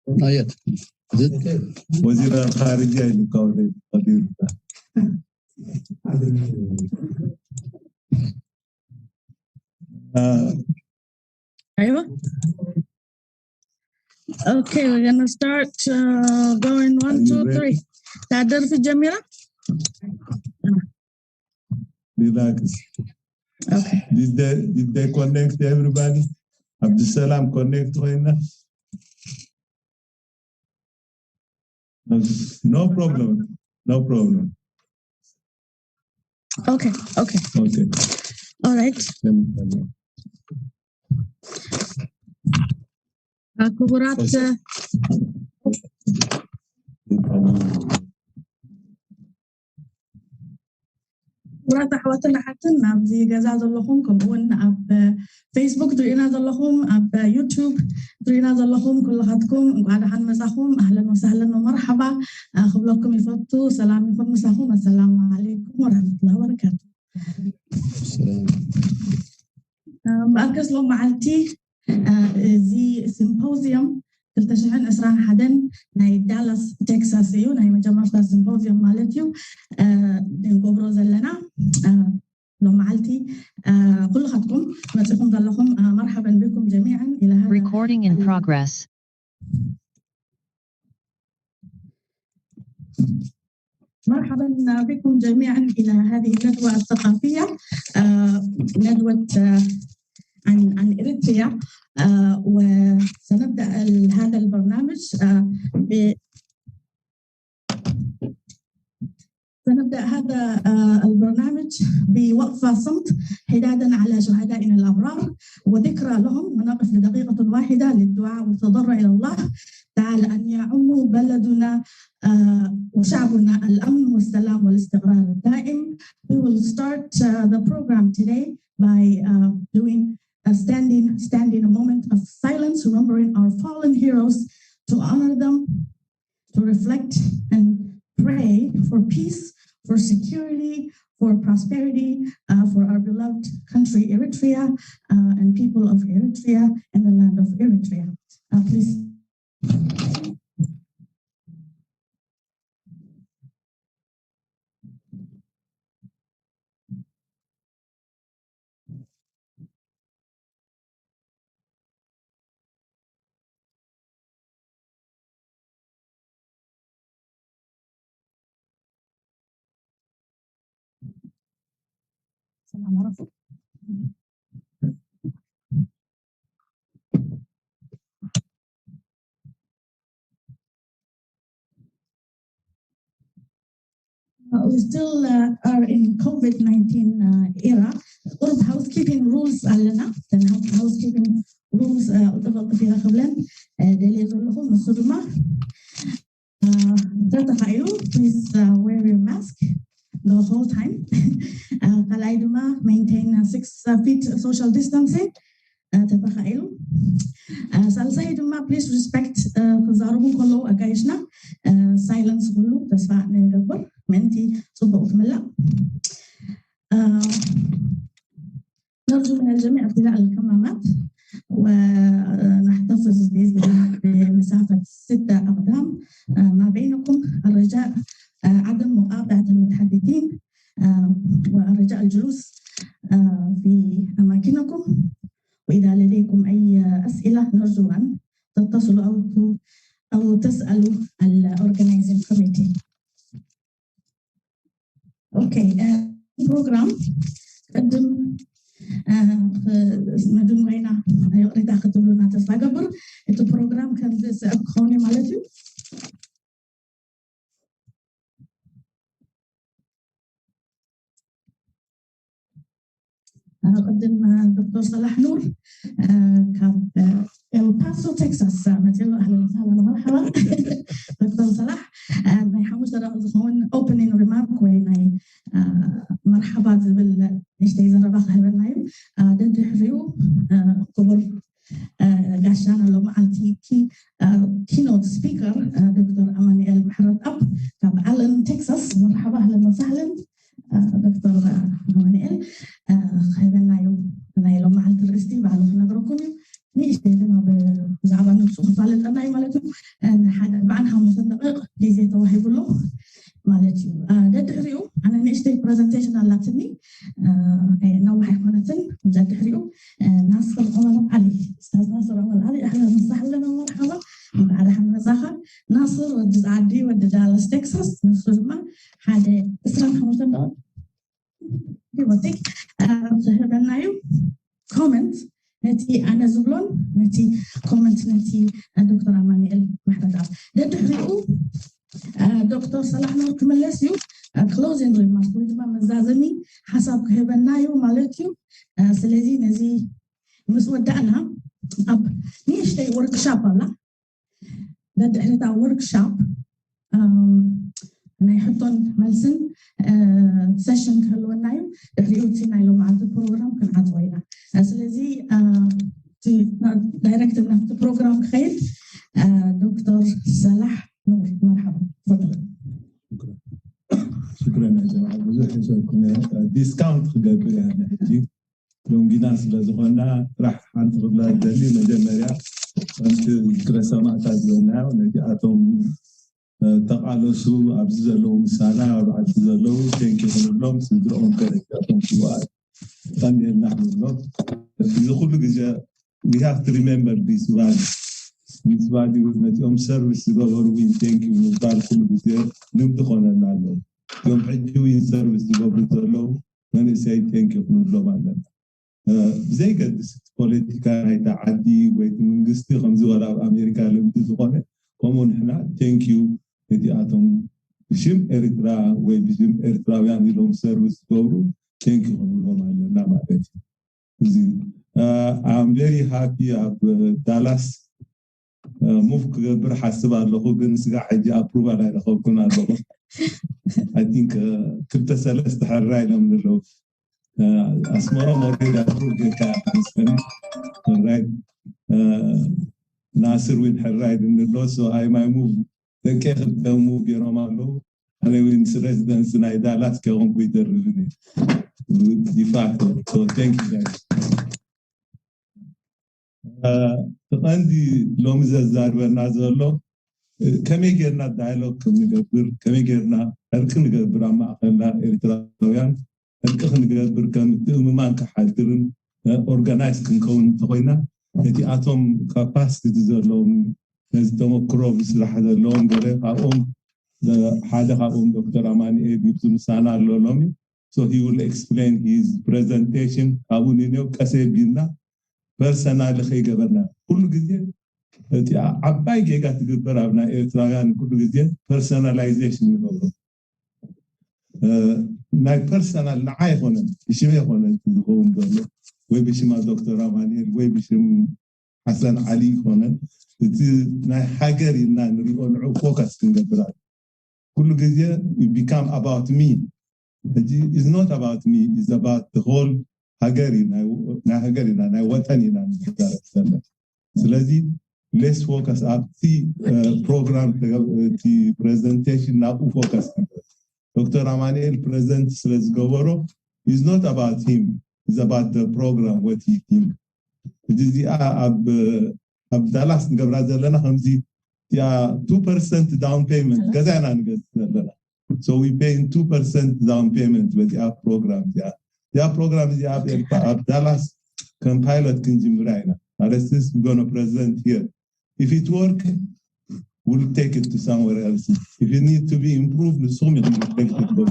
Not yet. Is it? وزير الخارجية يلقاو لي قدير. أيوة. Okay, we're gonna start uh, going one, two, three. تعدل في الجميلة. Relax. Okay. Did they did they connect everybody? Abdussalam connect right now? No problem. No problem. Okay, okay. Okay. All right. ክቡራት ክቡራት ኣሕዋትን ኣሓትን ኣብዚ ገዛ ዘለኹም፣ ከምኡ እውን ኣብ ፌስቡክ ትሪእና ዘለኹም፣ ኣብ ዩቱብ ትሪእና ዘለኹም ኩልኻትኩም እንኳዕ ደሓን መጻኹም። ኣህለን ወሳህለን ወመርሓባ ክብለኩም ይፈቱ። ሰላም ይኹን ምሳኹም። ኣሰላሙ ዓለይኩም ወረሕመቱላሂ ወበረካቱ። እምበኣርከስ ሎም መዓልቲ እዚ ሲምፖዚየም ክልተ ሽሕን ዕስራን ሓደን ናይ ዳላስ ቴክሳስ እዩ። ናይ መጀመርታ ሲምፖዚየም ማለት እዩ። ንገብሮ ዘለና ሎም መዓልቲ ኩልኻትኩም መፂኹም ዘለኹም መርሓበን ቢኩም ጀሚዓን ኢላ Recording in progress. مرحبا بكم جميعا إلى هذه الندوة الثقافية، آه، ندوة آه، عن عن إريتريا. آه، وسنبدأ ال- هذا البرنامج آه، ب سنبدأ هذا آه، البرنامج بوقفة صمت حدادا على شهدائنا الأبرار وذكرى لهم، ونقف لدقيقة واحدة للدعاء والتضرع إلى الله تعالى أن يعم بلدنا آه، وشعبنا الأمن والسلام والاستقرار الدائم. We will start uh, the program today by uh, doing a standing standing a moment of silence, remembering our fallen heroes, to honor them, to reflect and pray for peace, for security, for prosperity, uh, for our beloved country Eritrea uh, and people of Eritrea and the land of Eritrea. Uh, please. ሰላም ኣረፉ። Uh, we still uh, are in COVID nineteen uh, era. ቁሩብ ሃውስኪፒንግ ሩልስ ኣለና። እተን ሃውስኪፒንግ ሩልስ ቁጥር ቁጥር ኢለ ክብለን ደልየ ዘለኹ፣ ንሱ ድማ ተተኻኢሉ please wear your mask the whole time. ካልኣይ ድማ maintain six feet social distancing ተተኻኢሉ። ሳልሳይ ድማ please respect ክዛረቡ ከለዉ ኣጋይሽና ሳይለንስ ኩሉ ተስፋ ንገብር ምእንቲ ፅቡቅ ክምላእ። نرجو من الجميع ارتداء الكمامات ونحتفظ بإذن الله بمسافة ستة أقدام ما بينكم. الرجاء عدم مقاطعة المتحدثين والرجاء الجلوس في أماكنكم. وإذا لديكم أي أسئلة نرجو أن تتصلوا أو أو تسألوا ال organizing committee. Okay, ፕሮግራም ቅድም መድንጓይና ይቕሬታ ክትብሉና ተስፋ ገብር። እቲ ፕሮግራም ከም ዝስዕብ ክኸውን ማለት እዩ። ቅድም ዶክተር ሰላሕ ኑር ካብ ኤልፓሶ ቴክሳስ መፅሎ። ኣህለን ወሳህለን መርሓባ ዶክተር ሰላሕ። ናይ ሓሙሽተ ደቂቕ ዝኸውን ኦፕኒንግ ሪማርክ ወይ ናይ መርሓባ ዝብል ንእሽተይ ዘረባ ክህበና እዩ። ደድሕሪኡ ክቡር ጋሻና ሎመዓልቲ ኪኖት ስፒከር ዶክተር ኣማኑኤል ምሕረትኣብ ካብ ኣለን ቴክሳስ። መርሓባ ኣህለን ወሳህለን ዶክተር ኣማኑኤል። ክህበና እዩ ናይ ሎመዓልቲ ርእስቲ ባዕሉ ክነግረኩም እዩ። ንእሽተይ ድማ ብዛዕባ ንሱ ክፋለጠና እዩ ማለት እዩ። ሓደ ኣርባዓን ሓሙሽተን ደቂቕ ግዜ ተዋሂቡ ኣሎ ማለት እዩ። ደድሕሪኡ ኣነ ንእሽተይ ፕረዘንቴሽን ኣላትኒ፣ ነዋሕ ኣይኮነትን። ደድሕሪኡ ናስር ዑመር ዓሊ፣ ስታዝ ናስር ዑመር ዓሊ፣ ኣህለን ወሳህለን፣ መርሓባ፣ እንኳዕ ደሓን መጻኻ። ናስር ወዲ ዛዓዲ፣ ወዲ ዳላስ ቴክሳስ፣ ንሱ ድማ ሓደ ዕስራን ሓሙሽተን ደቂቕ ክህበና እዩ። ኮመንት ነቲ ኣነ ዝብሎን ነቲ ኮመንት ነቲ ዶክተር ኣማኑኤል ምሕረተኣብ። ደድሕሪኡ ዶክተር ሰላሕ ኑር ክምለስ እዩ። ክሎዚንግ ሪማርክ ወይ ድማ መዛዘሚ ሓሳብ ክህበና እዩ ማለት እዩ። ስለዚ ነዚ ምስ ወዳእና ኣብ ንእሽተይ ወርክሻፕ ኣላ። ደድሕሪታ ወርክሻፕ ናይ ሕቶን መልስን ሰሽን ክህልወና እዩ። ድሕሪኡ እቲ ናይ ሎማዓንቲ ፕሮግራም ክንዓፅዎ ኢና። ስለዚ ዳይሬክት ናብቲ ፕሮግራም ክኸይድ ዶክተር ሰላሕ ኑር፣ መርሓባ። ሽክረን ያ ጀማዓ፣ ብዙሕ ሕሰብኩም ዲስካውንት ክገብር እያ ሕጂ። ሎንጊና ስለ ዝኾንና ጥራሕ ሓንቲ ክብላ ዝደሊ፣ መጀመርያ ከምቲ ዝክረ ሰማእታት ዝበልናዮ ነቲ ኣቶም ተቃለሱ ኣብዚ ዘለዉ ምሳና ኣብ ዓዲ ዘለዉ ቴንኪ ክንብሎም ስድርኦም ከረጃቶም ስዋኣት ቀንዴልና ክንብሎም እዚ ኩሉ ግዜ we have to remember this value this value ነቲኦም ሰርቪስ ዝገበሩ ዊን ቴንኪ ምባል ኩሉ ግዜ ልምዲ ኮነና ኣለዉ። እዚኦም ሕጂ ዊን ሰርቪስ ዝገብሩ ዘለዉ መንእሰይ ቴንኪ ክንብሎም ኣለና። ብዘይገድስ እቲ ፖለቲካ ናይታ ዓዲ ወይ እቲ መንግስቲ ከምዚ ወላ ኣብ ኣሜሪካ ልምዲ ዝኾነ ከምኡ ንሕና ቴንኪዩ ነቲኣቶም ብሽም ኤርትራ ወይ ብሽም ኤርትራውያን ኢሎም ሰርቪስ ዝገብሩ ቴንኪዩ ክንብሎም ኣለና ማለት እዩ። እዚ I'm very happy ኣብ ዳላስ ሙቭ ክገብር ሓስብ ኣለኹ፣ ግን ስጋዕ ሕጂ ኣፕሩቫል ኣይረኸብኩን ኣለኹ። I think ክልተ ሰለስተ ሕራይ ኢሎም ዘለዉ። ኣስመሮም ኦልሬዲ ኣፕሩቭ ጌርካ መስለኒ። ሕራይ ናስር ዊን ሕራይ ድንሎ so I my move ደቂ ክልተ ሙቭ ገይሮም ኣለዉ። ኣነ ዊን ስ ሬዚደንስ ናይ ዳላስ ከይኮንኩ ይደርብኒ ዲፋክቶ። So thank you guys። እቲ ቀንዲ ሎሚ ዘዛርበና ዘሎ ከመይ ጌርና ዳያሎግ ከም ንገብር፣ ከመይ ጌርና ዕርቂ ንገብር ኣብ ማእኸልና ኤርትራውያን ዕርቂ ክንገብር፣ ከም ምትእምማን ክሓድርን ኦርጋናይዝ ክንከውን እንተኮይና ነቲ ኣቶም ካፓሲቲ ዘለዎም ነዚ ተመክሮ ብስራሕ ዘለዎም ገለ ካብኦም ሓደ ካብኦም ዶክተር ኣማኑኤል ይብዚ ምሳና ኣሎ ሎሚ። So he will explain his presentation ካብኡ ንኔው ቀስ ቢልና ፐርሰናል ከይገበርና ኩሉ ግዜ እቲ ዓባይ ጌጋ ትግበር ኣብ ናይ ኤርትራውያን ኩሉ ግዜ ፐርሰናላይዜሽን ንገብሮ ናይ ፐርሰናል ንዓ ይኮነን ብሽመ ይኮነን ዝኸውን ዘሎ ወይ ብሽማ ዶክተር ኣማኑኤል ወይ ብሽም ሓሰን ዓሊ ይኮነን እቲ ናይ ሃገር ኢልና ንሪኦ ንዑ ፎከስ ክንገብር ኩሉ ግዜ you become about me ሕጂ is not about me is about the whole ሃገር እዩ ናይ ሃገር ኢና ናይ ወጠን ኢና ንዛረብ ዘለና ስለዚ let's focus ኣብቲ ፕሮግራም እቲ ፕሬዘንቴሽን ናብኡ ፎከስ ንግበር ዶክተር ኣማኑኤል ፕሬዘንት ስለ ዝገበሮ is not about him is about the program what he did እዚ እዚኣ ኣብ ኣብ ዳላስ ንገብራ ዘለና ከምዚ እዚኣ two percent down payment ገዛ ኢና ንገዝእ ዘለና so we paying two percent down payment በዚኣ ፕሮግራም እዚኣ እዚኣ ፕሮግራም እዚኣ ኣብ ኤርትራ ኣብ ዳላስ ከም ፓይለት ክንጅምራ ኢና ማለት this we gonna present here if it work we'll take it to somewhere else if it need to be improved ንስኹም ኢኹም take it go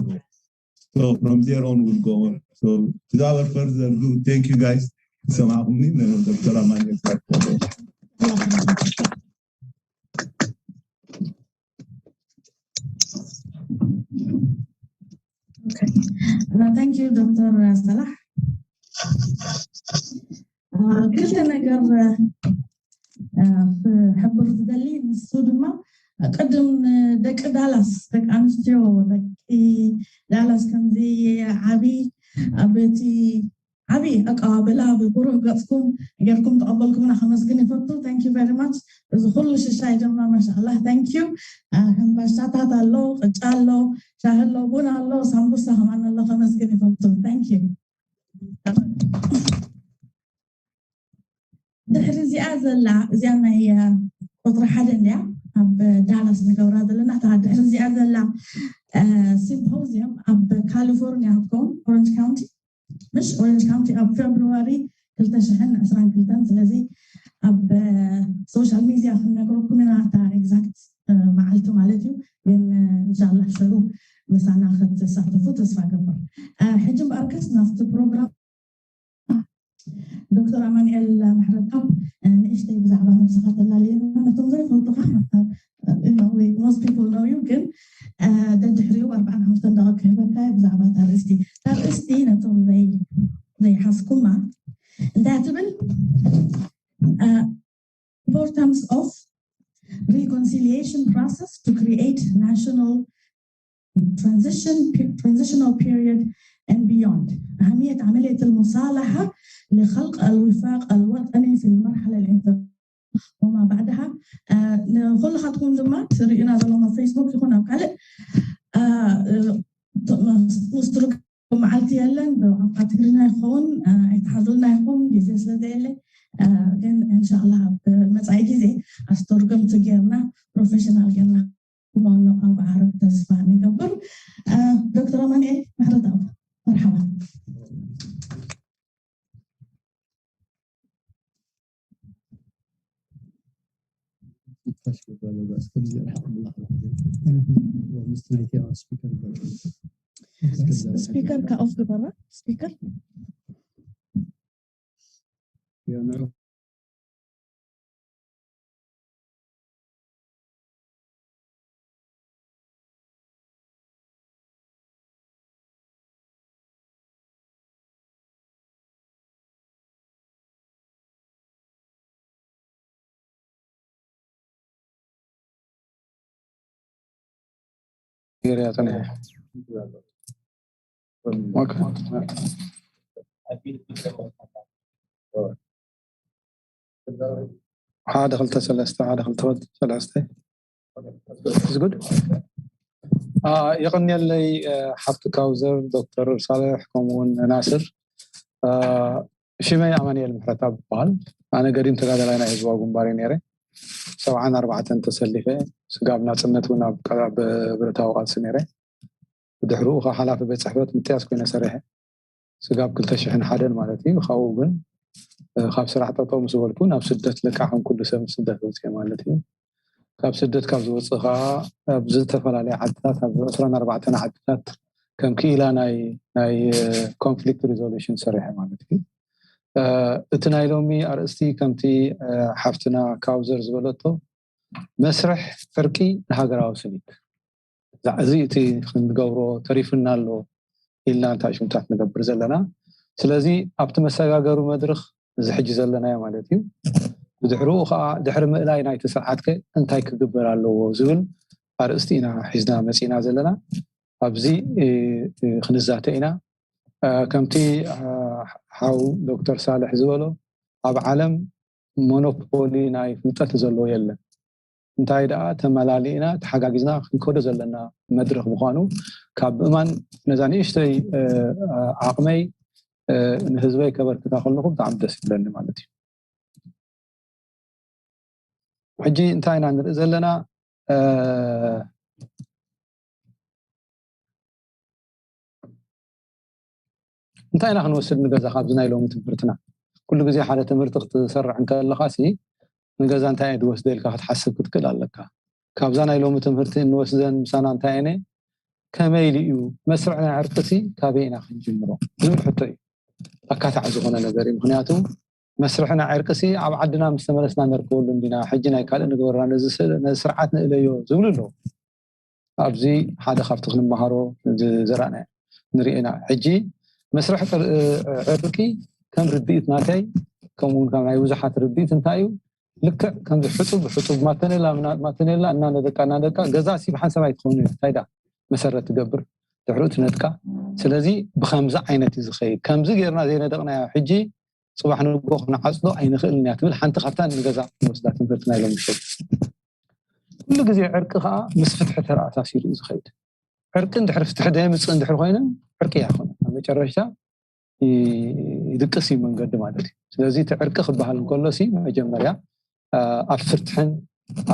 so from there on we'll go on so without further ado thank you guys ሰማዕኹምኒ ዶክተር ኣማኑኤል Thank you ዶክተር ሰላሕ ክልተ ነገር ክሕብር ዝደሊ ንሱ ድማ ቅድም ደቂ ዳላስ ደቂ ኣንስትዮ ደቂ ዳላስ ከምዚ ዓቢ ኣብ እቲ ዓቢ ኣቀባብላ ብብሩህ ገጽኩም ጌርኩም ተቐበልኩምና ከመስግን ይፈቱ thank you very much እዚ ኩሉ ሽሻይ ድማ ማሻኣላ thank you ሕምባሻታት ኣሎ ቅጫ ኣሎ ሻሂ ኣሎ ቡን ኣሎ ሳምቡሳ ከማን ኣሎ ከመስግን ይፈቱ thank you ድሕሪ እዚኣ ዘላ እዚኣ ናይ ቁፅሪ ሓደ እንድያ ኣብ ዳላስ ንገብራ ዘለና። እታ ድሕሪ እዚኣ ዘላ ሲምፖዚየም ኣብ ካሊፎርኒያ ክትከውን፣ ኦረንጅ ካውንቲ፣ ምሽ ኦረንጅ ካውንቲ፣ ኣብ ፌብሩዋሪ ክልተ ሽሕን ዕስራን ክልተን። ስለዚ ኣብ ሶሻል ሚድያ ክንነግረኩም ኢና እታ ኤግዛክት መዓልቲ ማለት እዩ። ግን እንሻላ ሽዑ ምሳና ክትሳተፉ ተስፋ ገብር። ሕጂ እምበኣርከስ ናብቲ ፕሮግራም ዶክተር ኣማኑኤል ምሕረትኣብ ንእሽተይ ብዛዕባ ነብስኻ ተላለየና። ነቶም ዘይፈልጡኻ፣ most people know you፣ ግን ደድሕሪኡ ኣርባዓን ሓሙሽተን ደቂቕ ክህበካ ብዛዕባ እታ ኣርእስቲ። እታ ኣርእስቲ ነቶም ዘይሓዝኩማ እንታይ ትብል? Importance of reconciliation process to create national transition transitional period and beyond. أهمية عملية المصالحة لخلق الوفاق الوطني في المرحلة الانتقالية وما بعدها. ንኹልኻትኩም ድማ ትርእዩና ዘለኹም ኣብ ፌስቡክ ይኹን ኣብ ካልእ፣ ምስ ትርጉም መዓልቲ የለን፣ ብቋንቋ ትግርኛ ይኸውን። ኣይትሓዙልና ኢኹም፣ ግዜ ስለ ዘየለ። ግን እንሻላ ኣብ መፃኢ ግዜ ኣስተርጎምቲ ጌርና፣ ፕሮፌሽናል ጌርና ብመኖ ቋንቋ ዓረብ ተስፋ ንገብር። ዶክተር ኣማኑኤል ምሕረትኣብ፣ መርሓባ። ስፒከር ከኦፍ ግበራ። ስፒከር ሓደ ክልተ ሰለስተ፣ ሓደ ክልተ ሰለስተ። It's good። የቐንየለይ ሓፍቲ ካውዘር፣ ዶክተር ሳልሕ፣ ከምኡውን ናስር። ሽመይ ኣማንኤል ምሕረትኣብ ይበሃል። ኣነ ገዲም ተጋዳላይ ናይ ህዝባዊ ግንባር እየ ነይረ። ሰብዓን ኣርባዕተን ተሰሊፈ፣ ስጋብ ናፅነት እውን ኣብ ብረታዊ ቃልሲ ነይረ። ብድሕሪኡ ከዓ ሓላፊ ቤት ፅሕፈት ምጥያስ ኮይነ ሰሪሐ፣ ስጋብ ክልተ ሽሕን ሓደን ማለት እዩ። ካብኡ ግን ካብ ስራሕ ጠጠው ምስ በልኩ ናብ ስደት ለቃ ከም ኩሉ ሰብ ስደት ወፅየ ማለት እዩ። ካብ ስደት ካብ ዝወፅእ ከዓ ኣብ ዝተፈላለየ ዓድታት፣ ኣብ ዕስራን ኣርባዕተን ዓድታት ከም ክኢላ ናይ ናይ ኮንፍሊክት ሪዞሉሽን ሰሪሐ ማለት እዩ። እቲ ናይ ሎሚ ኣርእስቲ ከምቲ ሓፍትና ካውዘር ዝበለቶ መስርሕ ዕርቂ ንሃገራዊ ስኒት፣ እዚ እቲ ክንገብሮ ተሪፍና ኣሎ ኢልና እንታይ ሽምታት ንገብር ዘለና። ስለዚ ኣብቲ መሰጋገሩ መድረኽ እዚ ሕጂ ዘለናዮ ማለት እዩ። ብድሕሪኡ ከዓ ድሕሪ ምእላይ ናይቲ ስርዓት ከ እንታይ ክግበር ኣለዎ ዝብል ኣርእስቲ ኢና ሒዝና መፂና ዘለና። ኣብዚ ክንዛተ ኢና። ከምቲ ሓው ዶክተር ሳልሕ ዝበሎ ኣብ ዓለም ሞኖፖሊ ናይ ፍልጠት ዘለዎ የለን። እንታይ ደኣ ተመላሊእና ተሓጋጊዝና ክንከዶ ዘለና መድረኽ ምዃኑ ካብ ምእማን ነዛ ንእሽተይ ዓቕመይ ንህዝበይ ከበርክታ ከለኹ ብጣዕሚ ደስ ይብለኒ ማለት እዩ። ሕጂ እንታይ ኢና ንርኢ ዘለና? እንታይ ኢና ክንወስድ ንገዛ ካብዚ ናይ ሎሚ ትምህርትና? ኩሉ ግዜ ሓደ ትምህርቲ ክትሰርዕ እንከለኻ ሲ ንገዛ እንታይ እየ ዝወስደ ኢልካ ክትሓስብ ክትክእል ኣለካ። ካብዛ ናይ ሎሚ ትምህርቲ እንወስደን ምሳና እንታይ እነ ከመይ ኢሉ እዩ መስርዕ ናይ ዕርቂ ሲ ካበይ ኢና ክንጅምሮ ዝብል ሕቶ እዩ። ኣካታዕ ዝኾነ ነገር እዩ። ምክንያቱ መስርሕ ናይ ዕርቂ ሲ ኣብ ዓድና ምስ ተመለስና ነርክበሉ እንዲና፣ ሕጂ ናይ ካልእ ንግበራ፣ ነዚ ስርዓት ንእለዮ ዝብሉ ኣለዉ። ኣብዚ ሓደ ካብቲ ክንመሃሮ ዝዘራእና ንርኢ ኢና። ሕጂ መስርሕ ዕርቂ ከም ርድኢት ናተይ ከምኡውን ካብ ናይ ብዙሓት ርድኢት እንታይ እዩ፣ ልክዕ ከምዚ ሕጡብ ሕጡብ ማተኔላ ማተኔላ እናነደቃ እናነደቃ ገዛ ሲ ብሓንሳብ ኣይትኸውን እያ። እንታይ ዳ መሰረት ትገብር ድሕሪኡ ትነድቃ። ስለዚ ብከምዚ ዓይነት እዩ ዝኸይድ። ከምዚ ጌርና ዘይነደቕናዮ ሕጂ ፅባሕ ንጎ ክንዓፅዶ ኣይንኽእልን እያ ትብል ሓንቲ ካብታ ንገዛ ንወስዳ ትምህርቲ ናይ ሎሚ ምሸት። ኩሉ ግዜ ዕርቂ ከዓ ምስ ፍትሒ ተረኣሳሲሩ እዩ ዝኸይድ። ዕርቂ እንድሕሪ ፍትሒ ደየምፅእ እንድሕሪ ኮይነ ዕርቂ ኣይኮነን። ኣብ መጨረሽታ ይድቅስ እዩ መንገዲ ማለት እዩ። ስለዚ እቲ ዕርቂ ክበሃል እንከሎ ሲ መጀመርያ ኣብ ፍትሕን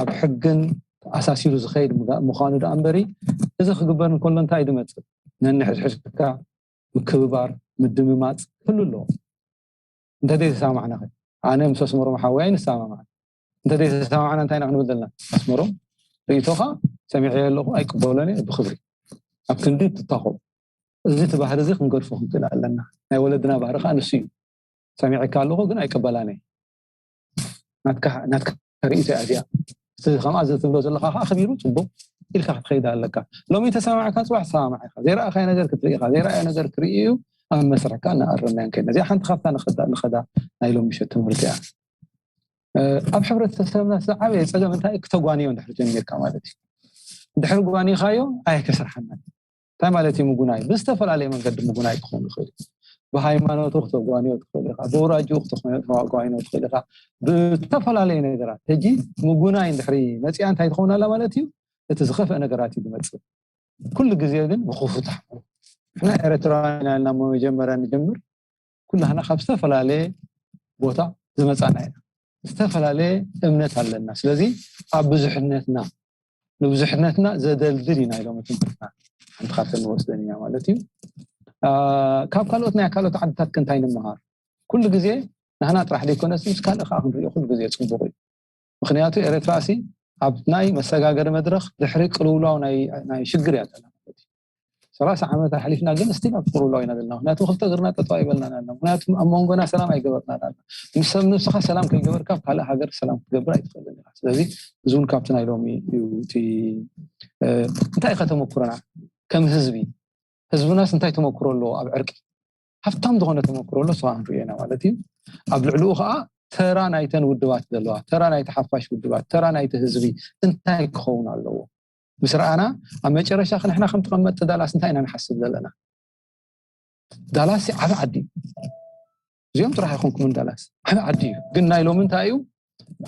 ኣብ ሕግን ተኣሳሲሩ ዝኸይድ ምዃኑ ደኣ እምበሪ፣ እዚ ክግበር እንከሎ እንታይ ድመፅእ? ነንሕድሕድካ ምክብባር፣ ምድምማፅ ክህሉ ኣለዎ። እንተዘይተሰማማዕና ኸ? ኣነ ምስ ኣስመሮም ሓወይ ኣይንሰማማዕን። እንተዘይተሰማማዕና እንታይ ኢና ክንብል ዘለና? ኣስመሮም ርእይቶኻ ሰሚዐዮ ኣለኹ፣ ኣይቅበሎን እየ፣ ብክብሪ ኣብ ክንዲ ትታኸቡ። እዚ እቲ ባህሪ እዚ ክንገድፎ ክንክእል ኣለና። ናይ ወለድና ባህሪ ከዓ ንሱ እዩ። ሰሚዐካ ኣለኹ ግን ኣይቅበላን እየ። ናትካ ናትካ ርእይቶ እያ እዚኣ። እቲ ከምኣ ዝትብሎ ዘለኻ ከዓ ኣኽቢሩ ፅቡቕ ኢልካ ክትኸይድ ኣለካ። ሎሚ ተሰማዕካ ፅባሕ ተሰማማዕ ኢኻ። ዘይረኣኻዮ ነገር ክትርኢ ኢኻ። ዘይረኣዮ ነገር ክርኢ እዩ። ኣብ መስርሕ ከዓ እናኣረምናዮ ንከይድ። እዚኣ ሓንቲ ካብታ ንኸዳ ናይ ሎሚ ምሸት ትምህርቲ እያ። ኣብ ሕብረተሰብና ዝዓበየ ፀገም እንታይ ክተጓንዮ እንድሕር ጀሚርካ ማለት እዩ። እንድሕር ጓኒኻዮ ኣየከስርሓናን። እንታይ ማለት እዩ ምጉናይ? ብዝተፈላለየ መንገዲ ምጉናይ ክኸውን ይኽእል እዩ። ብሃይማኖቱ ክተጓንዮ ትኽእል ኢኻ፣ ብውራጅኡ ክተጓንዮ ትኽእል ኢኻ፣ ብዝተፈላለየ ነገራት። ሕጂ ምጉናይ እንድሕሪ መፅኣ እንታይ ትኸውን ኣላ ማለት እዩ? እቲ ዝኸፍአ ነገራት እዩ ዝመፅእ። ኩሉ ግዜ ግን ብክፉት ኣሕምሮ። ንሕና ኤረትራውያን ኢና ኢልና እሞ መጀመርያ ንጀምር። ኩላህና ካብ ዝተፈላለየ ቦታ ዝመፃና ኢና። ዝተፈላለየ እምነት ኣለና። ስለዚ ኣብ ብዙሕነትና ንብዙሕነትና ዘደልድል እዩ ናይ ሎሚ ትምህርትና። ሓንቲ ካብተን ንወስደን ኢና ማለት እዩ። ካብ ካልኦት ናይ ካልኦት ዓድታት ከ እንታይ ንምሃር? ኩሉ ግዜ ናህና ጥራሕ ዘይኮነስ ምስ ካልእ ከዓ ክንሪኦ ኩሉ ግዜ ፅቡቕ እዩ። ምክንያቱ ኤረትራሲ ኣብ ናይ መሰጋገሪ መድረኽ ድሕሪ ቅልውላው ናይ ሽግር እያ ዘለና ማለት እዩ። ሰላሳ ዓመት ኣሕሊፍና ግን ስቲል ኣብ ቅልውላው ኢና ዘለና። ምክንያቱ ክልተ እግርና ጠጠው ኣይበልናን ኣለና። ምክንያቱ ኣብ መንጎና ሰላም ኣይገበርናን ኣለና። ምስ ሰብ ነብስኻ ሰላም ከይገበርካ ኣብ ካልእ ሃገር ሰላም ክትገብር ኣይትኽእልን ኢኻ። ስለዚ እዚ እውን ካብቲ ናይ ሎሚ እዩ። እቲ እንታይ ኢኻ ተመኩሮና ከም ህዝቢ? ህዝብናስ እንታይ ተመኩሮ ኣለዎ ኣብ ዕርቂ? ሃፍታም ዝኾነ ተመኩሮ ኣሎ፣ ስኻ ክንሪኦ ኢና ማለት እዩ። ኣብ ልዕሊኡ ከዓ ተራ ናይተን ውድባት ዘለዋ፣ ተራ ናይቲ ሓፋሽ ውድባት፣ ተራ ናይቲ ህዝቢ እንታይ ክኸውን ኣለዎ? ምስ ረኣና ኣብ መጨረሻ ንሕና ከም ተቐመጥቲ ዳላስ እንታይ ኢና ንሓስብ ዘለና? ዳላስ ዓቢ ዓዲ እዩ። እዚኦም ጥራሕ ኣይኮንኩምን ዳላስ ዓቢ ዓዲ እዩ። ግን ናይ ሎሚ እንታይ እዩ?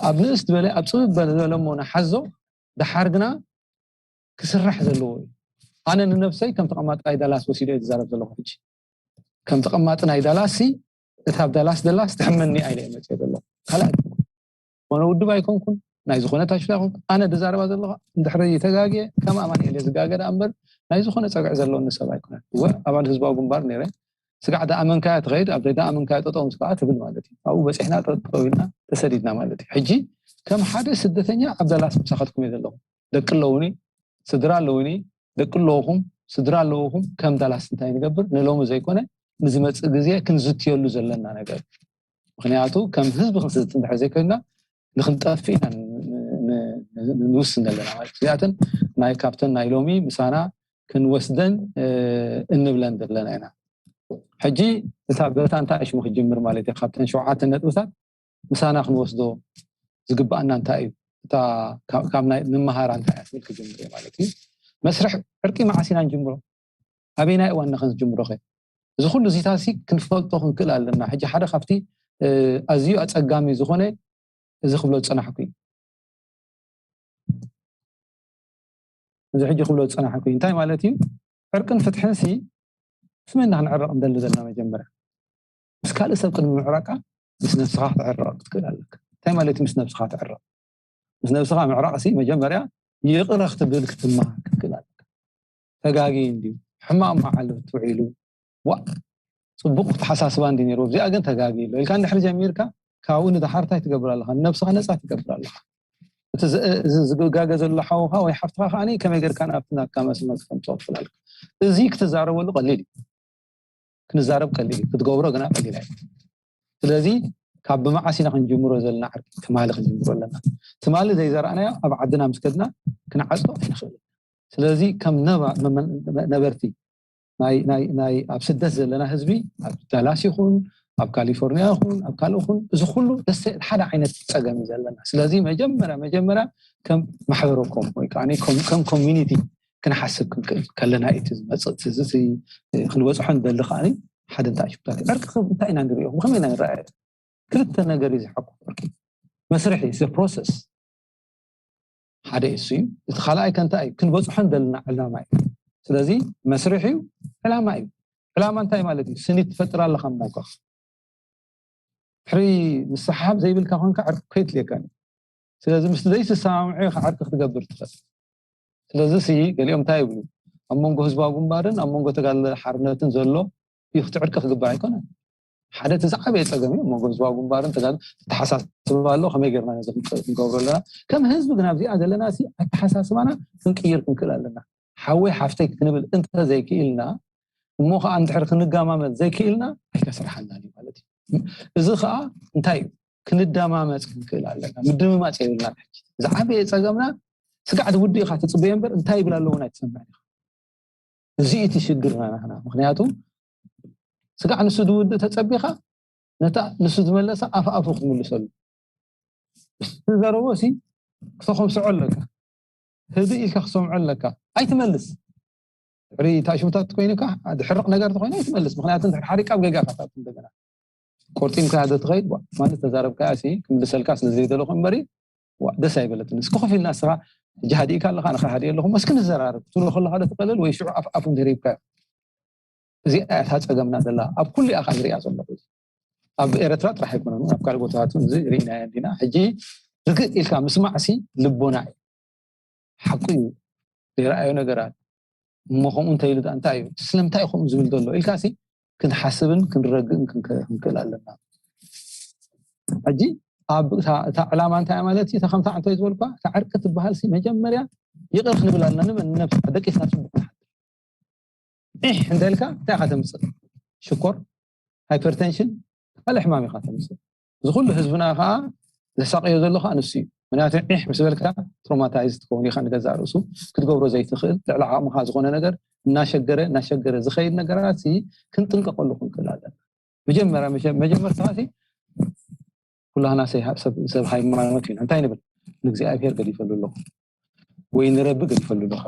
ኣብ ንእስ ዝበለ ኣብ ፅብብ ዝበለ እሞ ንሓዞ፣ ደሓር ግና ክስራሕ ዘለዎ እዩ። ኣነ ንነብሰይ ከም ተቐማጣይ ዳላስ ወሲደ እየ ዝዛረብ ዘለኹ ሕጂ። ከም ተቐማጢ ናይ ዳላስ ሲ እታ ኣብ ዳላስ ደላስ ትሕመኒ ኣይለ እየ መፅእ ዘለኹ። ካልእ ኣይኮንኩን። ዝኾነ ውድብ ኣይኮንኩን፣ ናይ ዝኾነ ታሽላ ኣይኮንኩን። ኣነ ዝዛረባ ዘለኹ እንድሕሪ ተጋግየ ከም ኣማኑኤል እየ ዝጋገ ደኣ እምበር ናይ ዝኾነ ፀግዒ ዘለኒ ሰብ ኣይኮነን። እወ ኣባል ህዝባዊ ግንባር ነይረ። ስጋዕ ደኣ መንካያ ትኸይድ፣ ኣብ ደኣ መንካያ ጠጠው ምስ ከዓ ትብል ማለት እዩ። ኣብኡ በፂሕና ጠጠው ኢልና ተሰዲድና ማለት እዩ። ሕጂ ከም ሓደ ስደተኛ ኣብ ዳላስ ምሳኻትኩም እየ ዘለኹ። ደቂ ኣለውኒ፣ ስድራ ኣለውኒ፣ ደቂ ኣለውኹም፣ ስድራ ኣለውኹም። ከም ዳላስ እንታይ ንገብር ንሎሚ ዘይኮነ ንዝመፅእ ግዜ ክንዝትየሉ ዘለና ነገር። ምክንያቱ ከም ህዝቢ ክንዝቲ እንድሕር ዘይኮይንና ንክንጠፍእ ኢና ን- ን- ን- ንውስን ዘለና ማለት እዩ። እዚኣተን ናይ ካብተን ናይ ሎሚ ምሳና ክንወስደን እ፣ እንብለን ዘለና ኢና። ሕጂ እታ በታ እንታይ ሽሙ ክጅምር ማለት እዩ? ካብተን ሸውዓተ ነጥብታት ምሳና ክንወስዶ ዝግባኣና እንታይ እዩ? እታ ካብ- ካብ ናይ ንመሃራ እንታይ እያ ትብል ክጅምር እየ ማለት እዩ። መስርሕ ዕርቂ መዓስ ኢና ንጅምሮ? ኣበይናይ እዋን ንኸንጅምሮ ኸ? እዚ ኩሉ እዚታት ሲ ክንፈልጦ ክንክእል ኣለና። ሕጂ ሓደ ካብቲ እ፣ ኣዝዩ ኣጸጋሚ ዝኾነ እዚ ክብሎ ዝጸናሕኩ እዩ። እዚ ሕጂ ክብሎ ዝጸናሕኩ እዩ። እንታይ ማለት እዩ? ዕርቅን ፍትሕን ሲ ምስ መን ኢና ክንዕረቕ እንደሊ ዘለና? መጀመርያ ምስ ካልእ ሰብ ቅድሚ ምዕራቃ ምስ ነብስኻ ክትዕረቕ ክትክእል ኣለካ። እንታይ ማለት እዩ ምስ ነብስኻ ትዕረቕ? ምስ ነብስኻ ምዕራቕ ሲ መጀመርያ ይቕረ ክትብል ክትመሃር ክትክእል ኣለካ። ተጋጊ እንድዩ፣ ሕማቕ መዓልቲ ውዒሉ፣ ዋ ጽቡቕ ተሓሳስባ እንዲ ነይሩ፣ ኣብዚኣ ግን ተጋጊ ኣሎ ኢልካ እንድሕር ጀሚርካ፣ ካብኡ ንደሓር እንታይ ትገብር ኣለኻ? ንነብስኻ ነጻ ትገብር ኣለኻ። እቲ ዝ- እዚ ዝጋገ ዘሎ ሓውኻ ወይ ሓፍትኻ ከዓኒ ከመይ ጌርካ ናብቲ ናትካ መስመር ክተምጽኦ ትኽእል ኣለካ። እዚ ክትዛረበሉ ቀሊል እዩ። ክንዛረብ ቀሊል እዩ፣ ክትገብሮ ግና ቀሊል ኣይኮነን። ስለዚ ካብ ብመዓስ ኢና ክንጅምሮ ዘለና ዓርኪ? ትማሊ ክንጅምሮ ኣለና። ትማሊ ዘይዘራእናዮ ኣብ ዓድና ምስ ከድና ክንዓጽዶ ኣይንኽእልን። ስለዚ ከም ነባ- መመ- ነበርቲ ናይ ናይ ናይ ኣብ ስደት ዘለና ህዝቢ ኣብ ዳላስ ይኹን ኣብ ካሊፎርኒያ ይኹን ኣብ ካልእ ይኹን እዚ ኩሉ ደስ ሓደ ዓይነት ፀገም እዩ ዘለና። ስለዚ መጀመርያ መጀመርያ ከም ማሕበረኮም ወይ ከዓ ከም ከም ኮሚኒቲ ክንሓስብ ክንክእል ከለና እዩ እቲ ዝመፅእ። እዚ ክንበፅሖ ንደሊ ከዓ ሓደ እንታይ ሽኩታት ዕርቂ እንታይ ኢና ንሪኦ ብከመይ ኢና ንረኣየ? ክልተ ነገር እዩ ዝሓቁፍ ዕርቂ። መስርሒ ፕሮሰስ ሓደ እሱ እዩ። እቲ ካልኣይ ከ እንታይ እዩ? ክንበፅሖ ንደልና ዕላማ እዩ። ስለዚ መስርሕ እዩ፣ ዕላማ እዩ። ዕላማ እንታይ ማለት እዩ? ስኒት ትፈጥር ኣለኻ እሞ እኳ ድሕሪ ምስሓብ ዘይብልካ ኮንካ ዕርቂ ከይትልየካ እዩ። ስለዚ ምስ ዘይትሰማምዑ ኢኻ ዕርቂ ክትገብር ትኽእል። ስለዚ ሲ ገሊኦም እንታይ ይብሉ? ኣብ መንጎ ህዝባዊ ግንባርን ኣብ መንጎ ተጋድሎ ሓርነትን ዘሎ እዩ ክቲ ዕርቂ ክግበር ኣይኮነን። ሓደ እቲ ዝዓበየ ፀገም እዩ ኣብ መንጎ ህዝባዊ ግንባርን ተጋድሎ። ተሓሳስባ ኣሎ። ከመይ ጌርና ነዚ ክንገብሮ ኣለና? ከም ህዝቢ ግን ኣብዚኣ ዘለና ሲ ኣተሓሳስባና ክንቅይር ክንክእል ኣለና። ሓወይ ሓፍተይ ክንብል እንተዘይክኢልና እሞ ከዓ እንድሕር ክንጋማመጥ ዘይክኢልና ኣይከስርሓናን እዩ ማለት እዩ። እዚ ከዓ እንታይ እዩ? ክንዳማመፅ ክንክእል ኣለና። ምድምማፅ የብልና። ዝዓበየ ፀገምና ስጋዕ ትውድእ ኢኻ ትፅበዮ እምበር እንታይ ይብል ኣለዎ ናይ ትሰምዕ ኢኻ። እዚ እቲ ሽግርና ናህና። ምክንያቱ ስጋዕ ንሱ ዝውድእ ተፀቢኻ ነታ ንሱ ዝመለሳ ኣፍ ኣፉ ክትምልሰሉ። ዝዘረቦ ሲ ክተኸምስዖ ኣለካ። ህድእ ኢልካ ክሰምዖ ኣለካ። ኣይትመልስ። ድሕሪ ታሽሙታት ኮይኑካ ድሕርቕ ነገር ተኮይኑ ኣይትመልስ። ምክንያቱ ድሕሪ ሓሪቃ ኣብ ገጋ ካታት እንደገና ቆርጢምካ ዶ ትኸይድ ማለት ተዛረብካ ሲ ክምልሰልካ ስለ ዘይደለኹ እምበሪ ደስ ኣይበለትን። እስኪ ኮፍ ኢልና እስኻ ሕጂ ሃዲእካ ኣለኻ ንኻ ሃዲእ ኣለኹ መስኪ ንዘራረብ ትብሎ ከለኻ ዶ ትቀልል ወይ ሽዑ ኣፍ ኣፉ እንድሪብካ። እዚኣ እታ ፀገምና ዘላ ኣብ ኩሉ ኣኻ ዝሪኣ ዘለኹ። ኣብ ኤረትራ ጥራሕ ኣይኮነን ኣብ ካልእ ቦታታት እዚ ርኢናዮ እንዲና። ሕጂ ርግእ ኢልካ ምስማዕሲ ልቦና እዩ። ሓቁ እዩ። ዘይረኣዮ ነገራት እሞ ከምኡ እንተኢሉ እንታይ እዩ ስለምንታይ ከምኡ ዝብል ዘሎ ኢልካ ሲ ክንሓስብን ክንረግእን ክንክእል ኣለና። ሕጂ እታ ዕላማ እንታይ ማለት እዩ? እታ ከምታ ዕንቶ ዝበልኳ እታ ዕርቂ ትበሃል ሲ መጀመርያ ይቕር ክንብል ኣለና። ንመን ንነብስና ደቂስና ፅቡቅ ንሓድር። ዒሕ እንተልካ እንታይ ኢኻ ተምፅእ? ሽኮር፣ ሃይፐርቴንሽን፣ ካልእ ሕማም ኢኻ ተምፅእ። እዚ ኩሉ ህዝብና ከዓ ዘሳቀዮ ዘሎ ከዓ ንሱ እዩ። ምክንያቱ ዒሕ ምስ በልካ ትሮማታይዝ ትኸውን ኢኻ። ንገዛእ ርእሱ ክትገብሮ ዘይትኽእል ልዕሊ ዓቕምኻ ዝኾነ ነገር እናሸገረ እናሸገረ ዝኸይድ ነገራት ክንጥንቀቀሉ ክንክእል ኣለና። መጀመርያ መጀመርታ ኩላህና ሰብ ሃይማኖት ኢና። እንታይ ንብል? ንእግዚኣብሔር ገዲፈሉ ኣለኹ ወይ ንረቢ ገዲፈሉ ኣለኹ።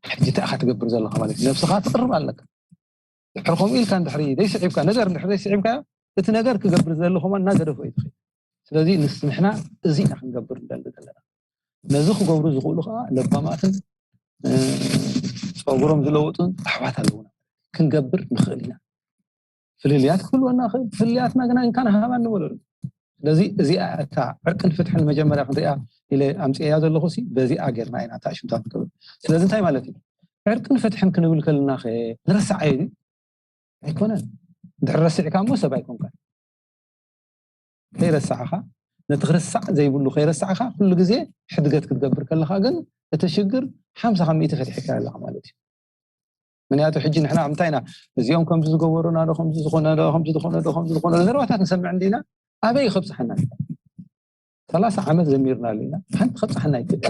ሕጂ እንታይ ኢኻ ትገብር ዘለኻ ማለት እዩ? ነብስኻ ትቕርብ ኣለካ። ድሕሪ ከምኡ ኢልካ እንድሕሪ ዘይስዒብካ ነገር እንድሕሪ ዘይስዒብካ እቲ ነገር ክገብር ዘሎ ከማን እናገደፎ እዩ ትኽእል። ስለዚ ንስ ንሕና እዚ ኢና ክንገብር እንደሊ ዘለና። ነዚ ክገብሩ ዝኽእሉ ከዓ ለባማትን እ፣ ፀጉሮም ዝለወጡን ኣሕዋት ኣለውና። ክንገብር ንኽእል ኢና። ፍልልያት ክህልወና ይኽእል። ፍልልያትና ግና እንካን ሃባን ንበለሉ። ስለዚ እዚኣ እታ ዕርቅን ፍትሕን መጀመርያ ክንሪኣ ኢለ ኣምፅኤያ ዘለኹ ሲ በዚኣ ጌርና ኢና እታ ሽምታት ንገብር። ስለዚ እንታይ ማለት እዩ? ዕርቅን ፍትሕን ክንብል ከለና ኸ ንረስዓዮ ድዩ? ኣይኮነን። እንድሕር ረሲዕካ እሞ ሰብ ኣይኮንካን። ከይረሳዕኻ ነቲ ክርስዕ ዘይብሉ ከይረሳዕኻ ኩሉ ግዜ ሕድገት ክትገብር ከለኻ ግን እቲ ሽግር ሓምሳ ካብ ሚእቲ ፈትሒካ ኣለኻ ማለት እዩ። ምክንያቱ ሕጂ ንሕና እንታይ ኢና እዚኦም ከምዚ ዝገበሩና ዶ ከምዚ ዝኾነ ዶ ከምዚ ዝኾነ ዶ ከምዚ ዝኾነ ዶ ዘረባታት ንሰምዕ እንዲና ኣበይ ከብፅሓና እዩ? ሰላሳ ዓመት ዘሚርናሉ ኢና ሓንቲ ከብፅሓና ይክእል።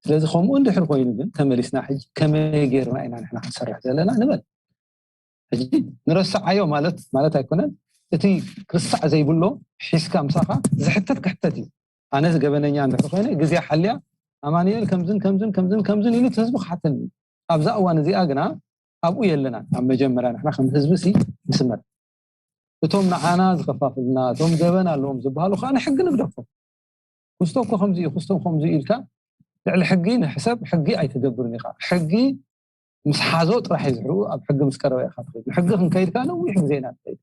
ስለዚ ከምኡ እንድሕር ኮይኑ ግን ተመሊስና ሕጂ ከመይ ጌርና ኢና ንሕና ክንሰርሕ ዘለና ንበል። ሕጂ ንረስዓዮ ማለት ማለት ኣይኮነን። እቲ ክርስዕ ዘይብሎ ሒዝካ ምሳኻ ዝሕተት ክሕተት እዩ። ኣነስ ገበነኛ እንድሕር ኮይነ ግዜ ሓልያ ኣማኑኤል ከምዝን ከምዝን ከምዝን ከምዝን ኢሉ እቲ ህዝቢ ክሓተኒ እዩ። ኣብዛ እዋን እዚኣ ግና ኣብኡ የለናን። ኣብ መጀመርያ ንሕና ከም ህዝቢ ሲ ንስመር እቶም ንዓና ዝኸፋፍልና እቶም ገበን ኣለዎም ዝበሃሉ ከዓ ንሕጊ ንግደፎም። ክስቶ እኮ ከምዚ እዩ ክስቶ ከምዚ እዩ ኢልካ ልዕሊ ሕጊ ንሕሰብ። ሕጊ ኣይትገብርን ኢኻ። ሕጊ ምስ ሓዞ ጥራሕ እዩ ዝሕርኡ። ኣብ ሕጊ ምስ ቀረበ ኢኻ ትኸይድ። ንሕጊ ክንከይድ ከዓ ነዊሕ ግዜ ኢና ንኸይድ።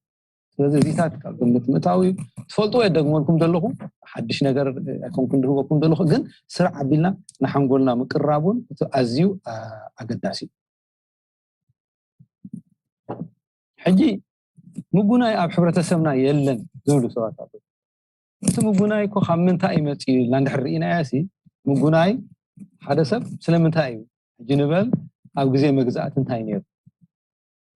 ስለዚ እዚታት ካብ ግምት ምእታው እዩ። ትፈልጥዎ የደግመልኩም ዘለኹ ሓድሽ ነገር ኣይኮንኩን ድህበኩም ዘለኹ ግን ስራዕ ኣቢልና ንሓንጎልና ምቅራቡን እቲ ኣዝዩ ኣገዳሲ እዩ። ሕጂ ምጉናይ ኣብ ሕብረተሰብና የለን ዝብሉ ሰባት ኣለዉ። እቲ ምጉናይ እኮ ካብ ምንታይ እዩ መፂኡ ኢልና እንድሕር ርኢናዮ ሲ ምጉናይ ሓደ ሰብ ስለምንታይ እዩ ሕጂ ንበል ኣብ ግዜ መግዛእቲ እንታይ ነይሩ?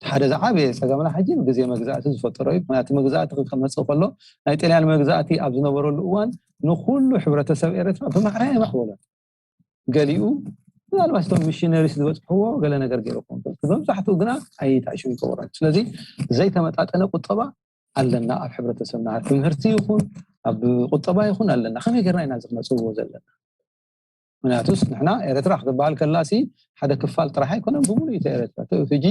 ሓደ ዝዓበየ ፀገምና ሕጂ ግዜ መግዛእቲ ዝፈጠሮ እዩ። ምክንያቱ መግዛእቲ ክመፅእ ከሎ ናይ ጥልያን መግዛእቲ ኣብ ዝነበረሉ እዋን ንኩሉ ሕብረተሰብ ኤረትራ ብማዕረ የማዕበሎ። ገሊኡ ምናልባት እቶም ሚሽነሪስ ዝበፅሕዎ ገለ ነገር ገይሩ ክኸውን ይኽእል። መብዛሕትኡ ግና ኣይተዓሽው ይገብሮ። ስለዚ ዘይተመጣጠነ ቁጠባ ኣለና ኣብ ሕብረተሰብና። ትምህርቲ ይኹን ኣብ ቁጠባ ይኹን ኣለና። ከመይ ጌርና ኢና እዚ ክነፅውዎ ዘለና? ምክንያቱስ ንሕና ኤረትራ ክትበሃል ከላሲ ሓደ ክፋል ጥራሕ ኣይኮነን፣ ብምሉእ እቲ ኤረትራ። እቲ ሕጂ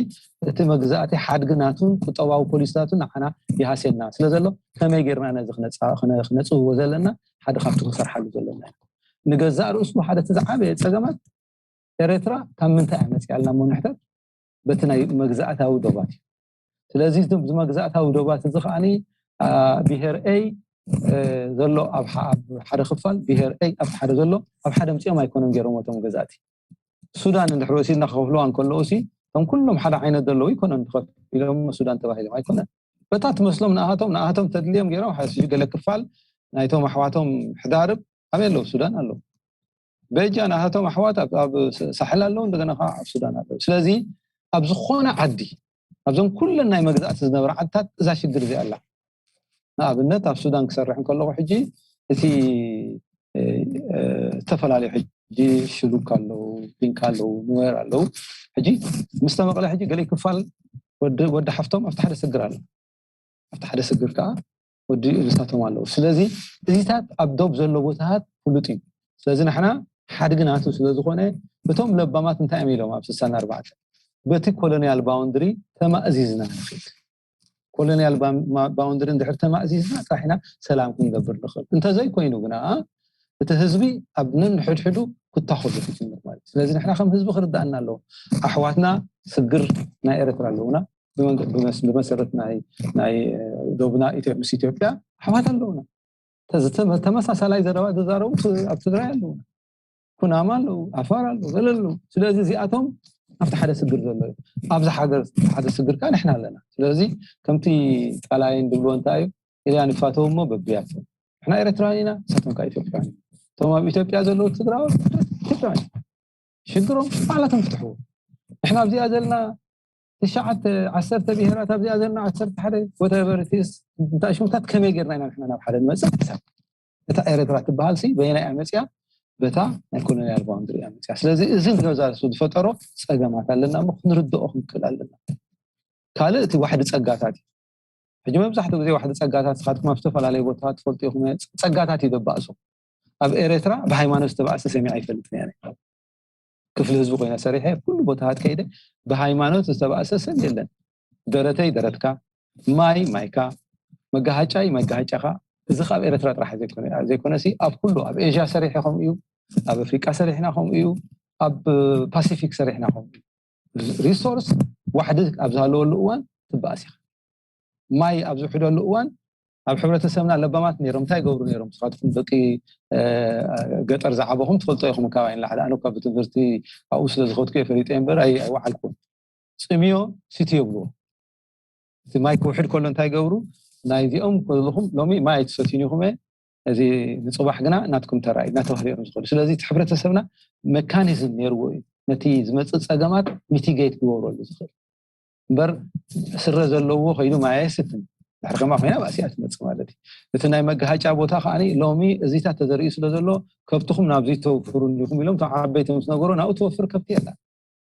እቲ መግዛእቲ ሓድጊ ናቱን ቁጠባዊ ፖሊሲታቱን ንዓና ይሃስየና ስለ ዘሎ ከመይ ጌርና ነዚ ክነፃ- ክነ- ክነፅውዎ ዘለና ሓደ ካብቲ ክንሰርሓሉ ዘለና እዩ። ንገዛእ ርእሱ ሓደ እቲ ዝዓበየ ፀገማት ኤረትራ ካብ ምንታይ እያ መፅያ ኢልና እሞ ንሕተት በቲ ናይ መግዛእታዊ ዶባት እዩ። ስለዚ እዞም ዝመግዛእታዊ ዶባት እዚ ከዓኒ ብሄር ኤ ዘሎ ኣብ ሓደ ክፋል፣ ብሄር ኤ ኣብ ሓደ ዘሎ ኣብ ሓደ ምፅኦም ኣይኮነን ገይሮም እቶም ገዛእቲ። ሱዳን እንድሕር ወሲድና ክኸፍልዋ እንከለዉ ሲ እቶም ኩሎም ሓደ ዓይነት ዘለዉ ኣይኮነን፣ ተኸፊሎም ሱዳን ተባሂሎም ኣይኮነን። በታ ትመስሎም ንኣሃቶም ንኣሃቶም ተድልዮም ገይሮም ሓ ገለ ክፋል ናይቶም ኣሕዋቶም ሕዳርብ ኣበይ ኣለዉ? ሱዳን ኣለዉ። በጃ ንኣሃቶም ኣሕዋት ኣብ ሳሕል ኣለዉ፣ እንደገና ከዓ ኣብ ሱዳን ኣለዉ። ስለዚ ኣብ ዝኾነ ዓዲ ኣብዞም ኩለን ናይ መግዛእቲ ዝነበረ ዓድታት እዛ ሽግር እዚኣ ኣላ። ንኣብነት ኣብ ሱዳን ክሰርሕ እንከለኹ ሕጂ እቲ ዝተፈላለዩ ሕጂ ሽሉክ ኣለዉ፣ ፒንክ ኣለዉ፣ ኑዌር ኣለዉ። ሕጂ ምስ ተመቕለ ሕጂ ገለ ክፋል ወዲ ሓፍቶም ኣብቲ ሓደ ስግር ኣሎ፣ ኣብቲ ሓደ ስግር ከዓ ወዲ እልሳቶም ኣለዉ። ስለዚ እዚታት ኣብ ዶብ ዘሎ ቦታታት ፍሉጥ እዩ። ስለዚ ንሕና ሓድጊ ናቱ ስለዝኾነ እቶም ለባማት እንታይ እዮም ኢሎም ኣብ ስሳን ኣርባዕተን በቲ ኮሎኒያል ባውንድሪ ተማእዚዝና ንኽድ ኮሎኒያል ባውንድሪ እንድሕር ተማእዚዝና ጥራሕ ኢና ሰላም ክንገብር ንኽእል። እንተዘይኮይኑ ግና እቲ ህዝቢ ኣብ ነንሕድሕዱ ክታኾሱ ክጅምር ማለት እዩ። ስለዚ ንሕና ከም ህዝቢ ክርዳእና ኣለዎ። ኣሕዋትና ስግር ናይ ኤረትራ ኣለውና። ብመሰረት ናይ ዶብና ምስ ኢትዮጵያ ኣሕዋት ኣለውና። ተመሳሳላይ ዘረባ ዝዛረቡ ኣብ ትግራይ ኣለውና። ኩናማ ኣለዉ፣ ኣፋር ኣለዉ፣ ገለ ኣለዉ። ስለዚ እዚኣቶም ኣብቲ ሓደ ስግር ዘሎ እዩ። ኣብዚ ሓገር ሓደ ስግር ከዓ ንሕና ኣለና። ስለዚ ከምቲ ጣላይን ድብልዎ እንታይ እዩ ኢልያን ይፋተው እሞ በብያቶም ንሕና ኤረትራውያን ኢና፣ ንሳቶም ከዓ ኢትዮጵያውያን እዮም። እቶም ኣብ ኢትዮጵያ ዘለዉ ትግራዎት ኢትዮጵያውያን እዮም። ሽግሮም ባዕላቶም ፍትሕዎ። ንሕና ኣብዚኣ ዘለና ትሽዓተ ዓሰርተ ብሄራት ኣብዚኣ ዘለና ዓሰርተ ሓደ ወተበርቲስ እንታይ ሽሙታት ከመይ ጌርና ኢና ንሕና ናብ ሓደ ንመፅእ? እታ ኤረትራ ትበሃል ሲ በየናይ እያ መፅያ? በታ ናይ ኮሎኒያል ባውንድሪ እያ መፅያ። ስለዚ እዚ ንገዛሱ ዝፈጠሮ ፀገማት ኣለና እሞ ክንርድኦ ክንክእል ኣለና። ካልእ እቲ ዋሕዲ ፀጋታት እዩ። ሕጂ መብዛሕትኡ ግዜ ዋሕዲ ፀጋታት ንስኻትኩም ኣብ ዝተፈላለዩ ቦታታት ትፈልጡ ኢኹም። ፀጋታት እዩ ዘባእሶ። ኣብ ኤረትራ ብሃይማኖት ዝተባእሰ ሰሚዐ ኣይፈልጥን እየ። ክፍሊ ህዝቢ ኮይነ ሰሪሐ ኩሉ ቦታታት ከይደ ብሃይማኖት ዝተባእሰ ሰብ የለን። ደረተይ ደረትካ፣ ማይ ማይካ፣ መጋሃጫይ መጋሃጫኻ። እዚ ካብ ኤረትራ ጥራሕ ዘይኮነ ዘይኮነ ሲ ኣብ ኩሉ ኣብ ኤዥያ ሰሪሐ ከምኡ እዩ፣ ኣብ ኣፍሪቃ ሰሪሕና ከምኡ እዩ፣ ኣብ ፓሲፊክ ሰሪሕና ከምኡ እዩ። ሪሶርስ ዋሕዲ ኣብ ዝሃለወሉ እዋን ትበኣስ ኢኻ። ማይ ኣብ ዝውሕደሉ እዋን ኣብ ሕብረተሰብና ለባማት ነይሮም እንታይ ይገብሩ ነይሮም? ንስኻትኩም ደቂ ገጠር ዝዓበኹም ትፈልጦ ኢኹም። ካባይ ንላዕሊ ኣነ እኳ ብትምህርቲ ኣብኡ ስለ ዝኸድኩ እየ ፈሊጠ እምበር ኣይ ኣይወዓልኩን። ፅምዮ ሲቲ የብልዎ። እቲ ማይ ክውሕድ ከሎ እንታይ ይገብሩ? ናይዚኦም ከለኹም ሎሚ ማይ ኣይትሰትዩን ኢኹም፣ እዚ ንፅባሕ ግና ናትኩም ተራ እዩ እናተባህሉ እዮም ዝኸዱ። ስለዚ እቲ ሕብረተሰብና መካኒዝም ነይርዎ እዩ ነቲ ዝመፅእ ፀገማት ሚቲጌት ክገብረሉ ዝኽእል። እምበር ስረ ዘለዎ ከይዱ ማይ ኣይስትን። ድሕሪ ከማ ኮይና ባእሲ እያ ትመፅእ ማለት እዩ። እቲ ናይ መጋሃጫ ቦታ ከዓ ሎሚ እዚታት ተዘሪኡ ስለ ዘሎ ከብትኹም ናብዚ ተውፍሩ እንዲኹም ኢሎም እቶም ዓበይቲ ምስ ነገሩ ናብኡ ትወፍር ከብቲ የላ።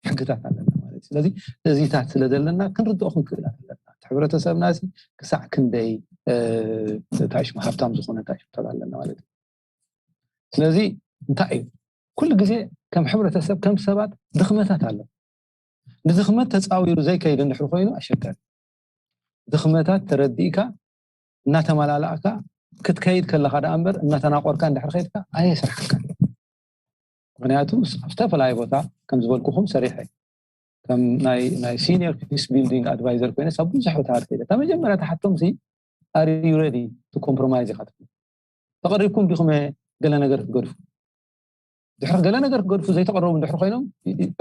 ሕግታት ኣለና ማለት እዩ። ስለዚ እዚታት ስለ ዘለና ክንርድኦ ክንክእል ኣለና። እቲ ሕብረተሰብና እዚ ክሳዕ ክንደይ ታሽሙ ሃብታም ዝኾነ ታሽሙታት ኣለና ማለት እዩ። ስለዚ እንታይ እዩ ኩሉ ግዜ ከም ሕብረተሰብ ከም ሰባት ድኽመታት ኣሎ። ንድኽመት ተፃዊሩ ዘይከይድ እንድሕር ኮይኑ ኣሸጋሪ። ድኽመታት ተረዲእካ እናተመላላእካ ክትከይድ ከለኻ ደኣ እምበር እናተናቆርካ እንድሕር ከይድካ ኣየስርሓካ። ምክንያቱ ኣብ ዝተፈላለየ ቦታ ከም ዝበልኩኹም ሰሪሐ ከም ናይ ሲኒየር ፒስ ቢልዲንግ ኣድቫይዘር ኮይነ ኣብ ብዙሕ ቦታታት ከይደ እታ መጀመርያ ተሓቶም ሲ ኣር ዩ ሬዲ ቱ ኮምፕሮማይዝ ኢኻ ትብል። ተቐሪብኩም ዲኹም ገለ ነገር ክትገድፉ? ድሕሪ ገለ ነገር ክገድፉ ዘይተቐረቡ እንድሕር ኮይኖም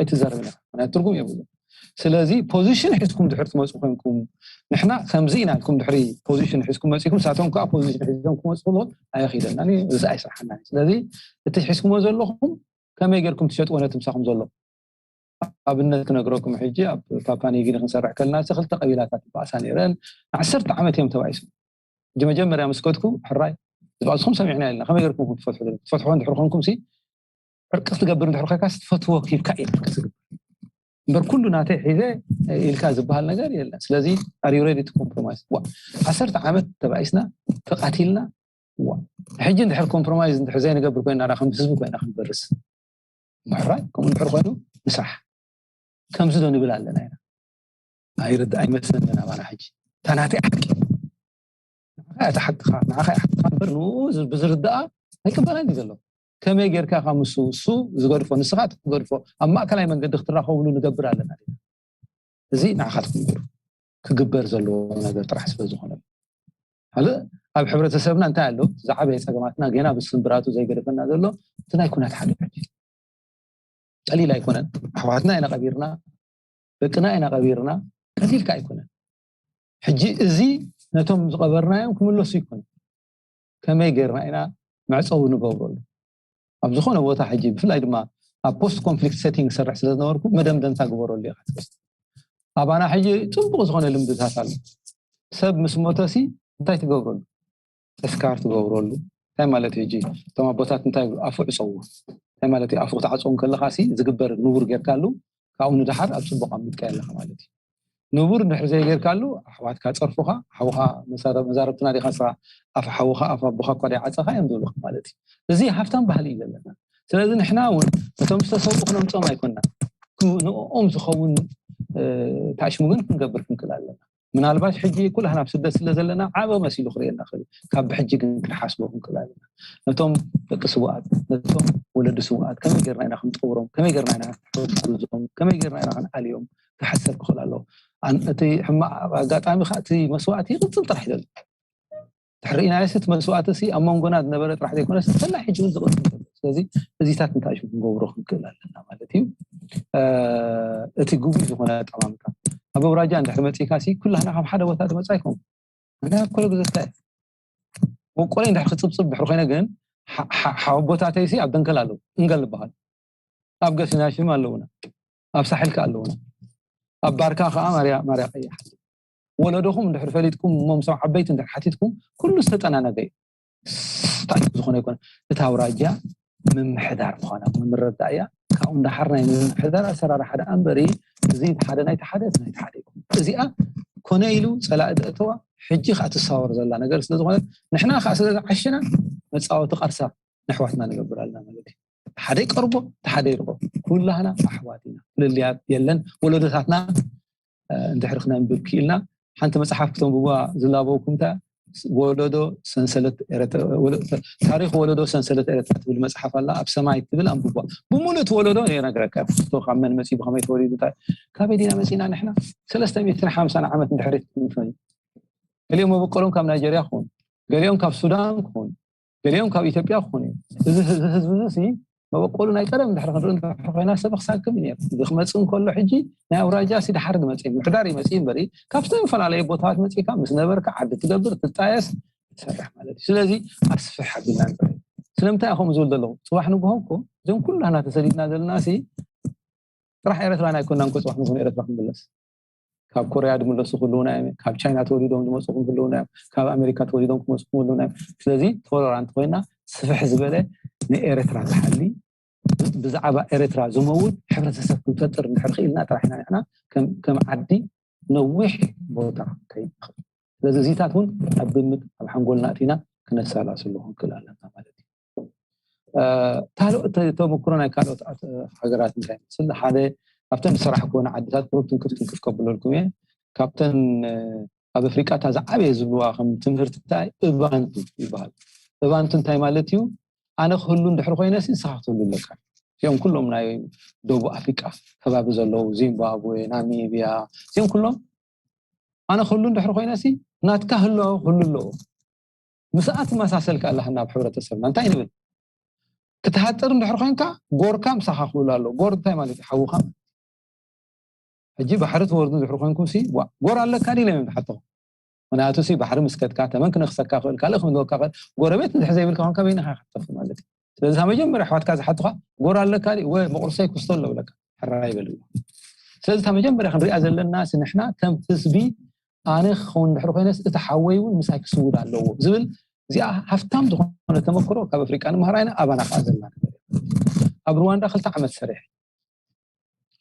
ኣይትዛረብን ኢኻ። ምክንያቱ ትርጉም የብሉ። ስለዚ ፖዚሽን ሒዝኩም ድሕር ትመፁ ኮንኩም ንሕና ከምዚ ኢና ኢልኩም ድሕሪ ፖዚሽን ሒዝኩም መፂኩም ንሳቶም ከዓ ፖዚሽን ሒዞም ክመፁ ከለዉ ኣየኺደና እዚ ኣይስርሓና። ስለዚ እቲ ሒዝኩሞ ዘለኹም ከመይ ጌርኩም ትሸጥዎ ነቲ ምሳኹም ዘሎ ኣብነት ክነግረኩም ሕጂ ኣብ ፓፓ ኒው ጊኒ ክንሰርሕ ከለና ሲ ክልተ ቀቢላታት ይበኣሳ ነይረን። ንዓሰርተ ዓመት እዮም ተባኢሶም። ሕጂ መጀመርያ ምስ ከድኩ ሕራይ ዝባእስኹም ሰሚዕና ኢልና ከመይ ገርኩም ክትፈትሑ ክትፈትሑ እንድሕር ኮንኩም ሲ ዕርቂ ክትገብር እንድሕር ኮይካ ትፈትዎ ኪብካ እዩ ዕርቂ ዝግበር እምበር ኩሉ ናተይ ሒዘ ኢልካ ዝበሃል ነገር የለን። ስለዚ ኣር ዩ ሬዲ ቱ ኮምፕሮማይዝ ዋ ዓሰርተ ዓመት ተባኢስና ተቃቲልና ዋ ሕጂ እንድሕር ኮምፕሮማይዝ እንድሕር ዘይንገብር ኮይና ከም ህዝቢ ኮይና ክንበርስ ምሕራይ ከምኡ እንድሕር ኮይኑ ንስራሕ ከምዚ ዶ ንብል ኣለና ኢና። ኣይርድ ኣይመስለንን ኣባና ሕጂ እታ ናተይ ሓቂ ንዓኻ እያ ሓቅኻ ንዓኻ እያ ሓቅኻ እምበር ንኡ ብዝርዳኣ ኣይቅበለን እዩ ዘሎ። ከመይ ጌርካ ካብ ምስ እሱ ዝገድፎ ንስኻ ትገድፎ ኣብ ማእከላይ መንገዲ ክትራኸብሉ ንገብር ኣለና ዲና? እዚ ንዓኻ ትክንገሩ ክግበር ዘለዎ ነገር ጥራሕ ስለ ዝኾነ። ካልእ ኣብ ሕብረተሰብና እንታይ ኣሎ? ዝዓበየ ጸገማትና ገና ብስምብራቱ ዘይገደፈና ዘሎ እቲ ናይ ኩናት ሓደጋ እዩ። ቀሊል ኣይኮነን። ኣሕዋትና ኢና ቀቢርና፣ ደቅና ኢና ቀቢርና፣ ቀሊልካ ኣይኮነን። ሕጂ እዚ ነቶም ዝቐበርናዮም ክምለሱ ይኮነን። ከመይ ጌርና ኢና መዕፀዊ ንገብረሉ? ኣብ ዝኾነ ቦታ ሕጂ ብፍላይ ድማ ኣብ ፖስት ኮንፍሊክት ሴቲንግ ሰርሕ ስለ ዝነበርኩ መደምደምታ ግበረሉ ኢኻ። ኣባና ሕጂ ፅቡቕ ዝኾነ ልምድታት ኣሎ። ሰብ ምስ ሞተሲ እንታይ ትገብረሉ? ተስካር ትገብረሉ እንታይ ማለት እዩ? ሕጂ እቶም ኣቦታት እንታይ ኣፉ ዕፀዎ እንታይ ማለት እዩ? ኣፉ ክትዓፅዎ ከለኻ ሲ ዝግበር ንቡር ጌርካሉ ካብኡ ንድሓር ኣብ ፅቡቕ ኣሚጥካ ኣለኻ ማለት እዩ። ንቡር እንድሕር ዘይጌርካሉ ኣሕዋትካ ፀርፉኻ ሓውኻ መዛረብትና ዲኻ ስራ ኣፍ ሓውኻ ኣፍ ኣቦኻ እኳ ደይዓፀኻ እዮም ዝብሉኻ ማለት እዩ። እዚ ሃፍታም ባህሊ እዩ ዘለና። ስለዚ ንሕና እውን እቶም ዝተሰብኡ ክነምፆም ኣይኮንና፣ ንኦም ዝኸውን ታሽሙ ግን ክንገብር ክንክእል ኣለና። ምናልባት ሕጂ ኩላህና ኣብ ስደት ስለ ዘለና ዓበ መሲሉ ክርእየና ክእል፣ ካብ ብሕጂ ግን ክንሓስቦ ክንክእል ኣለና። ነቶም ደቂ ስውኣት ነቶም ወለዲ ስውኣት ከመይ ጌርና ኢና ክንጠውሮም፣ ከመይ ጌርና ኢና ክንሕግዞም፣ ከመይ ጌርና ኢና ክንኣልዮም ክሓሰብ ክኽእል ኣለዎ። እቲ ሕማቕ ኣጋጣሚ ከዓ እቲ መስዋእቲ ይቕፅል ጥራሕ ይደሎ። ድሕሪናዮሲ እቲ መስዋእቲ ሲ ኣብ መንጎና ዝነበረ ጥራሕ ዘይኮነስ እንተላይ ሕጂ እውን ዝቕፅል ዘሎ። ስለዚ እዚታት እንታይ ሽም ክንገብሮ ክንክእል ኣለና ማለት እዩ። እቲ ግጉይ ዝኾነ ኣጠማምታ ኣብ ኣውራጃ እንድሕር መፂእካ ሲ ኩላህና ካብ ሓደ ቦታ ትመፃ ኣይኮን። ምክንያት ኮለ ግዘታ መቆለ እንድሕር ክፅብፅብ ድሕሪ ኮይነ ግን ሓወቦታተይ ሲ ኣብ ደንከል ኣለዉ እንገል ዝበሃል ኣብ ገሲናሽም ኣለውና ኣብ ሳሕልካ ኣለውና ኣብ ባርካ ከዓ ማርያ ማርያ ቀይሕ ወለዶኹም እንድሕር ፈሊጥኩም እሞ ምሶም ዓበይቲ እንድሕር ሓቲትኩም ኩሉ ዝተጠናነገ እዩ። እንታይ ዝኾነ ይኮነ እታ ኣውራጃ ምምሕዳር ምዃና ምምረዳእ እያ። ካብኡ እንዳሓር ናይ ምምሕዳር ኣሰራርሓ ደኣ እምበሪ እዚ ሓደ ናይ ተሓደ እቲ ናይ ተሓደ ይኹን እዚኣ ኮነ ኢሉ ፀላኢ ደእተዋ ሕጂ ከዓ ትሳወር ዘላ ነገር ስለ ዝኾነት ንሕና ከዓ ስለ ዝዓሸና መፃወቲ ቃርሳ ነሕዋትና ንገብር ኣለና ማለት እዩ። ሓደ ይቀርቦ ሓደ ይርቆ ኩላህና ኣሕዋት ኢና። ፍልልያት የለን። ወለዶታትና እንድሕር ክነንብብ ክኢልና ሓንቲ መፅሓፍ ክተንብቧ ዝላበውኩም እታ ወለዶ ሰንሰለት ታሪክ ወለዶ ሰንሰለት ኤረትራ ትብል መፅሓፍ ኣላ ኣብ ሰማይ ትብል ኣንብቧ። ብሙሉእ እቲ ወለዶ የነግረካ ክስቶ ካብ መን መፂ ብከመይ ተወሊዱ እንታይ ካበይ ዲና መፂና ንሕና ሰለስተ ሚእትን ሓምሳን ዓመት እንድሕሪት ክንፈን ገሊኦም መበቆሎም ካብ ናይጀርያ ክኾኑ ገሊኦም ካብ ሱዳን ክኾኑ ገሊኦም ካብ ኢትዮጵያ ክኾኑ እዮም። እዚ ህዝቢ እዚ መበቆሉ ናይ ቀደም ድሕሪ ክንርኢ እንድሕር ኮይና ሰብ ክሳክም እዩ ነይሩ። እዚ ክመፅእ እንከሎ ሕጂ ናይ ኣውራጃ ሲ ድሓር ዝመፅእ ምሕዳር ይመፅእ እምበሪ ካብ ዝተፈላለዩ ቦታታት መፂእካ ምስ ነበርካ ዓዲ ትገብር ትጣየስ ትሰርሕ ማለት እዩ። ስለዚ ኣስፍሕ ኣቢልና ንርኢ። ስለምንታይ ከምኡ ዝብል ዘለኹ ፅባሕ ንግሆ እኮ እዞም ኩላና ተሰዲድና ዘለና ሲ ጥራሕ ኤረትራና ኣይኮናን እኮ ፅባሕ ንግሆ ኤረትራ ክንምለስ ካብ ኮርያ ዝምለሱ ክህልውና እዮም ካብ ቻይና ተወሊዶም ዝመፁ ክህልውና እዮም ካብ ኣሜሪካ ተወሊዶም ክመፁ ክህልውና እዮም ስለዚ ቶለራንት ኮይና ስፍሕ ዝበለ ንኤረትራ ዝሓሊ ብዛዕባ ኤረትራ ዝመውት ሕብረተሰብ ክንፈጥር እንድሕር ክኢልና ጥራሕ ኢና ንሕና ከም ዓዲ ነዊሕ ቦታ ከይንኸ ስለዚ እዚታት እውን ኣብ ግምት ኣብ ሓንጎልና እቲና ክነሰላስሉ ክንክእል ኣለና ማለት እዩ። ካልኦት ተመክሮ ናይ ካልኦት ሃገራት እንታይ ይመስል ሓደ ካብተን ዝሰራሕክወን ዓድታት ቁሩብ ትንክፍ ትንክፍ ከብለልኩም እየ ካብተን ኣብ ኣፍሪቃ እታ ዝዓበየ ዝብልዋ ከም ትምህርቲ እንታይ እባንቱ ይበሃል። እባንቱ እንታይ ማለት እዩ? ኣነ ክህሉ እንድሕር ኮይነ ንስኻ ክትህሉ ኣለካ። እዚኦም ኩሎም ናይ ደቡብ ኣፍሪቃ ከባቢ ዘለዉ ዚምባብዌ ናሚብያ እዚኦም ኩሎም ኣነ ክህሉ እንድሕር ኮይነ ናትካ ህልዋ ክህሉ ኣለዎ። ምስኣ ትመሳሰል ከኣ ኣለካ ናብ ሕብረተሰብና እንታይ ንብል ክትሃጥር እንድሕር ኮይንካ ጎርካ ምሳኻ ክህሉ ኣለዎ። ጎር እንታይ ማለት እዩ? ሓውኻ ሕጂ ባሕሪ ትወርዱ እንድሕር ኮይንኩም ሲ ጎር ኣለካ ድዩ ኢሎም እዮም ዝሓተኹ። ምክንያቱ ሲ ባሕሪ ምስ ከድካ ተመን ክነክሰካ ክእል ካልእ ክምግበካ ክእል ጎረቤት እንድሕር ዘይብልካ ኮንካ በይንኻ ክትጠፍእ ማለት እዩ። ስለዚ እታ መጀመርያ ኣሕዋትካ ዝሓቱኻ ጎር ኣለካ ድዩ? ወ መቑርሰይ ክስቶ ኣሎ ብለካ ሕራይ ይበልዎ። ስለዚ እታ መጀመርያ ክንሪኣ ዘለና ሲ ንሕና ከም ህዝቢ ኣነ ክኸውን ድሕሪ ኮይነስ እቲ ሓወይ እውን ምሳይ ክስውድ ኣለዎ ዝብል እዚኣ ሃፍታም ዝኾነ ተመክሮ ካብ ኣፍሪቃ ንምሃራ ኢና ኣባና ከዓ ዘለና ነገር ኣብ ሩዋንዳ ክልተ ዓመት ሰሪሐ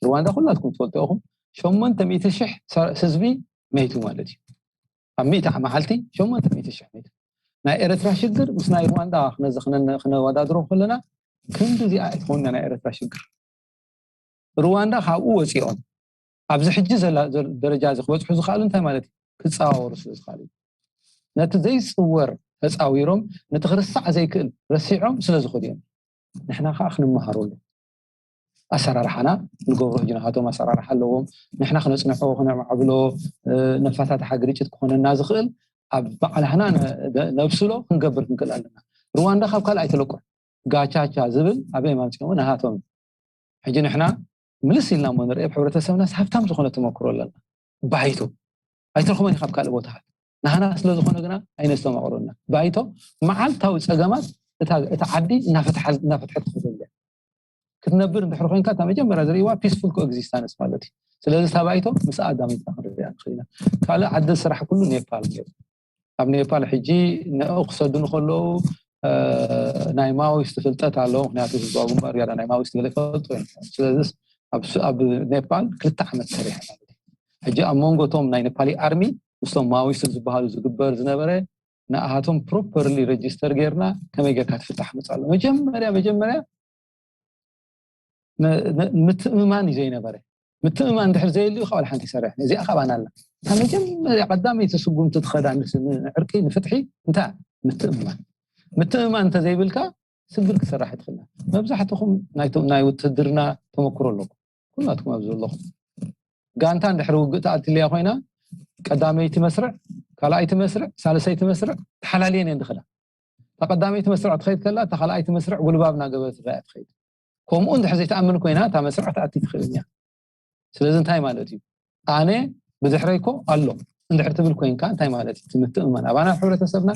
ሩዋንዳ ኩላትኩም ትፈልጡ ኢኹም ሸሞንተ ሚእቲ ሽሕ ህዝቢ መይቱ ማለት እዩ ኣብ ሚእቲ መዓልቲ ሸሞንተ ሚእቲ ሽሕ መይቱ ናይ ኤረትራ ሽግር ምስ ናይ ሩዋንዳ ክነወዳድሮ ከለና ክንዲ እዚኣ ኣይትኾንና ናይ ኤረትራ ሽግር ሩዋንዳ ካብኡ ወፂኦም ኣብዚ ሕጂ ደረጃ እዚ ክበፅሑ ዝኽኣሉ እንታይ ማለት እዩ ክፀዋወሩ ስለ ዝኽኣሉ ነቲ ዘይፅወር ተፃዊሮም ነቲ ክርስዕ ዘይክእል ረሲዖም ስለ ዝኸዱ እዮም ንሕና ከዓ ክንመሃረሉ ኣሰራርሓና ንገብሮ ሕጂ ናቶም ኣሰራርሓ ኣለዎም። ንሕና ክነፅንሖ ክነማዕብሎ፣ ነፋታትሓ ግርጭት ክኾነና ዝኽእል ኣብ ባዕላህና ነብስሎ ክንገብር ክንክእል ኣለና። ሩዋንዳ ካብ ካልእ ኣይተለቁ ጋቻቻ ዝብል ኣበይ ማምፅኦም ናሃቶም። ሕጂ ንሕና ምልስ ኢልና እሞ ንርኢ፣ ኣብ ሕብረተሰብናስ ሃብታም ዝኾነ ተመክሮ ኣለና። ባይቶ ኣይትረኽቦን ኢኻ ኣብ ካልእ ቦታታት። ናህና ስለ ዝኾነ ግና ኣይነስተማቕሩና። ባይቶ መዓልታዊ ፀገማት እታ ዓዲ እናፈትሐት ትኸደሉ እያ። ክትነብር እንድሕር ኮይንካ እታ መጀመርያ ዝርእዋ ፒስፉል ኮኤግዚስታንስ ማለት እዩ። ስለዚ እታ ባይቶ ምስ ኣዳሚታ ክንሪኣ ንኽእል ኢና። ካልእ ዓዲ ስራሕ ኩሉ ኔፓል ነይሩ። ኣብ ኔፓል ሕጂ ንኡ ክሰዱ ንከለዉ ናይ ማዊስት ፍልጠት ኣለዎ። ምክንያቱ ህዝባዊ ግንባር ያዳ ናይ ማዊስት ገለ ይፈልጡ እዮም። ስለዚ ኣብ ኔፓል ክልተ ዓመት ሰሪሐ ማለት እዩ። ሕጂ ኣብ መንጎቶም ናይ ኔፓሊ ኣርሚ ምስቶም ማዊስት ዝበሃሉ ዝግበር ዝነበረ ንኣሃቶም ፕሮፐርሊ ሬጅስተር ጌርና ከመይ ጌርካ ትፍታሕ መፅእ ኣሎ። መጀመርያ መጀመርያ ምትእምማን እዩ ዘይነበረ። ምትእምማን ድሕር ዘየልዩ ካብ ሓንቲ ይሰርሕ። እዚኣ ካባና ኣላ። እታ መጀመርያ ቀዳመይቲ ስጉምቲ ትኸዳ ንዕርቂ ንፍትሒ እንታይ? ምትእምማን። ምትእምማን እንተዘይብልካ ስግር ክሰራሕ ይትኽእልና። መብዛሕትኹም ናይ ውትድርና ተመክሮ ኣለኩም። ኩላትኩም ኣብ ዘለኹም ጋንታ እንድሕር ውግእ ተኣትልያ ኮይና ቀዳመይቲ መስርዕ፣ ካልኣይቲ መስርዕ፣ ሳልሰይቲ መስርዕ ተሓላልየን እየን ድኽዳ። እታ ቀዳመይቲ መስርዕ ትኸይድ ከላ እታ ካልኣይቲ መስርዕ ጉልባብ እናገበረት ትረኣያ ትኸይድ። ከምኡ እንድሕር ዘይትኣምን ኮይና እታ መስርዕ ትኣቲ ትኽእል እያ። ስለዚ እንታይ ማለት እዩ? ኣነ ብድሕረይ እኮ ኣሎ እንድሕር ትብል ኮይንካ እንታይ ማለት እዩ? እቲ ምትእምማን ኣባና ኣብ ሕብረተሰብና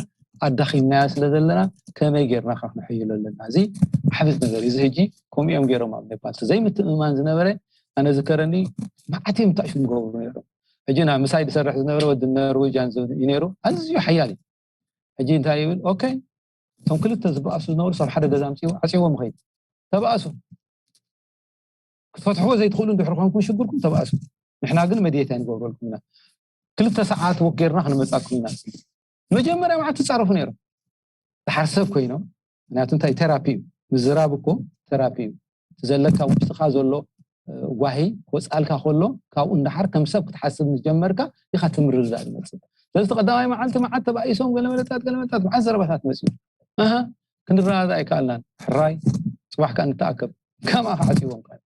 ኣዳኺምናያ ስለ ዘለና ከመይ ጌርና ከ ክነሕይሎ ኣለና? እዚ ዓብት ነገር እዩ። እዚ ሕጂ ከምኡ እዮም ገይሮም ኣብ ኔፓል። እቲ ዘይምትእምማን ዝነበረ ኣነ ዝከረኒ መዓት እዮም ታሽሙ ዝገብሩ ነይሮም። ሕጂ ና ምሳይ ዝሰርሕ ዝነበረ ወዲ ኖርዌጃን እዩ ነይሩ። ኣዝዩ ሓያል እዩ። ሕጂ እንታይ ይብል? ኦኬ እቶም ክልተ ዝበኣሱ ዝነበሩ ሰብ ሓደ ገዛ ኣምፅኡ ዓፅዎም ይኸይድ። ተባኣሱ ክትፈትሕዎ ዘይትኽእሉ እንድሕር ኮንኩም ሽግርኩም ተባእሱ። ንሕና ግን መድየት ኣይንገብረልኩም ኢና። ክልተ ሰዓት ወክ ጌርና ክንመፃኩም ኢና። መጀመርያ መዓት ትፃረፉ ነይሮም። ድሓር ሰብ ኮይኖም፣ ምክንያቱ እንታይ ቴራፒ እዩ። ምዝራብ እኮ ቴራፒ እዩ። እቲ ዘለካ ውሽጥኻ ዘሎ ጓሂ ክወፃልካ ከሎ ካብኡ እንዳሓር ከም ሰብ ክትሓስብ ምስ ጀመርካ ኢኻ ትምርዳእ ዝመፅእ። ስለዚ ቀዳማይ መዓልቲ መዓት ተባኢሶም ገለመለታት ገለመለታት መዓት ዘረባታት መፅኡ። ኣሃ ክንረዳዳእ ኣይከኣልናን። ሕራይ ፅባሕ ከዓ ንተኣከብ። ከምኣ ክዓፅዎም ከዓ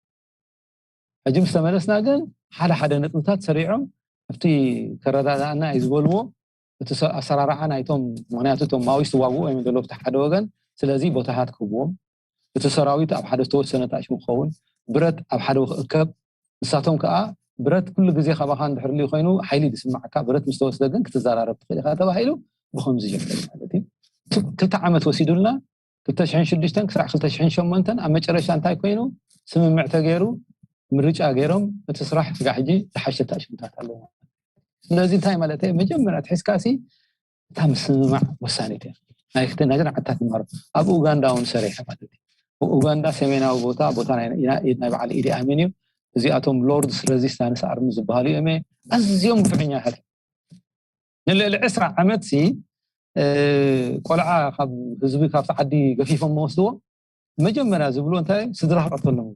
ሕጂ ምስ ተመለስና ግን ሓደ ሓደ ነጥብታት ሰሪዖም ኣብቲ ከረዳዳእና እዩ ዝበልዎ እቲ ኣሰራርሓ ናይቶም፣ ምክንያቱ እቶም ማዊስት ዋግኡ እዮም ዘለዉ ኣብቲ ሓደ ወገን። ስለዚ ቦታታት ክህብዎም፣ እቲ ሰራዊት ኣብ ሓደ ዝተወሰነ ታሽሙ ክኸውን፣ ብረት ኣብ ሓደ ክእከብ፣ ንሳቶም ከዓ ብረት ኩሉ ግዜ ካባኻ እንድሕር ልዩ ኮይኑ ሓይሊ ዝስማዓካ፣ ብረት ምስ ተወስደ ግን ክትዘራረብ ትኽእል ኢኻ ተባሂሉ ብኸምዚ ይሕተት ማለት እዩ። ክልተ ዓመት ወሲዱልና ክልተ ሽሕን ሽዱሽተን ክሳዕ ክልተ ሽሕን ሸሞንተን ኣብ መጨረሻ እንታይ ኮይኑ ስምምዕ ተገይሩ ምርጫ ገይሮም እቲ ስራሕ ስጋ ሕጂ ዝሓሸ ታሽሙታት ኣለዎ። ስለዚ እንታይ ማለት እዩ? መጀመርያ ትሒዝካሲ እታ ምስምማዕ ወሳኒት እያ። ናይ ክልተ ናይ ዓድታት ይማሩ። ኣብ ኡጋንዳ እውን ሰሪሐ ማለት እዩ። ኡጋንዳ ሰሜናዊ ቦታ ቦታ ናይ በዓል ኢዲ ኣሚን እዩ። እዚኣቶም ሎርድስ ሬዚስታንስ ኣርሚ ዝበሃሉ እዮም። ኣዝዮም ግፍዕኛታት ንልዕሊ ዕስራ ዓመት ሲ ቆልዓ ካብ ህዝቢ ካብቲ ዓዲ ገፊፎም መወስድዎ መጀመርያ ዝብሎ እንታይ ስድራ ክቐተሎም።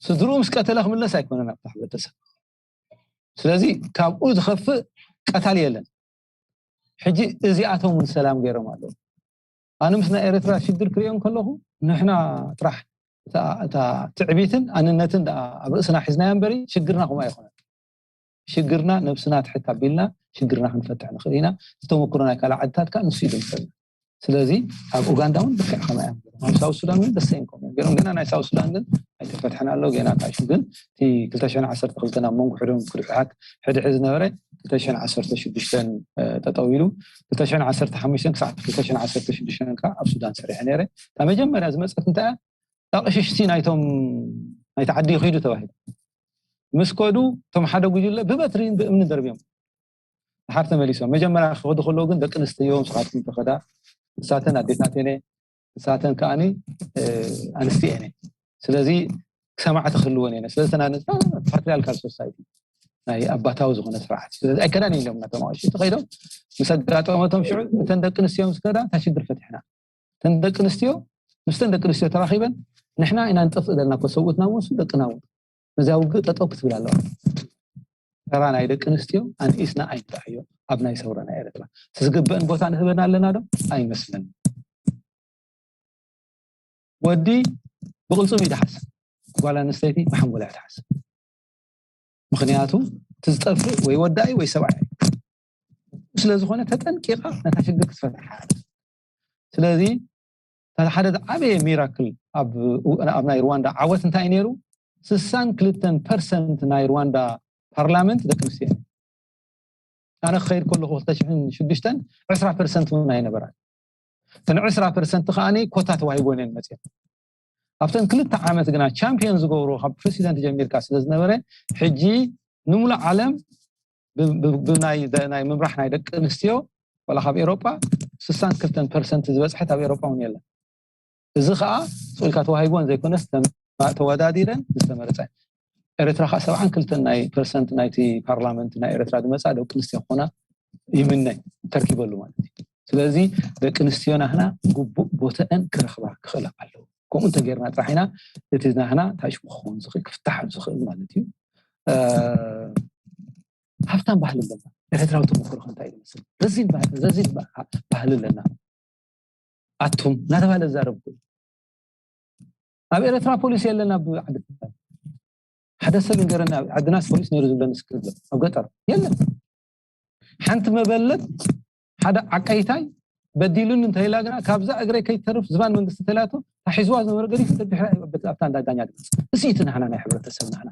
ስድርኡ ምስ ቀተለ ክምለስ ኣይኮነን ኣብታ ሕብረተሰብ። ስለዚ ካብኡ ዝኸፍእ ቀታል የለን። ሕጂ እዚኣቶም እውን ሰላም ገይሮም ኣለዉ። ኣነ ምስ ናይ ኤርትራ ሽግር ክሪኦ ከለኹ ንሕና ጥራሕ እታ ትዕቢትን ኣንነትን ኣብ ርእስና ሒዝናያ እምበሪ ሽግርና ከምኡ ኣይኮነን። ሽግርና ነብስና ትሕት ኣቢልና ሽግርና ክንፈትሕ ንኽእል ኢና። ዝተመክሮ ናይ ካልእ ዓድታት ከዓ ንሱ እዩ ድምሰልና። ስለዚ ኣብ ኡጋንዳ እውን ብክዕ ከማ እዮም ኣብ ሳውት ሱዳን እውን ደሰይም ከም ገሮም ግና ናይ ሳውት ሱዳን ግን ኣይተፈትሐን ኣሎ ገና ታሹ ግን እቲ ክልተ ሽሕን ዓሰርተ ክልተን ኣብ መንጎ ሕዶም ክድሕሓት ሕድሒ ዝነበረ ክልተ ሽሕን ዓሰርተ ሽዱሽተን ጠጠው ኢሉ ክልተ ሽሕን ዓሰርተ ሓሙሽተን ክሳዕ ክልተ ሽሕን ዓሰርተ ሽዱሽተን ከዓ ኣብ ሱዳን ሰሪሐ ነይረ። እታ መጀመርያ ዝመፀት እንታይ እያ? ኣቕሽሽቲ ናይቶም ናይቲ ዓዲ ይኸይዱ ተባሂሉ ምስ ከዱ እቶም ሓደ ጉጅለ ብበትሪን ብእምንን ደርብዮም ድሓር ተመሊሶም። መጀመርያ ክኸዱ ከለዉ ግን ደቂ ኣንስትዮ ንስኻትኩም ተኸዳ ንሳተን ኣዴታት እየን ንሳተን ከዓኒ ኣንስቲ እየን። ስለዚ ክሰማዕቲ ክህልወን እየን። ስለዚ ተናነፅና ፓትሪያልካል ሶሳይቲ ናይ ኣባታዊ ዝኾነ ስርዓት ስለዚ ኣይከዳን ኢሎም ናቶም ኣቕሽቲ ከይዶም ምስ ኣጋጠመቶም ሽዑ እተን ደቂ ኣንስትዮ ምስ ከዳ እታ ሽግር ፈቲሕና እተን ደቂ ኣንስትዮ ምስተን ደቂ ኣንስትዮ ተራኺበን ንሕና ኢና ንጠፍእ ዘለና እኮ ሰብኡትና እውን ደቅና እውን ነዚያ ውግእ ጠጠው ክትብል ኣለዋ። ተራ ናይ ደቂ ኣንስትዮ ኣንኢስና ኣይንርኣዮ። ኣብ ናይ ሰውራ ናይ ኤርትራ እቲ ዝግበእን ቦታ ንህበን ኣለና ዶ? ኣይመስለኒ። ወዲ ብቕልፅም ይድሓስ ጓል ኣንስተይቲ ብሓንጎላ እያ ትሓስብ። ምክንያቱ እቲ ዝጠፍእ ወይ ወዳኢ ወይ ሰብኣይ እዩ። ስለ ዝኾነ ተጠንቂቓ ነታ ሽግር ክትፈትሓ እያ። ስለዚ እታ ሓደ ዝዓበየ ሚራክል ኣብ ኣብ ናይ ሩዋንዳ ዓወት እንታይ እዩ ነይሩ? ስሳን ክልተን ፐርሰንት ናይ ሩዋንዳ ፓርላመንት ደቂ ኣንስትዮ እየን። ኣነ ክኸይድ ከለኹ ክልተ ሽሕን ሽዱሽተን ዕስራ ፐርሰንት እውን ኣይነበራን። እተን ዕስራ ፐርሰንት ከኣ ኮታ ተዋሂቦን እየን መፅየን። ኣብተን ክልተ ዓመት ግና ቻምፒዮን ዝገብሮ ካብ ፕሬሲደንት ጀሚርካ ስለ ዝነበረ ሕጂ ንሙሉእ ዓለም ብ- ብ- ብናይ ናይ ምምራሕ ናይ ደቂ ኣንስትዮ ዋላ ካብ ኤሮጳ ስሳን ክልተን ፐርሰንት ዝበፅሐት ኣብ ኤሮጳ እውን የለን። እዚ ከዓ ስቕ ኢልካ ተዋሂቦን ዘይኮነስ ተም- ተወዳዲረን ዝተመረፀ። ኤርትራ ከዓ ሰብዓን ክልተን ናይ ፐርሰንት ናይቲ ፓርላመንት ናይ ኤርትራ ዝመፃ ደቂ ኣንስትዮ ክኾና ይምነ ተርኪበሉ ማለት እዩ። ስለዚ ደቂ ኣንስትዮ ናህና ግቡእ ቦተአን ክረኽባ ክኽእላ ኣለዎ። ከምኡ እንተጌርና ጥራሕ ኢና እቲ ናህና ታሽሙ ክኸውን ዝኽእል ክፍታሕ ዝኽእል ማለት እዩ። እ፣ ሃፍታም ባህሊ ኣለና። ኤርትራዊ ተመክሮ ከ እንታይ እዩ ዝመስል? ረዚን ባህሊ ረዚን ባህሊ ኣለና። ኣቱም እናተባህለ ዝዛረብ ኩሉ ኣብ ኤርትራ ፖሊስ የለን። ኣብ ዓዲ ሓደ ሰብ ይንገረና፣ ኣብ ዓድናስ ፖሊስ ነይሩ ዝብለኒ ስክር ኣሎ። ኣብ ገጠር የለን። ሓንቲ መበለት ሓደ ዓቀይታይ በዲሉኒ እንተኢላ ግና ካብዛ እግረይ ከይተርፍ ዝባን መንግስቲ ተላቶ ታሒዝዋ ዝነበረ ገዲፉ ደድሕራ ኣብታ እንዳ ዳኛ ድመፅ። እዚ እቲ ናህና ናይ ሕብረተሰብ ናህና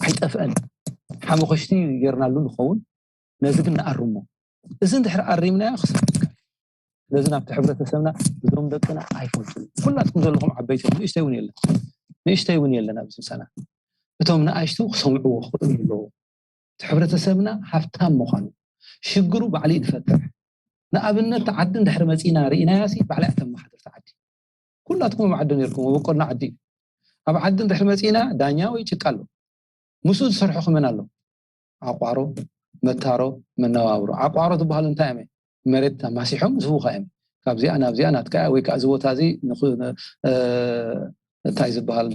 ኣይጠፍአን። ሓመኸሽቲ ጌርናሉ ንኸውን፣ ነዚ ግን ንኣርሞ። እዚ እንድሕር ኣሪምናዮ ክስራሕ ይከኣል። ስለዚ ናብቲ ሕብረተሰብና እዞም ደቅና ኣይፈልጡን። ኩላትኩም ዘለኹም ዓበይቲ ንእሽተይ እውን የለን፣ ንእሽተይ እውን የለን ኣብዚ ምሳና። እቶም ንኣሽቱ ክሰምዕዎ ክኽእሉ ኣለዎ። እቲ ሕብረተሰብና ሃፍታም ምዃኑ ሽግሩ ባዕሉ እዩ ዝፈትሕ። ንኣብነት ዓዲ እንድሕር መፂና ርኢናያሲ ባዕላ እያ ተመሓድርቲ ዓዲ። ኩላትኩም ኣብ ዓዲ ነርኩም መበቆልና ዓዲ እዩ። ኣብ ዓዲ እንድሕር መፂና ዳኛ ወይ ጭቃ ኣሎ። ምስኡ ዝሰርሑ ክመን ኣሎ? ዓቋሮ፣ መታሮ፣ መነባብሮ። ዓቋሮ ዝበሃሉ እንታይ እዮም? መሬት ኣማሲሖም ዝህቡኻ እዮም። ካብዚኣ ናብዚኣ ናትካ ወይ ከዓ እዚ ቦታ እዚ እንታይ ዝበሃል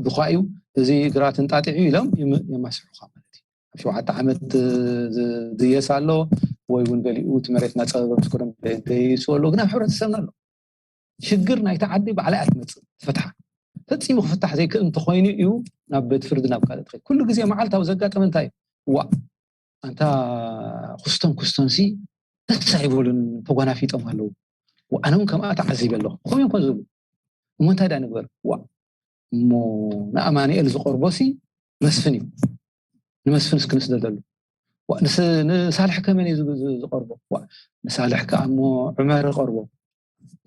ዱኻ እዩ፣ እዚ ግራት እንጣጢዑ ኢሎም የማስሑኻ ማለት እዩ። ኣብ ሸውዓተ ዓመት ዝድየስ ኣሎ ወይ እውን ገሊኡ እቲ መሬት እናፀበበ ምስ ኮዶም ደይሱ ኣሎ። ግን ኣብ ሕብረተሰብና ኣሎ ሽግር ናይቲ ዓዲ ባዕላ እያ ትመፅእ ትፈትሓ። ፈፂሙ ክፍታሕ ዘይክእል እንተኮይኑ እዩ ናብ ቤት ፍርዲ ናብ ካልእ ትኸይድ። ኩሉ ግዜ መዓልታዊ ዘጋጠመ እንታይ እዩ? ዋ ኣንታ ኩስቶን ኩስቶንሲ ደስ ኣይበሉን ተጓናፊጦም ኣለዉ። ኣነ እውን ከምኣ ተዓዚበ ኣለኹ። ከምኡ እዮም ዝብሉ። እሞ እንታይ ዳ ንግበር? ዋ እሞ ንኣማኑኤል ዝቐርቦሲ መስፍን እዩ። ንመስፍን እስኪ ንስደደሉ። ንሳልሕ ከመን እዩ ዝቐርቦ? ንሳልሕ ከዓ እሞ ዑመር ይቐርቦ።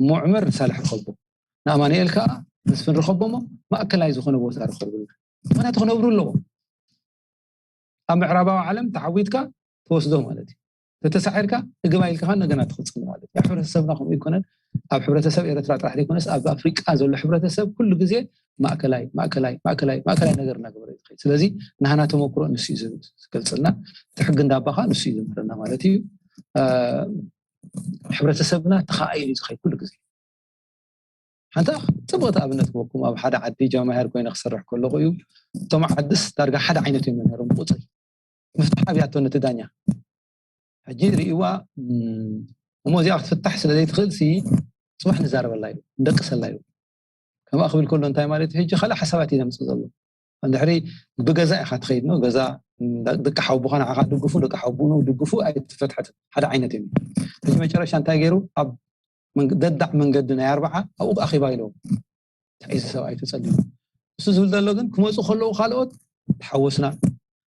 እሞ ዑመር ንሳልሕ ርኸቦ፣ ንኣማኑኤል ከዓ መስፍን ርኸቦ እሞ ማእከላይ ዝኾነ ቦታ ርኸብሉ። ምክንያቱ ክነብሩ ኣለዎ። ኣብ ምዕራባዊ ዓለም ተዓዊትካ ትወስዶ ማለት እዩ። ተተሳዒርካ እግባ ኢልካ እንደገና ትቕፅል ማለት እዩ። ሕብረተሰብና ከምኡ ይኮነን። ኣብ ሕብረተሰብ ኤርትራ ጥራሕ ዘይኮነስ ኣብ ኣፍሪቃ ዘሎ ሕብረተሰብ ኩሉ ግዜ ማእከላይ ማእከላይ ማእከላይ ማእከላይ ነገር እናገበረ እዩ ዝኸይድ። ስለዚ ናህና ተመክሮ ንሱ እዩ ዝገልፅልና። እቲ ሕጊ እንዳባኻ ንሱ እዩ ዝምህረና ማለት እዩ። ሕብረተሰብና ተኻኢሉ እዩ ዝኸይድ ኩሉ ግዜ። ሓንቲ ፅብቕቲ ኣብነት ክበኩም ኣብ ሓደ ዓዲ ጃማሄር ኮይነ ክሰርሕ ከለኹ እዩ። እቶም ዓድስ ዳርጋ ሓደ ዓይነት እዮም ነሮም ቁፅሪ ምፍታሕ ኣብያቶ ነቲ ዳኛ ሕጂ ርእዋ እሞ እዚኣ ክትፍታሕ ስለ ዘይትኽእል ሲ ፅባሕ ንዛረበላ እዩ፣ ንደቅሰላ እዩ። ከምኣ ክብል ከሎ እንታይ ማለት እዩ? ሕጂ ካልእ ሓሳባት እዩ ዘምፅእ ዘሎ። እንድሕሪ ብገዛ ኢኻ ትኸይድ ነው ገዛ ደቂ ሓውቡኻ ንዓኻ ድግፉ ደቂ ሓውቡ ነው ድግፉ ኣይትፈትሐትን ሓደ ዓይነት እዩ። ሕጂ መጨረሻ እንታይ ገይሩ ኣብ ደዳዕ መንገዲ ናይ ኣርባዓ ኣብኡ ኣኺባ ኢለዎም። እንታይ እዚ ሰብኣይ ተፀሊሙ እሱ ዝብል ዘሎ ግን ክመፁ ከለዉ ካልኦት ተሓወስና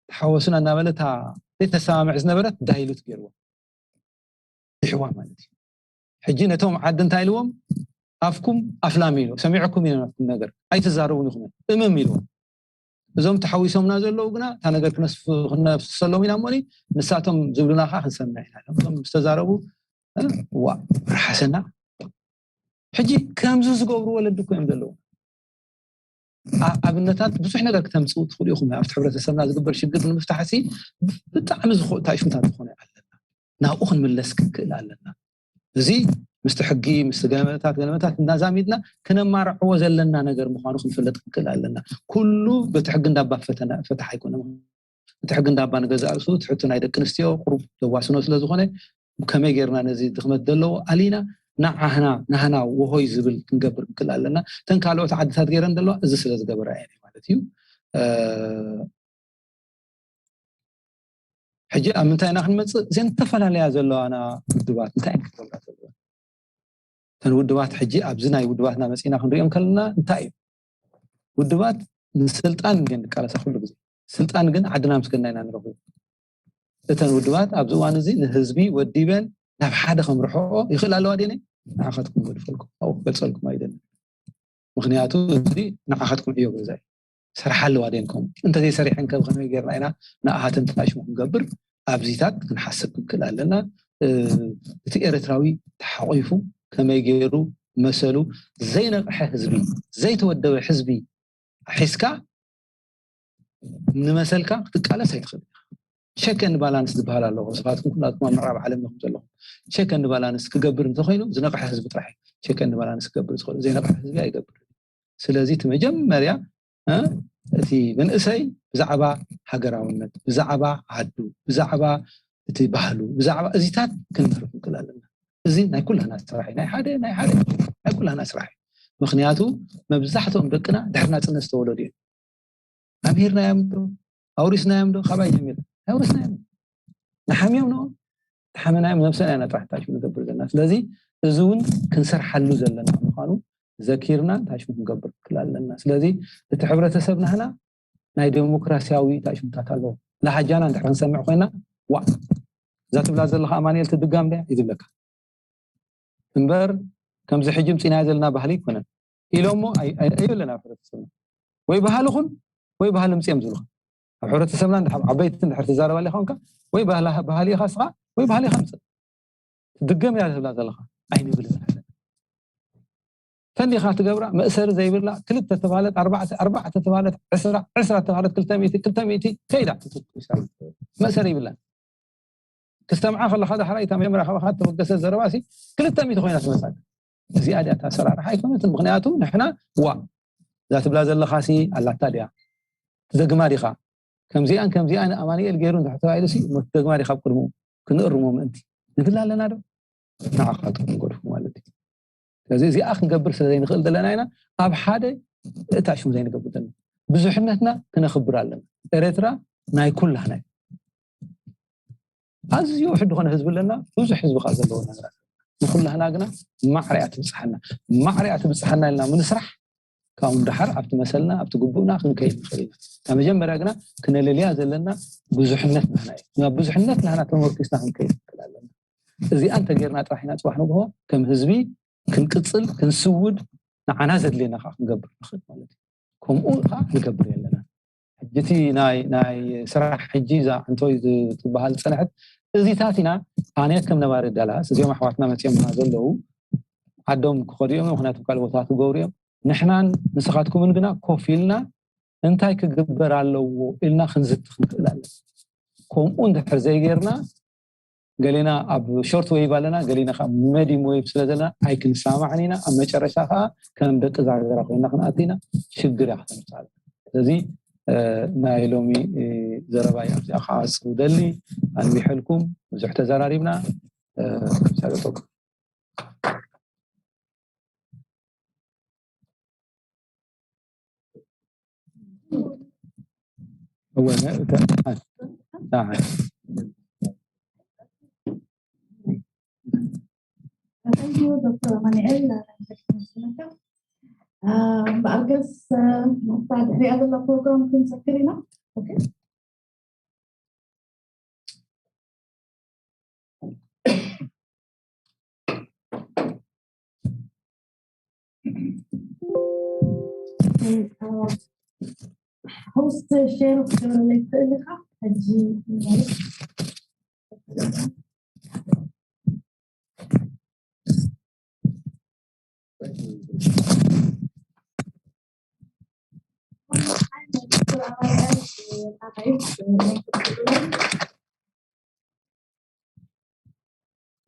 ተሓወስና እናበለ እታ ዘይተሰማምዕ ዝነበረት ዳይሉት ገይርዎ ይሕዋ ማለት እዩ። ሕጂ ነቶም ዓዲ እንታይ ኢልዎም? ኣፍኩም ኣፍላሚ ኢሉ ሰሚዐኩም ኢና ናትኩም ነገር ኣይትዛረቡን ኢኹም እምም ኢልዎም። እዞም ተሓዊሶምና ዘለዉ ግና እታ ነገር ክነፍሰሎም ኢና እሞ ንሳቶም ዝብሉና ከዓ ክንሰምዕ ኢና እዞም ዝተዛረቡ ዋ ርሓሰና። ሕጂ ከምዚ ዝገብሩ ወለዲ እኮ እዮም ዘለዉ። ኣብነታት ብዙሕ ነገር ክተምፅኡ ትኽእሉ ኢኹም። ኣብቲ ሕብረተሰብና ዝግበር ሽግር ንምፍታሕ ሲ ብጣዕሚ ዝኽእታ እሹታት ዝኾነ ኣለና ናብኡ ክንምለስ ክንክእል ኣለና። እዚ ምስቲ ሕጊ ምስቲ ገመታት ገመታት እናዛሚድና ክነማርዕዎ ዘለና ነገር ምኳኑ ክንፍለጥ ክንክእል ኣለና። ኩሉ በቲ ሕጊ እንዳባ ፈተና ፈታሕ ኣይኮነ። እቲ ሕጊ እንዳባ ንገዛእ ርእሱ ትሕቱ ናይ ደቂ ኣንስትዮ ቁሩብ ዘዋስኖ ስለ ዝኾነ ከመይ ጌርና ነዚ ድኽመት ዘለዎ ኣሊና ንዓህና ናህና ወሆይ ዝብል ክንገብር ክንክእል ኣለና። እተን ካልኦት ዓድታት ገይረን ዘለዋ እዚ ስለ ዝገበራ እየን ማለት እዩ። ሕጂ ኣብ ምንታይ ኢና ክንመፅእ? እዘን ዝተፈላለያ ዘለዋና ውድባት እንታይ እየን ክገብራ ዘለዋ? እተን ውድባት ሕጂ ኣብዚ ናይ ውድባትና መፂና ክንሪኦም ከለና እንታይ እዩ? ውድባት ንስልጣን እየን ዝቃለሳ ኩሉ ግዜ። ስልጣን ግን ዓድና ምስ ከድና ኢና ንረኽቦ። እተን ውድባት ኣብዚ እዋን እዚ ንህዝቢ ወዲበን ናብ ሓደ ከምርሕኦ ይኽእል ኣለዋ ድየን? ንዓኻትኩም ገድፈልኩም ኣብኡ ክገልፀልኩም ኣይደልን። ምክንያቱ እዚ ንዓኻትኩም ዕዮ ገዛ እዩ። ሰርሓ ኣለዋ ድየን? ከምኡ እንተዘይሰሪሐን ከ ብኸመይ ጌርና ኢና ንኣሃተን ተጣሽሙ ክንገብር ኣብዚታት ክንሓስብ ክንክእል ኣለና። እቲ ኤርትራዊ ተሓቂፉ ከመይ ገይሩ መሰሉ ዘይነቕሐ ህዝቢ ዘይተወደበ ህዝቢ ሒዝካ ንመሰልካ ክትቃለስ ኣይትኽእል። ቸክ ኤንድ ባላንስ ዝበሃል ኣለኹ። ስኻትኩም ኩላትኩም ኣብ ምዕራብ ዓለም ኢኹም ዘለኹም። ቸክ ኤንድ ባላንስ ክገብር እንተኮይኑ ዝነቕሐ ህዝቢ ጥራሕ ቸክ ኤንድ ባላንስ ክገብር ዝኽእል፣ ዘይነቕሐ ህዝቢ ኣይገብር። ስለዚ እቲ መጀመርያ እቲ መንእሰይ ብዛዕባ ሃገራውነት፣ ብዛዕባ ዓዱ፣ ብዛዕባ እቲ ባህሉ፣ ብዛዕባ እዚታት ክንምህር ክንክእል ኣለና። እዚ ናይ ኩላና ስራሕ እዩ። ናይ ሓደ ናይ ሓደ ናይ ኩላና ስራሕ እዩ። ምክንያቱ መብዛሕትኦም ደቅና ድሕሪ ናፅነት ዝተወለዱ እዮም። ኣምሂርናዮም ዶ? ኣውሪስናዮም ዶ? ካባይ ጀሚር ኣውሪስናዮም። ንሓምዮም ዶ? ተሓመናዮም ነብሰና ኢና ጥራሕ ታሽ ንገብር ዘለና። ስለዚ እዚ እውን ክንሰርሓሉ ዘለና ምዃኑ ዘኪርና ታሽሙ ክንገብር ክል ኣለና። ስለዚ እቲ ሕብረተሰብ ናህና ናይ ዴሞክራሲያዊ ታሽሙታት ኣለዎ። ለሃጃና እንድሕር ክንሰምዕ ኮይና ዋ እዛ ትብላ ዘለካ ኣማንኤል ትድጋም ድያ ይዝብለካ እምበር ከምዚ ሕጂ ምፂናዮ ዘለና ባህሊ ይኮነን ኢሎሞ ኣይብለና። ሕብረተሰብና ወይ ባህሊ ኩን ወይ ባህሊ ምፅኦም ዝብልካ ኣብ ሕብረተሰብና ዓበይቲ እንድሕር ትዛረባለ ኮንካ ወይ ባህሊ ኢካ ስኻ ወይ ባህሊ ኢካ ምፅእ ትድገም እያ ትብላ ዘለካ ኣይንብል። ፈሊኻ ትገብራ መእሰሪ ዘይብላ ክልተ ተባለት ኣርባዕተ ኣርባዕተ ተባለት ዕስራ ዕስራ ተባለት ክልተ ሚእቲ ክልተ ሚእቲ ከይዳ መእሰሪ ይብላ። ክስተምዓ ከለካ ዳሕራይ እታ መጀመርያ ካባካ ተበገሰ ዘረባ ሲ ክልተ ሚእቲ ኮይና ትመጻካ። እዚኣ ድያ እታ ኣሰራርሓ ኣይኮነትን። ምክንያቱ ንሕና ዋ እዛ ትብላ ዘለካ ሲ ኣላታ ድያ ትደግማ ዲካ ከምዚኣን ከምዚኣን ኣማኒኤል ገይሩ እንድሕር ተባሂሉ ሲ ሞት ደግማ ዲካ ኣብ ቅድሙ ክንእርሞ ምእንቲ ንብል ኣለና ዶ? ንዓኻትኩም ንገድፉ ማለት እዩ። ስለዚ እዚኣ ክንገብር ስለ ዘይንኽእል ዘለና ኢና ኣብ ሓደ እታ ሽሙ ዘይንገብር ዘለና። ብዙሕነትና ክነኽብር ኣለና። ኤርትራ ናይ ኩላህና እዩ። ኣዝዩ ውሕድ ዝኾነ ህዝቢ ኣለና፣ ብዙሕ ህዝቢ ከዓ ዘለዎ ነገራት ንኩላህና ግና ማዕሪያ ትብፅሓና ማዕሪያ ትብፅሓና ኢልና ምንስራሕ ካብኡ ንደሓር ኣብቲ መሰልና ኣብቲ ግቡእና ክንከይድ ንኽእል ኢና። እታ መጀመርያ ግና ክነለልያ ዘለና ብዙሕነት ናህና እዩ። ናብ ብዙሕነት ናህና ተመርኪስና ክንከይድ ንኽእል ኣለና። እዚኣ እንተጌርና ጥራሕ ኢና ፅባሕ ንግሆ ከም ህዝቢ ክንቅፅል ክንስውድ ንዓና ዘድልየና ከዓ ክንገብር ንኽእል ማለት እዩ። ከምኡ ከዓ ንገብር የለና። ሕጂ እቲ ናይ ናይ ስራሕ ሕጂ እዛ እንቶይ ትበሃል ዝፀንሐት እዚታት ኢና ኣነ ከም ነባሪ ዳላስ እዚኦም ኣሕዋትና መፅኦምና ዘለዉ ዓዶም ክኸዱ እዮም። ምክንያቱ ካልእ ቦታ ክገብሩ እዮም። ንሕናን ንስኻትኩምን ግና ኮፍ ኢልና እንታይ ክግበር ኣለዎ ኢልና ክንዝቲ ክንክእል ኣለና። ከምኡ እንድሕር ዘይጌርና ገሌና ኣብ ሾርት ዌይቭ ኣለና፣ ገሌና ከዓ መዲም ዌይቭ ስለ ዘለና ኣይክንሰማማዕን ኢና። ኣብ መጨረሻ ከዓ ከም ደቂ እዛ ሃገራ ኮይና ክንኣቱ ኢና። ሽግር እያ ከተምፅኣልና። ስለዚ ናይ ሎሚ ዘረባይ ኣብዚኣ ክዓፅው ደሊ ኣንሚሐልኩም ብዙሕ ተዘራሪብና ሳለጠኩም ዶክተር ኣማንኤል እምበኣር ገስ እታ ድሕሪኣ ዘላ ፕሮግራም ክንሰክር ኢና። ሆስት ሼር ክትገብረለይ ትኽእል ኢኻ ሕጂ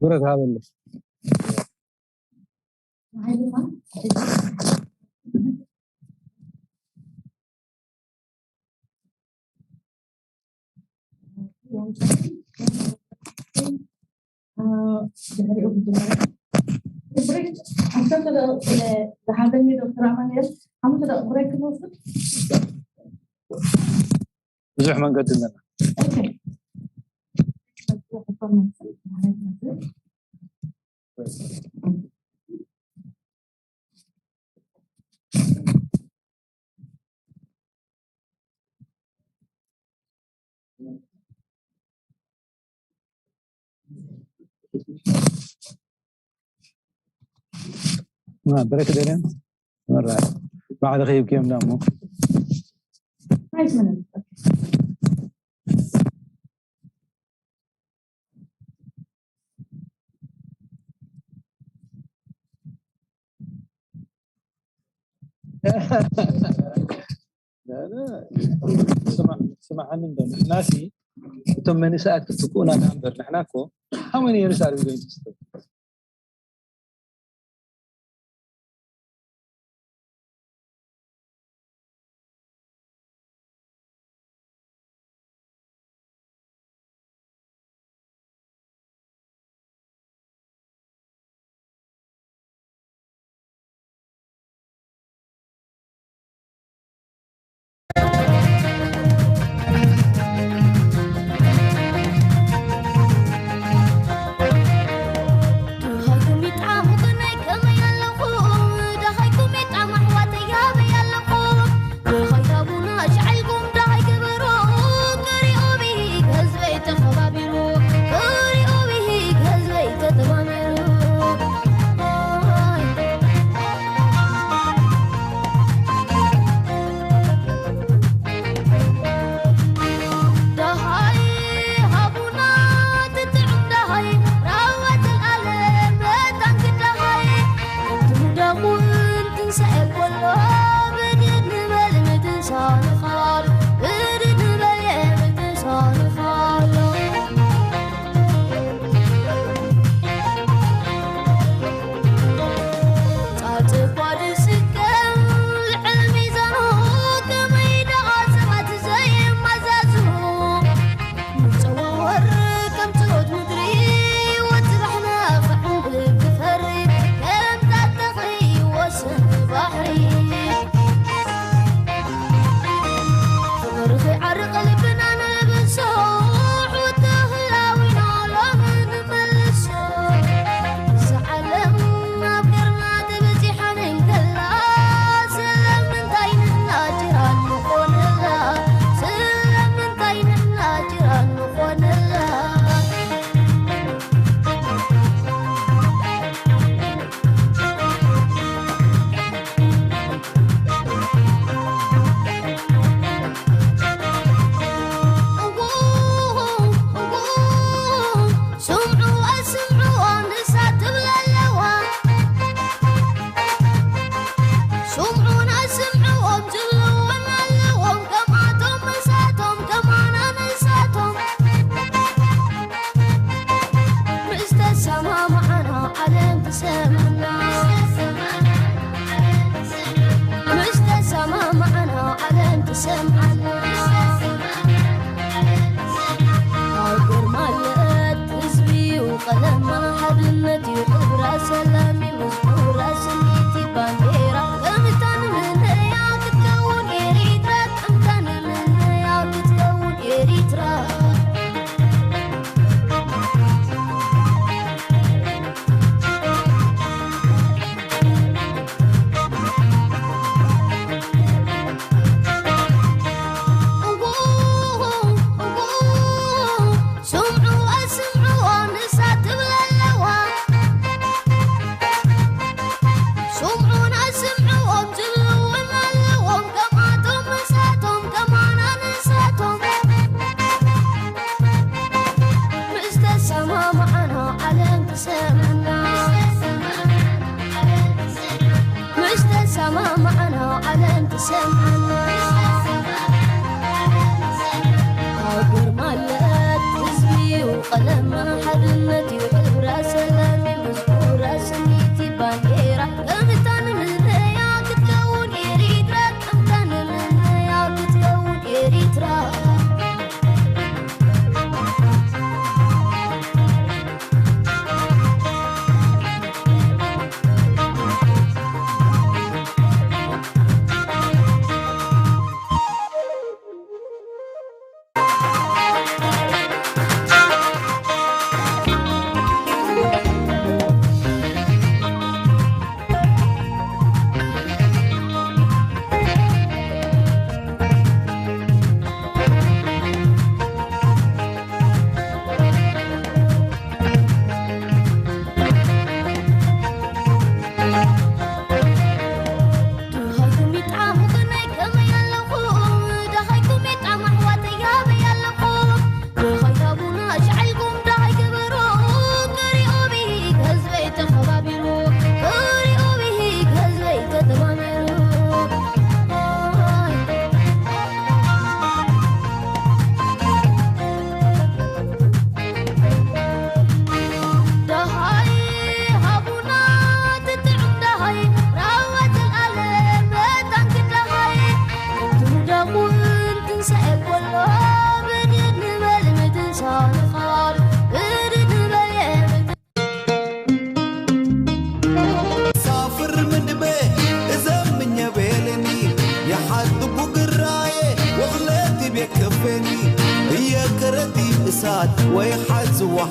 ክብረት ሃበለይ። ብሬክ ሓምሰተ ደቂቕ ስለ ዝሓዘኒ ዶክተር ኣማኑኤል ሓሙሽተ ደቂቕ ብሬክ ክንወስድ። ብዙሕ መንገዲ ኣለና። ኦኬ። ብሬክ ደልዮም መራ ባዕልኺ ሂብክዮም ዳሞ። Five minutes. ስማዕኒ እንዶ ንሕናሲ እቶም መንእሰያት ክትስክኡና ኢና እምበር ንሕና እኮ how many years are we going to stay?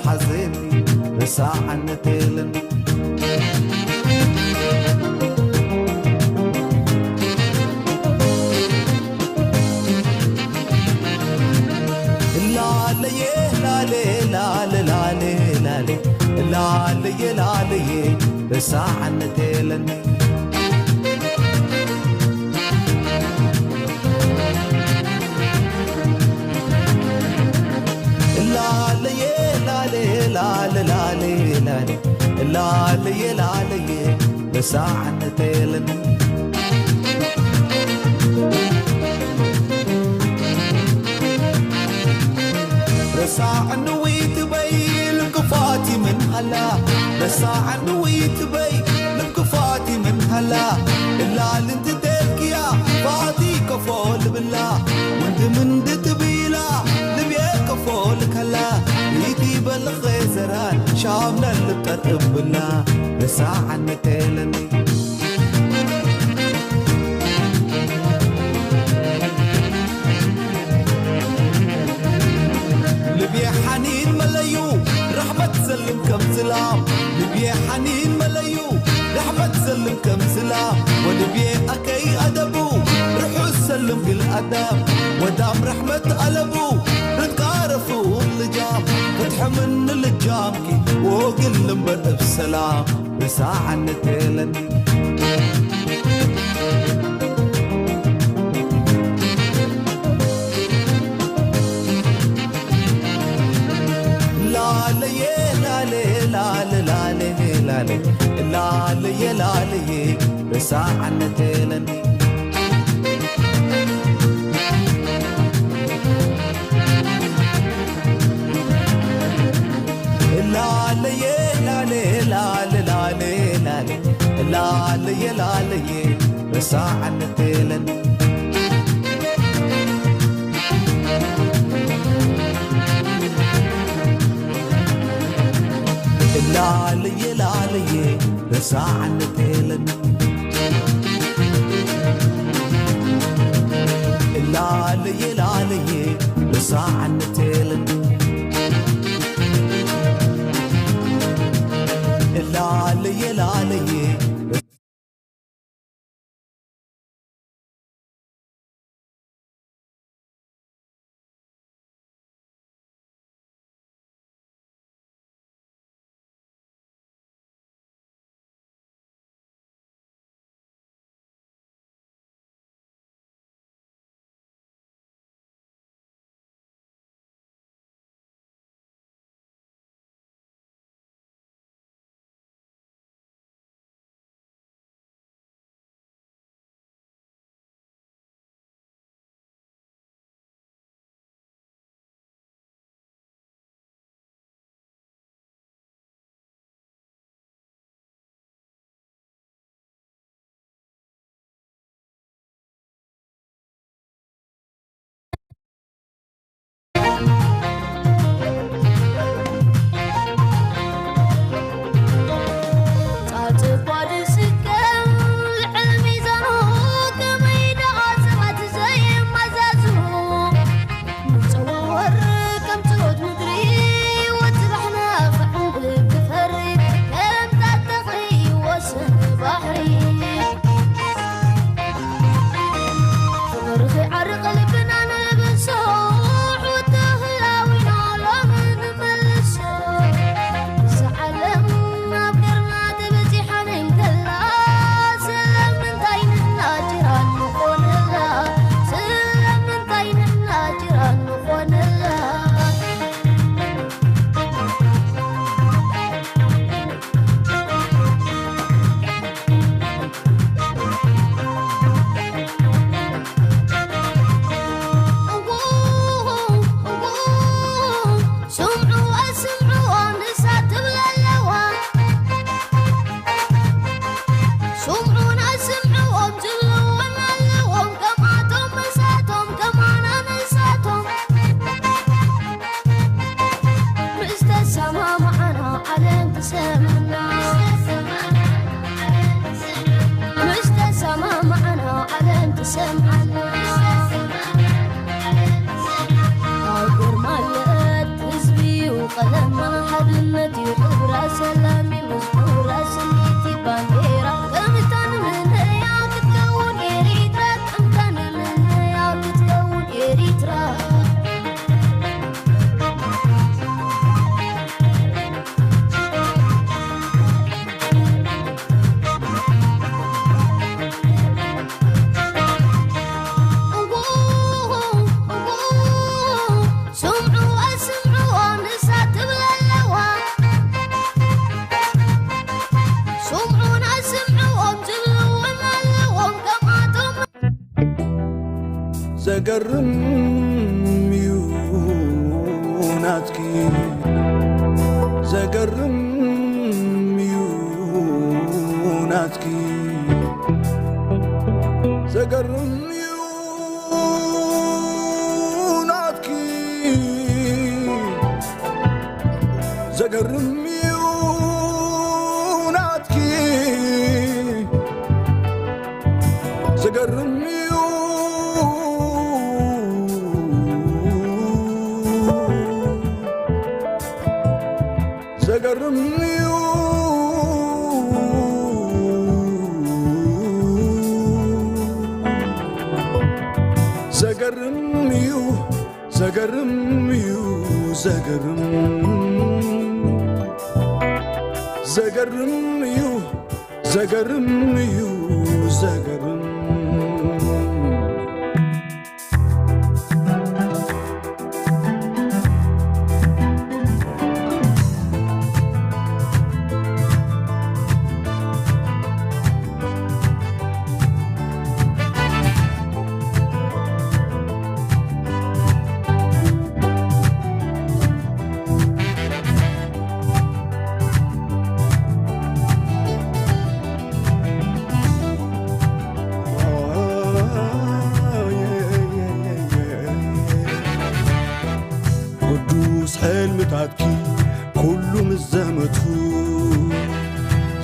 ሓዘኒ ርሳዓኒ ተለኒ። ላለየ ላለ ላለ ላለ ላለ ላለየ ላለየ ርሳዓኒ ተለኒ። ላለየ ላለ ላለ ላለ ላለ ላለየ ላለየ ርሳዓኒ ተለኒ። ርሳዓኒ ውይትበይ ልክፋቲ ምን ሃላ ርሳዓኒ ውይትበይ ልክፋቲ ምን ሃላ እላል እንትተልክያ ፋቲ ከፎ ልብላ ወንድም እንድትብላ ልብየ ከፎ ልከላ ይትበልኸ ዘራን ሻምነን ልብጠር እብላ ርሳዓኒ ተለኒ። ልብየ ሓኒን መለዩ ራሕመት ዘልም ከም ዝላም ልብየ ሓኒን መለዩ ራሕመት ዘልም ከም ዝላም ወልብየ ኣከይ ኣደቡ ርሑስ ሰልም ግል ኣዳም ወዳም ራሕመት ኣለቡ ርትቃረፉ ልጃም ፍትሐምን ልጃምኪ ወግል እምበር እብ ሰላም ርሳዓኒ ተለኒ። ላለየ ላለ ላለ ላለ ላለ ላለየ ላለየ ርሳዓኒ ተለኒ። ላለየ ላለ ላለ ላለ ላለ ላለየ ላለየ ርሳዓኒ ተለኒ። ላለየ ላለየ ርሳዓኒ ተለኒ። ላለየ ላለየ ርሳዓኒ ተለኒ። ላለየ ላለየ ዘገርም እዩ ናትኪ፣ ዘገርም እዩ ናትኪ፣ ዘገርም እዩ ናትኪ፣ ዘገርም እዩ ናትኪ፣ ዘገርም እዩ፣ ዘገርም እዩ፣ ዘገርም እዩ፣ ዘገርም እዩ፣ ዘገርም፣ ዘገርም እዩ፣ ዘገርም እዩ፣ ዘገርም። ቅዱስ ሕልምታትኪ ኩሉ ምስ ዘመቱ፣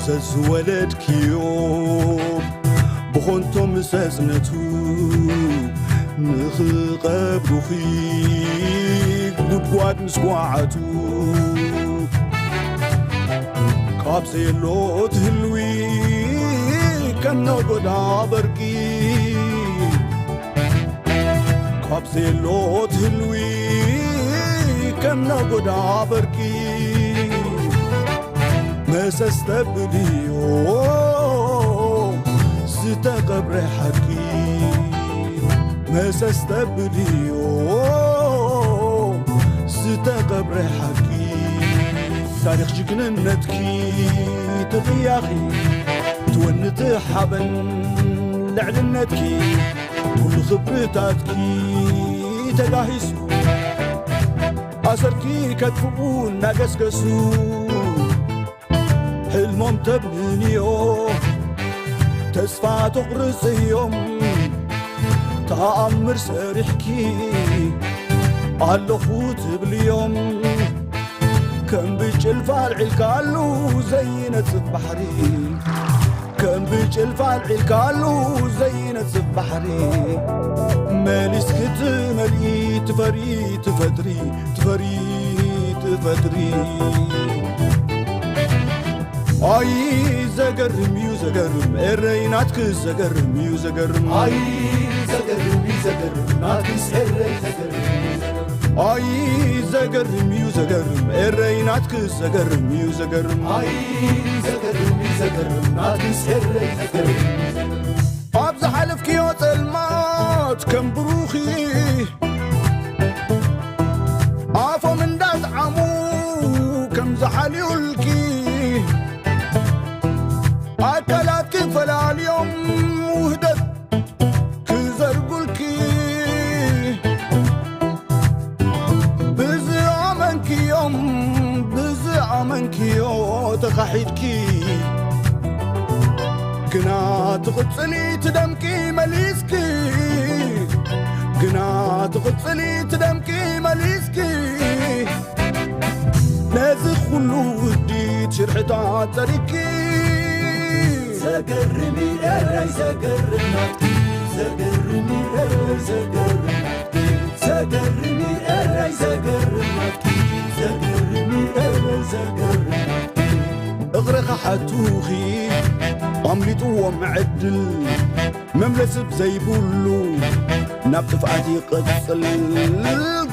ዘዝወለድክዮ ብኾንቶ ምስ ኣጽነቱ፣ ንኽቐብሩኺ ጉድጓድ ምስ ጓዓቱ፣ ካብ ዘየሎ ትህልዊ ከም ነጎዳ በርቂ፣ ካብ ዘየሎ ትህልዊ ከም ነጎዳ በርቂ፣ መሰስ ተብልዮ ዝተቐብረ ሓቂ፣ መሰስ ተብልዮ ዝተቐብረ ሓቂ። ታሪኽ ጅግንነትኪ ትጥያኺ፣ ትወኒ ትሓበን ልዕልነትኪ፣ ኩሉ ክብርታትኪ ተጋሂሱ፣ ኣሰርኪ ከጥፍኡ እናገስገሱ፣ ሕልሞም ተብንንዮ ተስፋ ተቑርጽዮም፣ ተኣምር ሰሪሕኪ ኣለኹ ትብልዮም። ከም ብጭልፋ ኣልዒልካሉ ዘይነጽፍ ባሕሪ፣ ከም ብጭልፋ ኣልዒልካሉ ዘይነጽፍ ባሕሪ፣ መሊስኪ ትመልኢ ትፈሪ ትፈጥሪ፣ ትፈሪ ትፈጥሪ። ኣይ ዘገርም እዩ ዘገርም፣ ኤረይ ናትክስ ዘገርም እዩ ዘገርም። ኣይ ዘገርም እዩ ዘገርም፣ ናትክስ ኤረይ ዘገርም እዩ ዘገርም። ኣይ ዘገርም እዩ ዘገርም፣ ኤረይ ናትክስ ዘገርም እዩ ዘገርም። ኣይ ዘገርም እዩ ዘገርም፣ ናትክስ ኤረይ ዘገርም እዩ ዘገርም። ኣብ ዝሓለፍክዮ ጸልማት ከም ብሩኺ፣ ኣፎም እንዳጥዓሙ ከም ዝሓልዩልኪ፣ ኣካላት ክፈላልዮም ውህደት ክዘርጉልኪ፣ ብዝኣመንክዮም ብዝኣመንክዮ ተኻሒድኪ፣ ግና ትቕጽሊ ትደምቂ መሊስኪ፣ ግና ትቕጽሊ ትደምቂ መሊስኪ፣ ነዚ ኩሉ ውዲት ሽርሕታት ጸሪግኪ። ዘገርም እዩ ኤረይ ዘገርም ናትኪ፣ ዘገርም እዩ ኤረይ ዘገርም ናትኪ፣ ዘገርም እዩ ኤረይ ዘገርም ናትኪ፣ ዘገርም እዩ ኤረይ ዘገርም ናትኪ። እግሪ ክሓቱኺ ኣምሊጥዎም ዕድል፣ መምለሲ ብዘይብሉ ናብ ጥፍኣት ይቕጽል።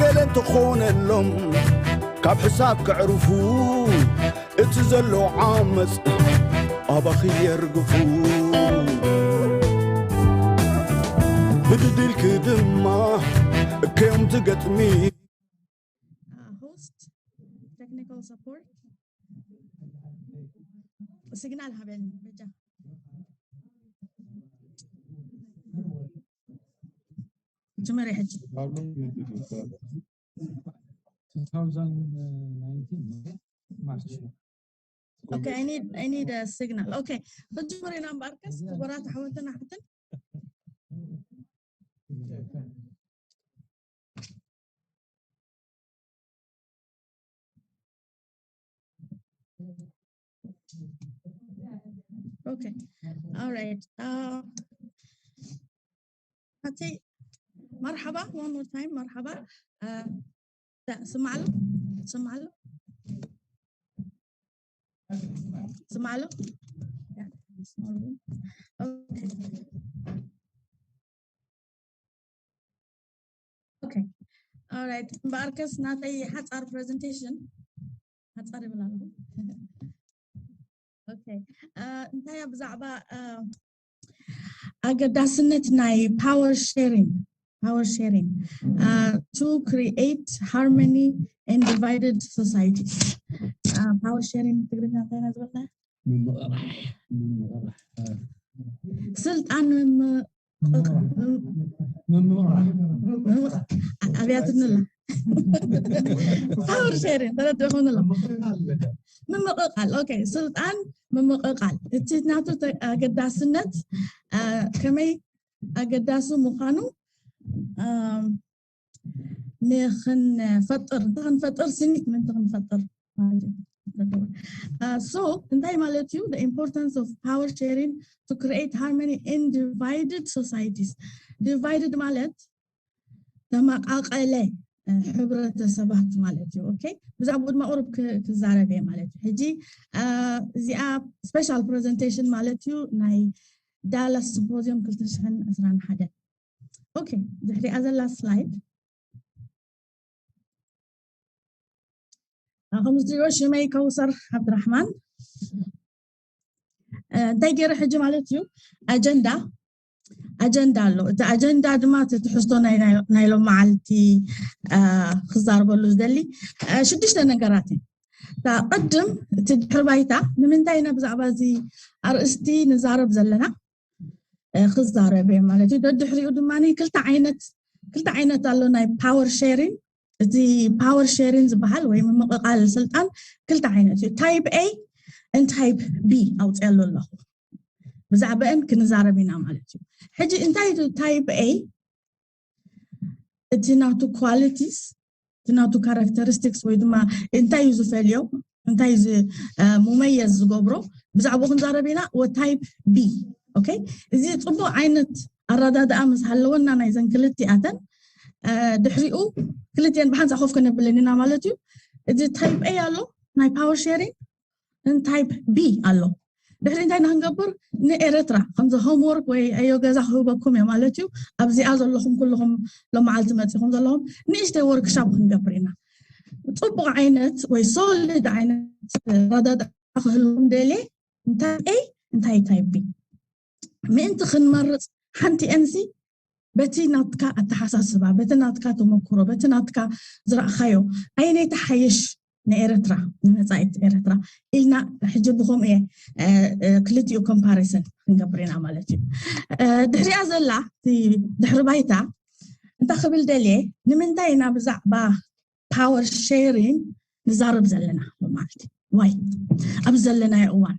ገለ እንተኾነሎም ካብ ሕሳብ ከዕርፉ፣ እቲ ዘሎ ዓመጽ ኣባኺ የርግፉ። ብድድልኪ ድማ እከዮም ትገጥሚ። Host, technical support. Signal haben, bitte. ጀመሪ ሕጂ። two thousand nineteen March. Okay, I need I need a signal. Okay, ክንጅምር ኢና እምበኣርከስ ክቡራት ኣሕዋትን ኣሓትን። Okay, all right. Uh, okay, مرحبا, one more time, مرحبا. Uh, ስማዕሉ ስማዕሉ ስማዕሉ Okay. Okay. All right. እምበኣርከስ ናተይ ሓጻር presentation ሓጻር ይብል ኣለኹ። Okay. Uh, እንታይ እያ ብዛዕባ uh, ኣገዳስነት ናይ power sharing power sharing uh, to create harmony and divided societies. Uh, power sharing ትግርኛ እንታይ ኢና ዝበልና? ስልጣን ኣብያትንላ power sharing ተረድእኹምላ ምምቕቓል okay ስልጣን ምምቕቓል እቲ ናቱ ኣገዳስነት ከመይ ኣገዳሲ ምዃኑ ንክንፈጥር ንክንፈጥር ስኒት ምንቲ ክንፈጥር so እንታይ ማለት እዩ the importance of power sharing to create harmony in divided societies divided ማለት ተመቃቀለ ሕብረተሰባት ማለት እዩ okay ብዛዕባ ድማ ቁሩብ ክዛረብ እየ ማለት እዩ ሕጂ እዚኣ special presentation ማለት እዩ ናይ Dallas Symposium ክልተ ሽሕን ዕስራን ሓደን okay ድሕሪኣ ዘላ slide ከም ዝትሪኦ ሽመይ ከውሰር ዓብድራሕማን እንታይ ገይረ ሕጂ ማለት እዩ ኣጀንዳ ኣጀንዳ ኣሎ እቲ ኣጀንዳ ድማ እቲ ትሕዝቶ ናይ ሎም መዓልቲ ክዛርበሉ ዝደሊ ሽዱሽተ ነገራት እዩ ቅድም እቲ ድሕሪ ባይታ ንምንታይ ኢና ብዛዕባ እዚ ኣርእስቲ ንዛረብ ዘለና ክዛረብ እየ ማለት እዩ ደድሕሪኡ ድማ ክልተ ዓይነት ክልተ ዓይነት ኣሎ ናይ power sharing እቲ power sharing ዝበሃል ወይ ምምቕቓል ስልጣን ክልተ ዓይነት እዩ type A and type B ኣውፅኣሉ ኣለኹ ብዛዕባአን ክንዛረብ ኢና ማለት እዩ ሕጂ እንታይ እዩ type A እቲ ናቱ qualities እቲ ናቱ characteristics ወይ ድማ እንታይ እዩ ዝፈልዮ እንታይ እዩ مميز ዝገብሮ ብዛዕባኡ ክንዛረብ ኢና ወ type B okay እዚ ፅቡቅ ዓይነት ኣረዳድኣ ምስ ሃለወና ናይዘን ክልቲኣተን ድሕሪኡ ክልቲአን ብሓንሳእ ኮፍ ከነብለን ኢና ማለት እዩ እዚ type A ኣሎ ናይ power sharing type B ኣሎ ድሕሪ እንታይ ኢና ክንገብር ንኤረትራ ከምዚ homework ወይ ዕዮ ገዛ ክህበኩም እየ ማለት እዩ ኣብዚኣ ዘለኹም ኩልኹም ሎመዓልቲ መፂኹም ዘለኹም ንእሽተይ workshop ክንገብር ኢና ፅቡቅ ዓይነት ወይ solid ዓይነት ኣረዳድኣ ክህልዎም ደልየ እንታይ A እንታይ type B ምእንቲ ክንመርፅ ሓንቲ ኣንሲ በቲ ናትካ ኣተሓሳስባ በቲ ናትካ ተመክሮ በቲ ናትካ ዝረእኻዮ ኣየነይቲ ሓይሽ ንኤረትራ ንመፃኢት ኤረትራ ኢልና ሕጂ ብከምኡ እየ ክልቲኡ comparison ክንገብር ኢና ማለት እዩ ድሕሪኣ ዘላ ድሕሪ ባይታ እንታይ ክብል ደልየ ንምንታይ ኢና ብዛዕባ power sharing ንዛረብ ዘለና ማለት እዩ ዋይ ኣብ ዘለናዮ እዋን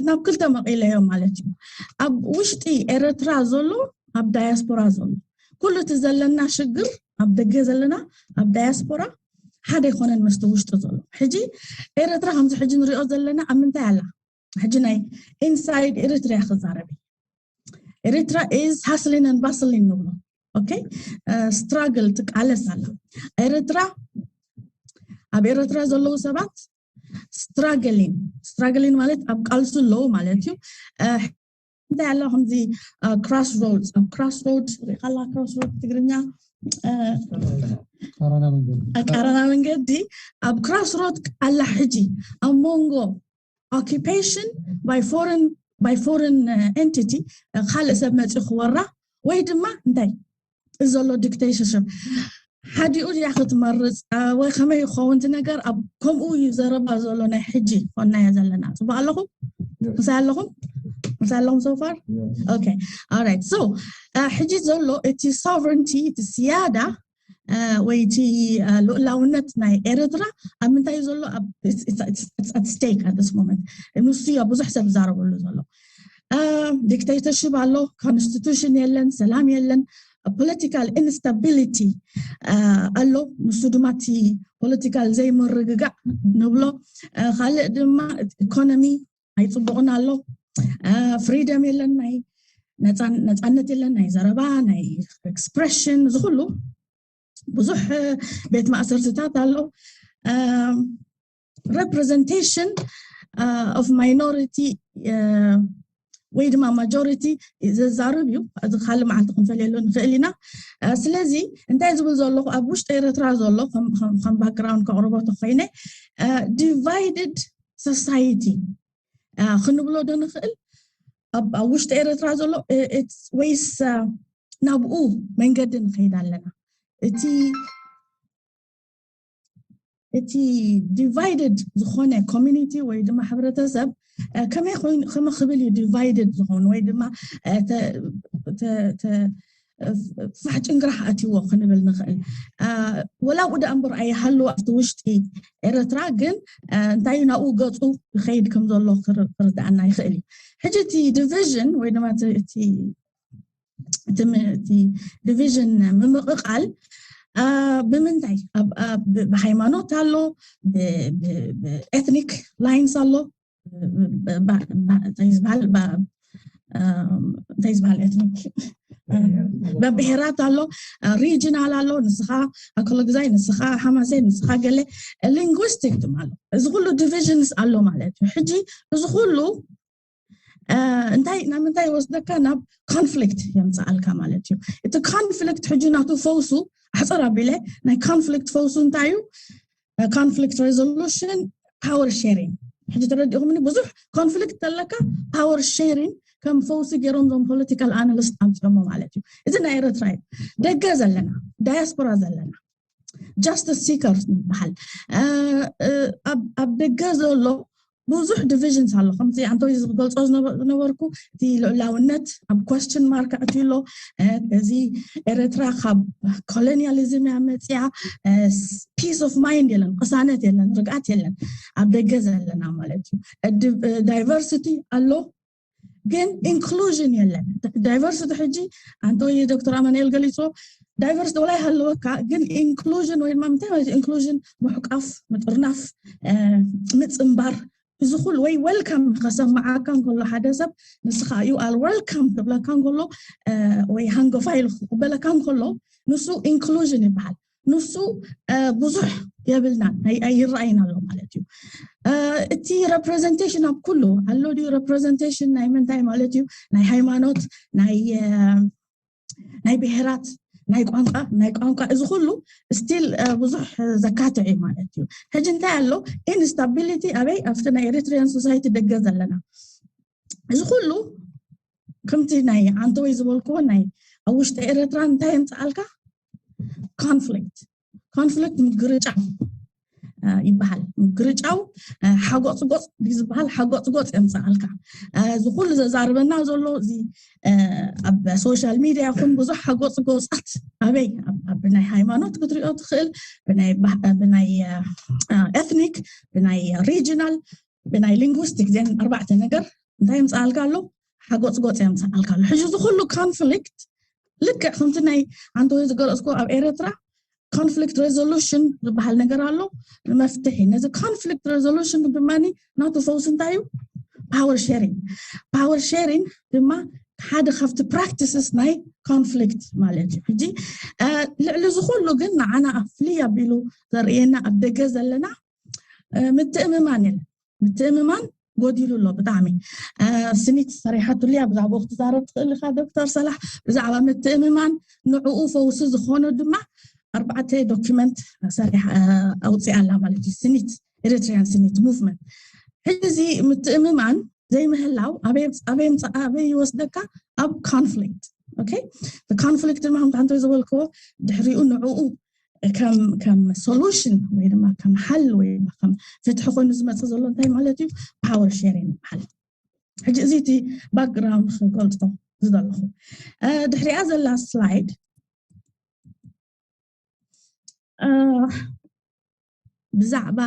ናብ ክልተ መቒለዮ ማለት እዩ ኣብ ውሽጢ ኤረትራ ዘሎ ኣብ ዳያስፖራ ዘሎ ኩሉ እቲ ዘለና ሽግር ኣብ ደገ ዘለና ኣብ ዳያስፖራ ሓደ ኣይኮነን መስተ ውሽጢ ዘሎ ሕጂ ኤረትራ ከምዚ ሕጂ ንሪኦ ዘለና ኣብ ምንታይ ኣላ ሕጂ ናይ inside Eritrea ክዛረብ ኤረትራ is hustling and bustling ንብሎ okay struggle ትቃለስ ኣላ ኤረትራ ኣብ ኤረትራ ዘለዉ ሰባት struggling struggling ማለት ኣብ ቃልሱ ኣለዉ ማለት እዩ እንታይ ኣሎ ከምዚ crossroads ኣብ crossroad ሪኻላ crossroad ትግርኛ ኣቃራና መንገዲ ኣብ crossroad ኣላ ሕጂ ኣብ መንጎ occupation by foreign by foreign entity ካልእ ሰብ መፂኡ ክወራ ወይ ድማ እንታይ ዘሎ dictatorship ሓዲኡ ድያ ክትመርፅ ወይ ከመይ ይኸውን እቲ ነገር ኣብ ከምኡ እዩ ዘረባ ዘሎ ናይ ሕጂ ኮናዮ ዘለና ፅቡቅ ኣለኹም ምሳይ ኣለኹም ምስ ኣለኹም so far? Okay. All right. So ሕጂ ዘሎ እቲ sovereignty፣ እቲ ስያዳ ወይ እቲ ልኡላውነት ናይ ኤርትራ ኣብ ምንታይ ዘሎ? At stake at this moment። ንሱ ብዙሕ ሰብ ዝዛረበሉ ዘሎ። Dictatorship ኣሎ፣ constitution የለን፣ ሰላም የለን፣ political instability ኣሎ። ንሱ ድማ እቲ political ዘይምርግጋዕ ንብሎ። ካልእ ድማ economy ኣይፅቡቕን ኣሎ፣ freedom የለን፣ ናይ ነፃነት የለን፣ ናይ ዘረባ፣ ናይ expression፣ ዝኩሉ ብዙሕ ቤት ማእሰርትታት ኣሎ። Representation of minority ወይ ድማ majority ዘዛርብ እዩ። እዚ ካልእ መዓልቲ ክንፈልየሉ ንኽእል ኢና። ስለዚ እንታይ ዝብል ዘለኹ፣ ኣብ ውሽጢ ኤርትራ ዘሎ ከም background ከቕርቦ ተኮይነ፣ divided society ክንብሎ ዶ ንኽእል? ኣብ ውሽጢ ኤርትራ ዘሎ ወይስ ናብኡ መንገዲ ንኸይድ ኣለና? እቲ እቲ divided ዝኾነ community ወይ ድማ ሕብረተሰብ ከመይ ኮይኑ፣ ከመይ ክብል እዩ divided ዝኾኑ ወይ ድማ ፋሕ ጭንግራሕ ኣትይዎ ክንብል ንኽእል? ወላ ብኡ ደኣ እምበር ኣይሃሉ ኣብቲ ውሽጢ ኤርትራ፣ ግን እንታይ ናብኡ ገፁ ይኸይድ ከም ዘሎ ክርዳኣና ይኽእል እዩ። ሕጂ እቲ division ወይ ድማ እቲ division ምምቕቓል ብምንታይ? ብሃይማኖት ኣሎ፣ ethnic lines ኣሎ፣ እንታይ ዝበሃል ethnic፣ ብብሄራት ኣሎ፣ regional ኣሎ፣ ንስኻ ኣከለጉዛይ፣ ንስኻ ሓማሴን፣ ንስኻ ገለ፣ linguistic ድማ ኣሎ። እዚ ኩሉ divisions ኣሎ ማለት እዩ። ሕጂ እዚ ኩሉ እንታይ ናብ ምንታይ ይወስደካ? ናብ conflict የምፅኣልካ ማለት እዩ። እቲ conflict ሕጂ ናቱ ፈውሱ፣ ኣሕፅር ኣቢለ ናይ conflict ፈውሱ እንታይ እዩ? Conflict resolution፣ power sharing። ሕጂ ተረዲእኹምኒ? ብዙሕ conflict ተለካ power sharing ከም ፈውሲ ገይሮም ዞም political analyst ኣምፅኦሞ ማለት እዩ። እዚ ናይ ኤርትራ እዩ። ደገ ዘለና፣ diaspora ዘለና፣ justice seekers ንበሃል። ኣብ ደገ ዘሎ ብዙሕ divisions ኣሎ። ከምዚ ኣንቶይ ዝገልጾ ዝነበርኩ፣ እቲ ልዑላውነት ኣብ question mark ኣትዩ ኣሎ። እዚ ኤርትራ ካብ colonialism እያ መጽያ፣ peace of mind የለን፣ ቅሳነት የለን፣ ርግኣት የለን። ኣብ ደገ ዘለና ማለት እዩ። Diversity ኣሎ፣ ግን inclusion የለን። Diversity ሕጂ ኣንቶይ ዶክተር ኣማኑኤል ገሊጾ፣ diversity ወላ ይሃለወካ፣ ግን inclusion ወይ ድማ ምንታይ ማለት inclusion? ምሕቃፍ፣ ምጥርናፍ፣ ምጽንባር፣ እዚ ኩሉ ወይ welcome ከሰማዓካ እንከሎ ሓደ ሰብ፣ ንስኻ you are welcome ክብለካ እንከሎ ወይ ሃንጎፋ ኢሉ ክቕበለካ እንከሎ፣ ንሱ inclusion ይበሃል። ንሱ ብዙሕ የብልናን፣ ኣይረኣይን ኣሎ ማለት እዩ። እቲ representation ኣብ ኩሉ ኣሎ ድዩ? Representation ናይ ምንታይ ማለት እዩ? ናይ ሃይማኖት፣ ናይ ብሄራት፣ ናይ ቋንቋ፣ ናይ ቋንቋ፣ እዚ ኩሉ still ብዙሕ ዘካትዕ እዩ ማለት እዩ። ሕጂ እንታይ ኣሎ? Instability ኣበይ? ኣብቲ ናይ Eritrean society ደገ ዘለና። እዚ ኩሉ ከምቲ ናይ ኣንተወይ ዝበልክዎ ናይ ኣብ ውሽጢ ኤርትራ እንታይ የምፅኣልካ? Conflict። Conflict ምግርጫው ይበሃል። ምግርጫው ሓጎፅጎፅ ዝበሃል ሓጎፅጎፅ የምፅኣልካ። እዚ ኩሉ ዘዛርበና ዘሎ እዚ ኣብ social media ይኹን ብዙሕ ሓጎፅጎፃት ኣበይ? ብናይ ሃይማኖት ክትሪኦ ትኽእል፣ ብናይ ethnic፣ ብናይ regional፣ ብናይ linguistic፣ ዜን ኣርባዕተ ነገር እንታይ የምፅኣልካ ኣሎ? ሓጎፅጎፅ የምፅኣልካ ኣሎ። ሕጂ እዚ ኩሉ conflict ልክዕ ከምቲ ናይ ኣንተወይ ዝገለፅኩ ኣብ ኤርትራ conflict resolution ዝበሃል ነገር ኣሎ። ንመፍትሒ ነዚ conflict resolution ድማ ናቱ ፈውሲ እንታይ እዩ? Power sharing። Power sharing ድማ ሓደ ካብቲ practices ናይ conflict ማለት እዩ። ሕጂ ልዕሊ እዚ ኩሉ ግን ንዓና ፍልይ ኣቢሉ ዘርእየና ኣብ ደገ ዘለና ምትእምማን የለን። ምትእምማን ጎዲሉ ኣሎ ብጣዕሚ። ስኒት ሰሪሓትሉ እያ፣ ብዛዕባኡ ክትዛረብ ትኽእል ኢኻ ዶክተር ሰላሕ። ብዛዕባ ምትእምማን ንዕኡ ፈውሲ ዝኾነ ድማ ኣርባዕተ document ሰሪሓ ኣውፂኣ ኣላ ማለት እዩ። ስኒት፣ Eritrean ስኒት movement። ሕዚ እዚ ምትእምማን ዘይምህላው ኣበይ ይወስደካ? ኣብ conflict። Okay፣ conflict ድማ ከምቲ ሓንቲ ዝበልክዎ ድሕሪኡ ንዕኡ ከም solution ወይ ድማ ከም ሓል ወይ ከም ፍትሒ ኮይኑ ዝመፅእ ዘሎ እንታይ ማለት እዩ? Power sharing ይበሃል። ሕጂ እዚ እቲ background ክገልጾ ዝደለኹ። ድሕሪኣ ዘላ slide ብዛዕባ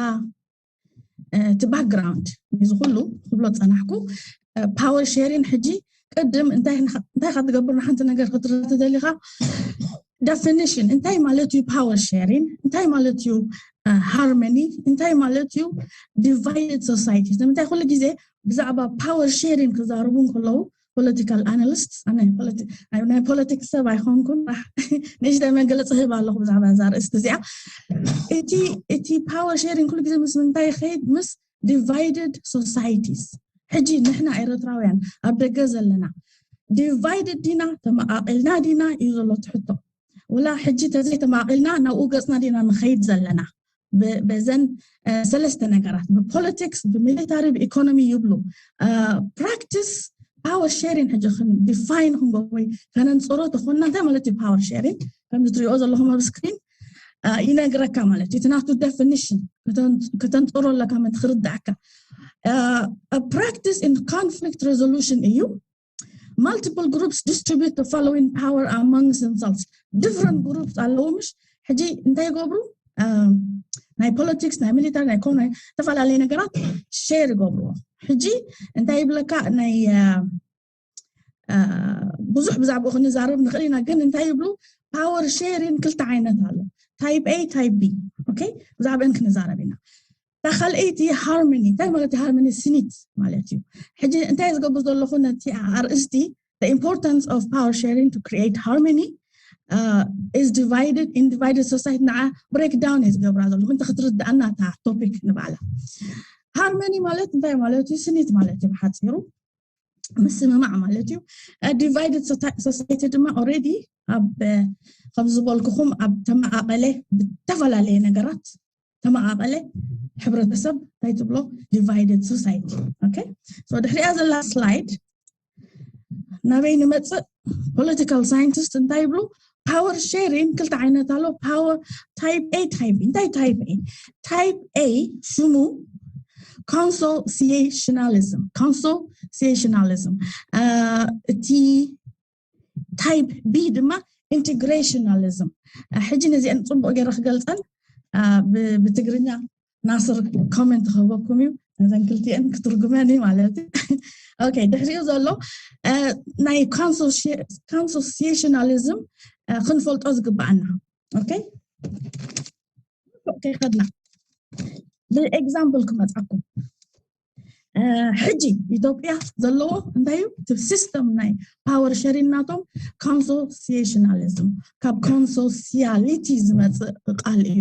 እቲ background እዚ ኩሉ ክብሎ ጸናሕኩ። Power sharing ሕጂ ቅድም እንታይ እንታይ ክትገብር ንሓንቲ ነገር ክትርዳእ ተደሊኻ፣ definition እንታይ ማለት እዩ power sharing፣ እንታይ ማለት እዩ harmony፣ እንታይ ማለት እዩ divided society። ንምንታይ ኩሉ ግዜ ብዛዕባ power sharing ክዛረቡ እንከለዉ political analysts፣ ናይ politics ሰብ ኣይኮንኩን፣ ንእሽተይ መግለፂ ህብ ኣለኹ ብዛዕባ እዛ ርእስቲ እዚኣ። እቲ power sharing ኩሉ ግዜ ምስ ምንታይ ይኸይድ? ምስ divided societies። ሕጂ ንሕና ኤረትራውያን ኣብ ደገ ዘለና divided ዲና ተመቓቒልና ዲና እዩ ዘሎ ትሕቶ። ወላ ሕጂ ተዘይተመቓቒልና ናብኡ ገፅና ዲና ንኸይድ ዘለና? በዘን ሰለስተ ነገራት፣ ብፖለቲክስ፣ ብሚሊታሪ፣ ብኢኮኖሚ ይብሉ። Practice power sharing ሕጂ define ክንገብሮ ወይ ከነንፅሮ ተኾንና እንታይ ማለት እዩ power sharing? ከምዚ ትሪኦ ዘለኹም ኣብ screen ይነግረካ ማለት እዩ። እቲ ናቱ definition ከተንፅሮ ኣለካ ማለት ክርዳእካ። Practice in conflict resolution እዩ። Multiple groups distribute the following power amongst themselves. Different groups ኣለዉ ምሽ? ሕጂ እንታይ ይገብሩ? ናይ ፖለቲክስ፣ ናይ ሚሊታሪ፣ ናይ ኢኮኖሚ ዝተፈላለዩ ነገራት share ይገብርዎ። ሕጂ እንታይ ይብለካ? ናይ ብዙሕ ብዛዕባኡ ክንዛረብ ንኽእል ኢና፣ ግን እንታይ ይብሉ? Power sharing ክልተ ዓይነት ኣሎ፣ type A፣ type B። Okay፣ ብዛዕባን ክንዛረብ ኢና። እታ ካልኣይቲ harmony። እንታይ ማለት harmony? ስኒት ማለት እዩ። ሕጂ እንታይ ዝገብር ዘለኹ ነቲ ኣርእስቲ the importance of power sharing to create harmony is divided in divided society። ንዓ breakdown እየ ዝገብራ ዘለኹ ምእንቲ ክትርድኣና እታ ቶፒክ ንባዕላ። Harmony ማለት እንታይ ማለት እዩ? ስኒት ማለት እዩ ብሓፂሩ፣ ምስምማዕ ማለት እዩ። Divided society ድማ already ኣብ ከም ዝበልኩኹም ኣብ ተመቓቐለ ብተፈላለየ ነገራት ተመቓቐለ ሕብረተሰብ እንታይ ትብሎ? Divided society። Okay፣ so ድሕሪኣ ዘላ slide ናበይ ንመፅእ? Political scientist እንታይ ይብሉ? Power sharing ክልተ ዓይነት ኣሎ። Power type A፣ type B። እንታይ type A? Type A ሽሙ consociationalism፣ consociationalism። እቲ type B ድማ integrationalism። ሕጂ ነዚአን ፅቡቅ ገይረ ክገልፀን ብትግርኛ ናስር comment ክህበኩም እዩ። ነዘን ክልቲአን ክትርጉመን እዩ ማለት እዩ። Okay፣ ድሕሪኡ ዘሎ ናይ consociationalism ክንፈልጦ ዝግባኣና። Okay፣ ከድና ብኤግዛምፕል ክመፃኩም። ሕጂ ኢትዮጵያ ዘለዎ እንታይ እዩ? እቲ system ናይ power sharing ናቶም consociationalism፣ ካብ consociality ዝመፅእ ቃል እዩ።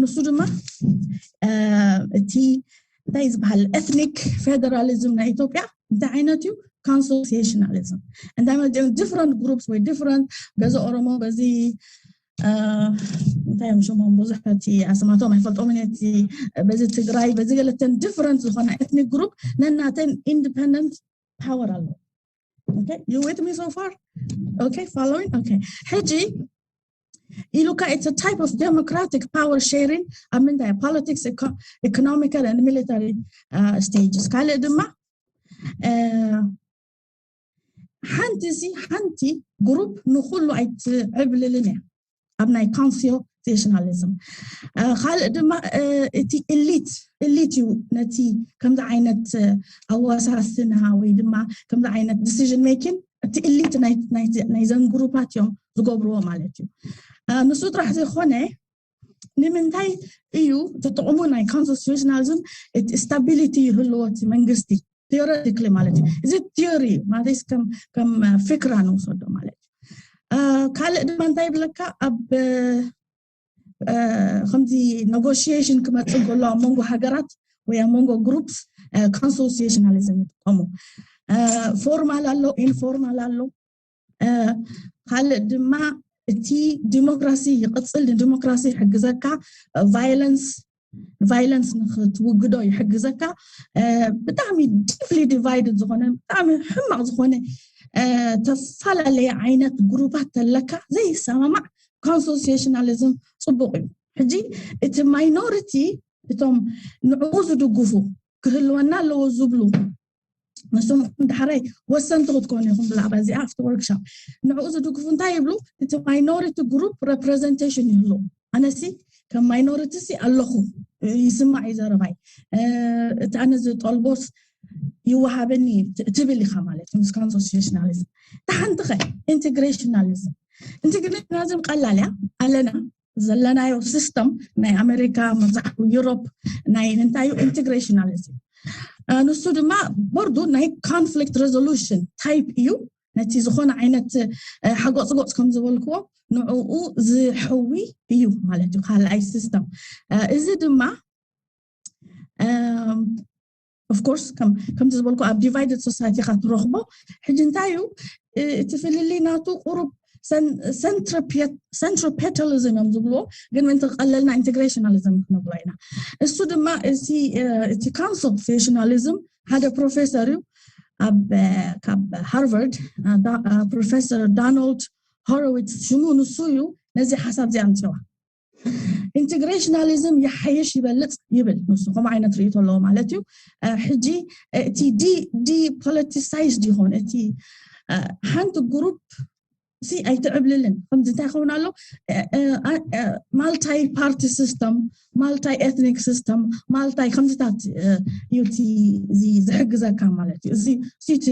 ንሱ ድማ እቲ እንታይ ዝበሃል ethnic federalism ናይ ኢትዮጵያ እንታይ ዓይነት እዩ? Consociationalism። እንታይ ማለት different groups ወይ different፣ በዚ ኦሮሞ፣ በዚ እንታይ እዮም ሽሞም? ብዙሕ እቲ ኣስማቶም ኣይፈልጦምን እቲ በዚ ትግራይ፣ በዚ ገለተን different ዝኾነ ethnic group ነናተን independent power ኣለዎ። Okay, you with me so far? Okay, following? Okay፣ ሕጂ ኢሉካ it's a type of democratic power sharing ኣብ ምንታይ? Politics, economical and military stages። ካልእ ድማ ሓንቲ ሲ ሓንቲ group ንኩሉ ኣይትዕብልልን እያ ኣብ ናይ consociationalism። ካልእ ድማ እቲ elite፣ elite እዩ ነቲ ከምዚ ዓይነት ኣወሳስና ወይ ድማ ከምዚ ዓይነት decision making እቲ elite ናይዘን ግሩፓት እዮም ዝገብርዎ ማለት እዩ። ንሱ ጥራሕ ዘይኮነ ንምንታይ እዩ እቲ ጥቕሙ ናይ consociationalism? Stability ይህልዎ እቲ መንግስቲ፣ theoretically ማለት እዩ። እዚ theory ማለት ከም ፍክራ ንውሰዶ ማለት እዩ። ካልእ ድማ እንታይ ይብለካ? ኣብ ከምዚ negotiation ክመፅእ ከሎ ኣብ መንጎ ሃገራት ወይ ኣብ መንጎ groups consociationalism ይጥቀሙ። Formal ኣሎ፣ informal ኣሎ። ካልእ ድማ እቲ ዲሞክራሲ ይቕፅል፣ ንዲሞክራሲ ይሕግዘካ። Violence፣ violence ንክትውግዶ ይሕግዘካ። ብጣዕሚ deeply divided ዝኾነ፣ ብጣዕሚ ሕማቕ ዝኾነ ተፈላለየ ዓይነት ግሩፓት ተለካ ዘይሰማማዕ consociationalism ፅቡቕ እዩ። ሕጂ እቲ minority፣ እቶም ንዕኡ ዝድግፉ ክህልወና ኣለዎ ዝብሉ ንስኹም ዳሕራይ ወሰንቲ ክትኮኑ ኢኹም ብዛዕባ እዚኣ ኣብቲ workshop። ንዕኡ ዝድግፉ እንታይ ይብሉ? እቲ minority group representation ይህሉ። ኣነሲ ከም minority ሲ ኣለኹ፣ ይስማዕ እዩ ዘረባይ፣ እቲ ኣነ ዝጠልቦስ ይወሃበኒ ትብል ኢኻ ማለት እዩ። ምስ consociationalism። እታ ሓንቲ ኸ integrationalism። Integrationalism ቀላል እያ ኣለና ዘለናዮ system ናይ ኣሜሪካ፣ መብዛሕትኡ ዩሮፕ ናይ እንታይ እዩ? Integrationalism። ንሱ ድማ ቦርዱ ናይ conflict resolution type እዩ። ነቲ ዝኾነ ዓይነት ሓጎፅጎፅ ከም ዝበልክዎ ንዕኡ ዝሕዊ እዩ ማለት እዩ ካልኣይ system። እዚ ድማ of course ከምቲ ዝበልኩ ኣብ divided society ካ ትረኽቦ። ሕጂ እንታይ እዩ እቲ ፍልልይ ናቱ? ቁሩብ centripetalism እዮም ዝብልዎ፣ ግን ምእንቲ ክቐለልና integrationalism ክንብሎ ኢና። እሱ ድማ እቲ consociationalism ሓደ ፕሮፌሰር እዩ ኣብ ካብ ሃርቨርድ፣ ፕሮፌሰር ዶናልድ ሆሮዊትስ ሽሙ፣ ንሱ እዩ ነዚ ሓሳብ እዚ ኣምፅዋ። Integrationalism ይሓይሽ ይበልፅ ይብል ንሱ። ከምኡ ዓይነት ርእይቶ ኣለዎ ማለት እዩ። ሕጂ እቲ depoliticized ይኾን፣ እቲ ሓንቲ ግሩፕ ሲ ኣይትዕብልልን። ከምዚ እንታይ ይኸውን ኣሎ? Multi party system፣ multi ethnic system፣ multi ከምዚታት እዩ እቲ እዚ ዝሕግዘካ ማለት እዩ። እዚ እቲ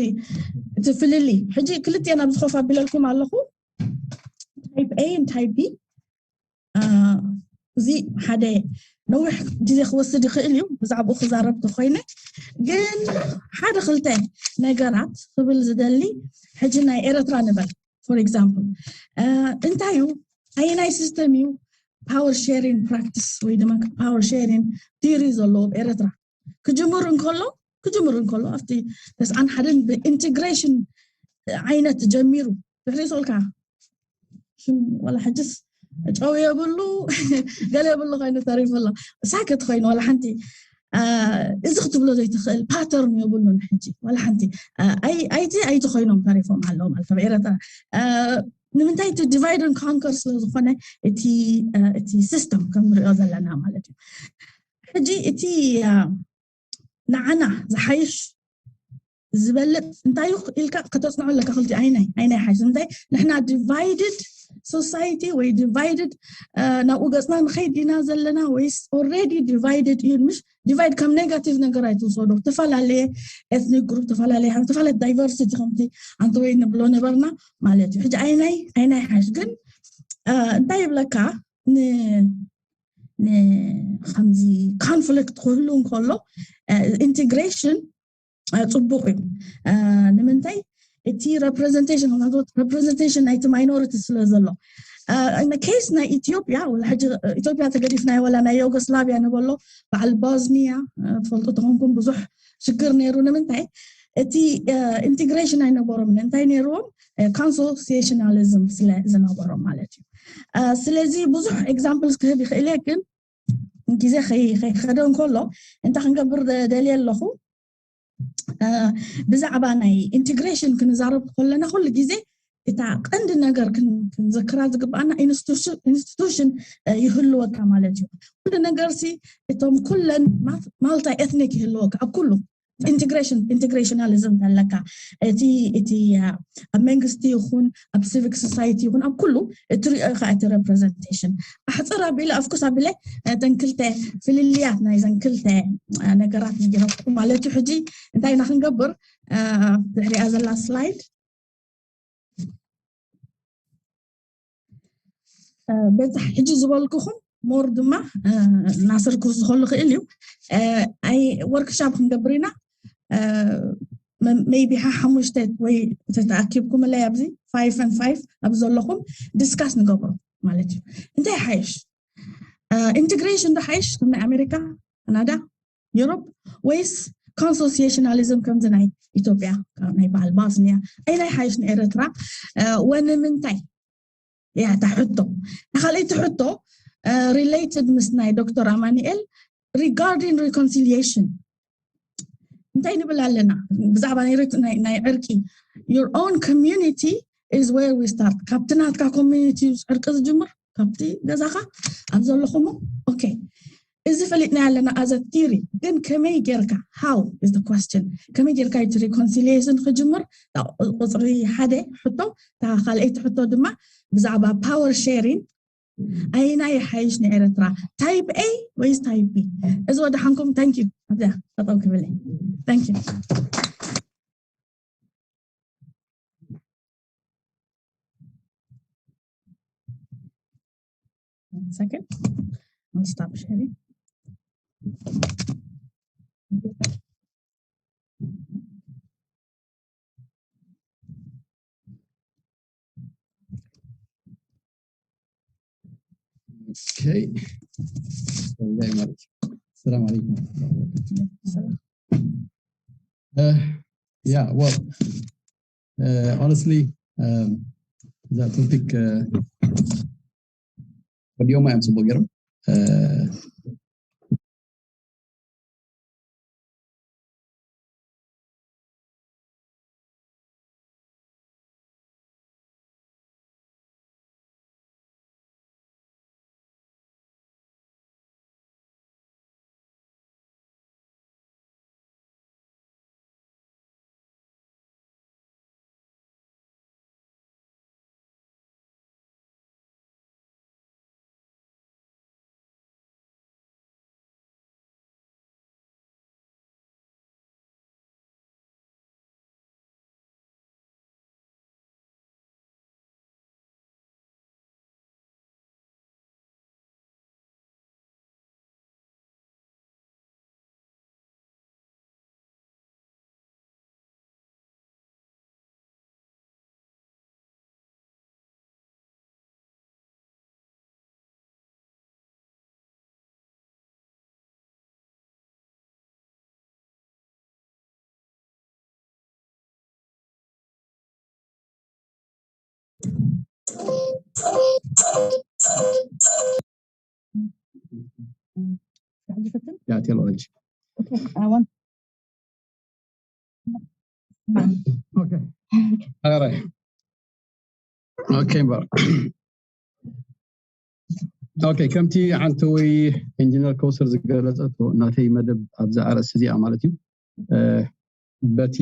ፍልልይ ሕጂ ክልቲኤን ኣብዚ ኮፍ ኣቢለልኩም ኣለኹ፣ type A and type B። እዚ ሓደ ነዊሕ ግዜ ክወስድ ይኽእል እዩ ብዛዕባኡ ክዛረብ ተኮይነ፣ ግን ሓደ ክልተ ነገራት ክብል ዝደሊ። ሕጂ ናይ ኤረትራ ንበል for example፣ እንታይ እዩ? ኣየናይ system እዩ power sharing practice ወይ ድማ power sharing theory ዘለዎ ኣብ ኤረትራ? ክጅምር እንከሎ ክጅምር እንከሎ ኣብቲ ተስዓን ሓደን ብ integration ዓይነት ጀሚሩ፣ ድሕሪ ስልካ ሽም ዋላ ሕጅስ ጨው የብሉ ገለ የብሉ ኮይኑ ተሪፉ ኣሎ። ሳክት ኮይኑ ዋላ ሓንቲ እዚ ክትብሎ ዘይትኽእል pattern የብሉን። ሕጂ ዋላ ሓንቲ ኣይቲ ኣይቲ ኮይኖም ተሪፎም ኣለዉ ማለት ኣብ ኤረትራ። ንምንታይ? እቲ divide and conquer ስለ ዝኾነ እቲ system ከም ንሪኦ ዘለና ማለት እዩ። ሕጂ እቲ ንዓና ዝሓይሽ ዝበልጥ እንታይ እዩ ኢልካ ከተፅንዖ ኣለካ። ክልቲ ኣይናይ ኣይናይ ሓይሽ እንታይ ንሕና divided society ወይ divided ናብኡ ገፅና ንኸይድ ኢና ዘለና ወይስ already divided እዩ? ምሽ divide ከም negative ነገር ኣይትውሰዶ። ዝተፈላለየ ethnic group፣ ዝተፈላለየ ሃይማኖት፣ ዝተፈላለየ diversity ከምቲ ኣንቲ ወይ ንብሎ ነበርና ማለት እዩ። ሕጂ ኣይናይ ኣይናይ ሓይሽ ግን እንታይ ይብለካ ንከምዚ conflict ክህሉ እንከሎ integration ፅቡቅ እዩ። ንምንታይ? እቲ representation representation ናይቲ minority ስለ ዘሎ። Case ናይ ኢትዮጵያ ወላ ሕጂ ኢትዮጵያ ተገዲፍናዮ ወላ ናይ ዮጎስላቪያ ንበሎ በዓል ቦዝኒያ ትፈልጡ ተኾንኩም ብዙሕ ሽግር ነይሩ። ንምንታይ? እቲ integration ኣይነበሮምን። እንታይ ነይርዎም? Consociationalism ስለ ዝነበሮም ማለት እዩ። ስለዚ ብዙሕ examples ክህብ ይኽእል እየ፣ ግን ግዜ ከይከደ እንከሎ እንታይ ክንገብር ደልየ ኣለኹ? ብዛዕባ ናይ integration ክንዛረብ ከለና ኩሉ ግዜ እታ ቀንዲ ነገር ክንዘክራ ዝግባኣና institution ይህልወካ ማለት እዩ። ኩሉ ነገር ሲ እቶም ኩለን multi ethnic ይህልወካ ኣብ ኩሉ integration integrationalism ኣለካ። እቲ እቲ ኣብ መንግስቲ ይኹን ኣብ civic society ይኹን ኣብ ኩሉ እትሪኦ ኢኻ እቲ representation። ኣሕፅር ኣቢለ ኣፍኩስ ኣቢለ እተን ክልተ ፍልልያት ናይዘን ክልተ ነገራት ነጊረኩ ማለት እዩ። ሕጂ እንታይ ኢና ክንገብር? ድሕሪኣ ዘላ slide በዛ ሕጂ ዝበልኩኹም more ድማ ናስር ክውስኸሉ ክእል እዩ። ኣይ workshop ክንገብር ኢና። Maybe ሓሙሽተ ወይ ተተኣኪብኩምለይ ኣብዚ five and five ኣብ ዘለኹም discuss ንገብሮ ማለት እዩ። እንታይ ሓይሽ? Integration ዶ ሓይሽ ከም ናይ ኣሜሪካ፣ ካናዳ፣ ዩሮፕ ወይስ consociationalism ከምዚ ናይ ኢትዮጵያ ናይ በዓል ቦዝኒያ? ኣይ ናይ ሓይሽ ንኤረትራ ወንምንታይ? እያ እታ ሕቶ። ንካልኣይቲ ሕቶ related ምስ ናይ ዶክተር ኣማኒኤል regarding reconciliation እንታይ ንብል ኣለና ብዛዕባ ናይ ዕርቂ? Your own community is where we start። ካብቲ ናትካ community ዕርቂ ዝጅምር ካብቲ ገዛኻ ኣብ ዘለኹሞ okay እዚ ፈሊጥና ኣለና as a theory፣ ግን ከመይ ጌርካ? How is the question። ከመይ ጌርካ እቲ reconciliation ክጅምር? እታ ቁፅሪ ሓደ ሕቶ፣ እታ ካልኣይቲ ሕቶ ድማ ብዛዕባ power sharing፣ ኣየናይ ይሓይሽ ንኤረትራ፣ type A ወይስ type B? እዚ ወደ ሓንኩም። Thank you። ኣብዛ ጠጠው ክብል። Thank you። One second. I'll stop sharing. Okay. ሰላም አለይኩም። ሰላም አለይኩም። Uh, yeah, well, uh, honestly, um, እዛ ቶፒክ ወዲኦም እዮም ጽቡቅ ገይሮም። Uh, Yeah, tell orange. Okay, I want. Okay. All right. Okay, በር okay፣ ከምቲ ሓንተወይ ኢንጂነር ከውሰር ዝገለጸቶ፣ ናተይ መደብ ኣብዛ ኣርእስቲ እዚኣ ማለት እዩ። በቲ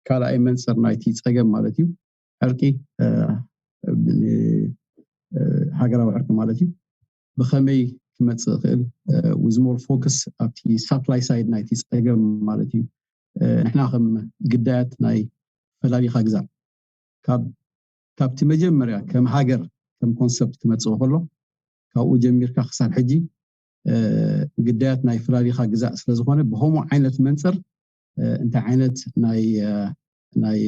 ካልኣይ መንፅር ናይቲ ፀገም ማለት እዩ፣ ዕርቂ፣ ሃገራዊ ዕርቂ ማለት እዩ፣ ብኸመይ ክመፅእ ይኽእል፣ with more focus ኣብቲ supply side ናይቲ ፀገም ማለት እዩ። ንሕና ከም ግዳያት ናይ ፈላሊኻ ግዛዕ፣ ካብቲ መጀመርያ ከም ሃገር ከም ኮንሰፕት ክመፅእ ከሎ፣ ካብኡ ጀሚርካ ክሳብ ሕጂ ግዳያት ናይ ፈላሊኻ ግዛዕ ስለዝኾነ፣ ብኸምኡ ዓይነት መንፅር እንታይ ዓይነት ናይ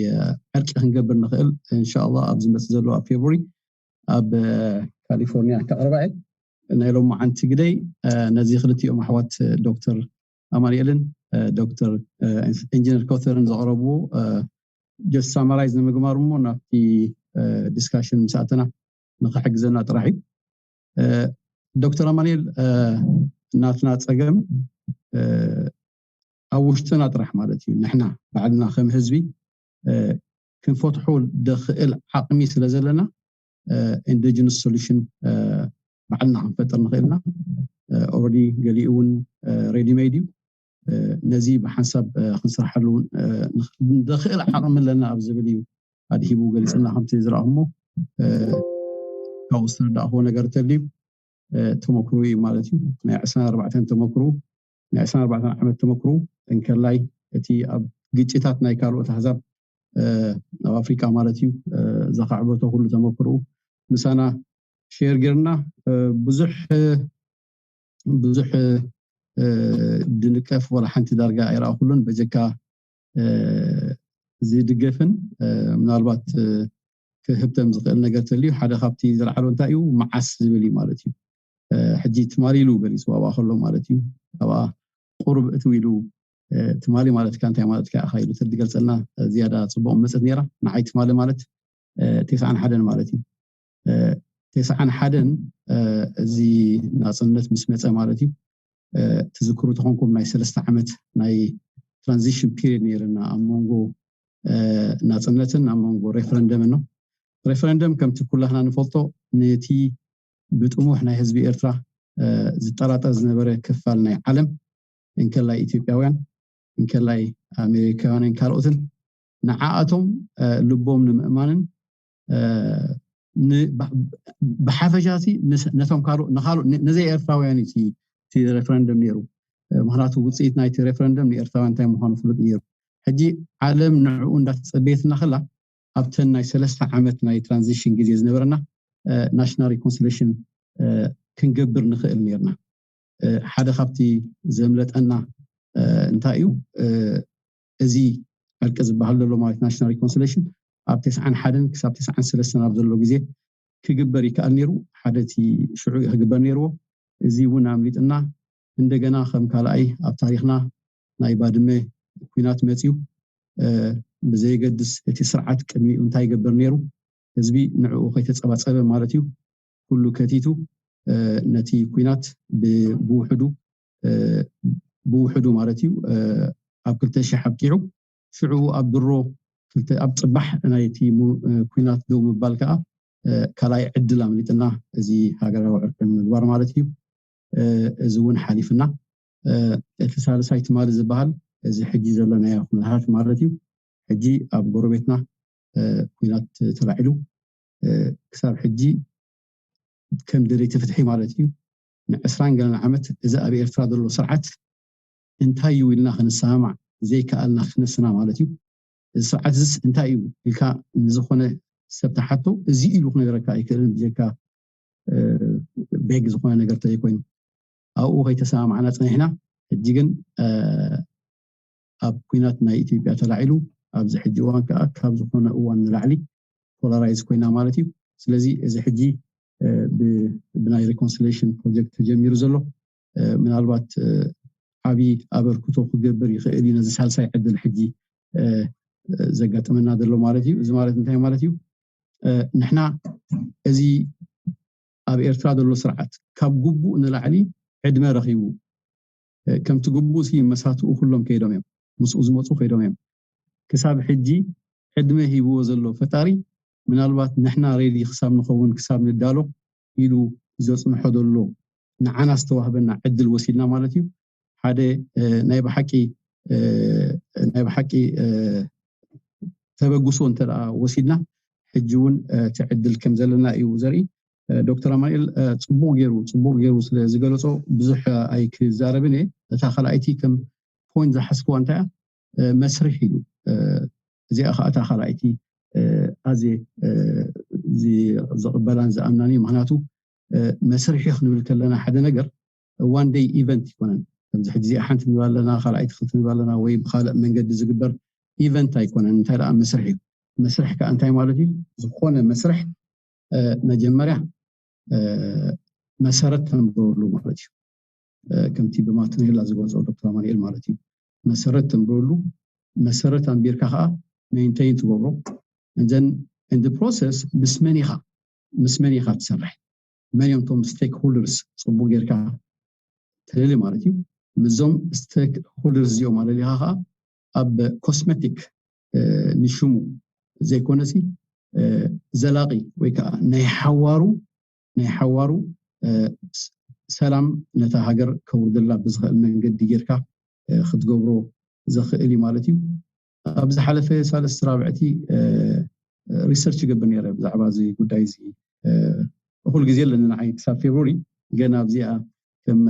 ዕርቂ ክንገብር ንኽእል፣ እንሻላ ኣብ ዝመፅእ ዘሎ ኣብ ፌብሪ ኣብ ካሊፎርኒያ ከቕርባ እየ። ናይ ሎማዓንቲ ግደይ ነዚ ክልቲኦም ኣሕዋት ዶክተር ኣማኒኤልን ዶክተር ኢንጂነር ኮተርን ዘቕረብዎ just summarize ንምግባር እሞ ናብቲ ዲስካሽን ምስ ኣተና ንኽሕግዘና ጥራሕ እዩ። ዶክተር ኣማኒኤል፣ ናትና ፀገም ኣብ ውሽጥና ጥራሕ ማለት እዩ፣ ንሕና ባዕልና ከም ህዝቢ ክንፈትሖ ደኽእል ዓቕሚ ስለ ዘለና indigenous solution ባዕልና ክንፈጥር ንኽእል ኢና። Already ገሊኡ እውን ready made እዩ። ነዚ ብሓንሳብ ክንሰርሓሉ እውን ንኽእል ዓቕሚ ኣለና ኣብ ዝብል እዩ ኣድሂቡ ገሊፅልና። ከምቲ ዝረኣኹሞ ካብኡ ዝተረዳእኽዎ ነገር እንተልዩ ተመክሮ እዩ ማለት እዩ። ናይ ዕስራን ኣርባዕተን ተመክሮ፣ ናይ ዕስራን ኣርባዕተን ዓመት ተመክሮ እንከላይ እቲ ኣብ ግጭታት ናይ ካልኦት ኣህዛብ ኣብ ኣፍሪቃ ማለት እዩ ዘኻዕበቶ ኩሉ ተመክሮ ምሳና ሼር ጌርና ብዙሕ ብዙሕ ድንቀፍ ወላ ሓንቲ ዳርጋ ኣይረኣኹሉን። በጀካ ዝድገፍን ምናልባት ክህብተም ዝኽእል ነገር ተልዩ ሓደ ካብቲ ዝለዓሎ እንታይ እዩ፣ መዓስ ዝብል እዩ ማለት እዩ። ሕጂ ትማሊ ኢሉ ገሊፅዎ ኣብኣ ከሎ ማለት እዩ። ኣብኣ ቁሩብ እትው ኢሉ ትማሊ ማለት ከ እንታይ ማለት ከ ኢኻ ኢሉ ተዝገልፀልና ዝያዳ ፅቡቕ መፀት ነይራ። ንዓይ ትማሊ ማለት ቴስዓን ሓደን ማለት እዩ። ቴስዓን ሓደን እዚ ናፅነት ምስ መፀ ማለት እዩ። ትዝክሩ ተኾንኩም ናይ ሰለስተ ዓመት ናይ transition period ነይርና ኣብ መንጎ ናፅነትን ኣብ መንጎ ሬፈረንደምን ነው። ሬፈረንደም ከምቲ ኩላህና ንፈልጦ ነቲ ብጥሙሕ ናይ ህዝቢ ኤርትራ ዝጠራጠር ዝነበረ ክፋል ናይ ዓለም፣ እንከላይ ኢትዮጵያውያን፣ እንከላይ ኣሜሪካውያንን ካልኦትን፣ ንዓኣቶም ልቦም ንምእማንን ብሓፈሻ ነቶም ካልኦት ንካልኦት ነዘይ ኤርትራውያን እዩ እቲ ሬፈረንደም ነይሩ። ምክንያቱ ውፅኢት ናይቲ ሬፈረንደም ንኤርትራውያን እንታይ ምኳኑ ፍሉጥ ነይሩ። ሕጂ ዓለም ንዕኡ እንዳተፀበየትና ከላ፣ ኣብተን ናይ ሰለስተ ዓመት ናይ ትራንዚሽን ግዜ ዝነበረና ናሽናል ሪኮንሲሌሽን ክንገብር ንኽእል ነርና። ሓደ ካብቲ ዘምለጠና እንታይ እዩ፣ እዚ ዕርቂ ዝበሃል ዘሎ ማለት ናሽናል ሪኮንሲሌሽን ኣብ ተስዓን ሓደን ክሳብ ተስዓን ሰለስተን ኣብ ዘሎ ግዜ ክግበር ይከኣል ነይሩ። ሓደ እቲ ሽዑ ክግበር ነይርዎ። እዚ እውን ኣምሊጥና፣ እንደገና ከም ካልኣይ ኣብ ታሪክና ናይ ባድመ ኩናት መፅዩ። ብዘየገድስ እቲ ስርዓት ቅድሚኡ እንታይ ይገብር ነይሩ፣ ህዝቢ ንዕኡ ከይተፀባፀበ ማለት እዩ፣ ኩሉ ከቲቱ ነቲ ኩናት ብውሕዱ ብውሕዱ ማለት እዩ ኣብ ክልተ ሽሕ ኣብቂዑ። ሽዑ ኣብ ድሮ ኣብ ፅባሕ ናይቲ ኩናት ደው ምባል ከዓ ካልኣይ ዕድል ኣምሊጥና፣ እዚ ሃገራዊ ዕርቂ ንምግባር ማለት እዩ። እዚ እውን ሓሊፍና። እቲ ሳልሳይ ትማሊ ዝበሃል እዚ ሕጂ ዘለናዮ ኩነታት ማለት እዩ። ሕጂ ኣብ ጎረቤትና ኩናት ተላዒሉ፣ ክሳብ ሕጂ ከም ደለይቲ ፍትሒ ማለት እዩ ንዕስራን ገለን ዓመት እዚ ኣብ ኤርትራ ዘሎ ስርዓት እንታይ እዩ ኢልና ክንሰማማዕ ዘይከኣልና ክነስና ማለት እዩ። እዚ ስርዓት እዚስ እንታይ እዩ ኢልካ ንዝኾነ ሰብ ተሓቶ፣ እዚ ኢሉ ክነገረካ ኣይክእልን ብጀካ ቤግ ዝኾነ ነገር ተዘይኮይኑ፣ ኣብኡ ከይተሰማማዕና ፀኒሕና። ሕጂ ግን ኣብ ኩናት ናይ ኢትዮጵያ ተላዒሉ፣ ኣብዚ ሕጂ እዋን ከዓ ካብ ዝኾነ እዋን ንላዕሊ ፖላራይዝ ኮይና ማለት እዩ። ስለዚ እዚ ሕጂ ብናይ ሪኮንሲሌሽን ፕሮጀክት ተጀሚሩ ዘሎ ምናልባት ዓብዪ ኣበርክቶ ክገብር ይኽእል እዩ ነዚ ሳልሳይ ዕድል ሕጂ ዘጋጥመና ዘሎ ማለት እዩ። እዚ ማለት እንታይ ማለት እዩ? ንሕና እዚ ኣብ ኤርትራ ዘሎ ስርዓት ካብ ግቡእ ንላዕሊ ዕድመ ረኺቡ፣ ከምቲ ግቡእ ሲ መሳትኡ ኩሎም ከይዶም እዮም፣ ምስኡ ዝመፁ ከይዶም እዮም። ክሳብ ሕጂ ዕድመ ሂብዎ ዘሎ ፈጣሪ፣ ምናልባት ንሕና ሬዲ ክሳብ ንኸውን ክሳብ ንዳሎ ኢሉ ዘፅንሖ ዘሎ ንዓና ዝተዋህበና ዕድል ወሲድና ማለት እዩ። ሓደ ናይ ብሓቂ ናይ ብሓቂ ተበግሶ እንተ ወሲድና፣ ሕጂ እውን እቲ ዕድል ከም ዘለና እዩ ዘርኢ። ዶክተር ኣማኑኤል ፅቡቅ ገይሩ ፅቡቅ ገይሩ ስለ ዝገለፆ ብዙሕ ኣይክዛረብን እየ። እታ ካልኣይቲ ከም ፖይንት ዝሓዝክዋ እንታይ እያ? መስርሕ እዩ። እዚኣ ከዓ እታ ካልኣይቲ ኣዜ ዝቕበላን ዝኣምናን እዩ። ምክንያቱ መስርሒ ክንብል ከለና ሓደ ነገር ዋን ደይ ኢቨንት ይኮነን። ከምዚ ሕጂ እዚኣ ሓንቲ ንብል ኣለና፣ ካልኣይቲ ክልተ ንብል ኣለና፣ ወይ ብካልእ መንገዲ ዝግበር ኢቨንት ኣይኮነን። እንታይ ደኣ መስርሒ እዩ። መስርሒ ከዓ እንታይ ማለት እዩ? ዝኾነ መስርሕ መጀመርያ መሰረት ተንብረሉ ማለት እዩ። ከምቲ ብማትኔላ ዝገልፆ ዶክተር ኣማኑኤል ማለት እዩ። መሰረት ተንብረሉ፣ መሰረት ኣንቢርካ ከዓ ሜንቴን ትገብሮ። And then in the process ምስ መን ኢኻ ምስ መን ኢኻ ትሰርሕ፣ መን እዮም ቶም ስቴክ ሆልደርስ ፅቡቅ ጌርካ ትልሊ ማለት እዩ። ምስዞም ስቴክ ሆልደርስ እዚኦም ኣለሊኻ ከዓ ኣብ ኮስሜቲክ ንሽሙ ዘይኮነሲ ዘላቂ ወይ ከዓ ናይ ሓዋሩ ናይ ሓዋሩ ሰላም ነታ ሃገር ከውርደላ ብዝኽእል መንገዲ ጌርካ ክትገብሮ ዘኽእል እዩ ማለት እዩ። ኣብ ዝሓለፈ ሳልስቲ ራብዕቲ ሪሰርች ይገብር ነይረ ብዛዕባ እዚ ጉዳይ እዚ። እኹል ግዜ ኣለኒ ንዓይ ክሳብ ፌብሩሪ ገና ኣብዚኣ ከም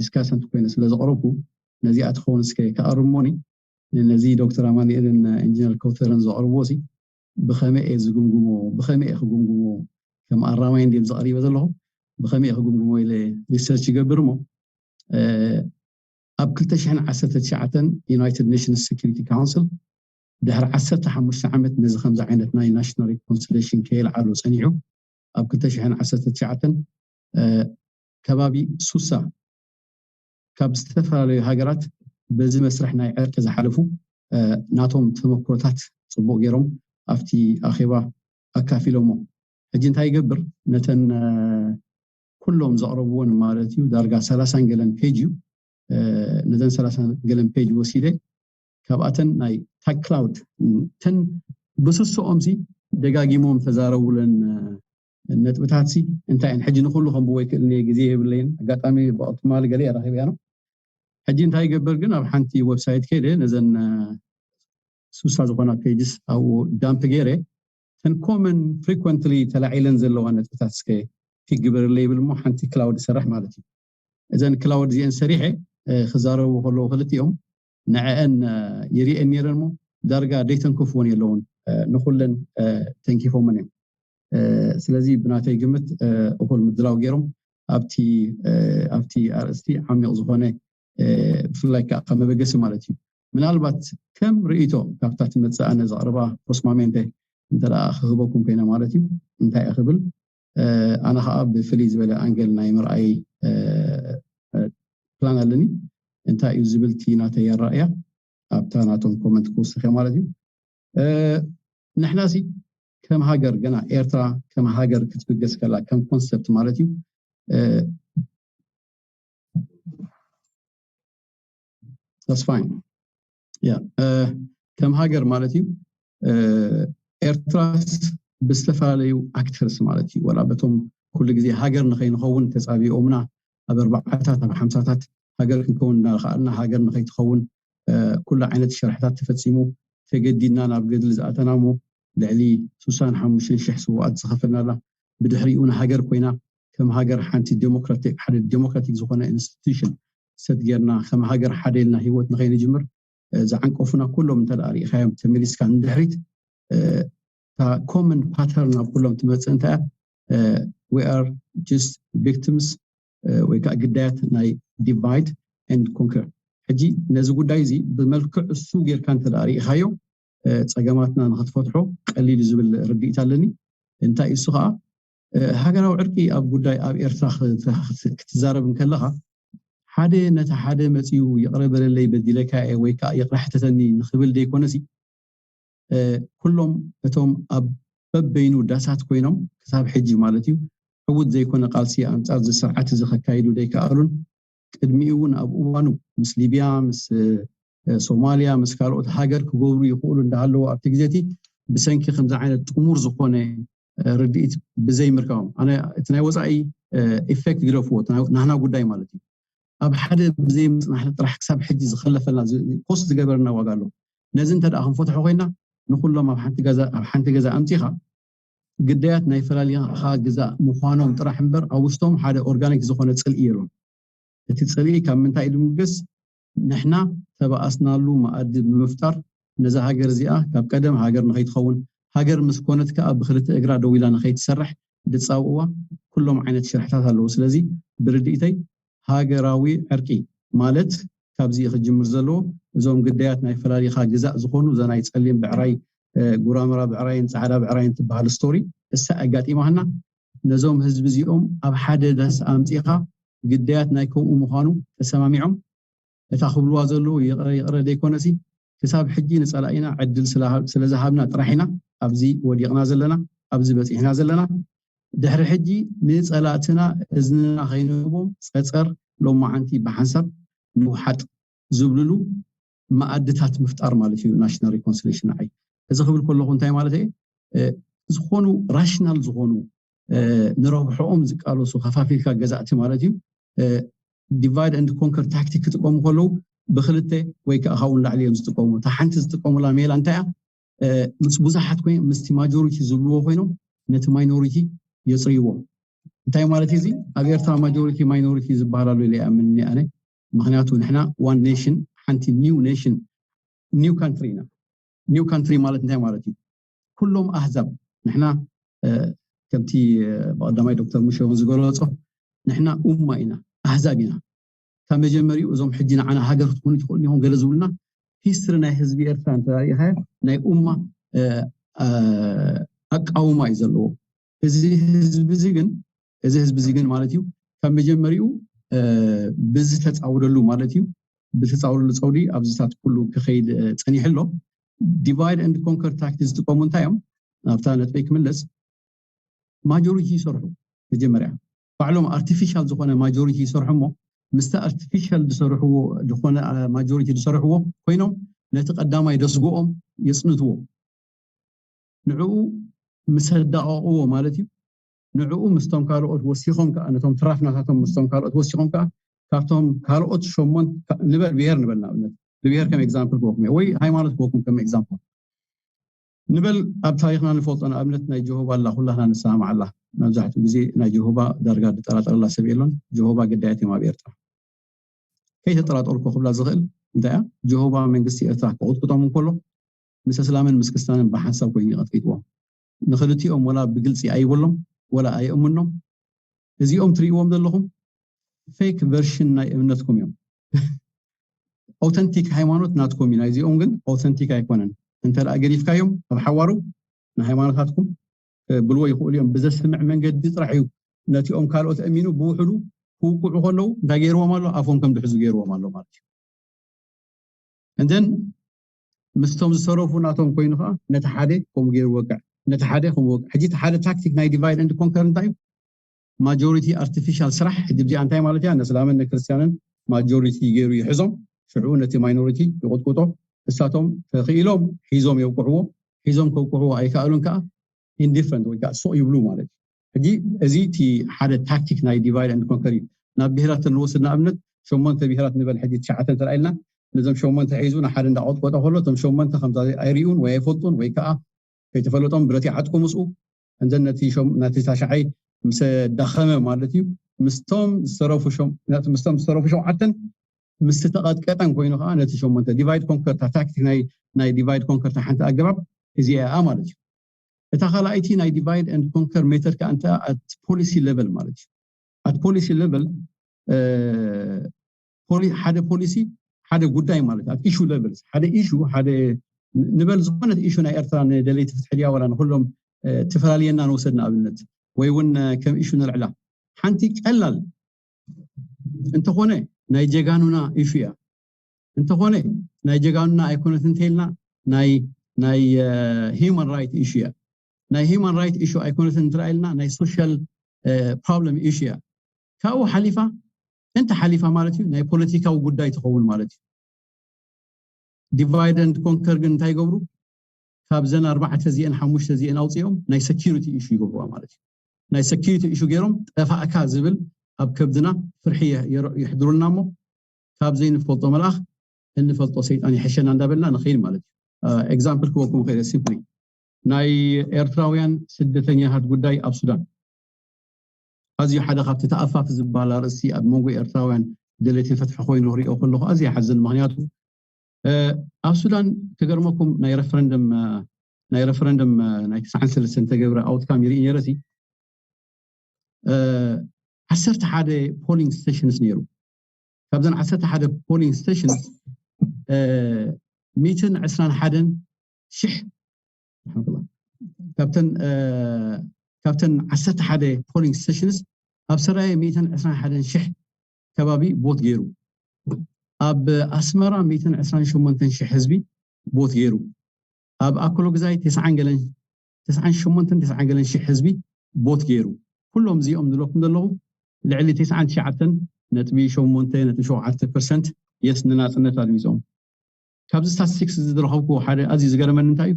ዲስካሰንት ኮይነ ስለ ዘቕረብኩ ነዚኣ ትኸውን እስከ ክኣርሞኒ ነዚ ዶክተር ኣማኑኤልን ኢንጂነር ኮተርን ዘቕርብዎ ሲ ብኸመይ እየ ዝግምግሞ ብኸመይ እየ ክግምግሞ ከም ኣራማይ እንዲም ዝቐሪበ ዘለኹ ብኸመይ እየ ክግምግሞ ኢለ ሪሰርች ይገብር እሞ ኣብ ክልተ ሽሕን ዓሰርተ ትሽዓተን ዩናይትድ ኔሽንስ ሴኩሪቲ ካውንስል ድሕሪ ዓሰርተ ሓሙሽተ ዓመት ነዚ ከምዚ ዓይነት ናይ ናሽናል ሪኮንሲሌሽን ከየልዓሎ ፀኒሑ ኣብ ክልተ ሽሕን ዓሰርተ ትሽዓተን ከባቢ ሱሳ ካብ ዝተፈላለዩ ሃገራት በዚ መስርሕ ናይ ዕርቂ ዝሓለፉ ናቶም ተመክሮታት ፅቡቅ ገይሮም ኣብቲ ኣኼባ ኣካፊሎሞ። ሕጂ እንታይ ይገብር ነተን ኩሎም ዘቕረብዎን ማለት እዩ ዳርጋ ሰላሳን ገለን ፔጅ እዩ። ነዘን ሰላሳን ገለን ፔጅ ወሲደ ካብኣተን ናይ ታግ ክላውድ ተን ብስስኦም ሲ ደጋጊሞም ተዛረቡለን ነጥብታት ሲ እንታይ እየን? ሕጂ ንኩሉ ከንብቦ ይክእል እየ፣ ግዜ የብለይን። ኣጋጣሚ ብቕትማል ገለ ረኺበያ ነው። ሕጂ እንታይ ይገብር ግን፣ ኣብ ሓንቲ ዌብሳይት ከይደ ነዘን ሱሳ ዝኾና ፔጅስ ኣብኡ ዳምፕ ገይረ፣ ተን ኮመን ፍሪኮንትሊ ተላዒለን ዘለዋ ነጥብታት እስከ ፒክ ግበርለይ ይብል እሞ ሓንቲ ክላውድ ይሰርሕ ማለት እዩ። እዘን ክላውድ እዚአን ሰሪሐ ክዛረቡ ከለዉ ክልቲኦም ንዐአን ይሪአን ነይረን እሞ ዳርጋ ደይተንከፍዎን የለውን፣ ንኩለን ተንኪፎምን እዮም። ስለዚ ብናተይ ግምት እኹል ምድላው ገይሮም ኣብቲ ኣብቲ ኣርእስቲ ዓሚቕ ዝኾነ ብፍላይ ከዓ ካብ መበገሲ ማለት እዩ። ምናልባት ከም ርእይቶ ካብታ ትመፅእ ኣነ ዘቕርባ ፖስማሜንተ እንተ ክህበኩም ኮይነ ማለት እዩ። እንታይ ክብል ኣነ ከዓ ብፍልይ ዝበለ ኣንገል ናይ ምርኣይ ፕላን ኣለኒ። እንታይ እዩ ዝብል እቲ ናተይ ኣረኣእያ ኣብታ ናቶም ኮመንት ክውስኽ ማለት እዩ። ንሕና ሲ ከም ሃገር ገና ኤርትራ ከም ሃገር ክትብገስ ከላ ከም ኮንሰፕት ማለት እዩ። That's fine. Yeah. ከም ሃገር ማለት እዩ። ኤርትራስ ብዝተፈላለዩ ኣክተርስ ማለት እዩ፣ ወላ በቶም ኩሉ ግዜ ሃገር ንኸይንኸውን ተፃቢኦምና ኣብ ኣርባዓታት ኣብ ሓምሳታት ሃገር ክንከውን እናኸኣልና ሃገር ንኸይትኸውን ኩሉ ዓይነት ሸርሕታት ተፈፂሙ፣ ተገዲድና ናብ ገድሊ ዝኣተና እሞ ልዕሊ ስሳን ሓሙሽተን ሽሕ ስውኣት ዝኸፈልናላ፣ ብድሕሪኡ ንሃገር ኮይና ከም ሃገር ሓንቲ ዴሞክራቲክ ሓደ ዴሞክራቲክ ዝኾነ ኢንስቲቱሽን ሰት ጌርና ከም ሃገር ሓደ ኢልና ህይወት ንኸይንጅምር ዝዓንቀፉና ኩሎም እንተ ርኢኻዮም ተመሊስካ ንድሕሪት እታ ኮመን ፓተርን ኣብ ኩሎም ትመፅእ እንታይ we are just victims ወይ ከዓ ግዳያት ናይ divide and conquer። ሕጂ ነዚ ጉዳይ እዚ ብመልክዕ እሱ ጌርካ እንተ ርኢኻዮ ፀገማትና ንክትፈትሖ ቀሊል ዝብል ርድኢት ኣለኒ። እንታይ እሱ ከዓ ሃገራዊ ዕርቂ ኣብ ጉዳይ ኣብ ኤርትራ ክትዛረብ እንከለኻ ሓደ ነቲ ሓደ መፅዩ ይቕረ በለለይ በዲለካ እየ ወይ ከዓ ይቕረ ሕተተኒ ንክብል ዘይኮነሲ ኩሎም እቶም ኣብ በበይኑ ዳሳት ኮይኖም ክሳብ ሕጂ ማለት እዩ ዕዉት ዘይኮነ ቃልሲ ኣንጻር እዚ ስርዓት እዚ ከካይዱ ዘይከኣሉን ቅድሚኡ እውን ኣብ እዋኑ ምስ ሊብያ ምስ ሶማልያ ምስ ካልኦት ሃገር ክገብሩ ይኽእሉ እንዳሃለዉ ኣብቲ ግዜ እቲ ብሰንኪ ከምዚ ዓይነት ጥሙር ዝኾነ ርድኢት ብዘይምርካቦም ኣነ እቲ ናይ ወፃኢ ኢፌክት ግደፍዎ ናህና ጉዳይ ማለት እዩ ኣብ ሓደ ብዘይምፅናሕ ጥራሕ ክሳብ ሕጂ ዝኸለፈልና ኮስት ዝገበረና ዋጋ ኣሎ። ነዚ እንተ ደኣ ክንፈትሖ ኮይና ንኩሎም ኣብ ሓንቲ ገዛ ኣብ ሓንቲ ገዛ ኣምፂኻ ግዳያት ናይ ፈላሊኻ ግዛእ ምዃኖም ጥራሕ እምበር ኣብ ውሽጦም ሓደ ኦርጋኒክ ዝኾነ ፅልኢ የሎም። እቲ ፅልኢ ካብ ምንታይ እዩ ዝምገስ? ንሕና ተባኣስናሉ መኣዲ ብምፍጣር ነዛ ሃገር እዚኣ ካብ ቀደም ሃገር ንኸይትኸውን ሃገር ምስ ኮነት ከዓ ብክልተ እግራ ደው ኢላ ንኸይትሰርሕ ዝፃውእዋ ኩሎም ዓይነት ሽርሕታት ኣለዉ። ስለዚ ብርድኢተይ ሃገራዊ ዕርቂ ማለት ካብዚ እዩ ክጅምር ዘለዎ። እዞም ግዳያት ናይ ፈላሊኻ ግዛእ ዝኾኑ እዛ ናይ ፀሊም ብዕራይ ጉራምራ ብዕራይን ፃዕዳ ብዕራይን ትበሃል ስቶሪ እሳ ኣጋጢማና ነዞም ህዝቢ እዚኦም ኣብ ሓደ ዳስ ኣምፂኻ ግዳያት ናይ ከምኡ ምዃኑ ተሰማሚዖም እታ ክብልዋ ዘለዉ ይቕረ ይቕረ ዘይኮነሲ ክሳብ ሕጂ ንፀላኢና ዕድል ስለዝሃብና ጥራሕ ኢና ኣብዚ ወዲቕና ዘለና ኣብዚ በፂሕና ዘለና። ድሕሪ ሕጂ ንፀላእትና እዝንና ከይንህቦም ፀፀር ሎማዓንቲ ብሓንሳብ ንውሓጥ ዝብልሉ መኣድታት ምፍጣር ማለት እዩ ናሽናል ሪኮንሲሌሽን ንዓይ። እዚ ክብል ከለኹ እንታይ ማለት እየ? ዝኾኑ ራሽናል ዝኾኑ ንረብሖኦም ዝቃለሱ ከፋፊልካ ገዛእቲ ማለት እዩ። ዲቫይድ ኤንድ ኮንከር ታክቲክ ክጥቀሙ ከለዉ ብክልተ ወይ ከዓ ካብኡ ንላዕሊ እዮም ዝጥቀሙ። እታ ሓንቲ ዝጥቀሙላ ሜላ እንታይ እያ? ምስ ብዙሓት ኮይኖም ምስቲ ማጆሪቲ ዝብልዎ ኮይኖም ነቲ ማይኖሪቲ የፅርይዎ። እንታይ ማለት እዚ ኣብ ኤርትራ ማጆሪቲ ማይኖሪቲ ዝበሃል ኣሎ ኢለ ይኣምን ኣነ። ምክንያቱ ንሕና ዋን ኔሽን ሓንቲ ኒው ኔሽን ኒው ካንትሪ ኢና። ኒው ካንትሪ ማለት እንታይ ማለት እዩ? ኩሎም ኣህዛብ ንሕና ከምቲ ብቀዳማይ ዶክተር ሙሸ እውን ዝገለፆ ንሕና ኡማ ኢና፣ ኣህዛብ ኢና። ካብ መጀመሪኡ እዞም ሕጂ ንዓና ሃገር ክትኮኑ ትኽእሉ ኢኹም ገለ ዝብሉና ሂስትሪ ናይ ህዝቢ ኤርትራ እንተሪኢኻዮ ናይ ኡማ ኣቃውማ እዩ ዘለዎ። እዚ ህዝቢ እዚ ግን እዚ ህዝቢ እዚ ግን ማለት እዩ ካብ መጀመሪኡ ብዝተፃውደሉ ማለት እዩ ብዝተፃውደሉ ፀውዲ ኣብዚታት ኩሉ ክኸይድ ፀኒሑ ኣሎ። ዲቫይድ ኤንድ ኮንከር ታክቲክ ዝጥቀሙ እንታይ እዮም? ኣብታ ነጥበይ ክምለስ ማጆሪቲ ይሰርሑ መጀመርያ ባዕሎም ኣርቲፊሻል ዝኾነ ማጆሪቲ ይሰርሑ እሞ ምስቲ ኣርቲፊሻል ዝሰርሕዎ ዝኾነ ማጆሪቲ ዝሰርሕዎ ኮይኖም ነቲ ቀዳማይ ደስግኦም የፅንትዎ። ንዕኡ ምስ ኣዳቐቕዎ ማለት እዩ ንዕኡ ምስቶም ካልኦት ወሲኾም ከዓ ነቶም ትራፍ ናታቶም ምስቶም ካልኦት ወሲኾም ከዓ ካብቶም ካልኦት ሸሞንተ ንበል ብሄር ንበል ንኣብነት ብብሄር ከም ኤግዛምፕል ክወኩም ወይ ሃይማኖት ክወኩም ከም ኤግዛምፕል ንበል ኣብ ታሪክና ንፈልጦ ንኣብነት ናይ ጀሆባ ኣላ ኩላትና ንሰማማዓላ መብዛሕትኡ ግዜ ናይ ጀሆባ ዳርጋ ዝጠራጠረላ ሰብ የሎን ጀሆባ ግዳያት እዮም ኣብ ኤርትራ ከይተጠራጠርኩ ክብላ ዝኽእል እንታይ እያ ጀሆባ መንግስቲ ኤርትራ ክቕጥቅጦም እንከሎ ምስ እስላምን ምስ ክስታንን ብሓንሳብ ኮይኑ ይቐጥቂጥዎም ንክልቲኦም ወላ ብግልፂ ኣይበሎም ወላ ኣይእምኖም እዚኦም ትርእዎም ዘለኹም ፌክ ቨርሽን ናይ እምነትኩም እዮም ኦተንቲክ ሃይማኖት ናትኩም እዩ ናይዚኦም ግን ኦተንቲክ ኣይኮነን እንተ ገዲፍካዮም ኣብ ሓዋሩ ንሃይማኖታትኩም ብልዎ ይኽእሉ እዮም ብዘስምዕ መንገዲ ጥራሕ እዩ ነቲኦም ካልኦት እሚኑ ብውሕዱ ክውቅዑ ከለዉ እንታይ ገይርዎም ኣሎ ኣፎም ከም ድሕዙ ገይርዎም ኣሎ ማለት እዩ እንደን ምስቶም ዝተረፉ ናቶም ኮይኑ ከዓ ነቲ ሓደ ከምኡ ገይሩ ወቅዕ ነቲ ሓደ ከምኡ ወቅዕ ሕጂ እቲ ሓደ ታክቲክ ናይ ዲቫይድ ኤንድ ኮንከር እንታይ እዩ ማጆሪቲ ኣርቲፊሻል ስራሕ ሕጂ እዚኣ እንታይ ማለት እያ ነስላምን ንክርስትያንን ማጆሪቲ ገይሩ ይሕዞም ሽዑ ነቲ ማይኖሪቲ ይቁጥቁጦ እሳቶም ተኽኢሎም ሒዞም የውቅዕዎ ሒዞም ከውቅዕዎ ኣይከኣሉን ከዓ ኢንዲፍረንት ወይ ከዓ ሱቕ ይብሉ ማለት እዩ ሕጂ እዚ እቲ ሓደ ታክቲክ ናይ ዲቫይድ ኤንድ ኮንከር እዩ ናብ ብሄራት ንወስድ ንኣብነት ሸሞንተ ብሄራት ንበል ሕጂ ትሽዓተ እንተ ኢልና ነዞም ሸሞንተ ሒዙ ንሓደ እንዳቆጥቆጠ ከሎ እቶም ሸሞንተ ከምዛ ኣይሪኡን ወይ ኣይፈልጡን ወይ ከዓ ከይተፈለጦም ብረት ይዓጥቁ ምስኡ እንዘን ነቲ ታሽዓይ ምስ ዳኸመ ማለት እዩ ምስቶም ዝተረፉ ምስቶም ዝተረፉ ሸውዓተን ምስ ተቐጥቀጠን ኮይኑ ከዓ ነቲ ሸሞንተ ዲቫይድ ኮንከር ታክቲክ ናይ ዲቫይድ ኮንከር ሓንቲ ኣገባብ እዚኣ ማለት እዩ እታ ካልኣይቲ ናይ ዲቫይድ ኤንድ ኮንከር ሜተድ ከዓ እንተ ኣት ፖሊሲ ሌቨል ማለት እዩ ኣት ፖሊሲ ሌቨል ሓደ ፖሊሲ ሓደ ጉዳይ ማለት ኣብ ኢሹ ሌቨል ሓደ ኢሹ ሓደ ንበል ዝኾነት ኢሹ ናይ ኤርትራ ንደለይቲ ፍትሒ ድያ ወላ ንኩሎም ትፈላልየና ንወሰድ ንኣብነት ወይ እውን ከም ኢሹ ንልዕላ ሓንቲ ቀላል እንተኾነ ናይ ጀጋኑና ኢሹ እያ እንተኾነ ናይ ጀጋኑና ኣይኮነት እንተኢልና ናይ ናይ ሂማን ራይት ኢሹ እያ ናይ ሂማን ራይት ኢሹ ኣይኮነትን እንተኢልና ናይ ሶሻል ፕሮብለም ኢሹ እያ ካብኡ ሓሊፋ እንተ ሓሊፋ ማለት እዩ ናይ ፖለቲካዊ ጉዳይ ትኸውን ማለት እዩ ዲቫይድ ኤንድ ኮንከር ግን እንታይ ይገብሩ ካብዘን ኣርባዕተ እዚአን ሓሙሽተ እዚአን ኣውፅኦም ናይ ሰኪሪቲ ኢሹ ይገብሩዋ ማለት እዩ ናይ ሰኪሪቲ ኢሹ ገይሮም ጠፋእካ ዝብል ኣብ ከብድና ፍርሒ የሕድሩልና እሞ ካብ ዘይንፈልጦ መልኣኽ እንፈልጦ ሰይጣን ይሕሸና እንዳበልና ንኽእል ማለት እዩ ኤግዛምፕል ክበኩም ኸይደ ሲምፕሊ ናይ ኤርትራውያን ስደተኛታት ጉዳይ ኣብ ሱዳን ኣዝዩ ሓደ ካብቲ ተኣፋፊ ዝበሃል ኣርእስቲ ኣብ መንጎ ኤርትራውያን ደለይቲ ፍትሒ ኮይኑ ክሪኦ ከለኹ ኣዝዩ ይሓዝን ምክንያቱ ኣብ ሱዳን ክገርመኩም ናይ ረፈረንደም ናይ ረፈረንደም ናይ ትስዓን ሰለስተን ተገብረ ኣውትካም ይርኢ ነይረ ሲ ዓሰርተ ሓደ ፖሊንግ ስቴሽንስ ነይሩ ካብዘን ዓሰርተ ሓደ ፖሊንግ ስቴሽንስ ሚትን ዕስራን ሓደን ሽሕ ካብተን ካብተን ዓሰርተ ሓደ ፖሊንግ ስቴሽንስ ኣብ ሰራየ ሚትን ዕስራን ሓደን ሽሕ ከባቢ ቦት ገይሩ ኣብ ኣስመራ ሚትን ዕስራን ሸሞንተን ሽሕ ህዝቢ ቦት ገይሩ ኣብ ኣኮሎግዛይ ተስዓን ገለን ተስዓን ሸሞንተን ተስዓን ገለን ሽሕ ህዝቢ ቦት ገይሩ ኩሎም እዚኦም ዝለኩም ዘለኹ ልዕሊ ተስዓን ትሽዓተን ነጥቢ ሸሞንተ ነጥቢ ሸውዓተ ፐርሰንት የስ ንናፅነት ኣልሚፆም ካብዚ ስታትስቲክስ ዝረኸብኩ ሓደ ኣዝዩ ዝገረመኒ እንታይ እዩ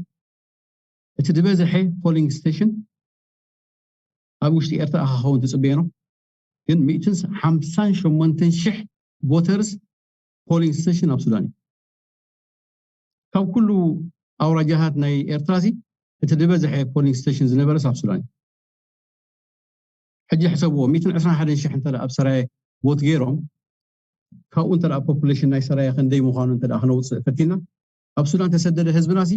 እቲ ዝበዝሐ ፖሊንግ ስቴሽን ኣብ ውሽጢ ኤርትራ ክኸውን ትፅበየ ነው ግን ሚእትን ሓምሳን ሸሞንተን ሽሕ ቦተርስ ፖሊንግ ስቴሽን ኣብ ሱዳን እዩ ካብ ኩሉ ኣውራጃታት ናይ ኤርትራ ሲ እቲ ዝበዝሐ ፖሊንግ ስቴሽን ዝነበረስ ኣብ ሱዳን እዩ ሕጂ ሕሰብዎ ሚእትን ዕስራን ሓደን ሽሕ እንተ ኣብ ሰራየ ቦት ገይሮም ካብኡ እንተ ፖፑሌሽን ናይ ሰራየ ክንደይ ምዃኑ እንተ ክነውፅእ ፈቲና ኣብ ሱዳን ተሰደደ ህዝብና ሲ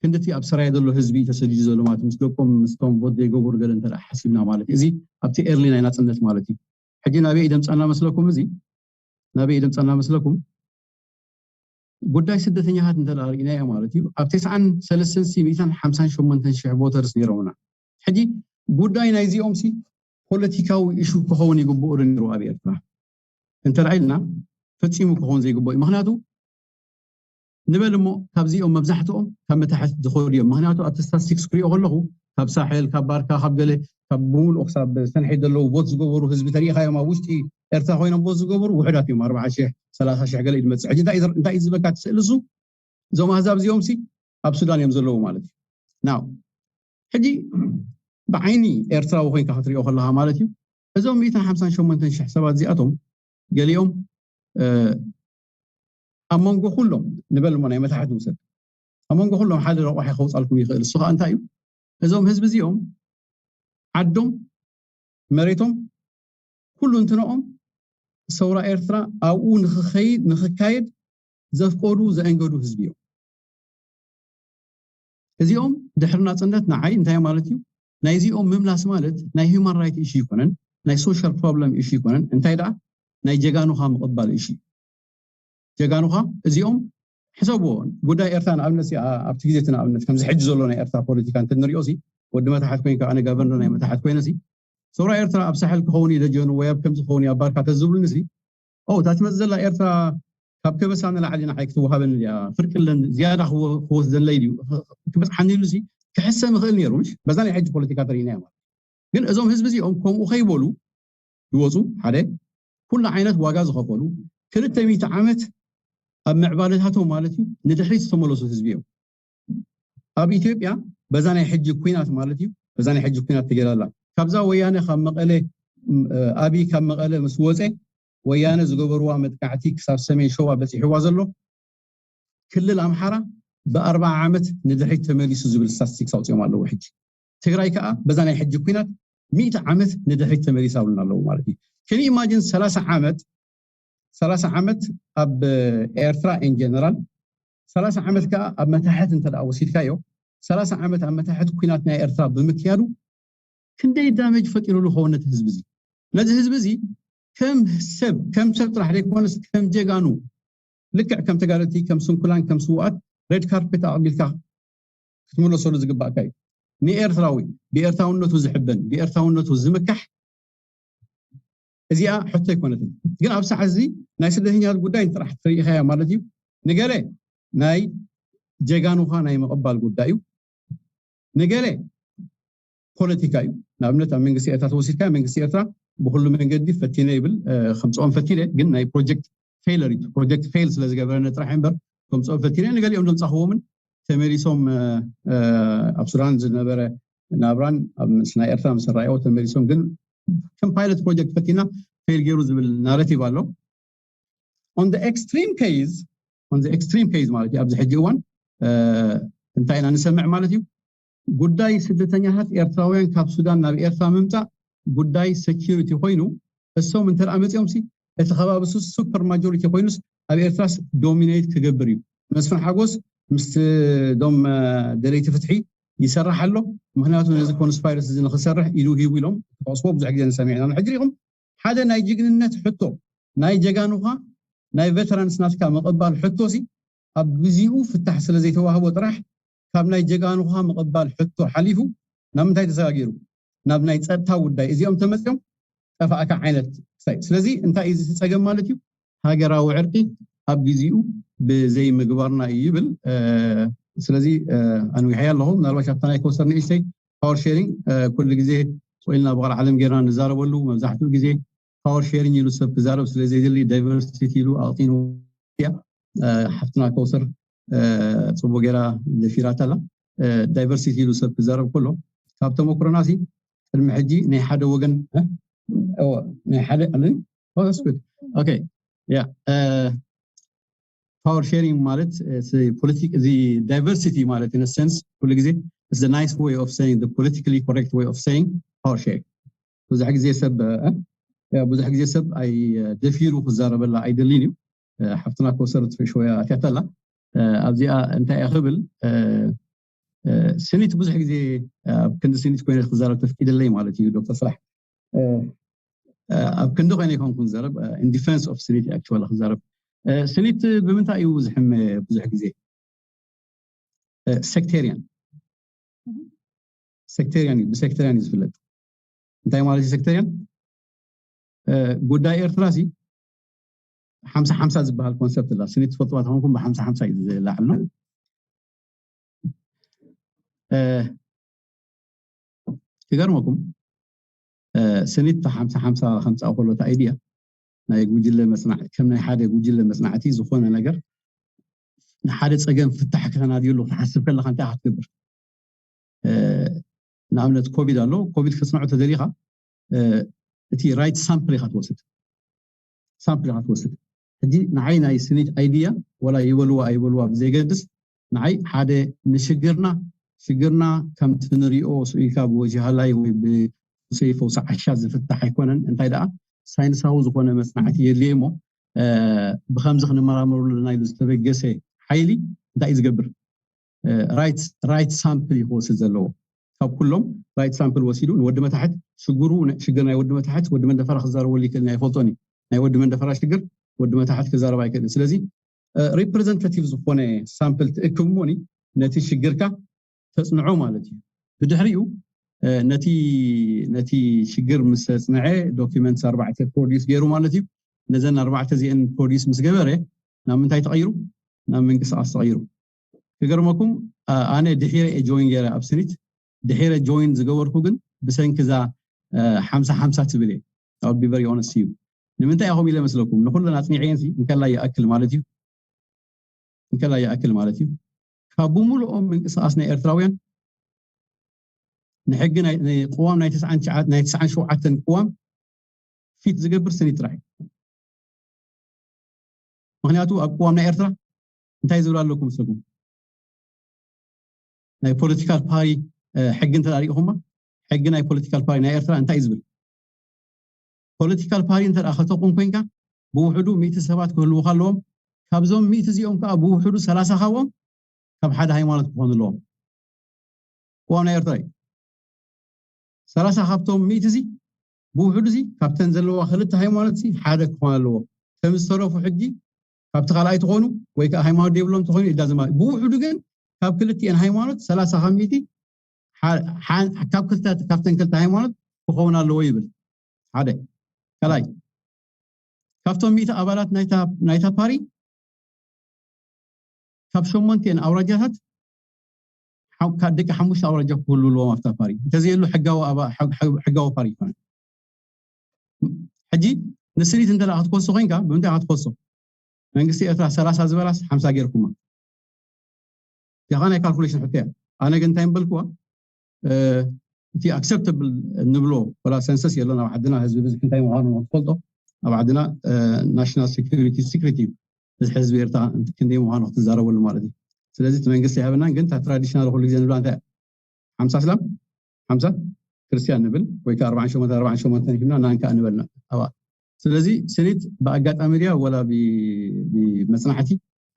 ክንድቲ ኣብ ሰራየ ዘሎ ህዝቢ ተሰዲዱ ዘሎ ማለት ምስ ደቆም ምስቶም ቦት ዘይገበሩ ገለ እንተ ሓሲብና ማለት እዚ ኣብቲ ኤርሊ ናይ ናፅነት ማለት እዩ ሕጂ ናበይ ደምፃና መስለኩም እዚ ናበይ ደምፃና መስለኩም ጉዳይ ስደተኛታት እንተ ርኢናዮ ማለት እዩ ኣብ ተስዓን ሰለስተን ሚእትን ሓምሳን ሸሞንተን ሽሕ ቦተርስ ነይሮምና ሕጂ ጉዳይ ናይዚኦም ሲ ፖለቲካዊ ኢሹ ክኸውን ይግብኡ ዶ ነይሩ ኣብ ኤርትራ እንተ ኢልና ፈፂሙ ክኸውን ዘይግብኦ እዩ ምክንያቱ ንበል እሞ ካብዚኦም መብዛሕትኦም ካብ መታሕት ዝኸዱ እዮም ምክንያቱ ኣብቲ ስታስቲክስ ክሪኦ ከለኹ ካብ ሳሕል ካብ ባርካ ካብ ገለ ካብ ብምሉእ ክሳብ ሰንሒ ዘለዉ ቦት ዝገበሩ ህዝቢ ተሪኢኻዮም ኣብ ውሽጢ ኤርትራ ኮይኖም ቦት ዝገበሩ ውሕዳት እዮም ኣርባዓ ሽሕ ሰላሳ ሽሕ ገለ እዩ ዝመፅእ ሕጂ እንታይ እዩ ዝበካ እቲ ስእሊ እሱ እዞም ኣህዛብ እዚኦም ሲ ኣብ ሱዳን እዮም ዘለዉ ማለት እዩ ናው ሕጂ ብዓይኒ ኤርትራዊ ኮይንካ ክትሪኦ ከለካ ማለት እዩ። እዞም ሚእትን ሓምሳን ሸሞንተን ሽሕ ሰባት እዚኣቶም ገሊኦም ኣብ መንጎ ኩሎም ንበል እሞ ናይ መታሕት ንውሰድ፣ ኣብ መንጎ ኩሎም ሓደ ረቋሒ ከውፃልኩም ይኽእል። እሱ ከዓ እንታይ እዩ? እዞም ህዝቢ እዚኦም ዓዶም፣ መሬቶም፣ ኩሉ እንትንኦም ሰውራ ኤርትራ ኣብኡ ንክኸይድ ንክካየድ ዘፍቀዱ ዘእንገዱ ህዝቢ እዮም። እዚኦም ድሕሪ ናፅነት ንዓይ እንታይ ማለት እዩ? ናይዚኦም ምምላስ ማለት ናይ human right issue ይኮነን፣ ናይ social problem issue ይኮነን። እንታይ ደኣ ናይ ጀጋኑኻ ምቕባል issue። ጀጋኑኻ እዚኦም ሕሰብዎ። ጉዳይ ኤርትራ ንኣብነት ሲ ኣብቲ ግዜ እቲ ንኣብነት ከምዚ ሕጂ ዘሎ ናይ ኤርትራ ፖለቲካ እንትንሪኦ ሲ ወዲ መታሕት ኮይንካ ኣነ ጋቨርነር ናይ መታሕት ኮይነ ሲ ሰውራ ኤርትራ ኣብ ሳሕል ክኸውን እዩ ደጀኑ ወይ ኣብ ከምዚ ክኸውን እዩ ኣብ ባርካ ተዝብሉኒ ሲ ኦ እታ ትመፅእ ዘላ ኤርትራ ካብ ከበሳ ንላዕሊ ንዓይ ክትወሃበኒ እያ፣ ፍርቂ ኣለኒ ዝያዳ ክወስደለይ ድዩ ክበፅሓኒ ኢሉ ሲ ክሕሰ ምኽእል ነይሩ። ምሽ በዛ ናይ ሕጂ ፖለቲካ ተርእናዮ ማለት ግን እዞም ህዝቢ እዚኦም ከምኡ ከይበሉ ይወፁ። ሓደ ኩሉ ዓይነት ዋጋ ዝኸፈሉ ክልተ ሚእቲ ዓመት ኣብ ምዕባለታቶም ማለት እዩ ንድሕሪት ዝተመለሱ ህዝቢ እዮም። ኣብ ኢትዮጵያ በዛ ናይ ሕጂ ኩናት ማለት እዩ በዛ ናይ ሕጂ ኩናት ትገላላ ካብዛ ወያነ ካብ መቐለ ኣብይ ካብ መቐለ ምስ ወፀ ወያነ ዝገበርዋ መጥቃዕቲ ክሳብ ሰሜን ሸዋ በፂሕዋ ዘሎ ክልል ኣምሓራ ብኣርባዓ ዓመት ንድሕሪት ተመሊሱ ዝብል ስታስቲክስ ኣውፅኦም ኣለዉ። ሕጂ ትግራይ ከዓ በዛ ናይ ሕጂ ኩናት ሚእቲ ዓመት ንድሕሪት ተመሊሳ ብሉና ኣለዉ ማለት እዩ። ከን ኢማጂን ሰላሳ ዓመት ሰላሳ ዓመት ኣብ ኤርትራ ኢን ጀነራል ሰላሳ ዓመት ከዓ ኣብ መታሕት እንተ ወሲድካዮ ሰላሳ ዓመት ኣብ መታሕት ኩናት ናይ ኤርትራ ብምክያዱ ክንደይ ዳመጅ ፈጢሩሉ ከውን ነቲ ህዝቢ እዚ ነዚ ህዝቢ እዚ ከም ሰብ ከም ሰብ ጥራሕ ዘይኮነስ ከም ጀጋኑ ልክዕ ከም ተጋደልቲ ከም ስንኩላን ከም ስውኣት ሬድ ካርፔት ኣቕቢልካ ክትምለሰሉ ዝግባእካ እዩ። ንኤርትራዊ ብኤርትራውነቱ ዝሕበን ብኤርትራውነቱ ዝምካሕ እዚኣ ሕቶ ኣይኮነትን። ግን ኣብ ሰዓት እዚ ናይ ስደተኛታት ጉዳይ ጥራሕ ትርኢኻያ ማለት እዩ። ንገለ ናይ ጀጋኑኻ ናይ ምቕባል ጉዳይ እዩ። ንገለ ፖለቲካ እዩ። ንኣብነት ኣብ መንግስቲ ኤርትራ ተወሲድካ መንግስቲ ኤርትራ ብኩሉ መንገዲ ፈቲነ ይብል ከምፅኦም ፈቲነ ግን ናይ ፕሮጀክት ፌለር እዩ። ፕሮጀክት ፌል ስለዝገበረነ ጥራሕ እምበር ከምፅኦም ፈቲነ ንገሊኦም ዘምፃኽዎምን ተመሊሶም ኣብ ሱዳን ዝነበረ ናብራን ምስ ናይ ኤርትራ ምስ ራእዮ ተመሊሶም ግን ከም ፓይለት ፕሮጀክት ፈቲና ፌል ገይሩ ዝብል ናረቲቭ ኣሎ። On the extreme case on the extreme case ማለት እዩ ኣብዚ ሕጂ እዋን እንታይ ኢና ንሰምዕ ማለት እዩ። ጉዳይ ስደተኛታት ኤርትራውያን ካብ ሱዳን ናብ ኤርትራ ምምፃእ ጉዳይ ሴኪሪቲ ኮይኑ እሶም እንተ መፂኦም ሲ እቲ ከባቢ ሱስ ሱፐር ማጆሪቲ ኮይኑስ ኣብ ኤርትራስ ዶሚኔት ክገብር እዩ። መስፍን ሓጎስ ምስ ዶም ደለይቲ ፍትሒ ይሰርሕ ኣሎ። ምክንያቱ ነዚ ኮንስፓይረሲ እዚ ንክሰርሕ ኢዱ ሂቡ ኢሎም ክጠቅስዎ ብዙሕ ግዜ ንሰሚዕ ኢና። ሕጂ ሪኢኹም ሓደ ናይ ጅግንነት ሕቶ ናይ ጀጋኑኻ ናይ ቨተራንስ ናትካ ምቕባል ሕቶ ሲ ኣብ ግዜኡ ፍታሕ ስለ ዘይተዋህቦ ጥራሕ ካብ ናይ ጀጋኑኻ ምቕባል ሕቶ ሓሊፉ ናብ ምንታይ ተሰጋጊሩ? ናብ ናይ ፀጥታ ጉዳይ እዚኦም ተመፅኦም ጠፋእካ ዓይነት ክሳይ። ስለዚ እንታይ እዩ እዚ ፀገም ማለት እዩ? ሃገራዊ ዕርቂ ኣብ ግዜኡ ብዘይ ምግባርና እዩ ይብል። ስለዚ ኣንዊሐያ ኣለኹ። ምናልባት ኣብታ ናይ ከውሰር ንእሽተይ ፓወር ሼሪንግ ኩሉ ግዜ ስኢልና ብቃል ዓለም ጌርና ንዛረበሉ መብዛሕትኡ ግዜ ፓወር ሼሪንግ ኢሉ ሰብ ክዛረብ ስለ ዘይደሊ ዳይቨርሲቲ ኢሉ ኣቕጢኑ እያ። ሓፍትና ከውሰር ፅቡቅ ጌራ ደፊራታ ኣላ። ዳይቨርሲቲ ኢሉ ሰብ ክዛረብ ከሎ ካብ ተመክሮና ሲ ቅድሚ ሕጂ ናይ ሓደ ወገን ናይ ሓደ ኦኬ ያ ፓወር ሼሪንግ ማለት ፖለቲክ እዚ ዳይቨርሲቲ ማለት in a sense ኩሉ ግዜ is the nice way of saying the politically correct way of saying power sharing። ብዙሕ ግዜ ሰብ ብዙሕ ግዜ ሰብ ኣይ ደፊሩ ክዛረበላ ኣይደልን እዩ። ሓፍትና ኮሰር ትፈሽወያ ኣትያተላ ኣብዚኣ እንታይ እያ ክብል ስኒት ብዙሕ ግዜ ኣብ ክንዲ ስኒት ኮይነ ክዛረብ ተፍቂደለይ ማለት እዩ። ዶክተር ስራሕ ኣብ ክንዲ ኮይነ ይኮንኩን ዘረብ in defense of ስኒት actually ክዛረብ ስኒት ብምንታይ እዩ ዝሕመ ብዙሕ ግዜ ሴክቴሪያን ሴክቴሪያን እዩ ብሴክቴሪያን እዩ ዝፍለጥ። እንታይ ማለት እዩ ሴክቴሪያን? ጉዳይ ኤርትራ ሲ ሓምሳ ሓምሳ ዝበሃል ኮንሰፕት ላ ስኒ ትፈልጥዋ ተኾንኩም ብሓምሳ ሓምሳ እዩ ዝለዓል ነው። ክገርመኩም ስኒት ሓምሳ ሓምሳ ከምፃ ከሎ እቲ ኣይድያ ናይ ጉጅለ መፅናዕ ከም ናይ ሓደ ጉጅለ መፅናዕቲ ዝኾነ ነገር ንሓደ ፀገም ፍታሕ ከተናድየሉ ክትሓስብ ከለካ እንታይ ክትገብር ንኣብነት ኮቪድ ኣሎ። ኮቪድ ክጽንዖ ተደሊኻ እቲ right sample ኢኻ ትወስድ፣ ሳምፕል ኢኻ ትወስድ። ሕጂ ንዓይ ናይ ስኒት ኣይድያ ወላ ይበልዋ ኣይበልዋ ብዘይገድስ፣ ንዓይ ሓደ ንሽግርና ሽግርና ከምቲ ንሪኦ ስኢልካ ብወጂ ሃላይ ወይ ብሰይፈ ውሳ ዓሻ ዝፍታሕ ኣይኮነን። እንታይ ደኣ ሳይንሳዊ ዝኾነ መጽናዕቲ የድልየ እሞ ብከምዚ ክንመራመረሉ ናይ ዝተበገሰ ሓይሊ እንታይ እዩ ዝገብር? right sample እዩ ክወስድ ዘለዎ። ካብ ኩሎም right sample ወሲዱ ንወዲ መታሕት ሽግሩ ሽግር ናይ ወዲ መታሕት ወዲ መንደፈራ ክዛረበሉ ይክእል ኣይፈልጦን እዩ። ናይ ወዲ መንደፈራ ሽግር ወዲ መታሕት ክዛረብ ኣይክእልን። ስለዚ representative ዝኾነ ሳምፕል ትእክብ እሞኒ ነቲ ሽግርካ ተጽንዖ ማለት እዩ። ብድሕሪኡ ነቲ ነቲ ሽግር ምስ ኣጽንዐ ዶኪመንትስ ኣርባዕተ ፕሮዲስ ገይሩ ማለት እዩ። ነዘን ኣርባዕተ እዚአን ፕሮዲስ ምስ ገበረ ናብ ምንታይ ተቐይሩ? ናብ ምንቅስቃስ ተቐይሩ። ክገርመኩም ኣነ ድሒረ ጆይን ገይረ ኣብ ስኒት ድሒረ ጆይን ዝገበርኩ ግን ብሰንኪ እዛ ሓምሳ ሓምሳ ትብል እየ። I'll be very honest እዩ። ንምንታይ ኢኹም ኢለ መስለኩም? ንኩለን ኣጽኒዐየን እንከላ ይኣክል ማለት እዩ። እንከላ ይኣክል ማለት እዩ። ካብ ብምልኦም ምንቅስቃስ ናይ ኤርትራውያን ንሕጊ ናይ ቅዋም ናይ ትስዓን ሸውዓተን ቅዋም ፊት ዝገብር ስኒት ጥራሕ። ምክንያቱ ኣብ ቅዋም ናይ ኤርትራ እንታይ ዝብል ኣለኩም መስለኩም? ናይ ፖለቲካል ፓሪ ሕጊ እንተ ሪኢኹማ ሕጊ ናይ ፖለቲካል ፓሪ ናይ ኤርትራ እንታይ እዩ ዝብል? ፖለቲካል ፓሪ እንተ ከተቁም ኮይንካ ብውሕዱ ሚእቲ ሰባት ክህልውካ ኣለዎም። ካብዞም ሚእቲ እዚኦም ከዓ ብውሕዱ ሰላሳ ካብኦም ካብ ሓደ ሃይማኖት ክኾኑ ኣለዎም። ቅዋም ናይ ኤርትራ እዩ። ሰላሳ ካብቶም ሚእቲ እዚ ብውሕዱ እዚ ካብተን ዘለዋ ክልተ ሃይማኖት እዚ ሓደ ክኾን ኣለዎ። እቶም ዝተረፉ ሕጂ ካብቲ ካልኣይ ትኾኑ ወይ ከዓ ሃይማኖት ዘይብሎም ትኾኑ ኢዳ ዘማ ብውሕዱ ግን ካብ ክልቲኤን ሃይማኖት ሰላሳ ካብ ሚእቲ ካብ ክልተ ካብተን ክልተ ሃይማኖት ክኸውን ኣለዎ ይብል። ሓደ ካልኣይ ካብቶም ሚእቲ ኣባላት ናይታ ፓሪ ካብ ሸሞንቲኤን ኣውራጃታት ደቂ ሓሙሽተ ኣውራጃ ክህሉ ኣለዎም ኣብታ ፓሪ። እንተዘየሉ ሕጋዊ ፓሪ ይኮነ። ሕጂ ንስኒት እንተ ክትኮሶ ኮይንካ ብምንታይ ክትኮሶ? መንግስቲ ኤርትራ ሰላሳ ዝበላስ ሓምሳ ገይርኩማ? ያኻ ናይ ካልኩሌሽን ሕቶ እያ። ኣነ ግን እንታይ ምበልክዋ እቲ ኣክሰፕተብል እንብሎ ወላ ሰንሰስ የሎን ኣብ ዓድና ህዝቢ ብዝሒ እንታይ ምዃኑ ክትፈልጦ ኣብ ዓድና ናሽናል ሴኩሪቲ ሲክሬት እዩ። እዚ ህዝቢ ኤርትራ ክንደይ ምዃኑ ክትዛረበሉ ማለት እዩ። ስለዚ እቲ መንግስቲ ኣይሃበናን፣ ግን እታ ትራዲሽናል ኩሉ ግዜ ንብላ እንታይ ሓምሳ እስላም ሓምሳ ክርስቲያን ንብል ወይ ከዓ ኣርባዓን ሸሞንተን ኣርባዓን ሸሞንተን ሂብና ናንካ ንበልና ኣባ። ስለዚ ስኒት ብኣጋጣሚ ድያ ወላ ብመፅናዕቲ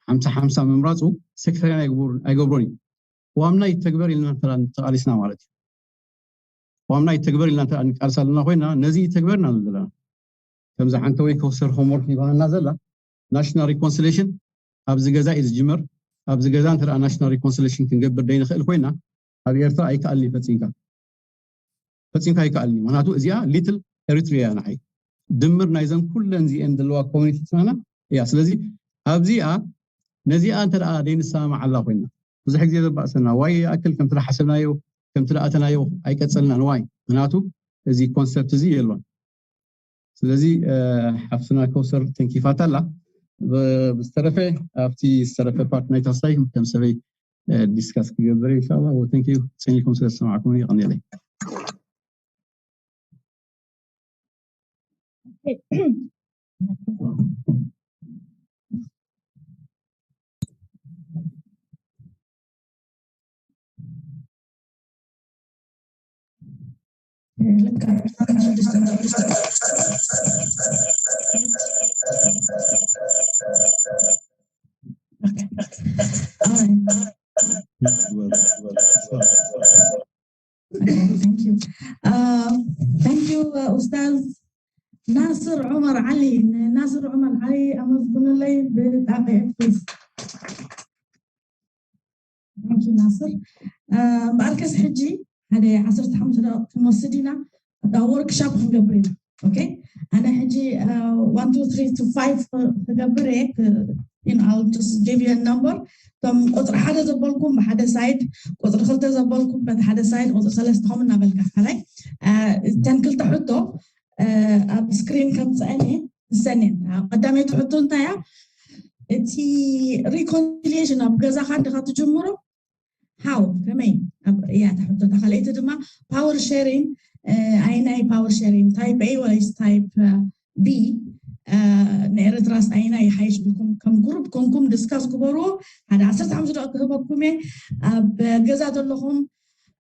ሓምሳ ሓምሳ ምምራፁ ሴክተርያን ኣይገብሮን እዩ። ዋምና ይተግበር ኢልና ተቃሊስና ማለት እዩ። ዋምና ይተግበር ኢልና ንቃልስ ኣለና ኮይና ነዚ ይተግበርና ዘለና ከምዚ ሓንተ ወይ ከውሰር ሆምወርክ ይባሃልና ዘላ ናሽናል ሪኮንሲሌሽን ኣብዚ ገዛ እዩ ዝጅመር። ኣብዚ ገዛ እንተ ናሽናል ሪኮንሲሌሽን ክንገብር ደይንኽእል ኮይና ኣብ ኤርትራ ኣይከኣልን እዩ ፈፂምካ ፈፂምካ ኣይከኣልን እዩ። ምክንያቱ እዚኣ ሊትል ኤሪትሪያ ንዓይ ድምር ናይዘን ኩለን እዚአን ዘለዋ ኮሚኒቲ ትናና እያ። ስለዚ ኣብዚኣ ነዚኣ እንተ ደይንሰማማዓላ ኮይና ብዙሕ ግዜ ዘባእሰና ዋይ ይኣክል ከምቲ ሓሰብናዮ ከምቲ ኣተናዮ ኣይቀፀልናን። ዋይ ምክንያቱ እዚ ኮንሰፕት እዚ የሎን። ስለዚ ሓፍትና ከውሰር ተንኪፋታ ኣላ። ብዝተረፈ ኣብቲ ዝተረፈ ፓርት ናይ ታስታይ ከም ሰበይ ዲስካስ ክገብር ኢንሻላ። Thank you ጸኒኩም ስለ ዝሰማዕኩም ይቀኒለይ። Thank you. Uh, thank you, uh, Ustaz Nasir Omar Ali. Nasir Omar Ali, ኣመስግኑለይ ብጣዕሚ please. Thank you ናስር። እምበኣርከስ ሕጂ ሓደ ዓሰርተ ሓሙሽተ ደቂቕ ክንወስድ ኢና። እታ ወርክሻፕ ክንገብር ኢና። ኦኬ ኣነ ሕጂ one two three to five ክገብር እየ። I'll just give you a number። እቶም ቁፅሪ ሓደ ዘበልኩም ብሓደ ሳይድ፣ ቁፅሪ ክልተ ዘበልኩም በቲ ሓደ ሳይድ፣ ቁፅሪ ሰለስተ ከምኡ እናበልካ ካልኣይ እተን ክልተ ሕቶ ኣብ ስክሪን ከምፅአን እየ። እሰን እየን። ቀዳመይቲ ሕቶ እንታይ እያ? እቲ ሪኮንሲሊየሽን ኣብ ገዛኻ እንዲኻ ትጅምሮ? ሃው ከመይ? እያ እታ ሕቶታ። ካልኣይቲ ድማ power sharing፣ ኣየናይ power sharing፣ type A ወይስ type B? ንኤርትራስ ኣየናይ ይሓይሽ ኢልኩም ከም ግሩፕ ኮንኩም ዲስካስ ግበርዎ። ሓደ ዓሰርተ ሓሙሽተ ደቂቕ ክህበኩም እየ። ኣብ ገዛ ዘለኹም፣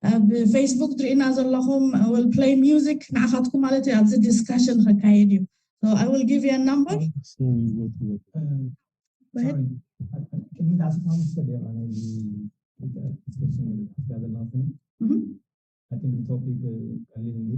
ኣብ ፌስቡክ ትርእዩና ዘለኹም፣ will play music ንዓኻትኩም ማለት እዩ። ኣብዚ ዲስካሽን ከካየድ እዩ። So I will give you a number. Go ahead. ቅድሚ ዓሰርተ ሓሙሽተ ደቂቓ ናይዚ ዲስከሽን ገለ ክትሓስብያ ዘለዋ ስኒ። Mhm. I think the topic ቀሊል እንዲ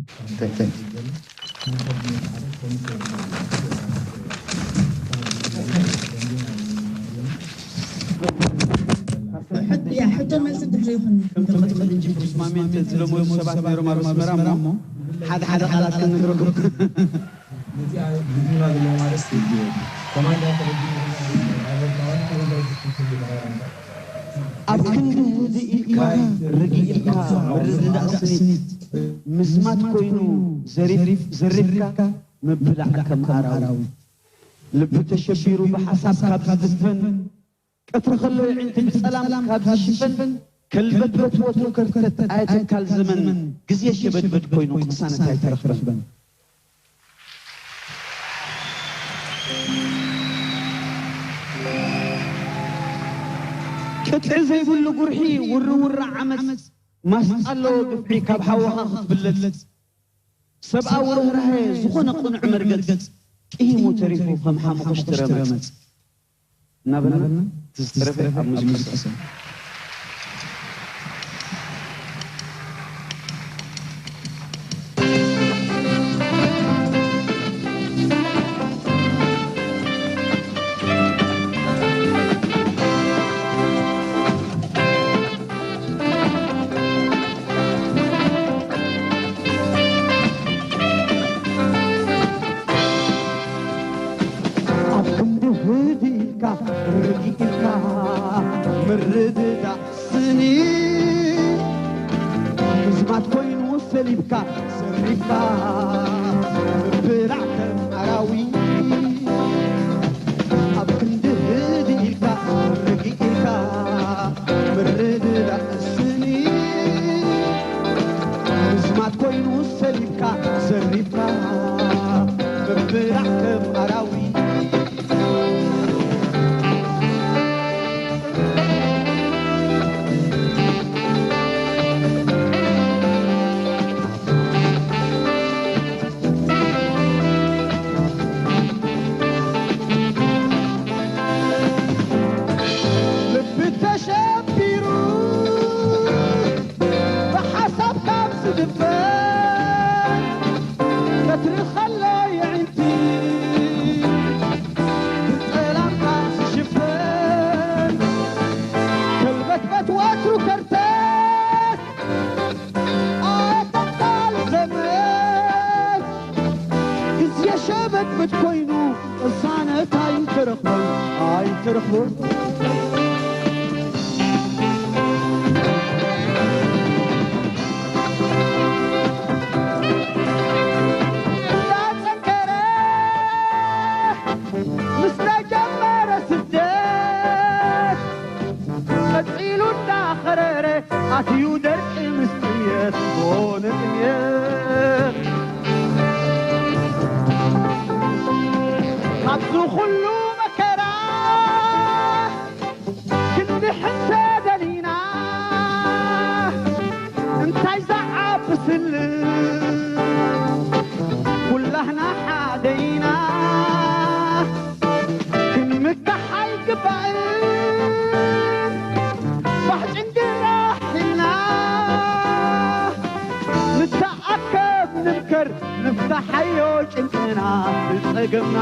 ሕቶ መልሲ ድሕሪ ይኹን ከምቲ ቅድሚ ሕጂ ቡሽማሜ እንተ ዝለመዱ ሰባት ነይሮም ኣብ ኣስመራ እሞ ሓደ ሓደ ቃላት ክንነግረኩም ነዚኣ ግጥምና ዘለዎም ኣርእስቲ ከማንዳ ተረዲኡ ኣብ ክንዲ ህድእ ኢልካ ርግእ ኢልካ ምርድዳእ ስኒት ምዝማት ኮይኑ ዘሪፍ ዘሪፍካ ምብላዕ ከም ኣራዊት ልቢ ተሸቢሩ ብሓሳብ ካብ ዝድፈን ቀትሪ ከሎ የዒንቲ ብጸላም ካብ ዝሽፈን ከልበትበት ወትሩ ከርተት ኣየተካል ዘመን ግዜ ሸበድበድ ኮይኑ ቅሳነት ኣይተረኽበን ቅጥዒ ዘይብሉ ጉርሒ ውርውራ ዓመፅ ማስጣ ኣለዎ ግፍዒ ካብ ሓወኻ ክትብለፅ ሰብኣዊ ርህራሄ ዝኾነ ቅኑዕ መርገፅ ጥሂሙ ተሪፉ ከም ሓሙኽሽቲ ረመፅ እናበልና እቲ ዝተረፈ ኣብ ሙዚቃ ኣብ ክንዲ ህድእ ኢልካ ርግእ ኢልካ ምርድዳእ ስኒ ምዝማት ኮይኑ ሰሊብካ ዘሪፍካ ምብላዕ ከም ኣራዊት ኣብ ክንዲ ህድእ ኢልካ ርግእ ኢልካ ምርድዳእ ስኒ ምዝማት ኮይኑ ሰሊብካ ዘሪፍካ ምብላዕ ከም ኣራዊት ልቢ ተሸቢሩ ብሓሳብ ካብ ዝድፈን ቀትሪ ከሎ የዒንቲ ብጸላም ካብ ዝሽፈን ከልበትበት ወትሩ ከርተት ኣየተካል ዘመን ግዜ ሸበድበድ ኮይኑ ቅሳነት ኣይተረኽቦን ኣይተረኽቦን እንዳጸንከረ ምስ ተጀመረ ስደት ቀጺሉ እንዳኸረረ ኣትዩ ደርቂ ምስ ጥሜት ዝኾነ ጥሜት ካብዚ ኩሉ መከራ ክንድሕን ተደሊና እንታይ ዝዓቢ ስልት ኩላህና ሓደ ኢና ክንምካሕ ኣይግባእን ባሕጭን ግራሕ ኢልና ንተኣከብ ንምከር ንፍታሓዮ ጭንቅና ብጸገምና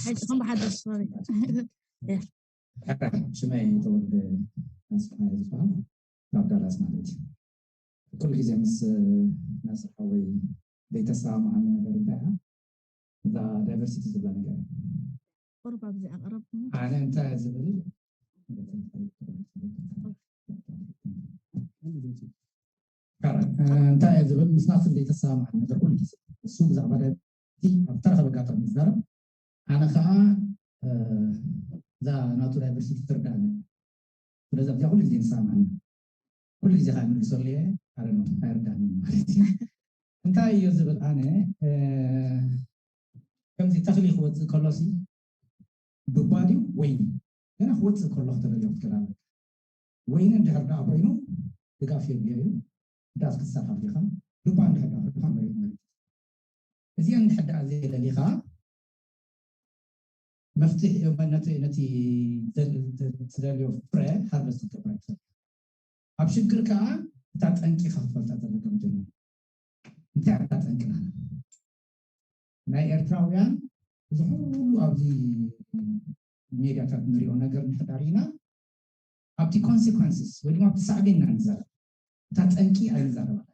ሕጂ ከም ብሓደሽ ሶሪ። ሕራይ ሽመይ ተወልደ ኣስፋሃ ዝበሃል ካብ ዳላስ ማለት እዩ። ኩሉ ግዜ ምስ ናስር ሓወይ ዘይተሰማማዓኒ ነገር እንታይ እያ እዛ ዳይቨርሲቲ ዝብላ ነገር እያ። ቁሩብ ኣብዚ ኣቕረብ ኣነ እንታይ እየ ዝብል እንታይ እየ ዝብል ምስ ናስር ዘይተሰማማዓኒ ነገር ኩሉ ግዜ እሱ ብዛዕባ ዳይቨርሲቲ ኣብ ተረኸበ ኣጋጣሚ ዝዛረብ ኣነ ከዓ እዛ ናቱ ዳይቨርሲቲ ትርዳእኒ። ስለዚ ኣብዚኣ ኩሉ ግዜ ንሰማማዕ ኩሉ ግዜ ከዓ ይምልሰሉ እየ። ኣረ ነው ኣይርዳእኒ ማለት እዩ። እንታይ እዮ ዝብል ኣነ ከምዚ ተኽሊ ክወፅእ ከሎሲ ዱባ ድዩ ወይኒ ገና ክወፅእ ከሎ ክትረዮ ክትክእል ኣለካ። ወይኒ እንድሕር ደኣ ኮይኑ ድጋፍ የድልዮ እዩ። ዳስ ክትሰርሕ ኣቢኻ ዱባ እንድሕር ደኣ ኮይንካ መሬት መሬት እዚአን እንድሕር ደኣ ዘየለሊኻ መፍትሒ ነቲ ነቲ ትደልዮ ፍረ ሃርቨስት ክትገብር ኣይትኽእል። ኣብ ሽግር ከዓ እታ ጠንቂ ኢኻ ክትፈልጣ ዘለካ መጀመርያ። እንታይ እያ እታ ጠንቅና? ናይ ኤርትራውያን እዚ ኩሉ ኣብዚ ሜድያታት ንሪኦ ነገር እንድሕር ሪኢና ኣብቲ ኮንሲኳንስስ ወይ ድማ ኣብቲ ሳዕቤን ኢና ንዛረብ። እታ ጠንቂ ኣይንዛረባን።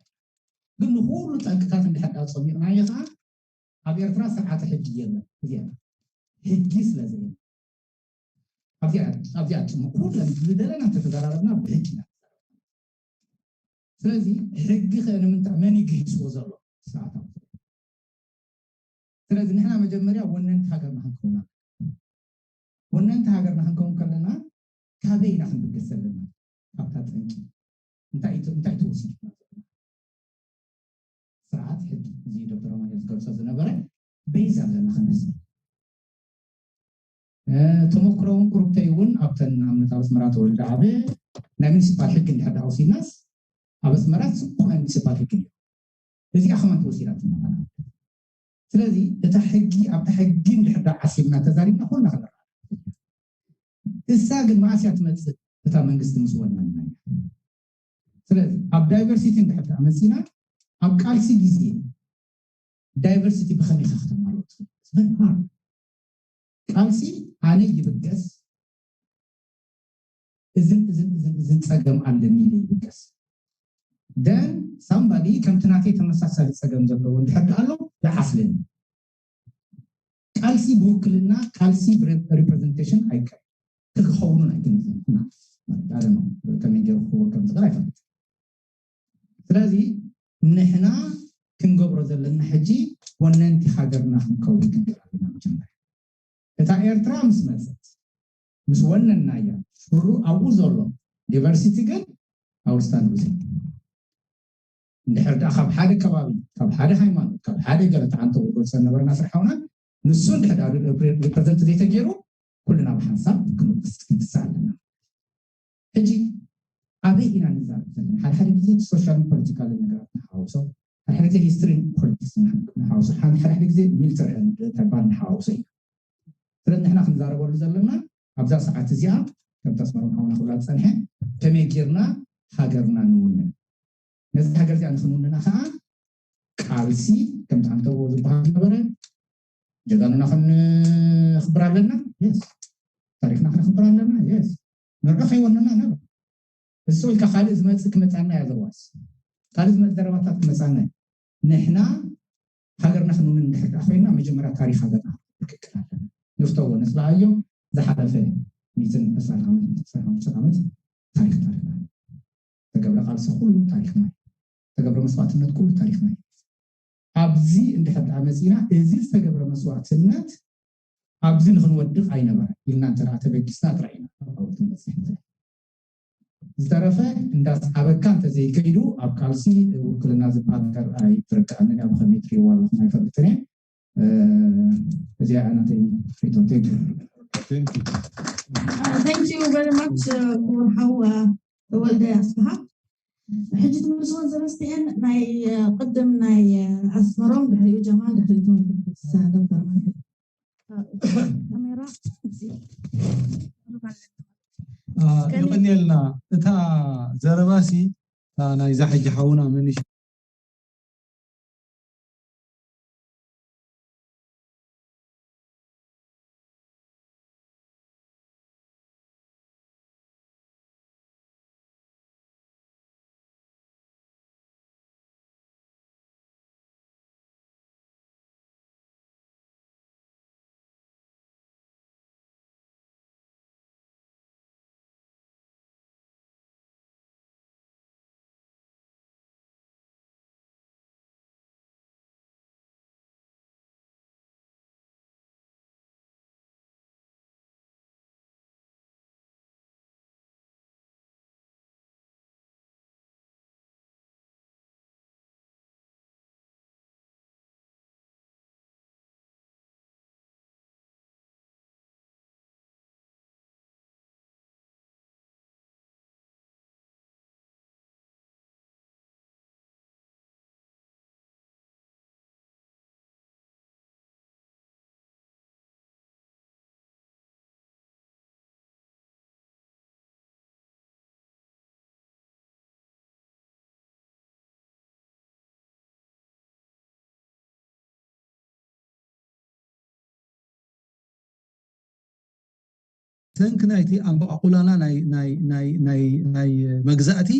ግን ንኩሉ ጠንቅታት እንድሕር ዳኣ ፀሚቕናዮ ከዓ ኣብ ኤርትራ ስርዓተ ሕጊ የለን። እዚኣ ሕጊ ስለ ዘየለ ኣብዚኣ ኣብዚኣ ጭሙ ኩለን ዝደለና እንተተዘራረብና ብሕጊ ኢና። ስለዚ ሕጊ ከ ንምንታይ መን እዩ ግሂስዎ ዘሎ ስርዓት? ስለዚ ንሕና መጀመርያ ወነንቲ ሃገርና ክንከውን ኣለና። ወነንቲ ሃገርና ክንከውን ከለና ካበይ ኢና ክንብገስ ዘለና? ካብታ ጠንቂ እንታይ እዩ እንታይ ተወሲድና ዘለና? ስርዓት ሕጊ እዚ ዶክተር ኣማኑኤል ዝገልጾ ዝነበረ ቤዝ ኣለና ክንህዝብ ተመክሮ እውን ቁሩብተይ እውን ኣብተን ኣብነት ኣብ ኣስመራ ተወልደ ዓበ ናይ ሚኒሲፓል ሕጊ እንድሕር ዳኣ ወሲድናስ ኣብ ኣስመራ ፅቡቕ ናይ ሚኒሲፓል ሕጊ እዩ። እዚኣ ከማን ተወሲዳትና ማለት ስለዚ እታ ሕጊ ኣብታ ሕጊ እንድሕር ዳኣ ዓሲብና ተዛሪብና ኩልና ክንረኣ እሳ ግን መዓስ እያ ትመፅእ እታ መንግስቲ ምስ ወነና እያ። ስለዚ ኣብ ዳይቨርሲቲ እንድሕር ዳኣ መፂና ኣብ ቃልሲ ግዜ ዳይቨርሲቲ ብኸመይ ኢኻ ከተማልኦ ትኽእል? ቃልሲ ኣነ ይብገስ እዝን እዝን እዝን እዝን ፀገም ኣለኒ ኢለ ይብገስ ደን ሳምባዲ ከምቲ ናተይ ተመሳሳሊ ፀገም ዘለዎ እንድሕር ኣሎ ይዓስለኒ። ቃልሲ ብውክልና ቃልሲ ሪፕሬዘንቴሽን ኣይከ ክኸውኑን ኣይክንና ከመይ ገይሩ ክወከል ዝኽእል ኣይፈልጥ። ስለዚ ንሕና ክንገብሮ ዘለና ሕጂ ወነንቲ ሃገርና ክንከውን ክንክእል ኣለና። መጀመርያ እታ ኤርትራ ምስ መፀት ምስ ወነናያ ሽሩ ኣብኡ ዘሎ ዲቨርሲቲ ግን ኣውርስታን ሩሲ እንድሕር ደኣ ካብ ሓደ ከባቢ ካብ ሓደ ሃይማኖት ካብ ሓደ ገለ ተዓንተ ወገል ዝነበረና ስርሓውና ንሱ እንድሕር ደኣ ሪፕሬዘንት ዘይተገይሩ ኩልና ብሓንሳብ ክንትሳእ ኣለና። ሕጂ ኣበይ ኢና ንዛረብ ዘለና? ሓደ ሓደ ግዜ ሶሻል ፖለቲካል ነገራት ንሓዋውሶ፣ ሓደ ሓደ ግዜ ሂስትሪ ፖለቲክስ ንሓዋውሶ፣ ሓደ ሓደ ግዜ ሚሊተሪ ተግባር ንሓዋውሶ ኢና። ስለዚ ንሕና ክንዛረበሉ ዘለና ኣብዛ ሰዓት እዚኣ ከምቲ ኣስመሮም ሓውና ክብላ ዝፀንሐ ከመይ ጌርና ሃገርና ንውንን። ነዚ ሃገር እዚኣ ንክንውንና ከዓ ቃልሲ ከምቲ ኣንተዎ ዝበሃል ዝነበረ ጀጋኑና ከነኽብር ኣለና። የስ ታሪክና ከነኽብር ኣለና። የስ ንዑ ከይወነና ነበር እሱ ኢልካ ካልእ ዝመፅእ ክመፃና እያ ዘዋስ ካልእ ዝመፅእ ዘረባታት ክመፃና እዩ። ንሕና ሃገርና ክንውንን እንድሕር ደኣ ኮይና መጀመርያ ታሪክ ሃገርና ክንክክል ኣለና። ንፍተዎ ነፅላኣዮ ዝሓለፈ ሚትን ዕስራን ዓመት ዕስራን ሓሙሽተን ዓመት ታሪክ ታሪክና ተገብረ ቃልሲ ኩሉ ታሪክና እዩ። ተገብረ መስዋዕትነት ኩሉ ታሪክና እዩ። ኣብዚ እንድሕር ደኣ መፂና እዚ ዝተገብረ መስዋዕትነት ኣብዚ ንክንወድቕ ኣይነበረ ኢልና እንተ ተበጊስና ጥራይ ኢና ኣብቲ ንበፅሕ ንኽእል። ዝተረፈ እንዳስዓበካ እንተዘይከይዱ ኣብ ቃልሲ ውክልና ዝበሃል ነገር ኣይትረድኣንን እያ። ብኸመይ ትሪእዎ ኣለኹም ኣይፈልጥን እየ። እዚኣ እያ ናተይ ሪቶ። Thank you። Thank you very much ክቡር ሓው ተወልደ ኣስፍሃ። ሕጂ ትምልስዎ ዘበስቲኤን ናይ ቅድም ናይ ኣስመሮም ድሕሪኡ ጀማል ድሕሪኡ ተወልደ ዶክተር ማንከ ካሜራ የቐንየልና እታ ዘረባሲ ናይዛ ሕጂ ሓውና መኒሽ ሰንኪ ናይቲ ኣንባቋቁላና ናይ መግዛእቲ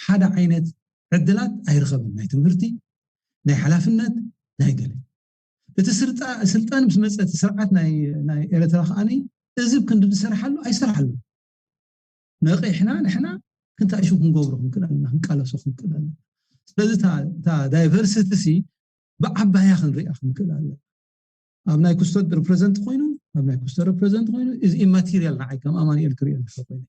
ሓደ ዓይነት ዕድላት ኣይረኸብን። ናይ ትምህርቲ፣ ናይ ሓላፍነት፣ ናይ ገለ። እቲ ስልጣን ምስ መፀ፣ እቲ ስርዓት ናይ ኤረትራ ከዓኒ እዚ ክንዲ ዝሰርሓሉ ኣይሰርሓሉ። ነቂሕና ንሕና ክንታይሹ ክንገብሮ ክንክእል ኣለና፣ ክንቃለሶ ክንክእል ኣለና። ስለዚ እታ ዳይቨርሲቲ ሲ ብዓባያ ክንሪኣ ክንክእል ኣለና። ኣብ ናይ ኩስቶድ ሪፕሬዘንት ኮይኑ ኣብ ናይ ኩስቶድ ሪፕሬዘንት ኮይኑ እዚ ኢማቴሪያል ንዓይ ከም ኣማኑኤል ክሪኦ እንድሕር ኮይነ፣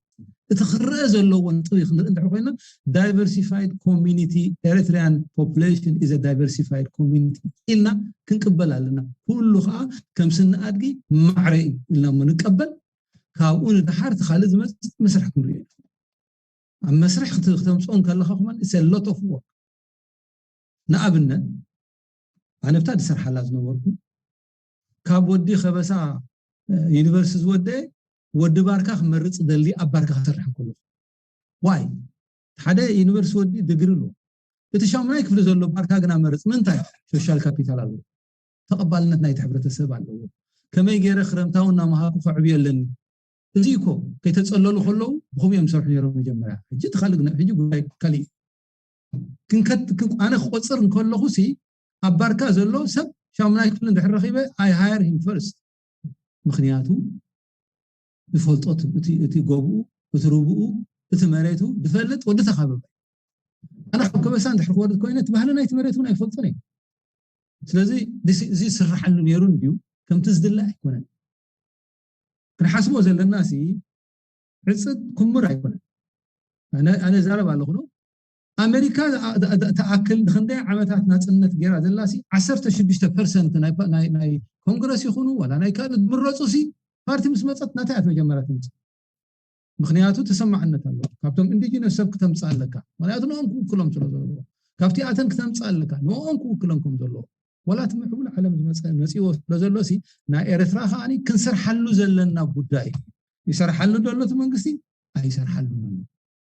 እቲ ክረአ ዘለዎ ነጥቢ ክንርኢ እንድሕር ኮይና፣ diversified community, Eritrean population is a diversified community ኢልና ክንቅበል ኣለና። ኩሉ ከዓ ከም ስኒ ኣድጊ ማዕረ እዩ ኢልና እሞ ንቀበል። ካብኡ ንደሓር እቲ ካልእ ዝመፅእ መስርሕ ክንሪኦ ኢና። ኣብ መስርሕ ክተ- ክተምፅኦ እንከለካ ከማን it's a lot of work። ንኣብነት ኣነ ብታ ዝሰርሓላ ዝነበርኩ ካብ ወዲ ከበሳ ዩኒቨርሲቲ ዝወደአ ወዲ ባርካ ክመርፅ ደሊ ኣብ ባርካ ክሰርሕ እንከለኩ ዋይ ሓደ ዩኒቨርሲቲ ወዲ ድግሪ ኣለዎ። እቲ ሻሙናይ ክፍሊ ዘሎ ባርካ ግና መርፅ ምንታይ ሶሻል ካፒታል ኣለዎ። ተቐባልነት ናይቲ ሕብረተሰብ ኣለዎ። ከመይ ገይረ ክረምታዊ እናመሃርኩ ከዕብዮ ኣለኒ? እዚ እኮ ከይተፀለሉ ከለዉ ብኸምኡ እዮም ዝሰርሑ ነይሮም መጀመርያ። ሕጂ እቲ ካልእ ግና ሕጂ ጉዳይ ካልእ እዩ። ክንከት- ክን- ኣነ ክቆፅር እንከለኹ ሲ ኣብ ባርካ ዘሎ ሰብ ሻሙናይ ክፍሊ እንድሕር ረኺበ I hire him first። ምክንያቱ ዝፈልጦ እቲ- እቲ እቲ ጎብኡ እቲ ርብኡ እቲ መሬቱ ዝፈልጥ ወዲ ተኻበበ። ኣነ ካብ ከበሳ እንድሕር ክወርድ ኮይነ እቲ ባህሊ ናይቲ መሬት እውን ኣይፈልጥን እየ። ስለዚ እዚ- እዚ ይስራሓሉ ነይሩ እንድዩ ከምቲ ዝድለ ኣይኮነን። ክንሓስቦ ዘለና ሲ ዕፅድ ኩምር ኣይኮነን። ኣነ ኣነ ዛረብ ኣለኹ ዶ ኣሜሪካ ዝኣ- ዝ- ዝ- ትኣክል ንክንደይ ዓመታት ናፅነት ገይራ ዘላ ሲ ዓሰርተ ሽዱሽተ ፐርሰንት ናይ ፓ- ናይ ናይ ኮንግረስ ይኹኑ ዋላ ናይ ካልእ ዝምረፁ ሲ ፓርቲ ምስ መፀት ናታ እያ መጀመርያ ትምፅእ። ምክንያቱ ተሰማዕነት ኣለዎ። ካብቶም ኢንዲጂነስ ሰብ ክተምፅእ ኣለካ። ምክንያቱ ንኦም ክውክሎም ስለ ዘለዎ ካብቲ ኣተን ክተምፅእ ኣለካ። ንኦም ክውክሎም ከም ዘለዎ ዋላ እቲ ምዕቡል ዓለም ዝመፀ መፂዎ ስለ ዘሎ ሲ ናይ ኤርትራ ከዓ ክንሰርሓሉ ዘለና ጉዳይ እዩ። ይሰርሓሉ ዘሎ እቲ መንግስቲ ኣይሰርሓሉ ዘሎ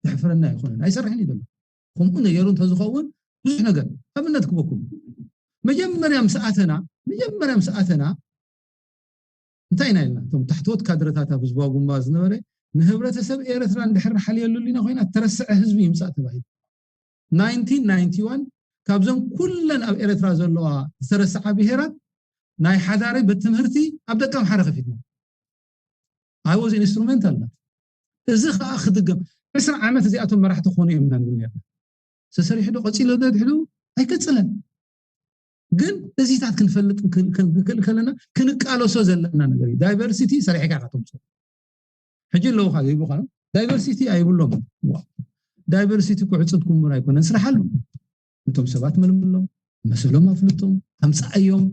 ዘሕፍረና ኣይኮነን። ኣይሰርሕን እዩ ዘሎ። ከምኡ ነገሩ እንተዝኸውን ብዙሕ ነገር ኣብነት ክበኩም መጀመርያ ምስ ኣተና መጀመርያ ምስ ኣተና እንታይ ኢና ኢልና እቶም ታሕተዎት ካድረታት ኣብ ህዝባዊ ግንባር ዝነበረ ንህብረተሰብ ኤርትራ እንድሕር ንሓልየሉ ሊና ኮይና ተረስዐ ህዝቢ ይምፃእ ተባሂሉ ናይንቲን ናይንቲ ዋን ካብዞም ኩለን ኣብ ኤርትራ ዘለዋ ዝተረስዓ ብሄራት ናይ ሓዳሪ ቤት ትምህርቲ ኣብ ደቀ ኣምሓረ ከፊትና I was instrumental ናት እዚ ከዓ ክድገም ዕስራ ዓመት እዚኣቶም መራሕቲ ክኾኑ እዮም ኢና ንብል ነርና ተሰሪሑ ዶ ቀፂሎ ዶ ድሕሪኡ ኣይቀፅለን ግን እዚታት ክንፈልጥ ክንክእል ከለና ክንቃለሶ ዘለና ነገር እዩ diversity ሰሪሕካ ከተምፅኦ ሕጂ ኣለዉ ካብ ይብሉ ከሎ diversity ኣይብሎም diversity ክዕፅድ ኩምር ኣይኮነን ስራሓሉ እቶም ሰባት መልምሎም መሰሎም ኣፍልጦም ኣምፃኣዮም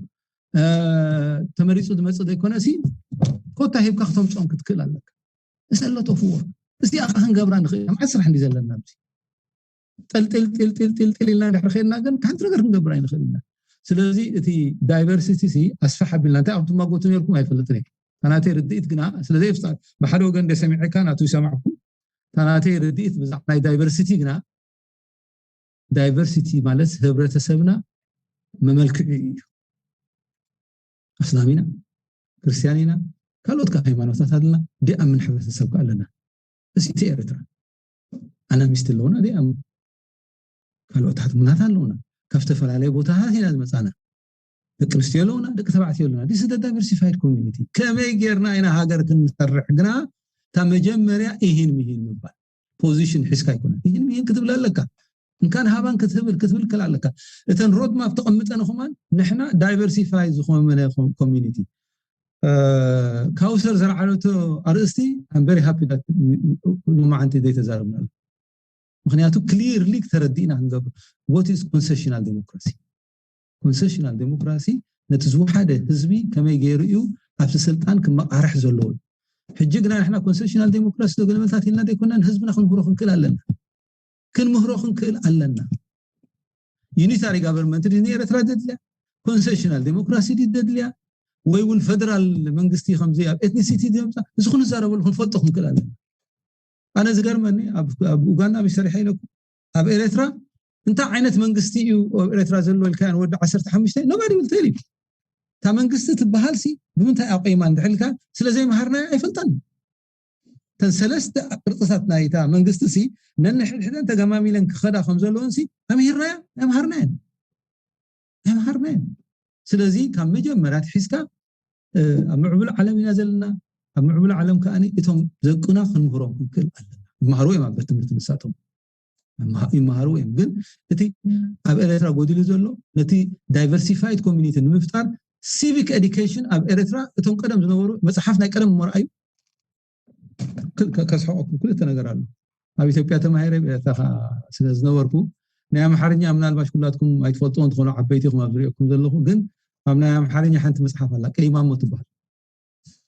ተመሪፁ ዝመፅእ ዘይኮነ ሲ ኮታ ሂብካ ክተምፅኦም ክትክእል ኣለካ እሰለጦፍዎ እዚኣ ክንገብራ ንኽእል መዓት ስራሕ እንዲ ዘለና ኣብዚ ጠልጥል ጥልጥል ጥልጥል ኢልና ድሕሪ ኸድና ግን ሓንቲ ነገር ክንገብር ኣይንኽእል ኢና ስለዚ እቲ diversity ሲ ኣስፋሕ ኣቢልና እንታይ ኣብ ትማጎቱ ነርኩም ኣይፈልጥን እየ ታናተይ ርድኢት ግና ስለዘይ ብሓደ ወገን እንደ ሰሚዐካ ናቱ ይሰማዕኩ ታናተይ ርድኢት ብዛዕባ ናይ diversity ግና diversity ማለት ህብረተሰብና መመልክዒ እዩ ኣስላም ኢና ክርስቲያን ኢና ካልኦት ካብ ሃይማኖታት ኣለና ዲኣምን ሕብረተሰብ ኣለና እዚ እቲ ኤርትራ ኣናሚስቲ ኣለውና ዲኣም ካልኦት ሃትሙናት ኣለውና ካብ ዝተፈላለየ ቦታታት ኢና ዝመፃና ደቂ ኣንስትዮ ኣለውና ደቂ ተባዕትዮ ኣለና this is diversified community ከመይ ጌርና ኢና ሃገር ክንሰርሕ ግና እታ መጀመርያ ኢሂን ምሂን ምባል position ሒዝካ ኣይኮነን ይህን ይህን ክትብል ኣለካ እንካን ሃባን ክትህብል ክትብል ክል ኣለካ እተን road map ተቐምጠን ኹማን ንሕና diversify ዝኾነ community ካውሰር ዘልዓለቶ ኣርእስቲ I'm very happy that ሎማዓንቲ ዘይተዛረብናሉ ምክንያቱ clearly ተረዲእና ክንገብር what is concessional democracy concessional democracy ነቲ ዝወሓደ ህዝቢ ከመይ ገይሩ እዩ ኣብቲ ስልጣን ክመቃርሕ ዘለዎ እዩ ሕጂ ግና ንሕና concessional democracy ዶ ገለመልታት ኢልና ዘይኮና ንህዝብና ክንምህሮ ክንክእል ኣለና ክንምህሮ ክንክእል ኣለና unitary government ድዩ ንኤርትራ ዘድልያ concessional democracy ድዩ ዘድልያ ወይ እውን federal መንግስቲ ከምዚ ኣብ ethnicity ዘምፃ እዚ ክንዛረበሉ ክንፈልጦ ክንክእል ኣለና ኣነ ዝገርመኒ ኣብ ኡጋንዳ ምሽ ሰሪሐ ኢለኩም ኣብ ኤርትራ እንታይ ዓይነት መንግስቲ እዩ ኣብ ኤርትራ ዘሎ ኢልካ ንወዲ ዓሰርተ ሓሙሽተ nobody will tell you እታ መንግስቲ ትበሃል ሲ ብምንታይ ኣቆይማ እንድሕልካ ስለ ዘይመሃርና ኣይፈልጠን እተን ሰለስተ ቅርፅታት ናይታ መንግስቲ ሲ ነንሕድሕደን ተገማሚለን ክኸዳ ከም ዘለዎን ሲ ኣምሂርናዮ ኣይምሃርናየን ኣይምሃርናየን። ስለዚ ካብ መጀመርያ ኣትሒዝካ ኣብ ምዕቡል ዓለም ኢና ዘለና። ኣብ ምዕቡል ዓለም ከዓ እቶም ዘቅና ክንምህሮም ክንክእል ኣለና። ይመሃሩ እዮም ኣብ ቤት ትምህርቲ ንሳቶም ይመሃሩ እዮም። ግን እቲ ኣብ ኤርትራ ጎዲሉ ዘሎ ነቲ diversified community ንምፍጣር civic education ኣብ ኤርትራ እቶም ቀደም ዝነበሩ መፅሓፍ ናይ ቀደም መርኣዩ ከስሕቀኩም ክልተ ነገር ኣሎ። ኣብ ኢትዮጵያ ተማሂረ ኤርትራ ስለ ዝነበርኩ ናይ ኣምሓርኛ ምናልባሽ ኩላትኩም ኣይትፈልጥዎ እንትኾኑ ዓበይቲ ኢኹም ኣብ ዝሪኦኩም ዘለኹ ግን ኣብ ናይ ኣምሓርኛ ሓንቲ መፅሓፍ ኣላ ቅሊማሞ ትበሃል።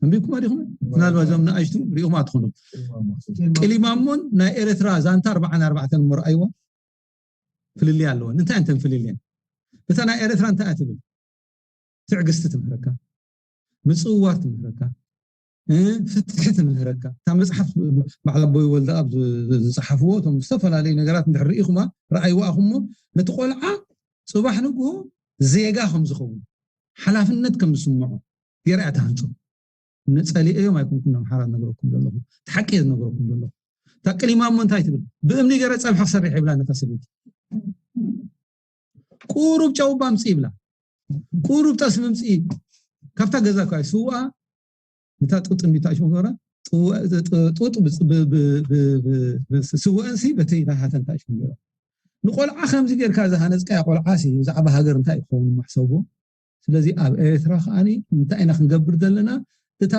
ኣንቢብኩማ ዲኹም? ምናልባት እዞም ንኣሽቱ ሪእኹማ ትኾኑ። ቅሊማሞን ናይ ኤርትራ ዛንታ ኣርባዓን ኣርባዕተን እሞ ረኣይዋ ፍልልይ ኣለወን። እንታይ እንተን ፍልልየን? እታ ናይ ኤርትራ እንታይ እያ ትብል? ትዕግስቲ ትምህረካ፣ ምጽውዋር ትምህረካ፣ ፍትሒ ትምህረካ። እታ መፅሓፍ በዓል ኣቦይ ወልደኣብ ዝፀሓፍዎ እቶም ዝተፈላለዩ ነገራት እንድሕር ርኢኹማ ረኣይዋ ኢኹሞ ነቲ ቆልዓ ፅባሕ ንግሆ ዜጋ ከም ዝኸውን ሓላፍነት ከም ዝስምዖ ገይራ እያ ትሃንፆ። ንፀሊኤዮም ኣይኮንኩን ኣምሓራ ዝነግረኩም ዘለኹ፣ እቲ ሓቂ እየ ዝነግረኩም ዘለኹ። እታ ቅሊማሞ እንታይ ትብል? ብእምኒ ገይረ ፀብሒ ክሰርሕ ይብላ ነታ ሰበይቲ። ቁሩብ ጨውባ ምፅእ ይብላ፣ ቁሩብ ጠስሚ ምፅእ። ካብታ ገዛ እኳ ስውኣ ነታ ጡጥ እንዲታ እሽሙ ገራ ጡጥ ስውአንሲ በቲ ናይ ሃተንታ እሽሙ ገራ ንቆልዓ ከምዚ ጌርካ ዝሃነፅካያ ቆልዓ ሲ ብዛዕባ ሃገር እንታይ ይኸውን ማሕሰቦ። ስለዚ ኣብ ኤርትራ ከዓኒ እንታይ ኢና ክንገብር ዘለና? እታ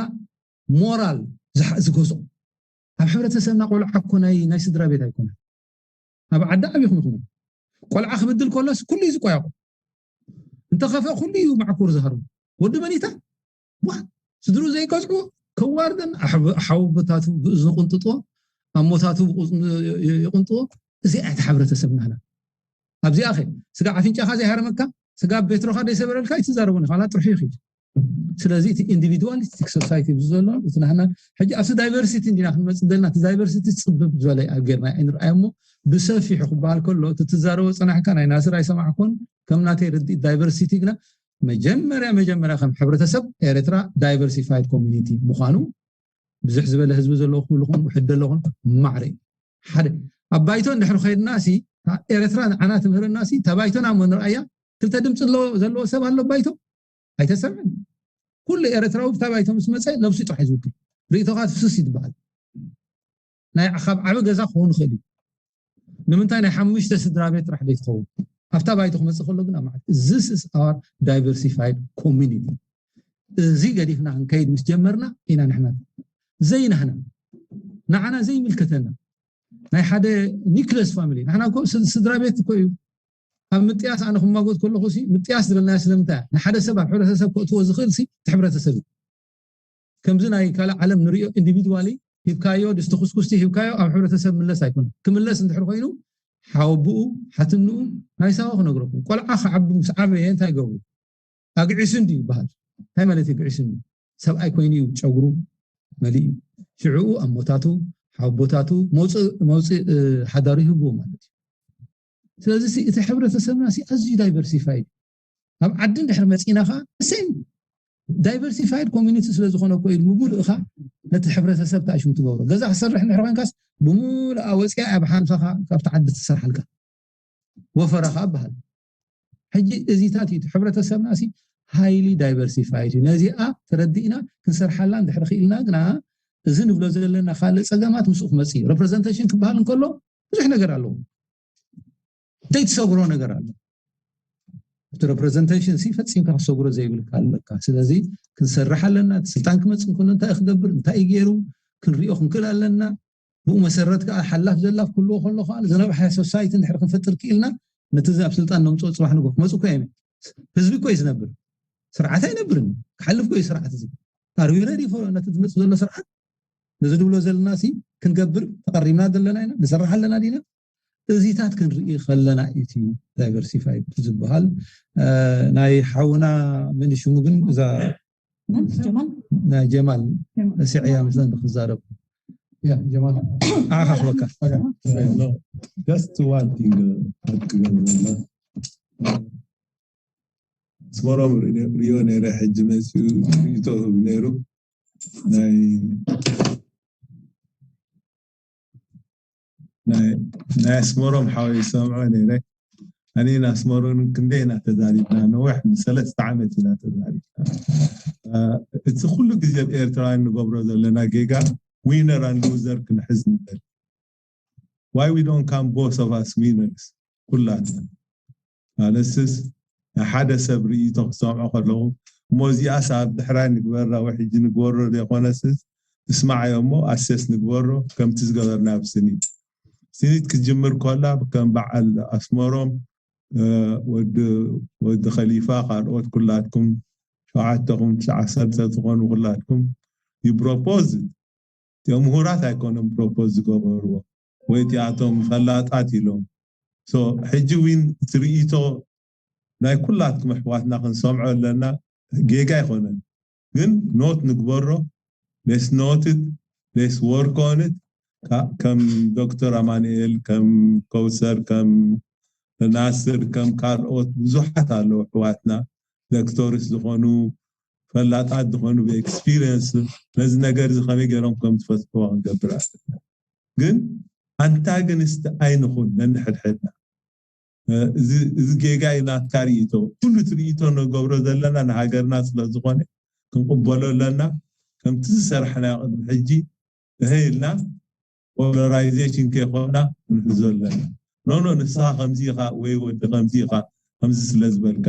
ሞራል ዝገዝኦ ኣብ ሕብረተሰብና ቆልዓ እኮ ናይ ናይ ስድራ ቤት ኣይኮነን። ኣብ ዓዲ ዓቢኹም ኢኹም ቆልዓ ክብድል ከሎስ ኩሉ እዩ ዝቆያቑ። እንተኸፍአ ኩሉ እዩ ማዕኩር ዝሃርሙ። ወዲ መኒታ ዋ ስድሩ ዘይቀፅዑ ከዋርደን ሓውቦታቱ ብእዝኑ ቁንጥጥዎ ኣሞታቱ ይቁንጥዎ። እዚ ኣይቲ ሕብረተሰብ ናህና ኣብዚኣ ኸ ስጋ ኣፍንጫኻ ዘይሃረመካ ስጋ ቤትሮኻ ዘይሰበረልካ ይትዛረቡን ኻላ ጥርሑ ይኽድ። ስለዚ እቲ ኢንዲቪድዋሊስቲክ ሶሳይቲ ዘሎ እቲ ናህና ሕጂ ኣብቲ ዳይቨርሲቲ እንዲና ክንመፅእ ዘለና እቲ ዳይቨርሲቲ ፅብብ ዝበለ ኣብ ጌርና ኣይንርኣዮ እሞ ብሰፊሑ ክበሃል ከሎ እቲ ትዛረቦ ፀናሕካ ናይ ናስር ኣይሰማዕኩን ከም ናተይ ርድኢት ዳይቨርሲቲ ግና መጀመርያ መጀመርያ ከም ሕብረተሰብ ኤርትራ ዳይቨርሲፋይድ ኮሚኒቲ ምዃኑ ብዙሕ ዝበለ ህዝቢ ዘለዎ ክህሉ ኹን ውሕድ ኣለኹን ማዕረ እዩ ሓደ ኣብ ባይቶ እንድሕር ኸይድና ሲ ኤርትራ ንዓና ትምህርና ሲ እታ ባይቶና እሞ ንርኣያ ክልተ ድምፂ ዘለዎ ሰብ ኣሎ ባይቶ ኣይተሰምዕን ኩሉ ኤርትራዊ ብታ ባይቶ ምስ መፀ ነብሱ ጥራሕ ዝውክል ርእቶኻ ትፍስስ ይትበሃል ናይ ካብ ዓበ ገዛ ክኸውን ይኽእል እዩ ንምንታይ ናይ ሓሙሽተ ስድራ ቤት ጥራሕ ደይትኸውን ኣብታ ባይቶ ክመፅእ ከሎ ግን ኣብ መዓት this is our diversified community እዚ ገዲፍና ክንከይድ ምስ ጀመርና ኢና ንሕና ዘይናህና ንዓና ዘይምልከተና ናይ ሓደ ኒክለስ ፋሚሊ ንሕና እኮ ስድራ ቤት እኮ እዩ ኣብ ምጥያስ ኣነ ክማጎት ከለኹ ሲ ምጥያስ ዝበልናዮ ስለምንታይ ንሓደ ሰብ ኣብ ሕብረተሰብ ከእትዎ ዝኽእል ሲ እቲ ሕብረተሰብ እዩ ከምዚ ናይ ካልእ ዓለም ንሪኦ ኢንዲቪድዋሊ ሂብካዮ ድስቲ ኩስኩስቲ ሂብካዮ ኣብ ሕብረተሰብ ምለስ ኣይኮነ ክምለስ እንድሕር ኮይኑ ሓወብኡ ሓትንኡ ናይ ሳዋ ክነግረኩም ቆልዓ ክዓቢ ምስ ዓበየ እንታይ ገብሩ ኣግዒሱ እንዲ ይበሃል እንታይ ማለት ኣግዒሱ እንዲ ሰብኣይ ኮይኑ እዩ ጨጉሩ መሊኡ ሽዕኡ ኣሞታቱ ሓወቦታቱ መውፅእ ሓዳሩ ይህብዎ ማለት እዩ ስለዚ እቲ ሕብረተሰብና ኣዝዩ ዳይቨርሲፋይድ ኣብ ዓዲ እንድሕር መፂና ከዓ ሴም ዳይቨርሲፋይድ ኮሚኒቲ ስለ ዝኾነ እኮ እዩ ብምሉእኻ ነቲ ሕብረተሰብ ተኣሽሙ ትገብሮ ገዛ ክሰርሕ እንድሕር ኮይንካስ ብምሉኣ ወፂኣ ኣብ ሓምሳኻ ካብቲ ዓዲ ትሰርሓልካ ወፈራ ከዓ በሃል ሕጂ እዚታት እዩ ሕብረተሰብና ሲ ሃይሊ ዳይቨርሲፋይድ እዩ ነዚኣ ተረዲእና ክንሰርሓላ እንድሕር ክኢልና ግና እዚ ንብሎ ዘለና ካልእ ፀገማት ምስኡ ክመፅእ እዩ ሬፕሬዘንቴሽን ክበሃል እንከሎ ብዙሕ ነገር ኣለዎ ዘይትሰግሮ ነገር ኣሎ እቲ ሬፕሬዘንቴሽን ሲ ፈፂምካ ክሰግሮ ዘይብልካ ኣለካ ስለዚ ክንሰርሕ ኣለና እቲ ስልጣን ክመፅእ እንከሎ እንታይ ክገብር እንታይ ገይሩ ክንሪኦ ክንክእል ኣለና ብኡ መሰረት ከዓ ሓላፍ ዘላፍ ክህልዎ ከሎ ከዓ ዝነብሐ ሶሳይቲ እንድሕር ክንፈጥር ክኢልና ነቲ ኣብ ስልጣን ነምፅኦ ፅባሕ ንጎ ክመፁ እኮ እዮም ህዝቢ እኮ እዩ ዝነብር ስርዓት ኣይነብርን ክሓልፍ እኮ እዩ ስርዓት እዚ ኣርቢረ ዲፎ ነቲ ዝመፅእ ዘሎ ስርዓት ነዚ ድብሎ ዘለና ሲ ክንገብር ተቐሪብና ዘለና ኢና ንሰርሕ ኣለና ዲና እዚታት ክንርኢ ከለና እዩ እቲ ዳይቨርሲፋይድ ዝበሃል ናይ ሓውና መን ሽሙ ግን እዛ ናይ ጀማል ስዕያ ምስለን ክዛረብ ጀማል ኣኻ ክበካ just one thing ክገብረና ስመሮም ሪዮ ነይረ ሕጂ መፅኡ ርእቶ ህብ ነይሩ ናይ ናይ ኣስመሮም ሓወይ ዝሰምዖ ነይረ። ኣነ ኣስመሮም ክንደይ ኢና ተዛሪብና፣ ነዊሕ፣ ንሰለስተ ዓመት ኢና ተዛሪብና። እቲ ኩሉ ግዜ ኣብ ኤርትራውያን ንገብሮ ዘለና ጌጋ፣ winner and loser ክንሕዝ ንደል። Why we don't come both of us winners? ኩላትና ማለትስ፣ ናይ ሓደ ሰብ ርእይቶ ክሰምዖ ከለኹ፣ እሞ እዚኣስ ኣብ ድሕራይ ንግበራ ወይ ሕጂ ንግበሮ ዘይኮነስስ፣ እስማዓዮ እሞ ኣሰስ ንግበሮ፣ ከምቲ ዝገበርና ኣብ ስኒት። ስኒት ክትጅምር ከላ ከም በዓል ኣስመሮም፣ ወዲ ከሊፋ፣ ካልኦት ኩላትኩም፣ ሸውዓተኹም ትሽዓ ሰልተ ዝኾኑ ኩላትኩም ይብሮፖዝ። እቲኦም ምሁራት ኣይኮነም ፕሮፖዝ ዝገበርዎ፣ ወይ እቲኣቶም ፈላጣት ኢሎም። ሕጂ ዊን እቲ ርእይቶ ናይ ኩላትኩም ኣሕዋትና ክንሰምዖ ኣለና። ጌጋ ኣይኮነን፣ ግን ኖት ንግበሮ። ሌስ ኖትድ፣ ሌስ ወርክ ኦን ኢት። ከም ዶክተር ኣማኑኤል፣ ከም ከውሰር፣ ከም ናስር፣ ከም ካልኦት ብዙሓት ኣለዉ ኣሕዋትና፣ ዶክተርስ ዝኾኑ፣ ፈላጣት ዝኾኑ፣ ብኤክስፒሪየንስ ነዚ ነገር እዚ ከመይ ገይሮም ከም ዝፈትሕዎ ክንገብር ኣለና። ግን ኣንታገኒስት ኣይንኹን ነንሕድሕድና። እዚ ጌጋ እዩ ናትካ ርእይቶ። ኩሉ እቲ ርእይቶ ንገብሮ ዘለና ንሃገርና ስለ ዝኾነ ክንቕበሎ ኣለና። ከምቲ ዝሰራሕናዮ ቅድሚ ሕጂ እሀ ኢልና ፖላራይዜሽን ከይኮና ክንሕዞ ኣለና። ኖ ኖ፣ ንስኻ ከምዚ ኢኻ ወይ ወዲ ከምዚ ኢኻ፣ ከምዚ ስለ ዝበልካ፣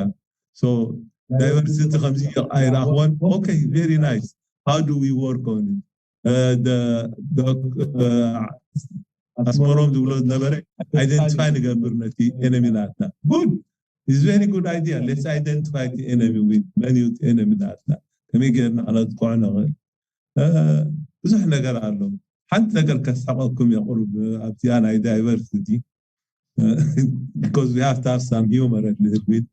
ዳይቨርሲቲ ከምዚ ኣይረኣኽዎን። ኦኬ፣ very nice, how do we work on it? ኣስመሮም ዝብሎ ዝነበረ፣ ኣይደንቲፋይ ንገብር ነቲ ኤነሚ ናትና። Good, it's very good idea. Let's identify the enemy. With መን እዩ እቲ ኤነሚ ናትና? ከመይ ገይርና ክነጥቅዖ ንኽእል? ብዙሕ ነገር ኣሎ። ሓንቲ ነገር ከስሕቐኩም እየ ቁሩብ ኣብዚኣ ናይ ዳይቨርሲቲ፣ because we have to have some humor a little bit.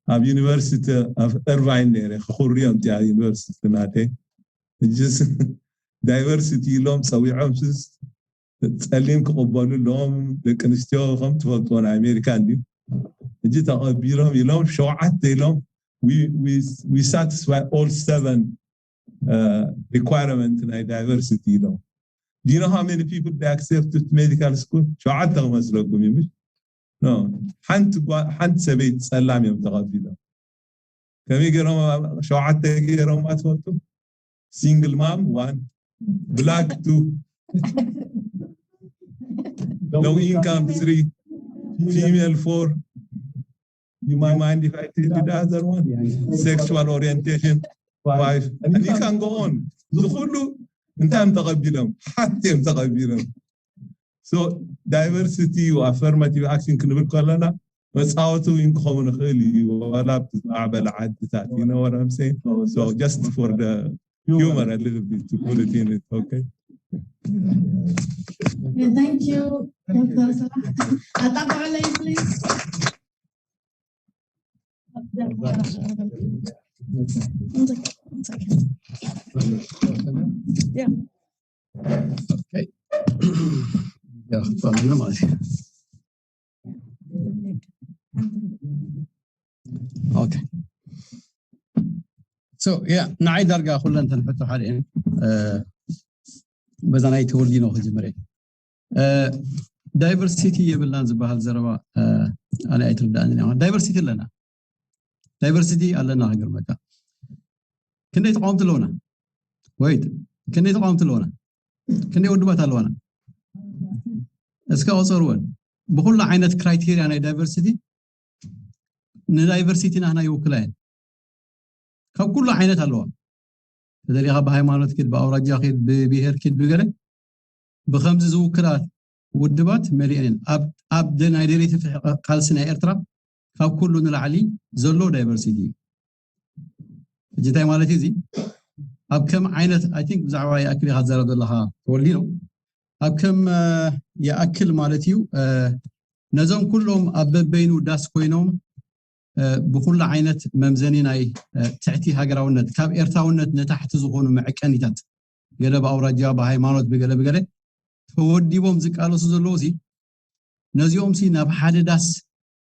ኣብ ዩኒቨርሲቲ ኣብ እርቫይን ነይረ፣ ክኹርዮም እቲኣ ዩኒቨርሲቲ ናተይ። ሕጅስ ዳይቨርሲቲ ኢሎም ጸዊዖም ስስ ጸሊም ክቕበሉ ኣለዎም። ደቂ ኣንስትዮ ከም ትፈልጥዎ ናይ ኣሜሪካ እንድዩ። ሕጂ ተቐቢሎም ኢሎም ሸውዓተ ኢሎም we satisfy all seven requirement ናይ ዳይቨርሲቲ ኢሎም። Do you know how many people they accept to medical school? ሸውዓተ ክመስለኩም እዩ ምሽ? ሓንቲ ሰበይቲ ጸላም እዮም ተቐቢሎም። ከመይ ገይሮም ሸውዓተ ገይሮም ትፈልጡ? Single mom one, black two, low income three, female four. You mind if I tell you the other one? Sexual orientation five. And you can go on. እዚ ኩሉ እንታይ እዮም ተቐቢሎም? ሓንቲ እዮም ተቐቢሎም። So diversity፣ affirmative action ክንብል ከለና መፃወቲ እውን ክኸውን ይኽእል እዩ፣ ዋላ ኣብቲ ዝማዕበለ ዓድታት። You know what I'm saying? So just for the humor a little bit to put it in it, okay? Thank you, Doctor Salah. ኣጣብዕለይ please. ንዓይ ዳርጋ ኩለን ተንሕቶ ሓደ እየን። በዛ ናይ ተወልዲኖ ክጅምር እየ። ዳይቨርሲቲ የብልናን ዝበሃል ዘረባ ኣነ ኣይትርዳእንን እያ። ዳይቨርሲቲ ኣለና። ዳይቨርሲቲ ኣለና። ክገርመካ፣ ክንደይ ተቃወምቲ ኣለውና? ወይት ክንደይ ተቃወምቲ ኣለውና? ክንደይ ውድባት ኣለዋና? እስከ ቆፀርወን። ብኩሉ ዓይነት ክራይቴሪያ ናይ ዳይቨርሲቲ ንዳይቨርሲቲ ናህና ይውክላ እየን። ካብ ኩሉ ዓይነት ኣለዋ። ተደሊኻ ብሃይማኖት ኪድ፣ ብኣውራጃ ኪድ፣ ብብሄር ኪድ፣ ብገለ ብከምዚ ዝውክላ ውድባት መሊአን እየን። ኣብ ናይ ደለይቲ ፍትሒ ቃልሲ ናይ ኤርትራ ካብ ኩሉ ንላዕሊ ዘሎ ዳይቨርሲቲ እዩ። ሕጂ እንታይ ማለት እዩ እዚ? ኣብ ከም ዓይነት፣ I think ብዛዕባ ይኣክል ኢኻ ትዛረብ ዘለኻ ተወልዲኖ። ኣብ ከም ይኣክል ማለት እዩ፣ ነዞም ኩሎም ኣብ በበይኑ ዳስ ኮይኖም ብኩሉ ዓይነት መምዘኒ ናይ ትሕቲ ሃገራውነት፣ ካብ ኤርትራውነት ንታሕቲ ዝኾኑ መዐቀኒታት፣ ገለ ብኣውራጃ፣ ብሃይማኖት፣ ብገለ ብገለ ተወዲቦም ዝቃለሱ ዘለዉ ሲ፣ ነዚኦም ሲ ናብ ሓደ ዳስ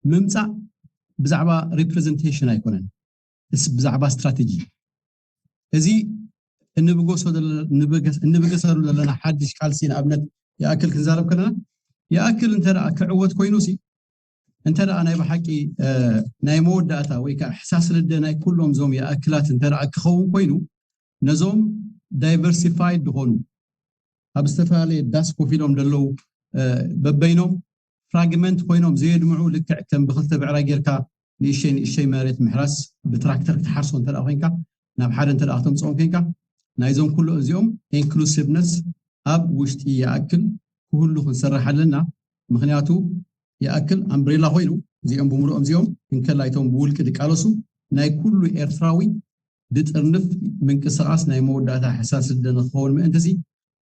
ምምፃእ ብዛዕባ ሪፕሬዘንቴሽን ኣይኮነን፣ ብዛዕባ ስትራቴጂ። እዚ እንብገሰሉ ዘለና ሓድሽ ቃልሲ፣ ንኣብነት ይኣክል ክንዛረብ ከለና፣ ይኣክል እንተ ደኣ ክዕወት ኮይኑ ሲ እንተ ደኣ ናይ ብሓቂ ናይ መወዳእታ ወይ ከዓ ሕሳስ ልደ ናይ ኩሎም ዞም ይኣክላት እንተ ደኣ ክኸውን ኮይኑ ነዞም diversified ዝኾኑ ኣብ ዝተፈላለየ ዳስ ኮፍ ኢሎም ዘለዉ በበይኖም ፍራግመንት ኮይኖም ዘየድምዑ ልክዕ ከም ብክልተ ብዕራይ ጌርካ ንእሸይ ንእሸይ መሬት ምሕራስ ብትራክተር ክትሓርሶ እንተ ኮይንካ ናብ ሓደ እንተ ክተምፅኦም ኮይንካ ናይዞም ኩሉ እዚኦም ኢንክሉሲቭነስ ኣብ ውሽጢ ይኣክል ክህሉ ክንሰርሕ ኣለና። ምክንያቱ ይኣክል ኣምብሬላ ኮይኑ እዚኦም ብምሉኦም እዚኦም እንከላይቶም ብውልቂ ድቃለሱ ናይ ኩሉ ኤርትራዊ ድጥርንፍ ምንቅስቃስ ናይ መወዳእታ ሕሳስ ልደ ንክኸውን ምእንቲ ሲ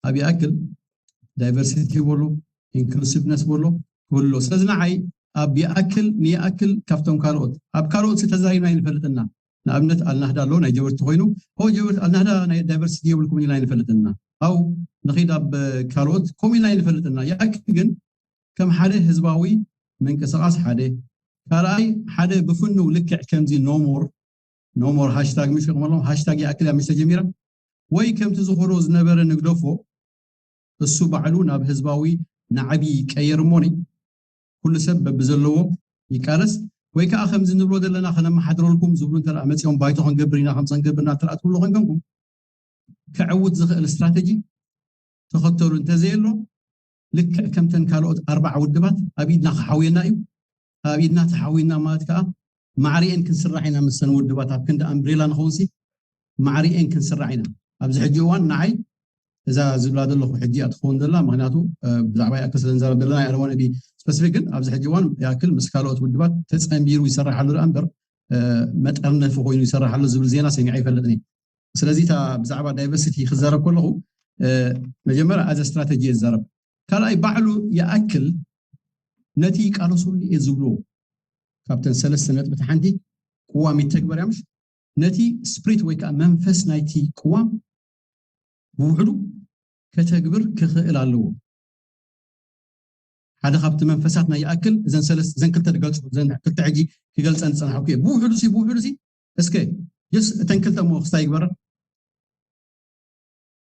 ኣብ ይኣክል ዳይቨርሲቲ በሎ ኢንክሉሲቭነስ በሎ ክህሉ ኣለዎ። ስለዚ ንዓይ ኣብ ይኣክል ንይኣክል ካብቶም ካልኦት ኣብ ካልኦት ሲ ተዛሪብና ኣይንፈልጥና። ንኣብነት ኣልናህዳ ኣሎ ናይ ጀበርቲ ኮይኑ ኦ ጀበርቲ ኣልናህዳ ናይ ዳይቨርሲቲ የብልኩም ኢልና ኣይንፈልጥና። ኣው ንኺድ ኣብ ካልኦት ከምኡ ኢልና ኣይንፈልጥና። ይኣክል ግን ከም ሓደ ህዝባዊ ምንቅስቃስ ሓደ ካልኣይ ሓደ ብፍኑው ልክዕ ከምዚ ኖሞር ኖሞር ሃሽታግ ምሽ ከምሎም ሃሽታግ ይኣክል እያ ምሽ ተጀሚራ ወይ ከምቲ ዝኾዶ ዝነበረ ንግደፎ እሱ ባዕሉ ናብ ህዝባዊ ናዕቢ ይቀየር እሞኒ ኩሉ ሰብ በብዘለዎ ይቃለስ ወይ ከዓ ከምዚ ንብሎ ዘለና ከነመሓድረልኩም ዝብሉ እንተ መፂኦም ባይቶ ክንገብር ኢና ከምዚ ክንገብር ኢና ትርኣ ትብሎ ኮይንከምኩም ከዕውት ዝኽእል ስትራተጂ ተኸተሉ እንተዘየሎ ልክዕ ከምተን ካልኦት ኣርባዓ ውድባት ኣብ ኢድና ክሓውየና እዩ። ኣብ ኢድና ተሓውይና ማለት ከዓ ማዕሪኤን ክንስራሕ ኢና። ምሰን ውድባት ኣብ ክንዲ ኣምብሬላ ንኸውን ሲ ማዕሪኤን ክንስራሕ ኢና። ኣብዚ ሕጂ እዋን ንዓይ እዛ ዝብላ ዘለኹ ሕጂ እያ ትኸውን ዘላ። ምክንያቱ ብዛዕባ ይኣክል ስለ ንዛረብ ዘለና ኣይኣለዋን ቢ ስፐሲፊክ ግን ኣብዚ ሕጂ እዋን ይኣክል ምስ ካልኦት ውድባት ተፀንቢሩ ይሰራሓሉ ኣ እምበር መጠርነፊ ኮይኑ ይሰራሓሉ ዝብል ዜና ሰሚዐ ይፈልጥኒ። ስለዚ እታ ብዛዕባ ዳይቨርሲቲ ክዛረብ ከለኹ መጀመርያ ኣዘ ስትራተጂ የዛረብ ካልኣይ ባዕሉ ይኣክል ነቲ ይቃለሰሉ እየ ዝብሎ ካብተን ሰለስተ ነጥብቲ ሓንቲ ቅዋም ይተግበር እያ ምሽ ነቲ ስፕሪት ወይ ከዓ መንፈስ ናይቲ ቅዋም ብውሕዱ ከተግብር ክኽእል ኣለዎ ሓደ ካብቲ መንፈሳት ናይ ይኣክል እዘን ሰለስተ እዘን ክልተ ድገፁ እዘን ክልተ ሕጂ ክገልፀን ዝፀናሕኩ እየ ብውሕዱ ሲ ብውሕዱ ሲ እስከ ጀስ እተን ክልተ ሞ ክስታይ ይግበረን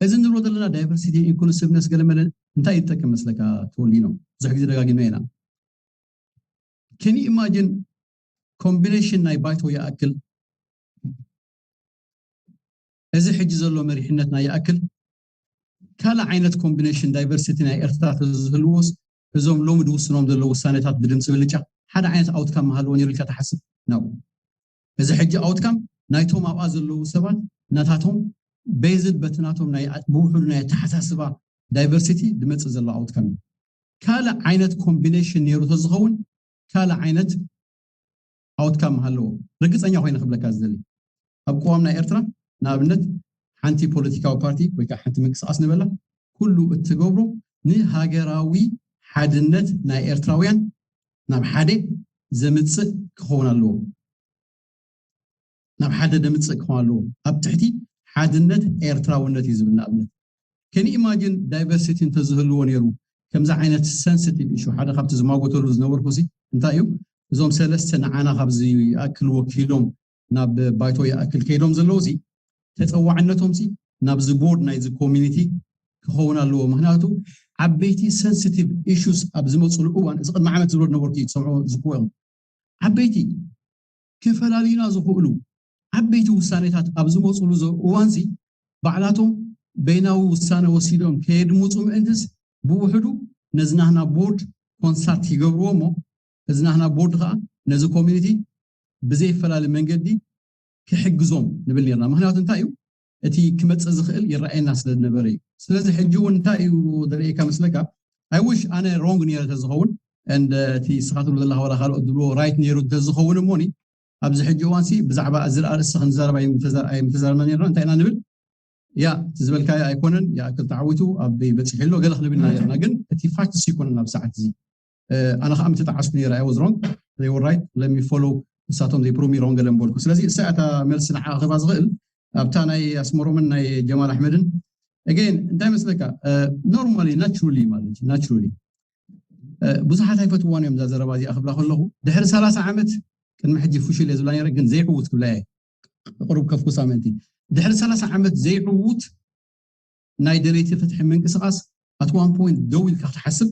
እዚ ንብሎ ዘለና ዳይቨርሲቲ ኢንክሉሲቭነስ ገለመለ እንታይ ይጠቅም መስለካ ተወሊኖ ብዙሕ ግዜ ደጋጊመ ኢና can you imagine ኮምቢኔሽን ናይ ባይቶ ይኣክል እዚ ሕጂ ዘሎ መሪሕነት ናይ ይኣክል ካልእ ዓይነት ኮምቢኔሽን ዳይቨርሲቲ ናይ ኤርትራ ተዝህልዎስ እዞም ሎሚ ድውስኖም ዘለዉ ውሳኔታት ብድምፂ ብልጫ ሓደ ዓይነት ኣውትካም ምሃለዎ ነይሩ ኢልካ ትሓስብ ነው እዚ ሕጂ ኣውትካም ናይቶም ኣብኣ ዘለዉ ሰባት ናታቶም ቤዝድ በቲ ናቶም ናይ ብውሕዱ ናይ ኣተሓሳስባ ዳይቨርሲቲ ዝመፅእ ዘሎ ኣውትካም እዩ ካልእ ዓይነት ኮምቢኔሽን ነይሩ ተዝኸውን ካልእ ዓይነት ኣውትካም ሃለዎ ርግፀኛ ኮይነ ክብለካ ዝደሊ ኣብ ቅዋም ናይ ኤርትራ ንኣብነት ሓንቲ ፖለቲካዊ ፓርቲ ወይ ከዓ ሓንቲ ምንቅስቃስ ንበላ ኩሉ እትገብሮ ንሃገራዊ ሓድነት ናይ ኤርትራውያን ናብ ሓደ ዘምፅእ ክኸውን ኣለዎ ናብ ሓደ ዘምፅእ ክኸውን ኣለዎ ኣብ ትሕቲ ሓድነት ኤርትራውነት እዩ ዝብል ንኣብነት can you imagine diversity እንተዝህልዎ ነይሩ ከምዚ ዓይነት sensitive issue ሓደ ካብቲ ዝማጎተሉ ዝነበርኩ ሲ እንታይ እዩ እዞም ሰለስተ ንዓና ካብዚ ይኣክል ወኪሎም ናብ ባይቶ ይኣክል ከይዶም ዘለዉ ሲ ተፀዋዕነቶም ሲ ናብዚ ቦርድ ናይዚ ኮሚኒቲ ክኸውን ኣለዎ ምክንያቱ ዓበይቲ sensitive issues ኣብ ዝመፅሉ እዋን እዚ ቅድሚ ዓመት ዝብሎ ነበርኩ እዩ ትሰምዑ ዝክወ ዓበይቲ ክፈላልዩና ዝኽእሉ ዓበይቲ ውሳኔታት ኣብ ዝመፅሉ እዋንሲ ባዕላቶም በይናዊ ውሳነ ወሲዶም ከየድምፁ ምእንትስ ብውሕዱ ነዚ ናህና ቦርድ ኮንሳልት ይገብርዎ እሞ እዚ ናህና ቦርድ ከዓ ነዚ ኮሚኒቲ ብዘይፈላለ መንገዲ ክሕግዞም ንብል ነርና ምክንያቱ እንታይ እዩ እቲ ክመፅእ ዝኽእል ይረኣየና ስለ ዝነበረ እዩ ስለዚ ሕጂ እውን እንታይ እዩ ዝርእየካ መስለካ ኣይውሽ ኣነ ሮንግ ነረ ተዝኸውን እንደ እቲ ስኻትሉ ዘለካ ወላ ካልኦት ዝብልዎ ራይት ነይሩ እንተዝኸውን እሞኒ ኣብዚ ሕጂ እዋን ሲ ብዛዕባ እዚ ኣርእስቲ ክንዛረብ ኣይምተዛርና ነርና እንታይ ኢና ንብል ያ ዝበልካዮ ኣይኮነን ይኣክል ተዓዊቱ ኣብ በፂሑ ኣሎ ገለ ክንብል ኢና ነርና ግን እቲ ፋክትስ ይኮነን ኣብ ሰዓት እዚ ኣነ ከዓ ምተጣዓስኩ ነረ ኣይ ወዝ ሮንግ they were right let me follow ንሳቶም they prove me wrong ገለ ምበልኩ ስለዚ እሳ እታ መልሲ ንዓ ክህባ ዝኽእል ኣብታ ናይ ኣስመሮምን ናይ ጀማል ኣሕመድን again እንታይ መስለካ normally naturally ማለት naturally ብዙሓት ኣይፈትዋን እዮም እዛ ዘረባ እዚኣ ክብላ ከለኹ ድሕሪ ሰላሳ ዓመት ቅድሚ ሕጂ ፍሽል እየ ዝብላ ነረ ግን ዘይዕውት ክብላ እየ ቅሩብ ከፍኩሳ ምእንቲ ድሕሪ ሰላሳ ዓመት ዘይዕውት ናይ ደለይቲ ፍትሒ ምንቅስቃስ at one point ደው ኢልካ ክትሓስብ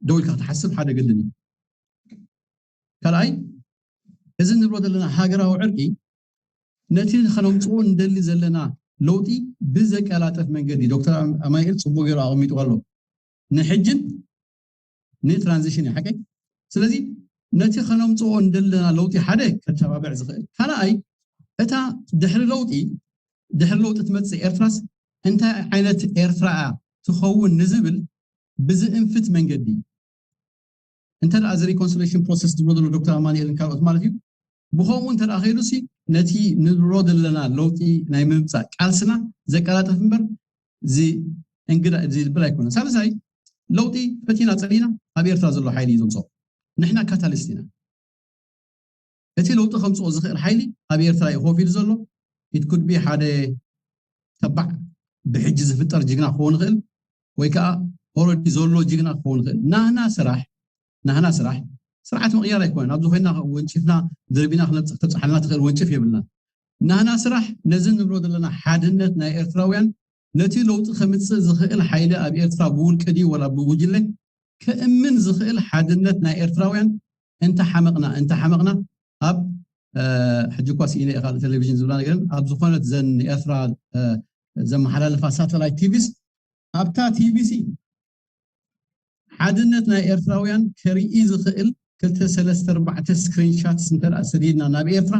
ደው ኢልካ ክትሓስብ ሓደ ግድን እዩ። ካልኣይ፣ እዚ ንብሎ ዘለና ሃገራዊ ዕርቂ ነቲ ከነምፅኦ እንደሊ ዘለና ለውጢ ብዘቀላጠፍ መንገዲ ዶክተር ኣማኒኤል ፅቡቅ ገይሩ ኣቐሚጡ ኣሎ። ንሕጅን ንትራንዚሽን እዩ ሓቀይ። ስለዚ ነቲ ከነምፅኦ እንደለና ለውጢ ሓደ ከተባብዕ ዝኽእል፣ ካልኣይ እታ ድሕሪ ለውጢ ድሕሪ ለውጢ ትመፅእ ኤርትራስ እንታይ ዓይነት ኤርትራ እያ ትኸውን ንዝብል ብዝእንፍት መንገዲ እንተ ደኣ እዚ ሪኮንሲሌሽን ፕሮሰስ ዝብሎ ዘሎ ዶክተር ኣማኒኤልን ካልኦት ማለት እዩ። ብኸምኡ እንተ ደኣ ከይዱ ሲ ነቲ ንብሎ ዘለና ለውጢ ናይ ምምፃእ ቃልስና ዘቀላጥፍ እምበር እዚ እንግዳ እዚ ዝብል ኣይኮነን። ሳልሳይ ለውጢ ፈቲና ፀሊና ኣብ ኤርትራ ዘሎ ሓይሊ እዩ ዘምፅኦ። ንሕና ካታሊስት ኢና። እቲ ለውጢ ከምፅኦ ዝኽእል ሓይሊ ኣብ ኤርትራ እዩ ኮፍ ኢሉ ዘሎ። ኢት ኩድ ቢ ሓደ ተባዕ ብሕጂ ዝፍጠር ጅግና ክኸውን ይኽእል ወይ ከዓ ኦረዲ ዘሎ ጅግና ክኸውን ይኽእል። ናህና ስራሕ ናህና ስራሕ ስርዓት ምቕያር ኣይኮነን። ኣብዚ ኮይና ወንጭፍና ደርቢና ክነብፅሕ ተብፅሓልና ትኽእል ወንጭፍ የብልና። ናህና ስራሕ ነዚ ንብሎ ዘለና ሓድነት ናይ ኤርትራውያን ነቲ ለውጢ ከምፅእ ዝኽእል ሓይሊ ኣብ ኤርትራ ብውልቂ ድዩ ወላ ብጉጅለ ከእምን ዝኽእል ሓድነት ናይ ኤርትራውያን እንተሓመቕና እንተሓመቕና ኣብ ሕጂ እኳ ስኢነ ኢኻ ቴሌቪዥን ዝብላ ነገርን ኣብ ዝኾነት ዘን ኤርትራ ዘመሓላልፋ ሳተላይት ቲቪስ ኣብታ ቲቪሲ ሓድነት ናይ ኤርትራውያን ከርኢ ዝኽእል ክልተ ሰለስተ ኣርባዕተ ስክሪንሻትስ እንተ ሰዲድና ናብ ኤርትራ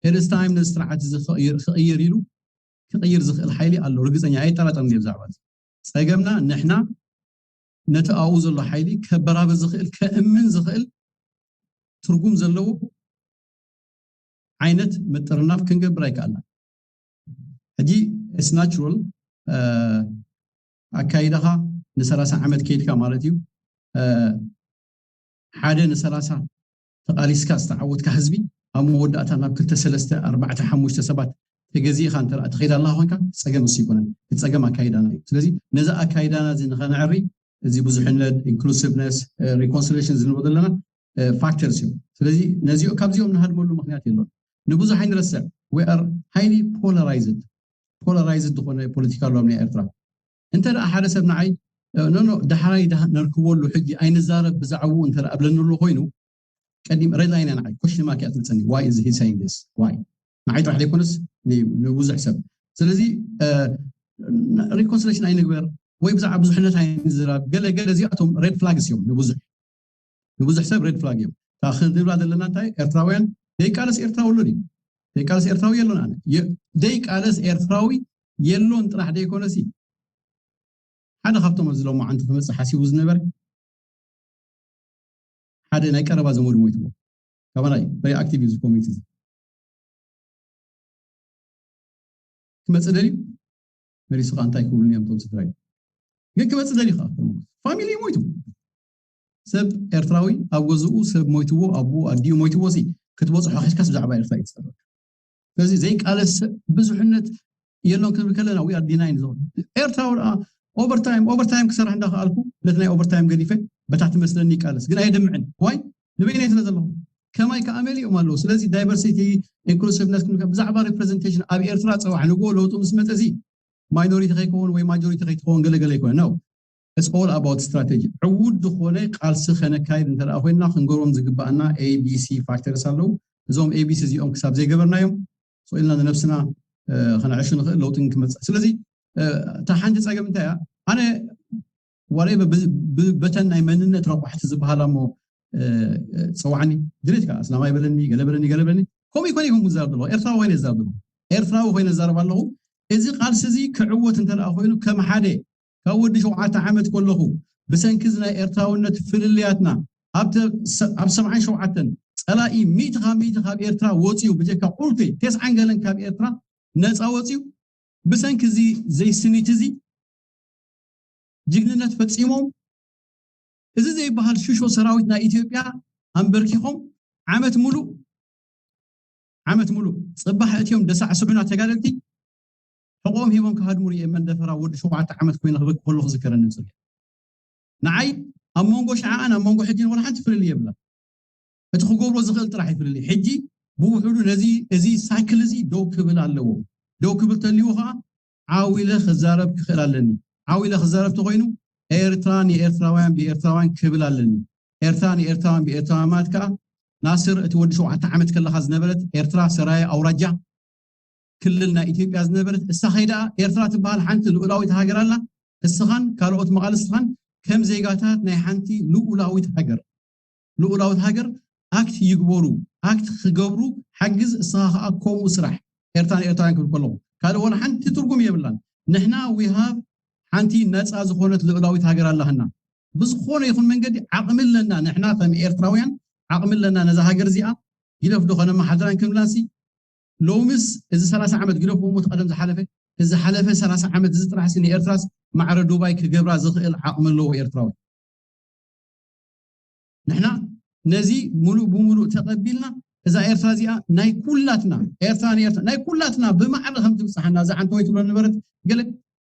ኤርትስታይም ነዚ ስርዓት እዚ ክቕይር ኢሉ ክቕይር ዝኽእል ሓይሊ ኣሎ። ርግፀኛ ኣይጠራጠርን እየ ብዛዕባ እዚ። ፀገምና ንሕና ነቲ ኣብኡ ዘሎ ሓይሊ ከበራብር ዝኽእል ከእምን ዝኽእል ትርጉም ዘለዎ ዓይነት ምጥርናፍ ክንገብር ኣይከኣልና። ሕጂ ስ ናቹራል ኣካይዳኻ ንሰላሳ ዓመት ከይድካ ማለት እዩ ሓደ ንሰላሳ ተቓሊስካ ዝተዓወትካ ህዝቢ ኣብ መወዳእታ ናብ ክልተ ሰለስተ ኣርባዕተ ሓሙሽተ ሰባት ተገዚእኻ እንተ ትኸይድ ኣለኻ ኮንካ ጸገም እሱ ይኮነን። እቲ ጸገም ኣካይዳና እዩ። ስለዚ ነዚ ኣካይዳና እዚ ንኸነዕሪ እዚ ብዙሕነት፣ ኢንክሉሲቭነስ፣ ሪኮንሲሌሽን ዝንብሎ ዘለና ፋክተርስ እዮም። ስለዚ ነዚኦ ካብዚኦም ንሃድመሉ ምክንያት የሎን። ንብዙሕ ኣይንረስዕ። We are highly polarized polarized ዝኾነ ፖለቲካ ኣሎ ኣብ ናይ ኤርትራ። እንተ ደኣ ሓደ ሰብ ንዓይ ኖ ኖ ዳሕራይ ነርክበሉ ሕጂ ኣይንዛረብ ብዛዕባኡ እንተ ኣብለኒ ኣሎ ኮይኑ ቀዲም ሬድ ላይን ንዓይ ኮሽን ማርክ እያ ትመፀኒ። Why is he saying this? Why ንዓይ ጥራሕ ዘይኮነስ ንብዙሕ ሰብ። ስለዚ ሪኮንሲሌሽን ኣይንግበር ወይ ብዛዕባ ብዙሕነት ኣይንዝራብ ገለ ገለ እዚኣቶም ሬድ ፍላግስ እዮም ንብዙሕ ንብዙሕ ሰብ ሬድ ፍላግ እዮም። ንብላ ዘለና እንታይ ኤርትራውያን ዘይቃለስ ኤርትራዊ ኣሎ ድዩ? ዘይቃለስ ኤርትራዊ የሎን። ኣነ ዘይቃለስ ኤርትራዊ የሎን ጥራሕ ዘይኮነሲ ሓደ ካብቶም ኣብዚ ሎማዓንቲ ክመፅእ ሓሲቡ ዝነበረ ሓደ ናይ ቀረባ ዘመዱ ሞይትዎ ካባና እዩ። ሪኣክቲቭ እዩ እዚ ኮሚኒቲ እዚ ክመፅእ ደልዩ መሊሱ ከዓ እንታይ ክብሉኒ እዮም እቶም ስድራይ ግን ክመፅእ ደልዩ ከዓ ፋሚሊ ሞይቱ ሰብ ኤርትራዊ ኣብ ገዝኡ ሰብ ሞይትዎ ኣቦኡ ኣዲኡ ሞይትዎ ሲ ክትበፅሖ ሒዝካስ ብዛዕባ ኤርትራ እዩ ትፀረፍ ስለዚ ዘይቃለስ ሰብ ብዙሕነት የሎን ክንብል ከለና we are denying the ኤርትራዊ ደኣ ኦቨርታይም ኦቨርታይም ክሰርሕ እንዳኸኣልኩ ነቲ ናይ ኦቨርታይም ገዲፈ በታ ትመስለኒ ይቃለስ ግን ኣየድምዕን ዋይ ንበይነይ ስለ ዘለኹ ከማይ ከዓ መሊኦም ኣለዉ ስለዚ ዳይቨርሲቲ ኢንክሉሲቭነስ ብዛዕባ ሪፕሬዘንቴሽን ኣብ ኤርትራ ፀዋሕ ንግሆ ለውጡ ምስ መፀ እዚ ማይኖሪቲ ከይከውን ወይ ማጆሪቲ ከይትኸውን ገለገለ ይኮነ ነው it's all about strategy ዕዉት ዝኾነ ቃልሲ ከነካይድ እንተ ኮይንና ክንገብሮም ዝግባኣና ኤቢሲ ፋክተርስ ኣለዉ እዞም ኤቢሲ እዚኦም ክሳብ ዘይገበርናዮም ኢልና ንነብስና ከነዕሹ ንኽእል ለውጢ ክመፅእ ስለዚ እታ ሓንቲ ፀገም እንታይ እያ ኣነ ዋላ በተን ናይ መንነት ረቋሕቲ ዝበሃላ እሞ ፀዋዕኒ ድሌትካ እስላማይ በለኒ ገለ በለኒ ገለ በለኒ ከምኡ ይኮነ ይኮን ክዛረብ ዘለኹ ኤርትራዊ ኮይነ ይዛረብ ዘለኹ ኤርትራዊ ኮይነ ይዛረብ ኣለኹ እዚ ቃልሲ እዚ ክዕወት እንተ ኮይኑ ከም ሓደ ካብ ወዲ ሸውዓተ ዓመት ከለኹ ብሰንኪ እዚ ናይ ኤርትራውነት ፍልልያትና ኣብ ሰብዓን ሸውዓተን ፀላኢ ሚእቲ ካብ ሚእቲ ካብ ኤርትራ ወፅዩ ብጀካ ቁልቲ ቴስዓን ገለን ካብ ኤርትራ ነፃ ወፅዩ ብሰንኪ እዚ ዘይስኒት እዚ ጅግንነት ፈፂሞም እዚ ዘይበሃል ሽሾ ሰራዊት ናይ ኢትዮጵያ ኣንበርኪኾም ዓመት ሙሉእ ዓመት ሙሉእ ፅባሕ እትዮም ደሳዕስዑና ተጋደልቲ ሕቆም ሂቦም ክሃድሙ ርየ መንደፈራ ወዲ ሸውዓተ ዓመት ኮይነ ክበኪ ከለኹ ዝከረኒ ፅርያ ንዓይ ኣብ መንጎ ሸዓኣን ኣብ መንጎ ሕጂን ወላ ሓንቲ ፍልልይ የብላ እቲ ክገብሮ ዝኽእል ጥራሕ ይፍልልይ ሕጂ ብውሕዱ ነዚ እዚ ሳይክል እዚ ደው ክብል ኣለዎ ደው ክብል ተልዎ ከዓ ዓው ኢለ ክዛረብ ክኽእል ኣለኒ። ዓው ኢለ ክዛረብ ተኾይኑ ኤርትራ ንኤርትራውያን ብኤርትራውያን ክብል ኣለኒ። ኤርትራ ንኤርትራውያን ብኤርትራውያን ማለት ከዓ ናስር እቲ ወዲ ሸውዓተ ዓመት ከለኻ ዝነበረት ኤርትራ ሰራየ ኣውራጃ ክልል ናይ ኢትዮጵያ ዝነበረት እሳ ከይዳ ኤርትራ ትበሃል ሓንቲ ልኡላዊት ሃገር ኣላ። እስኻን ካልኦት መቓልስትኻን ከም ዜጋታት ናይ ሓንቲ ልኡላዊት ሃገር ልኡላዊት ሃገር ኣክት ይግበሩ ኣክት ክገብሩ ሓግዝ። እስኻ ከዓ ከምኡ ስራሕ። ኤርትራ ንኤርትራውያን ክብል ከለኹ ካልእ ወላ ሓንቲ ትርጉም የብላን። ንሕና ዊሃብ ሓንቲ ነፃ ዝኾነት ልኡላዊት ሃገር ኣላህና። ብዝኾነ ይኹን መንገዲ ዓቕሚ ኣለና። ንሕና ከም ኤርትራውያን ዓቕሚ ኣለና ነዛ ሃገር እዚኣ። ይለፍ ዶ ከነመሓድራን ክንብላንሲ ሎምስ እዚ ሰላሳ ዓመት ግደፍዎ ሞት ቀደም ዝሓለፈ እዚ ሓለፈ ሰላሳ ዓመት እዚ ጥራሕ ንኤርትራስ ማዕረ ዱባይ ክገብራ ዝኽእል ዓቕሚ ኣለዎ ኤርትራዊ። ንሕና ነዚ ሙሉእ ብሙሉእ ተቐቢልና እዛ ኤርትራ እዚኣ ናይ ኩላትና ኤርትራ ንኤርትራ ናይ ኩላትና ብማዕረ ከም ትብፅሓና እዛ ሓንቲ ወይ ትብሎ ነበረት ገለ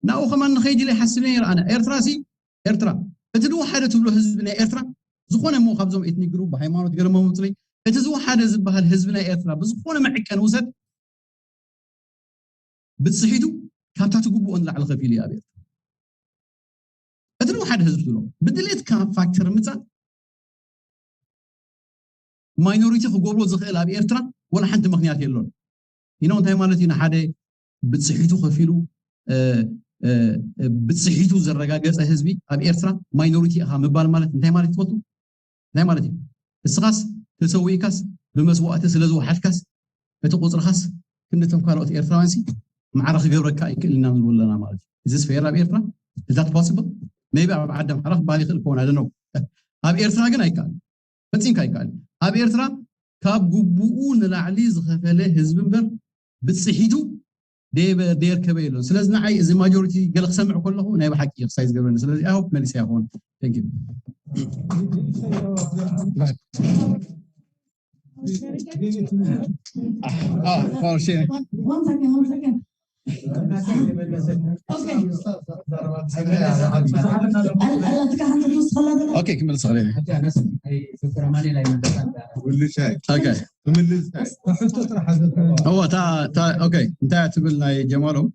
ናብኡ ከማን ንኸይድ ኢለ ይሓስብ እየ። ኣነ ኤርትራ ሲ ኤርትራ እቲ ዝወሓደ ትብሎ ህዝቢ ናይ ኤርትራ ዝኾነ እሞ ካብዞም ኤትኒክ ግሩፕ ብሃይማኖት ገለ መምፅለይ እቲ ዝወሓደ ዝበሃል ህዝቢ ናይ ኤርትራ ብዝኾነ መዕቀን ውሰድ ብፅሒቱ ካብታ ትግብኦ ንላዕሊ ከፊሉ እዩ ኣብ ኤርትራ። እቲ ንሓደ ህዝቢ ትብሎ ብድሌትካ ፋክተር ምፃእ ማይኖሪቲ ክገብሮ ዝኽእል ኣብ ኤርትራ ወላ ሓንቲ ምክንያት የሎን። ይነው እንታይ ማለት እዩ? ንሓደ ብፅሒቱ ከፊሉ ብፅሒቱ ዘረጋገፀ ህዝቢ ኣብ ኤርትራ ማይኖሪቲ ኢኻ ምባል ማለት እንታይ ማለት ትፈልጡ? እንታይ ማለት እዩ? እስኻስ ተሰዊእካስ ብመስዋእቲ ስለ ዝወሓድካስ እቲ ቁፅርኻስ ክንድቶም ካልኦት ኤርትራውያን ሲ ማዕረ ክገብረካ ኣይክእልን ኢና ንብል ኣለና ማለት እዩ። እዚ ስፌር ኣብ ኤርትራ እዛት ፖስብል ሜቢ ኣብ ዓዲ ኣምሓራ ክበሃል ይኽእል ከሆን ኣደነው ኣብ ኤርትራ ግን ኣይከኣል ፈፂምካ ኣይከኣል። ኣብ ኤርትራ ካብ ግቡኡ ንላዕሊ ዝኸፈለ ህዝቢ እምበር ብፅሒቱ ደየርከበ የለን። ስለዚ ንዓይ እዚ ማጆሪቲ ገለ ክሰምዕ ከለኹ ናይ ብሓቂ ክሳይ ዝገብረኒ። ስለዚ ኣይ ሆፕ መሊሰ ይኸውን። Thank you. ኦኬ ክመልስ እዋ እንታይ ትብል ናይ ጀማሎም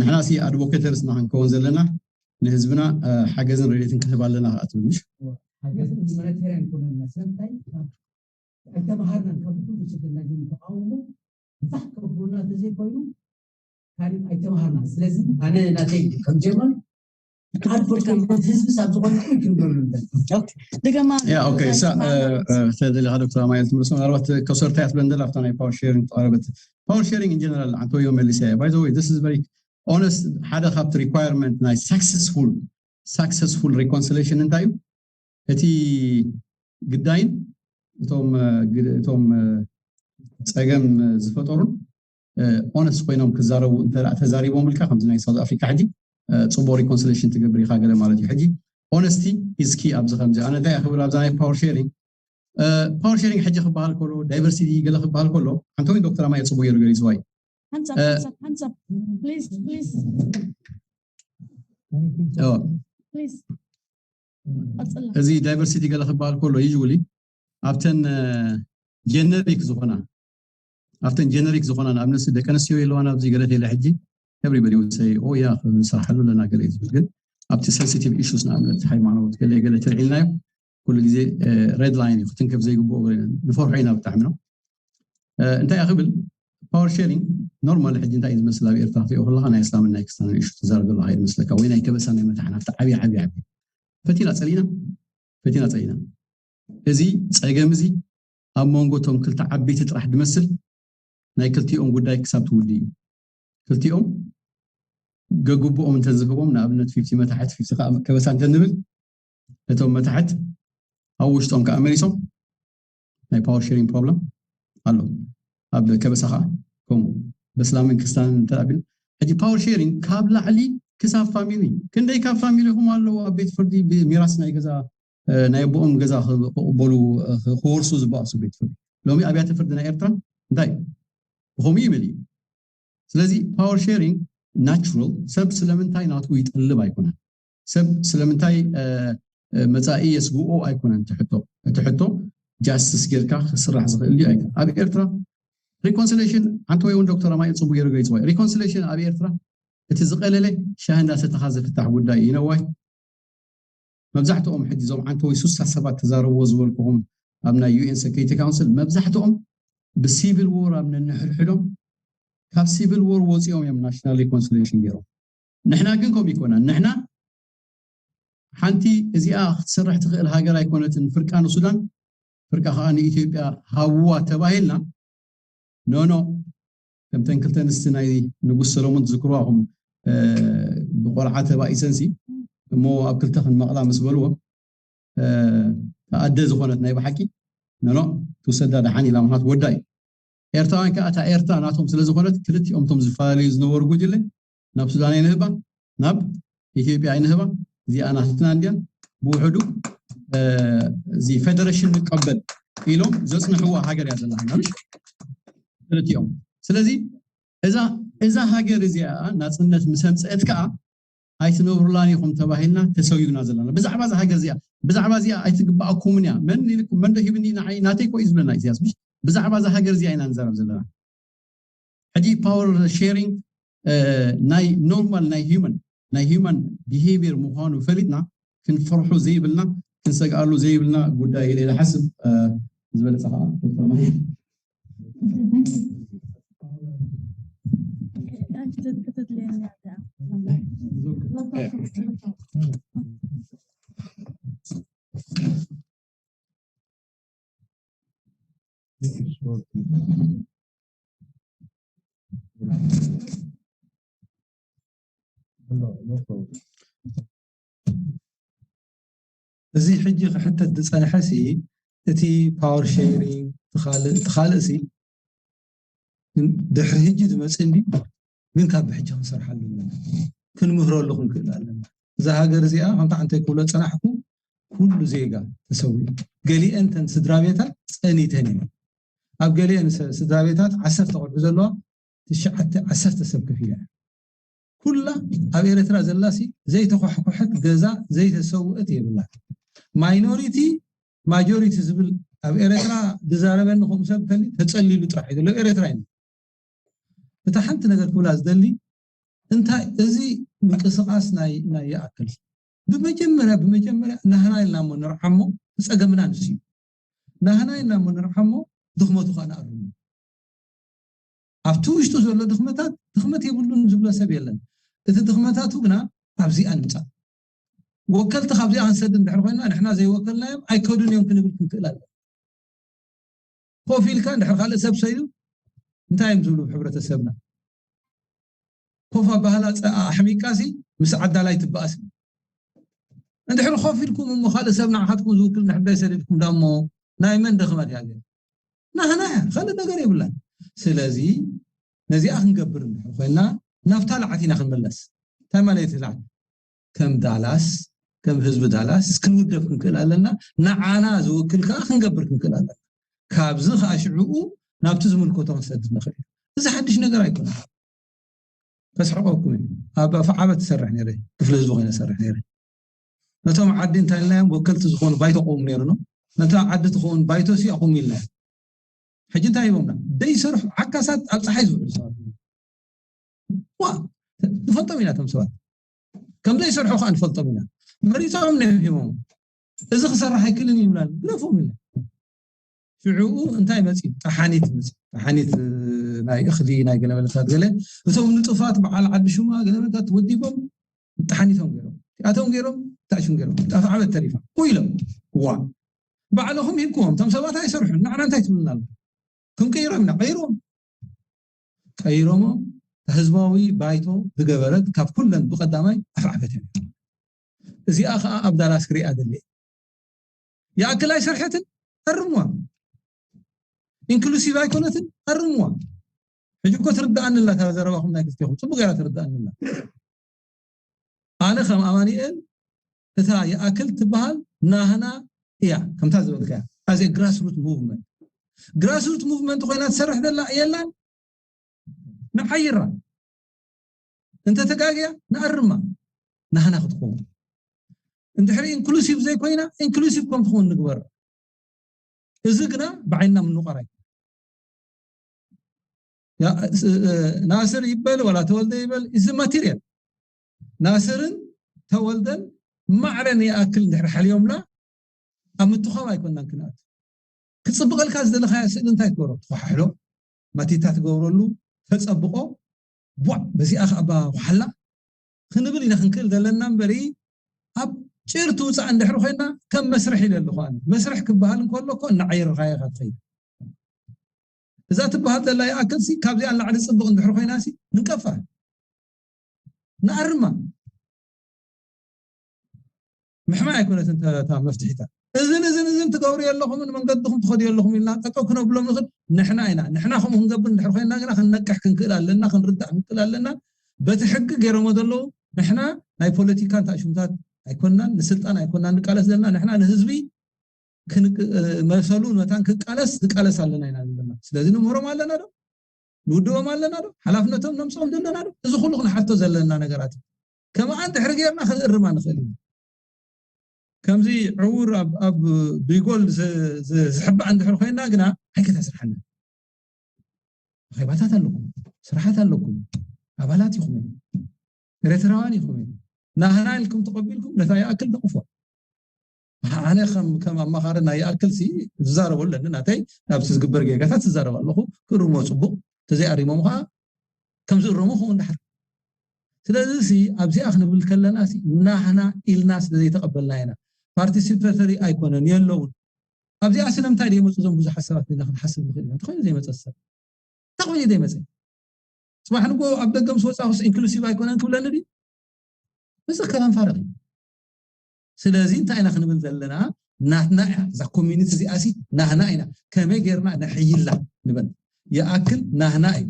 ንሕና ሲ ኣድቮኬተርስ ኢና ክንከውን ዘለና ንህዝብና ሓገዝን ረድኤትን ክንህብ ኣለና ከዓ ትብል ምሽ ኣይተምሃርናን ካብ ኩሉ ችግር ናይ ተቃውሞ ብዛሕ ከብሩና ተዘይኮይኑ ካሊእ ኣይተምሃርናን። ስለዚ ኣነ ናተይ ከም ጀማል ተደሊኻ ዶክተር ኣማኤል ትምልሶ ምናልባት ከሰርታ እያ ትብለን ዘላ ኣብታ ናይ ፓወር ሼሪንግ ተቐረበት ፓወር ሼሪንግ ኢን ጀነራል ኣንቶዮ መሊሰ by the way this is very honest ሓደ ካብቲ requirement ናይ successful successful reconciliation እንታይ እዩ እቲ ግዳይን እቶም እቶም ፀገም ዝፈጠሩን ኦነስት ኮይኖም ክዛረቡ እንተ ተዛሪቦም ኢልካ ከምዚ ናይ ሳውት ኣፍሪካ ሕጂ ፅቡቅ ሪኮንሲሌሽን ትገብር ኢካ ገለ ማለት እዩ ሕጂ ኦነስቲ ኢዝ ኪ ኣብዚ ከምዚ ኣነ እንታይ ክብል ኣብዛ ናይ ፓወር ሼሪንግ ፓወር ሼሪንግ ሕጂ ክበሃል ከሎ ዳይቨርሲቲ ገለ ክበሃል ከሎ ሓንተ ወይ ዶክተር ኣማየ ፅቡቅ ገይሩ ገሊፅዋ እዩ እዚ ዳይቨርሲቲ ገለ ክበሃል ከሎ ዩሊ ኣብተን ጀነሪክ ዝኾና ኣብተን ጀነሪክ ዝኾና ንኣብነት ደቂ ኣንስትዮ የለዋን ኣብዚ ገለ ተለ ሕጂ everybody would say ኦ ያ ክንሰርሓሉ ኣለና ገለ እዩ ዝብል ግን ኣብቲ sensitive issues ንኣብነት ሃይማኖት ገለ ገለ ተልዒልናዮ ኩሉ ግዜ ሬድ ላይን እዩ ክትንከፍ ዘይግብኦ ንፈርሖ ኢና ብጣዕሚ ነው እንታይ እያ ክብል ፓወር ሼሪንግ ኖርማል ሕጂ እንታይ እዩ ዝመስል ኣብ ኤርትራ ክትሪኦ ከለካ ናይ እስላምን ናይ ክርስትያንን ኢሹ ትዛረብ ዘለካ እዩ ዝመስለካ ወይ ናይ ከበሳ ናይ መታሕን ኣብቲ ዓብዪ ዓብዪ ዓብዪ ፈቲና ፀሊእና ፈቲና ፀሊእና እዚ ፀገም እዚ ኣብ መንጎ እቶም ክልተ ዓበይቲ ጥራሕ ድመስል ናይ ክልቲኦም ጉዳይ ክሳብ ትውዲ እዩ ክልቲኦም ገግብኦም እንተዝህቦም ንኣብነት ፊፍቲ መታሕት ፊፍቲ ከዓ ከበሳ እንተንብል እቶም መታሕት ኣብ ውሽጦም ከዓ መሊሶም ናይ ፓወር ሼሪንግ ፕሮብለም ኣሎ ኣብ ከበሳ ከዓ ከምኡ በስላምን ክስታንን እንተኣብን ሕጂ ፓወር ሼሪንግ ካብ ላዕሊ ክሳብ ፋሚሊ ክንደይ ካብ ፋሚሊኹም ኣለዉ ኣብ ቤት ፍርዲ ብሚራስ ናይ ገዛ ናይ ኣቦኦም ገዛ ክቕበሉ ክወርሱ ዝበኣሱ ቤት ፍርዲ ሎሚ ኣብያተ ፍርዲ ናይ ኤርትራ እንታይ ብኸምኡ ይመልዩ ስለዚ ፓወር ሼሪንግ ናቹራል ሰብ ስለምንታይ ናቱ ይጠልብ ኣይኮነን ሰብ ስለምንታይ መፃኢ የስግኦ ኣይኮነን እቲ ሕቶ ጃስትስ ጌርካ ክስራሕ ዝኽእል ድዩ ኣይኮነን ኣብ ኤርትራ ሪኮንሲሌሽን ኣንተ ወይ እውን ዶክተር ኣማኤል ፅቡቅ ገይሩ ገሊፅዋ ሪኮንሲሌሽን ኣብ ኤርትራ እቲ ዝቀለለ ሻሂ እንዳሰተኻ ዝፍታሕ ጉዳይ እዩ ነዋይ መብዛሕትኦም ሕጂ እዞም ዓንተወይ ሱሳ ሰባት ተዛረብዎ ዝበልኩኹም ኣብ ናይ ዩ ኤን ሰኪሪቲ ካውንስል መብዛሕትኦም ብሲቪል ዎር ኣብ ነንሕድሕዶም ካብ ሲቪል ዎር ወፂኦም እዮም ናሽናል ሪኮንሲሊሽን ገይሮም። ንሕና ግን ከምኡ ይኮና። ንሕና ሓንቲ እዚኣ ክትሰርሕ ትኽእል ሃገር ኣይኮነትን። ፍርቃ ንሱዳን፣ ፍርቃ ከዓ ንኢትዮጵያ ሃብዋ ተባሂልና፣ ኖኖ፣ ከምተን ክልተ ኣንስቲ ናይ ንጉስ ሰሎሞን ትዝክርዋ ኢኹም። ብቆልዓ ተባኢሰንሲ እሞ ኣብ ክልተ ክንመቕላ ምስ በልዎ፣ ኣደ ዝኾነት ናይ ብሓቂ፣ ኖኖ፣ ትውሰዳ ደሓን ኢላ። ምክንያቱ ወዳ እዩ። ኤርትራውያን ከዓ እታ ኤርትራ ናቶም ስለ ዝኾነት፣ ክልቲኦም እቶም ዝፈላለዩ ዝነበሩ ጉጅለ ናብ ሱዳን ኣይንህባ፣ ናብ ኢትዮጵያ ኣይንህባ፣ እዚኣ ናትና እንድያ፣ ብውሕዱ እዚ ፌደሬሽን ንቀበል ኢሎም ዘፅንሕዋ ሃገር እያ ዘለና፣ ምሽ? ክልቲኦም። ስለዚ እዛ እዛ ሃገር እዚኣ ናፅነት ምስ ኣምፀአት ከዓ ኣይትነብሩላን ኢኹም ተባሂልና ተሰዊብና ዘለና። ብዛዕባ እዛ ሃገር እዚኣ፣ ብዛዕባ እዚኣ ኣይትግባኣኩምን እያ፣ መን ኢልኩም፣ መን ዶ ሂብኒ ንዓይ፣ ናተይ ኮ እዩ ዝብለና ኢሳያስ፣ ምሽ? ብዛዕባ እዛ ሃገር እዚኣ ኢና ንዛረብ ዘለና። ሕጂ ፓወር ሼሪንግ ናይ ኖርማል ናይ ሂውማን ናይ ሂውማን ቢሄቪየር ምዃኑ ፈሊጥና ክንፈርሑ ዘይብልና ክንሰግኣሉ ዘይብልና ጉዳይ ኢለ ዝሓስብ። ዝበለፀ ከዓ ዶክተር ማሂ። እዚ ሕጂ ክሕተት ዝፀንሐ ሲ እቲ ፓወር ሼሪንግ ትኻልእ ትኻልእ ሲ ድሕሪ ሕጂ ዝመፅእ እንዲ ግን ካብ ብሕጂ ክንሰርሓሉ ኣለና፣ ክንምህረሉ ክንክእል ኣለና። እዛ ሃገር እዚኣ ከምታ ዓንተይ ክብሎ ፀናሕኩ ኩሉ ዜጋ ተሰዊኡ፣ ገሊአን ተን ስድራ ቤታት ፀኒተን እየን። ኣብ ገሊአን ስድራ ቤታት ዓሰርተ ቆልዑ ዘለዋ ትሽዓተ ዓሰርተ ሰብ ከፊላ እያ። ኩላ ኣብ ኤርትራ ዘላሲ ዘይተኳሕኮሐት ገዛ ዘይተሰውአት የብላ። ማይኖሪቲ ማጆሪቲ ዝብል ኣብ ኤርትራ ዝዛረበኒ ከምኡ ሰብ ከሊ ተፀሊሉ ጥራሕ እዩ ዘሎ ኤርትራ እዩ። እታ ሓንቲ ነገር ክብላ ዝደሊ እንታይ እዚ ምንቅስቃስ ናይ ናይ ይኣክል ብመጀመርያ ብመጀመርያ ናህና ኢልና እሞ ንርዓሞ ጸገምና ንሱ እዩ። ናህና ኢልና እሞ ንርዓሞ ድኽመቱ ከዓ ንኣርሞ። ኣብቲ ውሽጡ ዘሎ ድኽመታት ድኽመት የብሉን ዝብሎ ሰብ የለን። እቲ ድኽመታቱ ግና ኣብዚኣ ንምጻእ ወከልቲ ካብዚኣ ክንሰድ እንድሕር ኮይና ንሕና ዘይወከልናዮም ኣይከዱን እዮም ክንብል ክንክእል ኣለና። ኮፍ ኢልካ እንድሕር ካልእ ሰብ ሰይዱ እንታይ እዮም ዝብሉ ሕብረተሰብና? ኮፍ ኣባህላ ኣሕሚቃሲ ምስ ዓዳላይ ትበኣስ። እንድሕር ኮፍ ኢልኩም እሞ ካልእ ሰብ ንዓኻትኩም ዝውክል እንድሕር ዘይሰዲድኩም ዳሞ ናይ መን ድኽመት እያ እዚኣ? ናህና እያ፣ ካልእ ነገር የብላን። ስለዚ ነዚኣ ክንገብር እንድሕር ኮይና ናብታ ልዓት ኢና ክንምለስ። እንታይ ማለት እዩ ልዓት? ከም ዳላስ ከም ህዝቢ ዳላስ ክንውደብ ክንክእል ኣለና። ንዓና ዝውክል ከዓ ክንገብር ክንክእል ኣለና። ካብዚ ከዓ ሽዕኡ ናብቲ ዝምልከቶ ክንሰድድ ንኽእል። እዚ ሓድሽ ነገር ኣይኮነን። ከስሕቀኩም እዩ። ኣብ ኣፍዓበት ትሰርሕ ነይረ፣ ክፍሊ ህዝቢ ኮይነ ሰርሕ ነይረ። ነቶም ዓዲ እንታይ ኢልናዮም? ወከልቲ ዝኾኑ ባይቶ ቆሙ ነይሩ ነው። ነታ ዓዲ ትኸውን ባይቶ ሲ ኣቑሙ ኢልናዮም። ሕጂ እንታይ ሂቦምና? ደይሰርሑ ዓካሳት ኣብ ፀሓይ ዝውዕሉ ሰባት እዮም። ዋ ንፈልጦም ኢና እቶም ሰባት ከም ዘይሰርሑ ከዓ ንፈልጦም ኢና። መሪፆም እዮም ሂቦም። እዚ ክሰርሕ ኣይክእልን ይብላል ግረፎም ኢለ ሽዕኡ እንታይ መፂ ጠሓኒት መፂ ጠሓኒት ናይ እኽሊ ናይ ገለመለታት ገለ እቶም ንጡፋት በዓል ዓዲ ሹማ ገለመለታት ወዲቦም ጠሓኒቶም ገይሮም እቲኣቶም ገይሮም ታሽም ገይሮም ጠፍዓበት ተሪፋ ኢሎም ዋ ባዕልኹም ሂብኩዎም እቶም ሰባት ኣይሰርሑን ንዓና እንታይ ትብልና ኣሎ ክንቀይሮም ኢና ቀይሮም ቀይሮሞ ህዝባዊ ባይቶ ዝገበረት ካብ ኩለን ብቀዳማይ ኣፍዓበት እዮም እዚኣ ከዓ ኣብ ዳላስ ክሪኣ ደለ ይኣክል ኣይሰርሐትን ኣርምዋ ኢንክሉሲቭ ኣይኮነትን ኣርምዋ ሕጂ እኮ ትርዳኣኒ ኣላ እታ ዘረባኹም ናይ ክልቴኹም ፅቡቅ ገይራ ትርዳኣኒ ኣላ ኣነ ከም ኣማኒኤል እታ ይኣክል ትበሃል ናህና እያ ከምታ ዝበልካያ ኣዘ ግራስሩት ሙቭመንት ግራስሩት ሙቭመንት ኮይና ትሰርሕ ዘላ የላን ንዓይራ እንተ ተጋግያ ንኣርማ ናህና ክትኸውን እንድሕሪ ኢንክሉሲቭ ዘይኮይና ኢንክሉሲቭ ከም ትኸውን ንግበር እዚ ግና ብዓይንና ምንቋር ኣይኮነ ናስር ይበል ወላ ተወልደ ይበል እዚ ማቴሪያል ናስርን ተወልደን ማዕረ ንይኣክል እንድሕር ሓልዮምና ኣብ ምትኳም ኣይኮናን ክንኣቱ። ክፅብቐልካ ዝደለኻዮ ስእሊ እንታይ ትገብሮ? ትኳሓሕሎ፣ ማቲታ ትገብረሉ፣ ተፀብቆ፣ ቧዕ በዚኣ ከዓ ባ ወሓላ ክንብል ኢና ክንክእል ዘለና እምበሪ፣ ኣብ ጭር ትውፃእ እንድሕር ኮይና ከም መስርሕ ኢለ ኣለኹ ኣነ። መስርሕ ክበሃል እንከሎ እኮ እናዓየርኻዮ ኢኻ ትኸይድ። እዛ ትበሃል ዘላ ይኣክል ሲ ካብዚኣ ንላዕሊ ፅብቕ እንድሕር ኮይና ሲ ንንቀፋ፣ ንኣርማ። ምሕማይ ኣይኮነትን እታ መፍትሒታ። እዝን እዝን እዝን ትገብሩ የለኹምን መንገድኹም ትኸዱ የለኹም ኢልና ጠጠው ክነብሎም ንኽእል ንሕና ኢና። ንሕና ከምኡ ክንገብር እንድሕር ኮይና ግና ክንነቅሕ ክንክእል ኣለና፣ ክንርዳእ ክንክእል ኣለና። በቲ ሕጊ ገይሮሞ ዘለዉ ንሕና ናይ ፖለቲካ እንታይ ሽሙታት ኣይኮናን፣ ንስልጣን ኣይኮናን ንቃለስ ዘለና። ንሕና ንህዝቢ ክንቅ-፣ መሰሉ መታን ክቃለስ ንቃለስ ኣለና ኢና ዘለና። ስለዚ ንምህሮም ኣለና ዶ? ንውድቦም ኣለና ዶ? ሓላፍነቶም ነምፅኦም ዘለና ዶ? እዚ ኩሉ ክንሓቶ ዘለና ነገራት እዩ። ከምኣ እንድሕር ጌርና ክንእርማ ንኽእል ኢና። ከምዚ ዕውር ኣብ፣ ኣብ ብይጎል ዝ-፣ ዝ-፣ ዝሕባእ እንድሕር ኮይና ግና ኣይከተስርሓና። ኣኼባታት ኣለኩም፣ ስራሓት ኣለኩም፣ ኣባላት ኢኹም፣ ኤርትራውያን ኢኹም። ናህና ኢልኩም ተቐቢልኩም ነታ ይኣክል ደቕፎ። ኣነ ከም፣ ከም ኣማኻሪ ናይ ይኣክል ሲ ዝዛረቡ ኣለኒ፣ ናተይ ናብቲ ዝግበር ጌጋታት ዝዛረብ ኣለኹ። ክእርሞ ጽቡቕ፣ ተዘይኣሪሞም ኸዓ ከም ዝእረሙ ክኸውን ድሓር። ስለዚ ሲ ኣብዚኣ ክንብል ከለና ሲ ናህና ኢልና ስለ ዘይተቐበልና ኢና። ፓርቲሲፐተሪ ኣይኮነን፣ የለውን። ኣብዚኣ ስለምንታይ ደይመፁ እዞም ብዙሓት ሰባት ኢልና ክንሓስብ ንኽእል ኢና። እንተኾይኑ ዘይመፀ ሰብ እንታይ ኮይኑ ዘይመፀ? ጽባሕ ንጎ ኣብ ደገ ምስ ወጻኹስ ኢንክሉሲቭ ኣይኮነን ክብለኒ ድዩ? እዚ ከላም ፋርቕ እዩ። ስለዚ እንታይ ኢና ክንብል ዘለና? ናትና እያ እዛ ኮሚኒቲ እዚኣ ሲ ናህና ኢና። ከመይ ጌርና ነሕይላ ንበል። ይኣክል ናህና እዩ።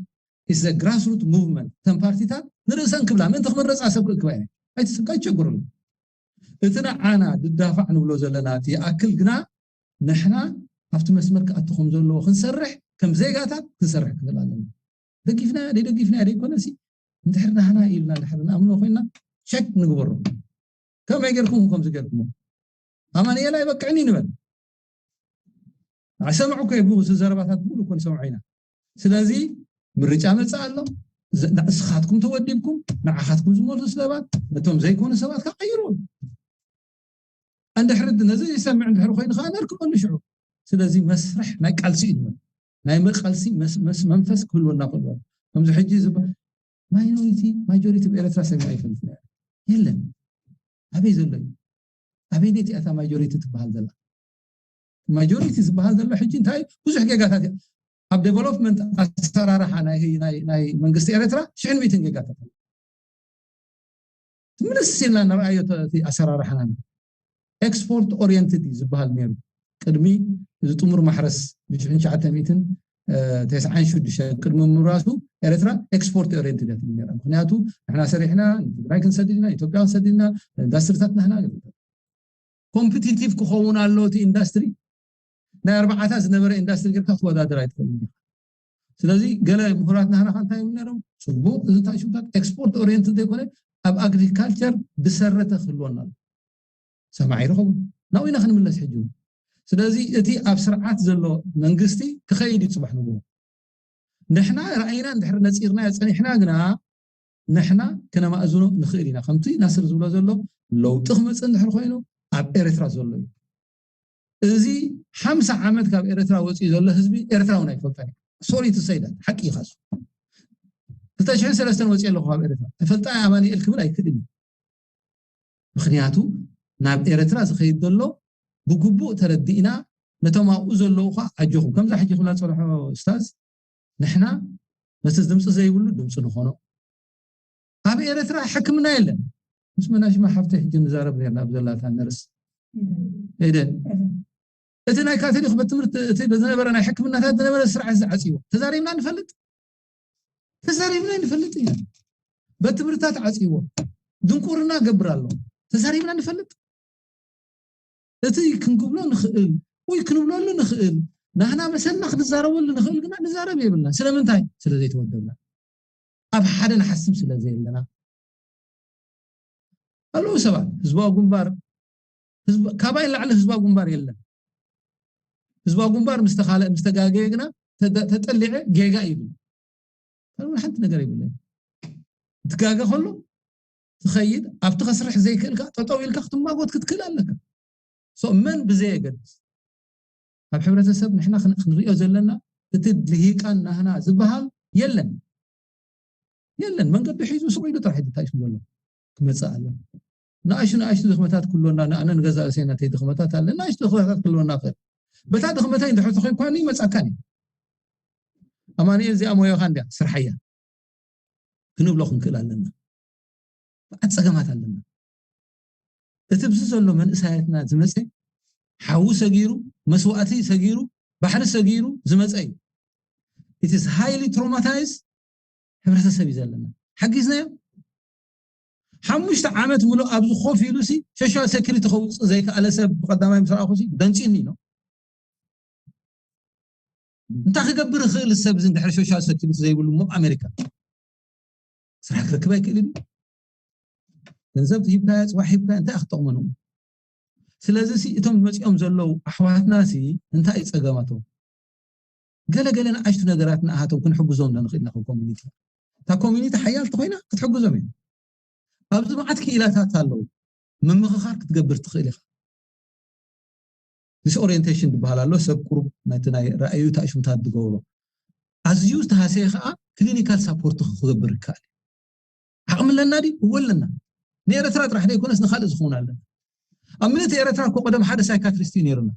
It's a grassroot movement። እተን ፓርቲታት ንርእሰን ክብላ ምእንቲ ክምረጻ ሰብ ክእክባ እየ። ኣይትስጋ ይቸግሩሉ። እቲ ንዓና ድዳፋዕ ንብሎ ዘለና እቲ ይኣክል ግና ንሕና ኣብቲ መስመር ክኣቱ ከም ዘለዎ ክንሰርሕ፣ ከም ዜጋታት ክንሰርሕ ክንክእል ኣለና። ደጊፍናያ ደይደጊፍናያ ደይኮነሲ፣ እንድሕር ናህና ኢልና እንድሕር ንኣምኖ ኮይና ቸክ ንግበሮ። ከመይ ጌርኩም ከምዚ ጌርኩሞ? ኣማኑኤል ኣይበቅዕን እዩ ንበል። ኣይሰምዑ እኮ እዩ፣ ብኡ ዘረባታት ብሙሉ እኮ ንሰምዖ ኢና። ስለዚ ምርጫ መጽእ ኣሎ። ዘ-፣ ንስኻትኩም ተወዲብኩም፣ ንዓኻትኩም ዝመልሱ ሰባት፣ ነቶም ዘይኮኑ ሰባት ከቐይሩ። እንድሕር ነዚ ይሰምዕ እንድሕር ኮይኑ ከዓ ነርክበሉ ሽዑ። ስለዚ መስርሕ ናይ ቃልሲ እዩ ንበል። ናይ መቃልሲ መስ-፣ መስ-፣ መንፈስ ክህልወና ክህልወ። ከምዚ ሕጂ ዝበ-፣ ማይኖሪቲ፣ ማጆሪቲ ብኤርትራ ሰሚዐ ኣይፈልጥን እየ። የለን። ኣበይ ዘሎ እዩ? ኣበይ ኔት እያ እታ ማጆሪቲ ትበሃል ዘላ? ማጆሪቲ ዝበሃል ዘሎ ሕጂ እንታይ ብዙሕ ጌጋታት እዩ። ኣብ ዴቨሎፕመንት ኣሰራርሓ ናይ፣ ናይ፣ ናይ መንግስቲ ኤርትራ ሽሕን ሚእትን ጌጋታት ኣሎ። ትምልስ ኢልና ንርኣዮ እቲ ኣሰራርሓና። ኤክስፖርት ኦሪየንትድ እዩ ዝበሃል ነይሩ። ቅድሚ እዚ ጥሙር ማሕረስ ብሽሕን ትሽዓተ ሚእትን ተስዓን ሽዱሽተን ቅድሚ ምምራሱ ኤርትራ ኤክስፖርት ኦሪየንትድ እያ ትብል ነይራ። ምክንያቱ ንሕና ሰሪሕና ንትግራይ ክንሰድድ ኢና፣ ኢትዮጵያ ክንሰድድ ኢና፣ ኢንዳስትሪታት ንሕና ኮምፒቲቲቭ ክኸውን ኣሎ እቲ ኢንዳስትሪ። ናይ ኣርባዓታት ዝነበረ ኢንዳስትሪ ጌርካ ክትወዳደር ኣይትኽእልን ኢኻ። ስለዚ ገለ ምሁራት ናህና ከ እንታይ ይብሉ ነይሮም? ጽቡቕ፣ እዚ እንታይ ሽምታት ኤክስፖርት ኦሪየንትድ ዘይኮነ ኣብ ኣግሪካልቸር ብሰረተ ክህልወና ኣሎ። ሰማዒ ይኸውን። ናብኡ ኢና ክንምለስ ሕጂ እውን። ስለዚ እቲ ኣብ ስርዓት ዘሎ መንግስቲ ክኸይድ እዩ ጽባሕ ንግሆ። ንሕና ራእይና እንድሕር ነጺርናዮ ጸኒሕና ግና ንሕና ክነማእዝኖ ንኽእል ኢና። ከምቲ ናስር ዝብሎ ዘሎ ለውጢ ክመጽእ እንድሕር ኮይኑ ኣብ ኤርትራ ዘሎ እዩ። እዚ ሓምሳ ዓመት ካብ ኤርትራ ወጺኡ ዘሎ ህዝቢ ኤርትራ እውን ኣይፈልጦን እዩ። ሶሪ ቱ ሰይ ዳት፣ ሓቂ እዩ ካሱ። ክልተ ሽሕን ሰለስተን ወጺኤ ኣለኹ ካብ ኤርትራ። ተፈልጣ ኣማኑኤል ክብል ኣይክእልን እዩ። ምክንያቱ ናብ ኤርትራ ዝኸይድ ዘሎ ብግቡእ ተረዲእና ነቶም ኣብኡ ዘለዉ ኸዓ ኣጆኹም። ከምዛ ሕጂ ክብላ ዝጸንሖ ኡስታዝ፣ ንሕና ነቲ ድምፂ ዘይብሉ ድምፂ ንኾኖ። ኣብ ኤርትራ ሕክምና የለን። ምስ መናሽማ ሓፍተይ ሕጂ ንዛረብ ነርና ኣብ ዘላታ ነርስ ኤደን። እቲ ናይ ካቶሊክ ቤት ትምህርቲ፣ እቲ ዝነበረ ናይ ሕክምናታት ዝነበረ ስርዓት ዝዓጽይዎ። ተዛሪብና ንፈልጥ? ተዛሪብና ንፈልጥ ኢና። ቤት ትምህርትታት ዓጽይዎ። ድንቁርና ገብር ኣሎ። ተዛሪብና ንፈልጥ? እቲ ክንክብሎ ንኽእል ወይ ክንብለሉ ንኽእል፣ ናህና መሰልና ክንዛረበሉ ንኽእል ግና ንዛረብ የብልና። ስለምንታይ? ስለ ዘይተወደብና። ኣብ ሓደ ንሓስብ ስለ ዘየለና። ኣለዉ ሰባት፣ ህዝባዊ ግንባር፣ ህዝብ-፣ ካባይ ንላዕሊ ህዝባዊ ግንባር የለን። ህዝባዊ ግንባር ምስ ተኻለ-፣ ምስ ተጋገየ ግና ተደ-፣ ተጠሊዐ ጌጋ ይብል። ካልእ ሓንቲ ነገር የብለይ። ትጋገ ከሎ ትኸይድ ኣብቲ ከስርሕ ዘይክእልካ ጠጠው ኢልካ ክትማጎት ክትክእል ኣለካ። So መን ብዘየገድስ ኣብ ሕብረተሰብ ንሕና ክን- ክንሪኦ ዘለና እቲ ልሂቃን ናህና ዝበሃል የለን የለን መንገዲ ሒዙ ስቕ ኢሉ ጥራሕ እዩ ተታኢሱ ዘሎ ክመፅእ ኣሎ። ንኣሽቱ ንኣሽቱ ድኽመታት ክህልወና ንኣነ ንገዛ ርእሰይ ናተይ ድኽመታት ኣለ ንኣሽቱ ድኽመታት ክህልወና ክእል በታ ድኽመተይ እንድሕር ተኾይኳኒ ይመፃካን እዩ። ኣማንኤል እዚኣ ሞያኻ እንዲያ ስርሓያ ክንብሎ ክንክእል ኣለና። በዓት ፀገማት ኣለና። እቲ ብዚ ዘሎ መንእሳያትና ዝመፀ ሓዊ ሰጊሩ መስዋእቲ ሰጊሩ ባሕሪ ሰጊሩ ዝመፀ እዩ። It is highly traumatized ሕብረተሰብ እዩ ዘለና። ሓጊዝናዮ ሓሙሽተ ዓመት ምሉእ ኣብዚ ኮፍ ኢሉ ሲ ሶሻል ሴኩሪቲ ከውፅእ ዘይከኣለ ሰብ ብቀዳማይ ምስ ረኣኹ ሲ ደንፂኒ ነው። እንታይ ክገብር ይኽእል ሰብ እዚ እንድሕር ሶሻል ሴኩሪቲ ዘይብሉ ሞ ኣሜሪካ ስራሕ ክረክብ ኣይክእል እዩ። ገንዘብ ሂብካዮ ፅባሕ ሂብካዮ እንታይ ክትጠቕሞ ነው? ስለዚ ሲ እቶም መፂኦም ዘለዉ ኣሕዋትና ሲ እንታይ እዩ ፀገማቶም? ገለገለ ንኣሽቱ ነገራት ንኣሃቶም ክንሕግዞም ዶ ንኽእል ኢና ከም ኮሚኒቲ? እታ ኮሚኒቲ ሓያልቲ ኮይና ክትሕግዞም እዩ። ኣብዚ መዓት ክኢላታት ኣለዉ። ምምኽኻር ክትገብር ትኽእል ኢኻ። ዲስኦሪየንቴሽን ዝበሃል ኣሎ። ሰብ ቁሩብ ነቲ ናይ ራእዩ ታእሽምታት ዝገብሮ ኣዝዩ ዝተሃሰየ ከዓ ክሊኒካል ሳፖርት ክገብር ይከኣል እዩ። ዓቕሚ ኣለና ድዩ? እወ ኣለና። ንኤረትራ ጥራሕ ዘይኮነስ ንካልእ ዝኸውን ኣለና። ኣብ ምልእቲ ኤረትራ እኮ ቀደም ሓደ ሳይካትሪስት እዩ ነይሩና።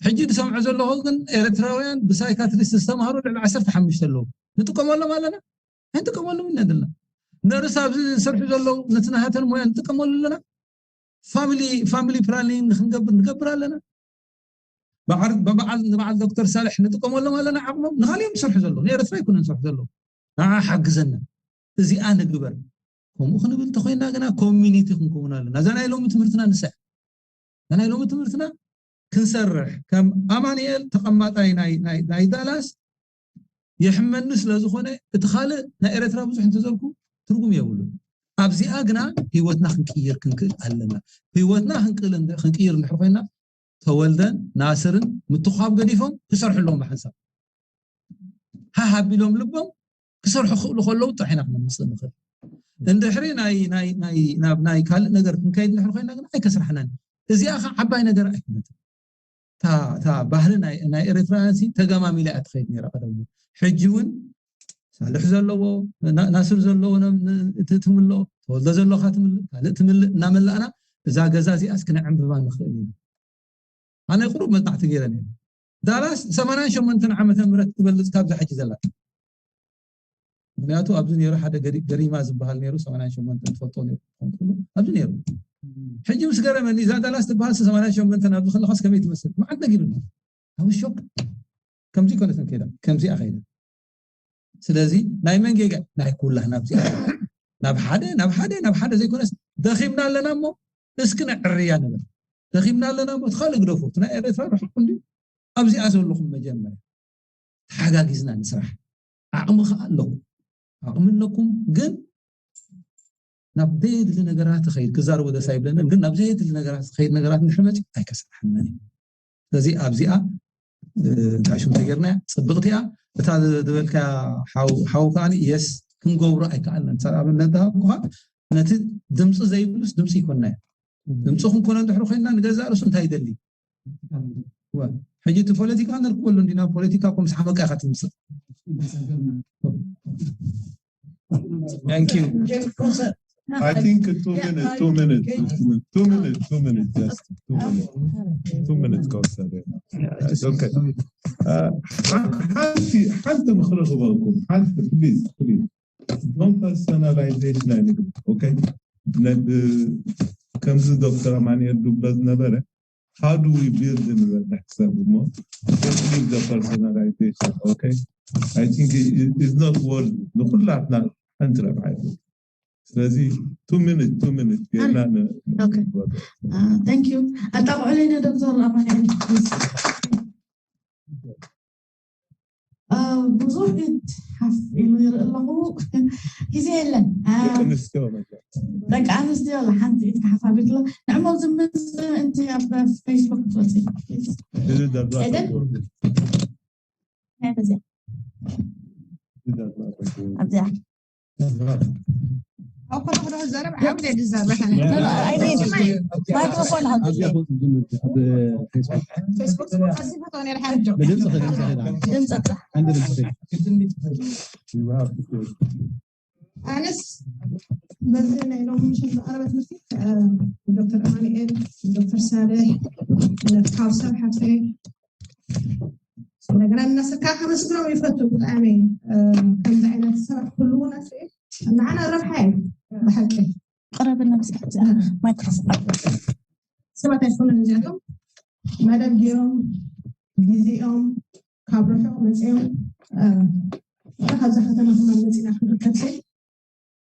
ሕጂ ዝሰምዖ ዘለኹ ግን ኤረትራውያን ብሳይካትሪስት ዝተማሃሩ ልዕሊ ዓሰርተ ሓሙሽተ ኣለዉ። ንጥቀመሎም ኣለና? ኣይንጥቀመሎም ኢና ዘለና። ነርስ ኣብዚ ዝሰርሑ ዘለዉ ነቲ ናሃተን ሞያ ንጥቀመሉ ኣለና? ፋሚሊ ፋሚሊ ፕላኒንግ ንክንገብር ንገብር ኣለና። በዓል ንበዓል ዶክተር ሳልሕ ንጥቀመሎም ኣለና ዓቕሞም ንካሊኦም ዝሰርሑ ዘለዉ ንኤረትራ ይኮነ ዝሰርሑ ዘለዉ ንዓ ሓግዘና እዚኣ ንግበር። ከምኡ ክንብል እንተኮይና ግና ኮሚኒቲ ክንከውን ኣለና። እዛ ናይ ሎሚ ትምህርትና ንሳ እያ። እዛ ናይ ሎሚ ትምህርትና ክንሰርሕ ከም ኣማንኤል ተቐማጣይ ናይ ዳላስ የሕመኒ ስለዝኾነ እቲ ካልእ ናይ ኤረትራ ብዙሕ እንተዘልኩ ትርጉም የብሉን። ኣብዚኣ ግና ህይወትና ክንቅይር ክንክእል ኣለና። ህይወትና ክንቅይር እንድሕር ኮይና ተወልደን ናስርን ምትኳብ ገዲፎም ክሰርሑ ኣለዎም ብሓንሳብ ሃህ ኣቢሎም ልቦም ክሰርሑ ክኽእሉ ከለዉ ጥራሕ ኢና ክነምፅእ ንኽእል። እንድሕሪ ናብ ናይ ካልእ ነገር ክንከይድ እንድሕር ኮይና ግን ኣይከስራሕናን። እዚኣ ከዓ ዓባይ ነገር ኣይኮነትን። እታ ባህሊ ናይ ኤረትራውያን ሲ ተገማሚላ እያ ትኸይድ ነራ ቀደም። ሕጂ እውን ሳልሕ ዘለዎ ናስር ዘለዎ ትምልኦ ተወልደ ዘለካ ትምልእ ካልእ ትምልእ እናመላእና እዛ ገዛ እዚኣስ ክነዕንብባ ንኽእል ኢና። ኣነ ቁሩብ መጽናዕቲ ገይረ ነይረ። ዳላስ ሰማንያን ሸሞንተን ዓመተ ምህረት ትበልጽ ካብዛ ሕጂ ዘላ። ምክንያቱ ኣብዚ ነይሩ ሓደ ገሪማ ዝበሃል ነይሩ ሰማንያን ሸሞንተን ትፈልጦ ነይሩ ኣብዚ ነይሩ። ሕጂ ምስ ገረመኒ እዛ ዳላስ ትበሃል ሰማንያን ሸሞንተን ኣብዚ ከለኻስ ከመይ ትመስል መዓት ነጊሩኒ። ኣብ ሾክ ከምዚ ኮነትን ከይዳ ከምዚኣ ከይዳ ስለዚ ናይ መን ጌጋ ናይ ኩላህና ኣብዚኣ ናብ ሓደ ናብ ሓደ ናብ ሓደ ዘይኮነስ ደኺምና ኣለና እሞ እስኪ ነዕርያ ንበል። ደኺምና ኣለና እሞ እቲ ካልእ ግደፎ እቲ ናይ ኤረትራ ርሑቕ እንዲ ኣብዚኣ ዘለኹም መጀመርያ ተሓጋጊዝና ንስራሕ። ዓቕሚ ከዓ ኣለኩም ዓቕሚ ኣለኩም ግን ናብ ዘየድሊ ነገራት ትኸይድ ክዛረቦ ደስ ኣይብለንን ግን ናብ ዘየድሊ ነገራት ትኸይድ ነገራት እንድሕር መፂ ኣይከስራሕናን እዩ። ስለዚ ኣብዚኣ እንታይ ሽም ተገርና ጽብቕቲ እያ። እታ ዝበልካ ሓው ከዓ የስ ክንገብሮ ኣይከኣልናን። ሳብ ኣብነት ዝሃብኩኻ ነቲ ድምፂ ዘይብሉስ ድምፂ ይኮና እዩ። ድምፂ ክንኮነ እንድሕር ኮይንና ንገዛእ ርእሱ እንታይ ይደሊ ሕጂ እቲ ፖለቲካ ንርክበሉ እንዲና ፖለቲካ ኮምስ ሓመቃ ኢካ ትምፅእ። Thank you. I think two minutes, two minutes, two minutes, two minutes, just two minutes, two minutes ከወሰደ። Okay. ሓንቲ ሓንቲ ምኽሪ ክበልኩም ሓንቲ please please don't personalization ኣይንግበር። Okay. ከምዚ ዶክተር ኣማኑኤል ዝብሎ ዝነበረ how do we build ንበል ንሕሰብ እሞ leave the personalization. Okay. I think it's not worth ንኩላትና ሓንቲ ረብሓ ይብሉ። ስለዚ two minutes two minutes ጌርና thank you ኣጣቕዑለይና ዶክተር ኣማኑኤል ብዙሕ ኢድ ሓፍ ኢሉ ይርኢ ኣለኹ ግዜ የለን። ደቂ ኣንስትዮ ሓንቲ ኢድ ሓፍ ኣቢሉ ንዕሞል ዝምስ እንቲ ኣብ ፌስቡክ ትወፅ ኣብዚኣ ኣብ ኮነ ክዶ ዝዛረብ ዓብደ ዝዛረብ ኣነ ማይክሮፎን ኣብዚኣ ኮንት ዝምልቲ ኣብ ፌስቡክ ፌስቡክ ጽቡቅ ኣዚፈቶ ነር ሓርጆ ብድምፂ ከድምፂ ኸዳ ድምፂ ጥራሕ ሓንቲ ድምፂ ኣነስ በዚ ናይ ሎሚ ምሸት ዝቐረበ ትምህርቲ ዶክተር ኣማኑኤል፣ ዶክተር ሳልሕ፣ ካውሰር ሓፍተይ እንደገና እናስካ ከመስግኖም ይፈቱ። ብጣዕሚ ከምዚ ዓይነት ሰባት ክህልውና ንዓና ረብሓ እዩ ብሓቂ። ቀረብና መስካት ማይክሮፎን ሰባት ኣይኮኑን እዚኣቶም መደብ ገይሮም ግዜኦም ካብ ርሑቕ መፅኦም ካብዛ ከተማ ከማን መፂና ክንርከብ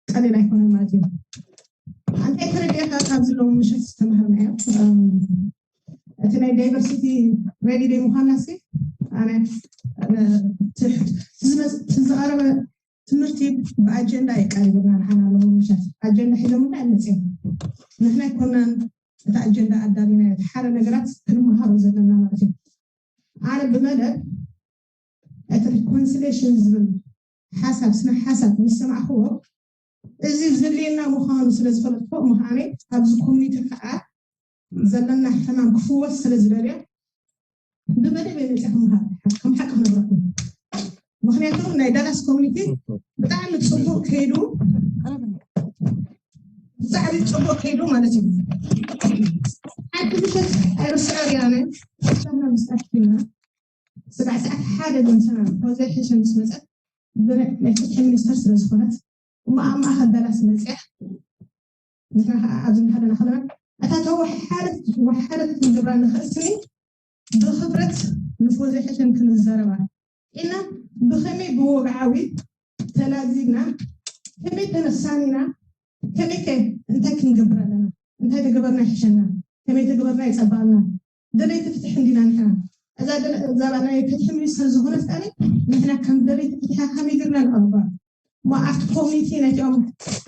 ቀሊል ኣይኮነን ማለት እዩ። ኣንታይ ተረዲእካ ካብ ዘለዉ ምሸት ዝተምሃርናዮ እቲ ናይ ዳይቨርሲቲ ሬዲ ደ ምኳና ሲ ኣነ ዝቐረበ ትምህርቲ ብኣጀንዳ የቃሪብና ንሓና ኣለዉ ምሸት ኣጀንዳ ሒዞምና እዮም መፅኦም። ንሕና ኣይኮናን እቲ ኣጀንዳ ኣዳሊና እቲ ሓደ ነገራት ክንመሃሮ ዘለና ማለት እዩ። ኣነ ብመደብ እቲ ሪኮንሲሌሽን ዝብል ሓሳብ ስነ ሓሳብ ምስ ሰማዕክዎ እዚ ዝድልየና ምዃኑ ስለ ዝፈለጥኩ ምዃነ ኣብዚ ኮሚኒቲ ከዓ ዘለና ሕማም ክፍወስ ስለ ዝደልዮ ብመደብ የመፅእ ክምሃር ከም ሓቂ ክነግረኩም። ምክንያቱ ናይ ዳላስ ኮሚኒቲ ብጣዕሚ ፅቡቅ ከይዱ ብጣዕሚ ፅቡቅ ከይዱ ማለት እዩ። ሓንቲ ምሸት ኣይርስዖ ሪያነ ሻና ምስጣት ኪና ስጋዕ ሰዓት ሓደ ገምሰና ፕሮጀክሽን ምስ መፀት ናይ ፍትሒ ሚኒስተር ስለ ዝኾነት እሞ ኣብ ማእኸል ዳላስ መፅያ ንሕና ከዓ ኣብዚ እናኸደና ከለና እታ ተወሓደት ወሓደት ክንገብራ ንኽእል ስኒ ብኽብረት ንፖዘሽን ክንዘረባ ኢና። ብኸመይ ብወግዓዊ ተላዚብና ከመይ ተነሳኒና ከመይ ከ እንታይ ክንገብር ኣለና እንታይ ተገበርና ይሕሸና ከመይ ተገበርና ይፀባቕና ደለይቲ ፍትሒ እንዲና ንሕና እዛ ዛባ ናይ ፍትሒ ሚኒስተር ዝኾነት ቃለ ንሕና ከም ደለይቲ ፍትሒ ከመይ ገርና ንቐርባ እሞ ኣብቲ ኮሚኒቲ ናይቲኦም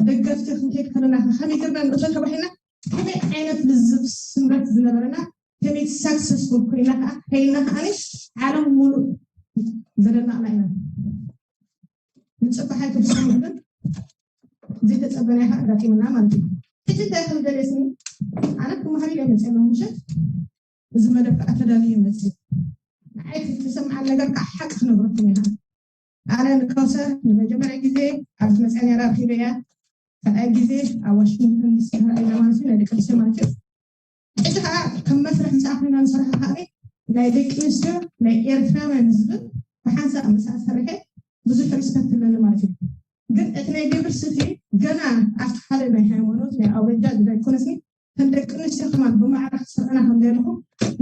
ደገፍቲ ክንከይድ ከለና ከመይ ገርና ንእቶ ተባሂልና ከመይ ዓይነት ልዝብ ስምረት ዝነበረና ከመይ ሳክሰስፉል ኮይና ከዓ ከይና ከዓ ዓለም ሙሉእ ዘለናቕና ኢና ንፅባሕ ኣይተብስሙ ግን ዘይተፀበናይ ከዓ ኣጋጢምና ማለት እዩ ሕጂ እንታይ ከም ደለስኒ ኣነ ክመሃሪ ኢለ መፅእ ምሸት እዚ መደብ ከዓ ተዳልዩ መፅእ ንዓይ ዝተሰምዓን ነገር ከዓ ሓቂ ክነግረኩም ኢና ኣነ ንካውሰር ንመጀመርያ ግዜ ኣብ ዝመፅአ ነራ ረኪበያ ካልኣይ ግዜ ኣብ ዋሽንግተን ዲሲ ተራኢና ማለት እዩ ናይ ደቂ ኣንስትዮ ማለት እዩ ሕጂ ከዓ ከም መስርሕ ምስ ኣኽልና ንሰርሖ ከዓ ናይ ደቂ ኣንስትዮ ናይ ኤርትራውያን ዝብል ብሓንሳእ ምሳኣ ሰርሐ ብዙሕ ሪስፐክት ኣለኒ ማለት እዩ ግን እቲ ናይ ዳይቨርሲቲ ገና ኣብቲ ሓደ ናይ ሃይማኖት ናይ ኣውረጃ ዝዳ ኣይኮነስኒ ከም ደቂ ኣንስትዮ ከማን ብማዕረ ክሰርዕና ከም ዘለኹ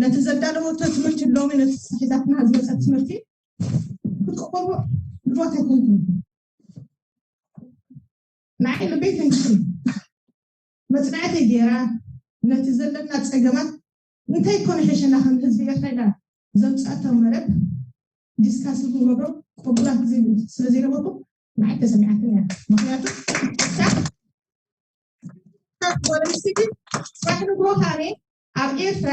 ነቲ ዘዳለወቶ ትምህርቲ ሎሚ ነቲ ሒዛትና ዝመፀት ትምህርቲ ክትቀበልዎ ድልዋት ኣይኮንኩም ንዓይ ልበይ ተንኪፉ መፅናዕቲ ገይራ ነቲ ዘለና ፀገማት እንታይ ኮነ ሕሸና ከም ህዝቢ ኤርትራ ኢላ ዘምፃእቶ መረብ ዲስካስ ንክንገብሮ ቅቡላት ስለ ዘይነበርኩ ንዓይ ተሰሚዓትኒ እያ ምክንያቱ ጓል ኣንስተይቲ ስራሕ ንግሆ ካነ ኣብ ኤርትራ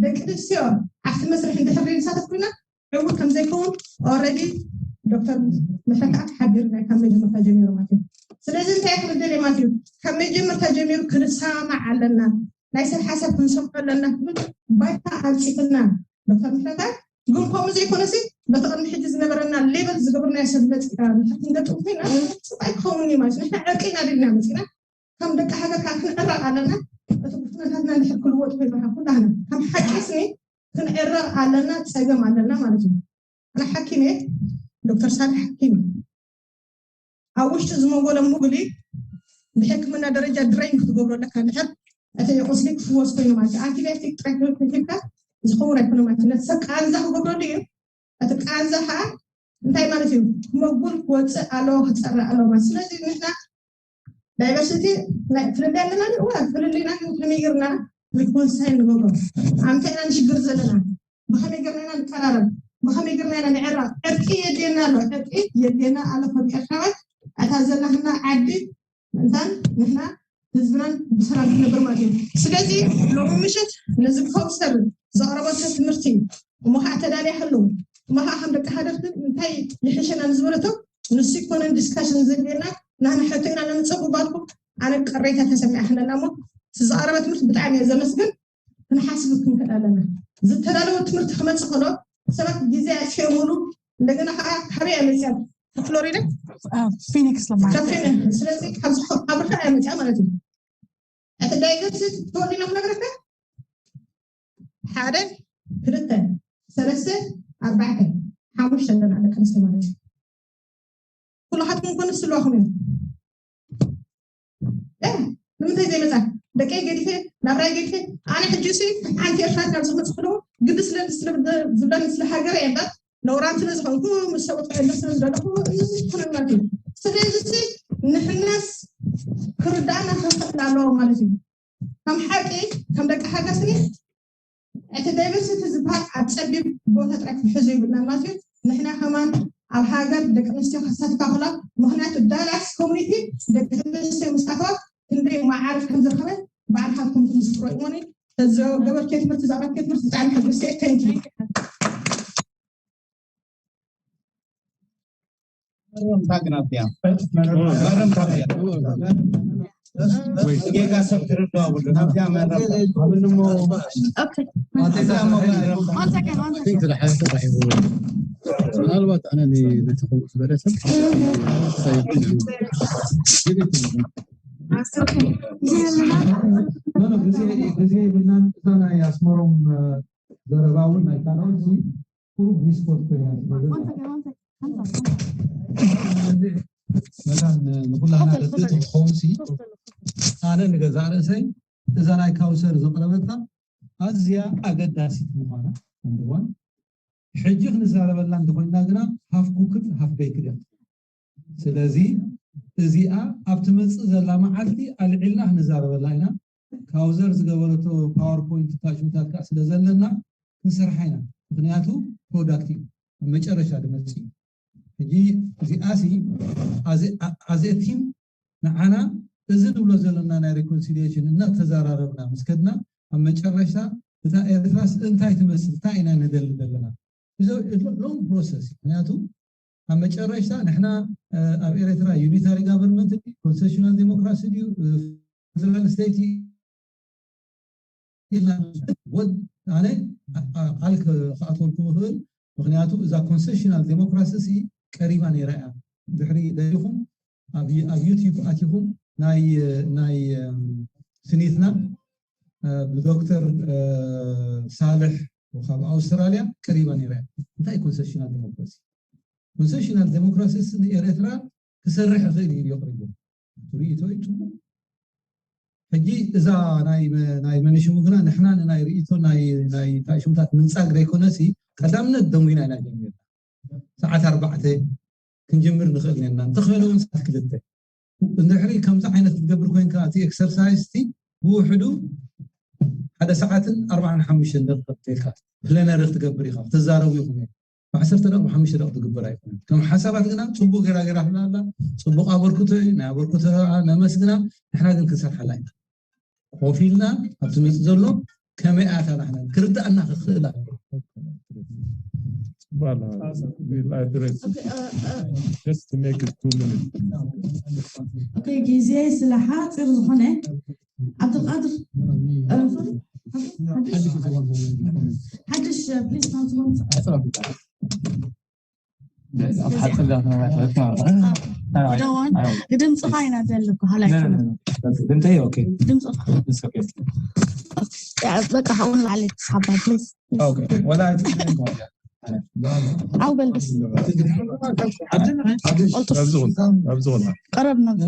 ደቂ ኣንስትዮ ኣብቲ መስርሕ እንድሕር ዘይተሳተፍ ኮይና ዕዉት ከም ዘይከውን ኦረዲ ዶክተር ምሕረተኣብ ሓቢርና ካብ መጀመርታ ጀሚሩ ማለት እዩ ስለዚ እንታይ ክብል ደልየ ማለት እዩ ካብ መጀመርታ ጀሚሩ ክንሰማማዕ ኣለና ናይ ሰብ ሓሳብ ክንሰምዖ ኣለና ክብል ባይታ ኣንፂፍና ዶክተር ምሕረተኣብ ግን ከምኡ ዘይኮነሲ በቲ ቅድሚ ሕጂ ዝነበረና ሌቨል ዝገበርናዮ ሰብ መፂና ንድሕር ክንገጥም ኮይና ፅቡቅ ኣይክኸውን እዩ ማለት ንሕና ዕርቂ ኢና ደልና መፂና ከም ደቂ ሃገር ከዓ ክንዕረቅ ኣለና እቲ ኩነታትና እንድሕር ክልወጥ ኮይና ኩላህና ከም ሓቂ ስኒ ክንዕረቅ ኣለና ፀገም ኣለና ማለት እዩ ኣነ ሓኪም እየ ዶክተር ሳልሕ ሓኪም እዩ ኣብ ውሽጢ ዝመጎለ ሙግሊ ብሕክምና ደረጃ ድረይን ክትገብሮ ኣለካ እንድሕር እቲ ቁስሊ ክፍወስ ኮይኑ ማለት እዩ ኣንቲባዮቲክ ጥራይ ክትወስድ ከይድካ ዝኸውን ኣይኮነ ማለት እዩ ነቲ ሰብ ቃንዛ ክገብረሉ እዩ እቲ ቃንዛ ከዓ እንታይ ማለት እዩ መጉል ክወፅእ ኣለዎ ክፀርእ ኣለዎ ማለት ስለዚ ንሕና ዳይቨርሲቲ ፍልልይ ኣለና እዋ ፍልልይና ግን ከመይ ጌርና ሪኮንሳይል ንገብሮ ኣምታይ ኢና ንሽግር ዘለና ብኸመይ ጌርና ኢና ንቀራረብ ብኸመይ ጌርና ኢና ንዕረቕ ዕርቂ የድልየና ኣሎ ዕርቂ የድልየና ኣሎ ከም ኤርትራውያን ኣታ ዘላትና ዓዲ ምእንታን ንሕና ህዝብናን ብሰላም ክነብር ማለት እዩ ስለዚ ሎሚ ምሸት ነዚ ከውሰር ዘቕረበቶ ትምህርቲ እሞ ከዓ ተዳልያ ከለዉ እሞ ከዓ ከም ደቂ ሃደርትን እንታይ ይሕሸና ንዝበለቶ ንሱ ይኮነን ዲስካሽን ዘድልየና ናህና ሕቶ ኢና ነምፅእ ብባልኩም ኣነ ቅሬታ ተሰሚዓ ክለና እሞ፣ እቲ ዝቐረበ ትምህርቲ ብጣዕሚ እየ ዘመስግን። ክንሓስብ ክንክእል ኣለና። ዝተዳለወ ትምህርቲ ክመፅእ ከሎ ሰባት ግዜ ኣስዮምሉ፣ እንደገና ከዓ ካበይ እያ መፅያ? ፍሎሪዳ? ፊኒክስ ለማ ካብ ፊኒ-፣ ስለዚ ካብ ዝኸ-፣ ካብ ርሑቕ እያ መፅያ ማለት እዩ። እቲ ዳይቨርሲቲ ትፈልጥ ኢና ክነግረካ። ሓደ፣ ክልተ፣ ሰለስተ፣ ኣርባዕተ፣ ሓሙሽተ ኣለና ደቂ ኣንስትዮ ማለት እዩ። ኩልኻትኩም ኮነ ስልዋኹም እዮም። እ፣ ንምንታይ ዘይመፃ? ደቀይ ገዲፈ፣ ናብራይ ገዲፈ፣ ኣነ ሕጂ ሲ ሓንቲ ኤርትራ ካብ ዝመፅእ ከለኹ ግዲ ስለ ዝብለኒ ስለ ሃገረ እየ እምበር፣ ነውራም ስለ ዝኾንኩ ምስ ሰብኡት ክሕለፍ ስለ ዝደለኹ እዚ ኩነታት እዩ። ስለዚ ሲ ንሕናስ ክርዳእና ክኽእል ኣለዎ ማለት እዩ። ከም ሓቂ ከም ደቂ ሓገስኒ እቲ ዳይቨርሲቲ ዝበሃል ኣብ ፀቢብ ቦታ ጥራይ ክትሕዞ ይብልና ማለት እዩ። ንሕና ከማን ኣብ ሃገር ደቂ ኣንስትዮ ከሳትፋ ክላ፣ ምክንያቱ ዳላስ ኮሚኒቲ ደቂ ኣንስትዮ ምስ ኣተዋ ክንደይ መዓርፍ ከም ዝረኸበ ባዕልካ ኮሚቲ ምስክሮ ይሞኒ። ተዘገበርክዮ ትምህርቲ፣ ዘቕረብክዮ ትምህርቲ ብጣዕሚ ሕጉስቲ እየ። Thank you። መረምታ ግን ኣብያ መረምታ ኣብያ ጌጋ ሰብ ክርዳው ብሉ ኣብያ መረምታ Okay. One second, one second. ምናልባት ኣነ ንቤተሰብ ዝበለሰብ Okay. ጊዜ ኣለና? ግዜ የብልናን። እዛ ናይ ኣስመሮም ዘረባ እውን ናይ ካልኦት ቁሩብ ሪስፖርት ኮይና One second, one second. መታን ንኩላና ርድእ ክኸውን ሲ ኣነ ንገዛእ ርእሰይ እዛ ናይ ካውሰር ዘቕረበታ ኣዝያ ኣገዳሲት ምዃና እንድዋን ሕጂ ክንዛረበላ እንተኮይና ግና ሃፍ ኩክድ ሃፍ ቤክድ እያ። ስለዚ እዚኣ ኣብ ትመፅእ ዘላ መዓልቲ ኣልዒልና ክንዛረበላ ኢና። ካውዘር ዝገበረቶ ፓወርፖይንት ታሽሙታት ከዓ ስለ ዘለና ክንሰርሓ ኢና። ምክንያቱ ፕሮዳክት እዩ ኣብ መጨረሻ ድመፅእ እዩ። ሕጂ እዚኣ ሲ ኣዘቲም ንዓና እዚ ንብሎ ዘለና ናይ ሪኮንሲሊሽን እናተዘራረብና ምስ ከድና ኣብ መጨረሽታ እታ ኤርትራስ እንታይ ትመስል እንታይ ኢና ንደሊ ዘለና እዚ ሎንግ ፕሮሰስ እዩ። ምክንያቱ ኣብ መጨረሽታ ንሕና ኣብ ኤርትራ ዩኒታሪ ጋቨርንመንት ኮንስቲቱሽናል ዴሞክራሲ ድዩ ፌደራል ስቴት ኢልና ኣነ ቃል ክኣትወልኩም ይኽእል። ምክንያቱ እዛ ኮንስቲቱሽናል ዴሞክራሲ ሲ ቀሪባ ነይራ እያ። ድሕሪ ደሊኹም ኣብ ዩቲዩብ ኣቲኹም ናይ ናይ ስኒትና ብዶክተር ሳልሕ ካብ ኣውስትራልያ ቀሪባ ነይራ እያ። እንታይ ኮንስቲቱሽናል ዴሞክራሲ? ኮንስቲቱሽናል ዴሞክራሲ ንኤርትራ ክሰርሕ ይኽእል እዩ ኣቕሪቡ ርእይቶ እዩ ፅቡቅ። ሕጂ እዛ ናይ ናይ መን ሽሙ ግና ንሕና ንናይ ርእይቶ ናይ ናይ ታሽሙታት ምንፃግ ዘይኮነሲ ቀዳምነት ደንጉና ኢና ጀሚርና። ሰዓት ኣርባዕተ ክንጅምር ንኽእል ነና እንተኽእል እውን ሰዓት ክልተ እንድሕሪ ከምዚ ዓይነት ክትገብር ኮይንካ እቲ ኤክሰርሳይዝ እቲ ብውሕዱ ሓደ ሰዓትን ኣርባዓን ሓሙሽተን ደቂቕ ክትልካ ፕለነሪ ክትገብር ኢኻ ክትዛረቡ ኢኹም። ብዓሰርተ ደቂቕ ብሓሙሽተ ደቂቕ ትግበር ኣይኮነን። ከም ሓሳባት ግና ፅቡቅ ገራ ገራ ትብላ ኣላ። ፅቡቅ ኣበርክቶ እዩ። ናይ ኣበርክቶ ነመስግና። ንሕና ግን ክንሰርሓላ ኢና። ኮፍ ኢልና ኣብቲ መፅእ ዘሎ ከመይ ኣታ ንሕና ክርዳእና ክኽእል ኣለዎ። Well, uh, we'll address Okay, uh, uh, just to make it two minutes. okay, ግዜ ስለ ሓፂር ዝኾነ ዓብዱልቃድር ሓድሽ ፕሊስ ናብዝቦም ኣብ ሓፂር ዳ ደዋን ድምፅኻ ኢና ዘለኩ ሃላይ ድምተይ ኦኬ ድምፅኻ it's okay በቃ ካብኡ ንላዕሊ ትሓባ ፕሊስ okay ወላ ዓው በል በስ ኣብዚ ቀረብ ናብ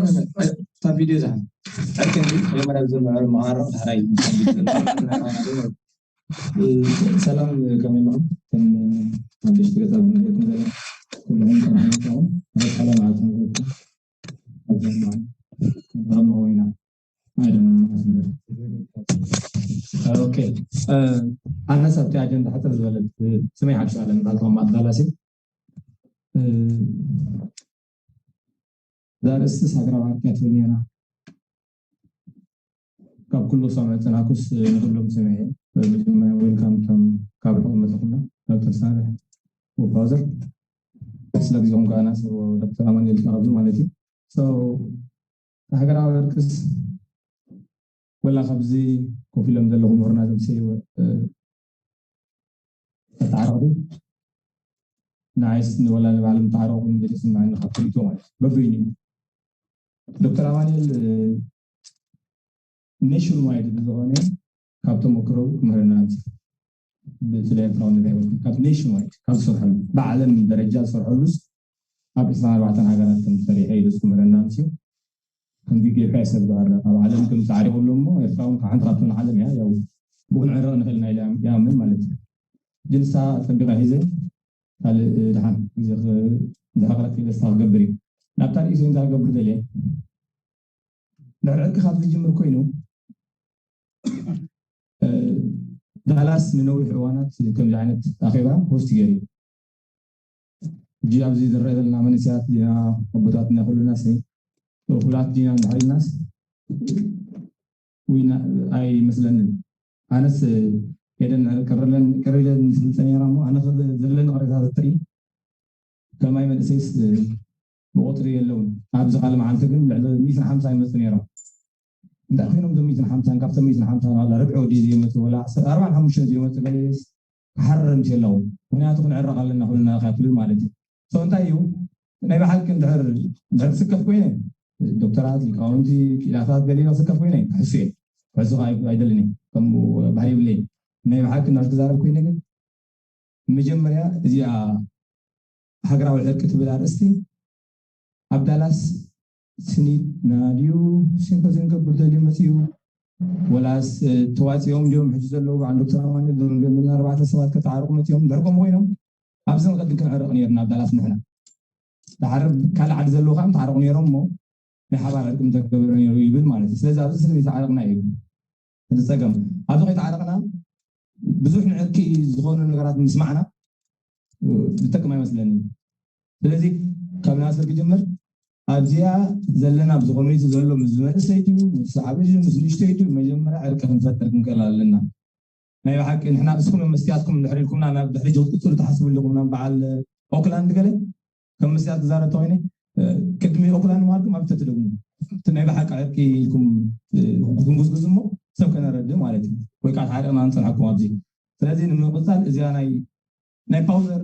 እታ ቪድዮ እዛ ዕርቂ እንዲ መጀመርያ ዝምዕር መዓረቕ ዳሕራይ ሰላም ከመይ ኣለኹም? ከም ሓደሽቲ ገዛ ዝነበርኩም ዘለ ኩሎም ከም ሓደሽቲ ኣብ ሓደ መዓልቲ ነበርኩም። ኣብዚ መዓልቲ ክንረምኦ ኢና። I don't know ማለት ነገር። ኦኬ፣ እ፣ ኣነስ ኣብቲ ኣጀንዳ ሕፅር ዝበለት፣ እ፣ ስመይ ሓድሽ ዓለም በዓል ተቐማጥ ዳላሲ። እ፣ እዛ ኣርእስቲ ሳግራ ባርካ ትብል ነይራ። ካብ ኩሉ ሰምዐ ፅናኩስ ንኩሎም ሰሚዐ። መጀመርያ ዌልካም ቶም ካብ ርሑቕ መፅኹምና ዶክተር ሳልሕ ወፋዘር ስለ ግዜኹም ከዓ ናስር ዶክተር ኣማኑኤል ቀረብሉ ማለት እዩ። So ሃገራዊ ዕርቅስ ወላ ካብዚ ኮፍ ኢሎም ዘለኹ ምሁርና ዘምሰልዎ ተዓረቑ ንዓይስ ንወላ ንባዕሎም ተዓረቑ ኮይኑ ዘለ ስምዓኒ ካብ ክልቲኡ ማለት በበይኑ እዩ። ዶክተር ኣማኑኤል ኔሽን ዋይድ ብዝኾነ ካብ ተመክሮ ክምህረና ኣምፅእ ብስለ ኤርትራውነት ኣይበልኩም ካብ ኔሽን ዋይድ ካብ ዝሰርሐሉ ብዓለም ደረጃ ዝሰርሐሉስ ኣብ ዕስራን ኣርባዕተን ሃገራት ከም ዝሰሪሐ ኢሉ ዝምህረና ኣምፅኡ ከምዚ ጌርካ ይሰብ ዝቐረ ኣብ ዓለም ከም ተዓሪቑ ኣሎ እሞ ኤርትራ እውን ካብ ሓንቲ ካብቶም ዓለም እያ ያው ብኡ ንዕረቕ ንኽእል ናይ ኢለ ይኣምን ማለት እዩ። ግን ንሳ ኣጸቢቐ ሒዘ ካልእ ድሓን ግዜ ዝሓቕረት ክልስታ ክገብር እዩ። ናብታ ርእሱ እንታይ ክገብር ደልየ ድሕሪ ዕርቂ ካብ ዝጅምር ኮይኑ ዳላስ ንነዊሕ እዋናት ከምዚ ዓይነት ኣኼባ ሆስት ገይሩ እዩ። ሕጂ ኣብዚ ዝረአ ዘለና መንእሰያት ዲና ኣቦታትና ኩሉና ሲ እኹላት ዲና እንድሕር ኢልናስ ኣይመስለንን። ኣነስ ኤደን ቅርለን ቅርለን ስልጠ ነራ እሞ ኣነ ዘለኒ ቅሬታ ዘትርኢ ከማይ መንእሰይስ ብቁፅሪ የለውን። ኣብዚ ካልእ መዓልቲ ግን ልዕሊ ሚእትን ሓምሳ ይመፁ ነይሮም። እንታይ ኮይኖም ዞም ሚእትን ሓምሳን ካብቶም ሚእትን ሓምሳን ዋላ ርብዒ ወዲ ዘይመፁ ወላ ኣርባን ሓሙሽተን ዘይመፁ ገለስ ክሓርር ምስ ኣለዉ ምክንያቱ ክንዕረቕ ኣለና ኩልና ካብ ክብል ማለት እዩ። So እንታይ እዩ ናይ ብሓቂ እንድሕር እንድሕር ክስከፍ ኮይነ ዶክተራት ሊቃውንቲ ክኢላታት ገሊና ክስከፍ ኮይነ ክሕሱ እየ ክሕሱ ኣይደልን እየ ከምኡ ባህሪ ይብለይ ናይ ብሓቂ እንድሕር ክዛረብ ኮይነ ግን መጀመርያ እዚኣ ሃገራዊ ዕርቂ ትብል ኣርእስቲ ኣብ ዳላስ ስኒት ናድዩ ሲምፖዚየም ገብር ደልዩ መፅዩ ወላስ ተዋፂኦም ድዮም ሕጂ ዘለዉ በዓል ዶክተር ኣማኑኤል ገብረገብና ኣርባዕተ ሰባት ከተዓርቁ መፅዮም ድሕር ከምኡ ኮይኖም ኣብዚ ንቀድም ክንዕረቕ ነርና ኣብ ዳላስ ንሕና ድሓር ካልእ ዓዲ ዘለዉ ከዓ ምተዓረቑ ነይሮም እሞ ናይ ሓባር ዕርቂ ምተገበረ ነይሩ ይብል ማለት እዩ ስለዚ ኣብዚ ስለዚ ተዓረቕና እዩ እቲ ፀገም ኣብዚ ከይተዓረቕና ብዙሕ ንዕርቂ ዝኾኑ ነገራት ምስማዕና ዝጠቅም ኣይመስለኒ ስለዚ ካብ ናስር ክጅምር ኣብዚኣ ዘለና ኣብዚ ኮሚኒቲ ዘሎ ምስ መንእሰይቲ ምስ ዓብዩ ምስ ንእሽተይቲ መጀመርያ ዕርቂ ክንፈጥር ክንክእል ኣለና ናይ ብሓቂ ንሕና እስኩም መስትያትኩም እንድሕር ኢልኩምና ናብ ድሕሪ ክትቅፅሉ ትሓስቡ ኣለኩም ናብ በዓል ኦክላንድ ገለ ከም መስትያት ክዛረብ ተኮይነ ቅድሚ ኦክላንድ ምሃልኩም ኣብ ተትደግሙ እቲ ናይ ብሓቂ ዕርቂ ኢልኩም ክትንጉዝጉዝ እሞ ሰብ ከነረድእ ማለት እዩ ወይ ከዓ ተሓሪቕና ንፀንሐኩም ኣብዚ ስለዚ ንምቕፃል እዚኣ ናይ ናይ ፓውዘር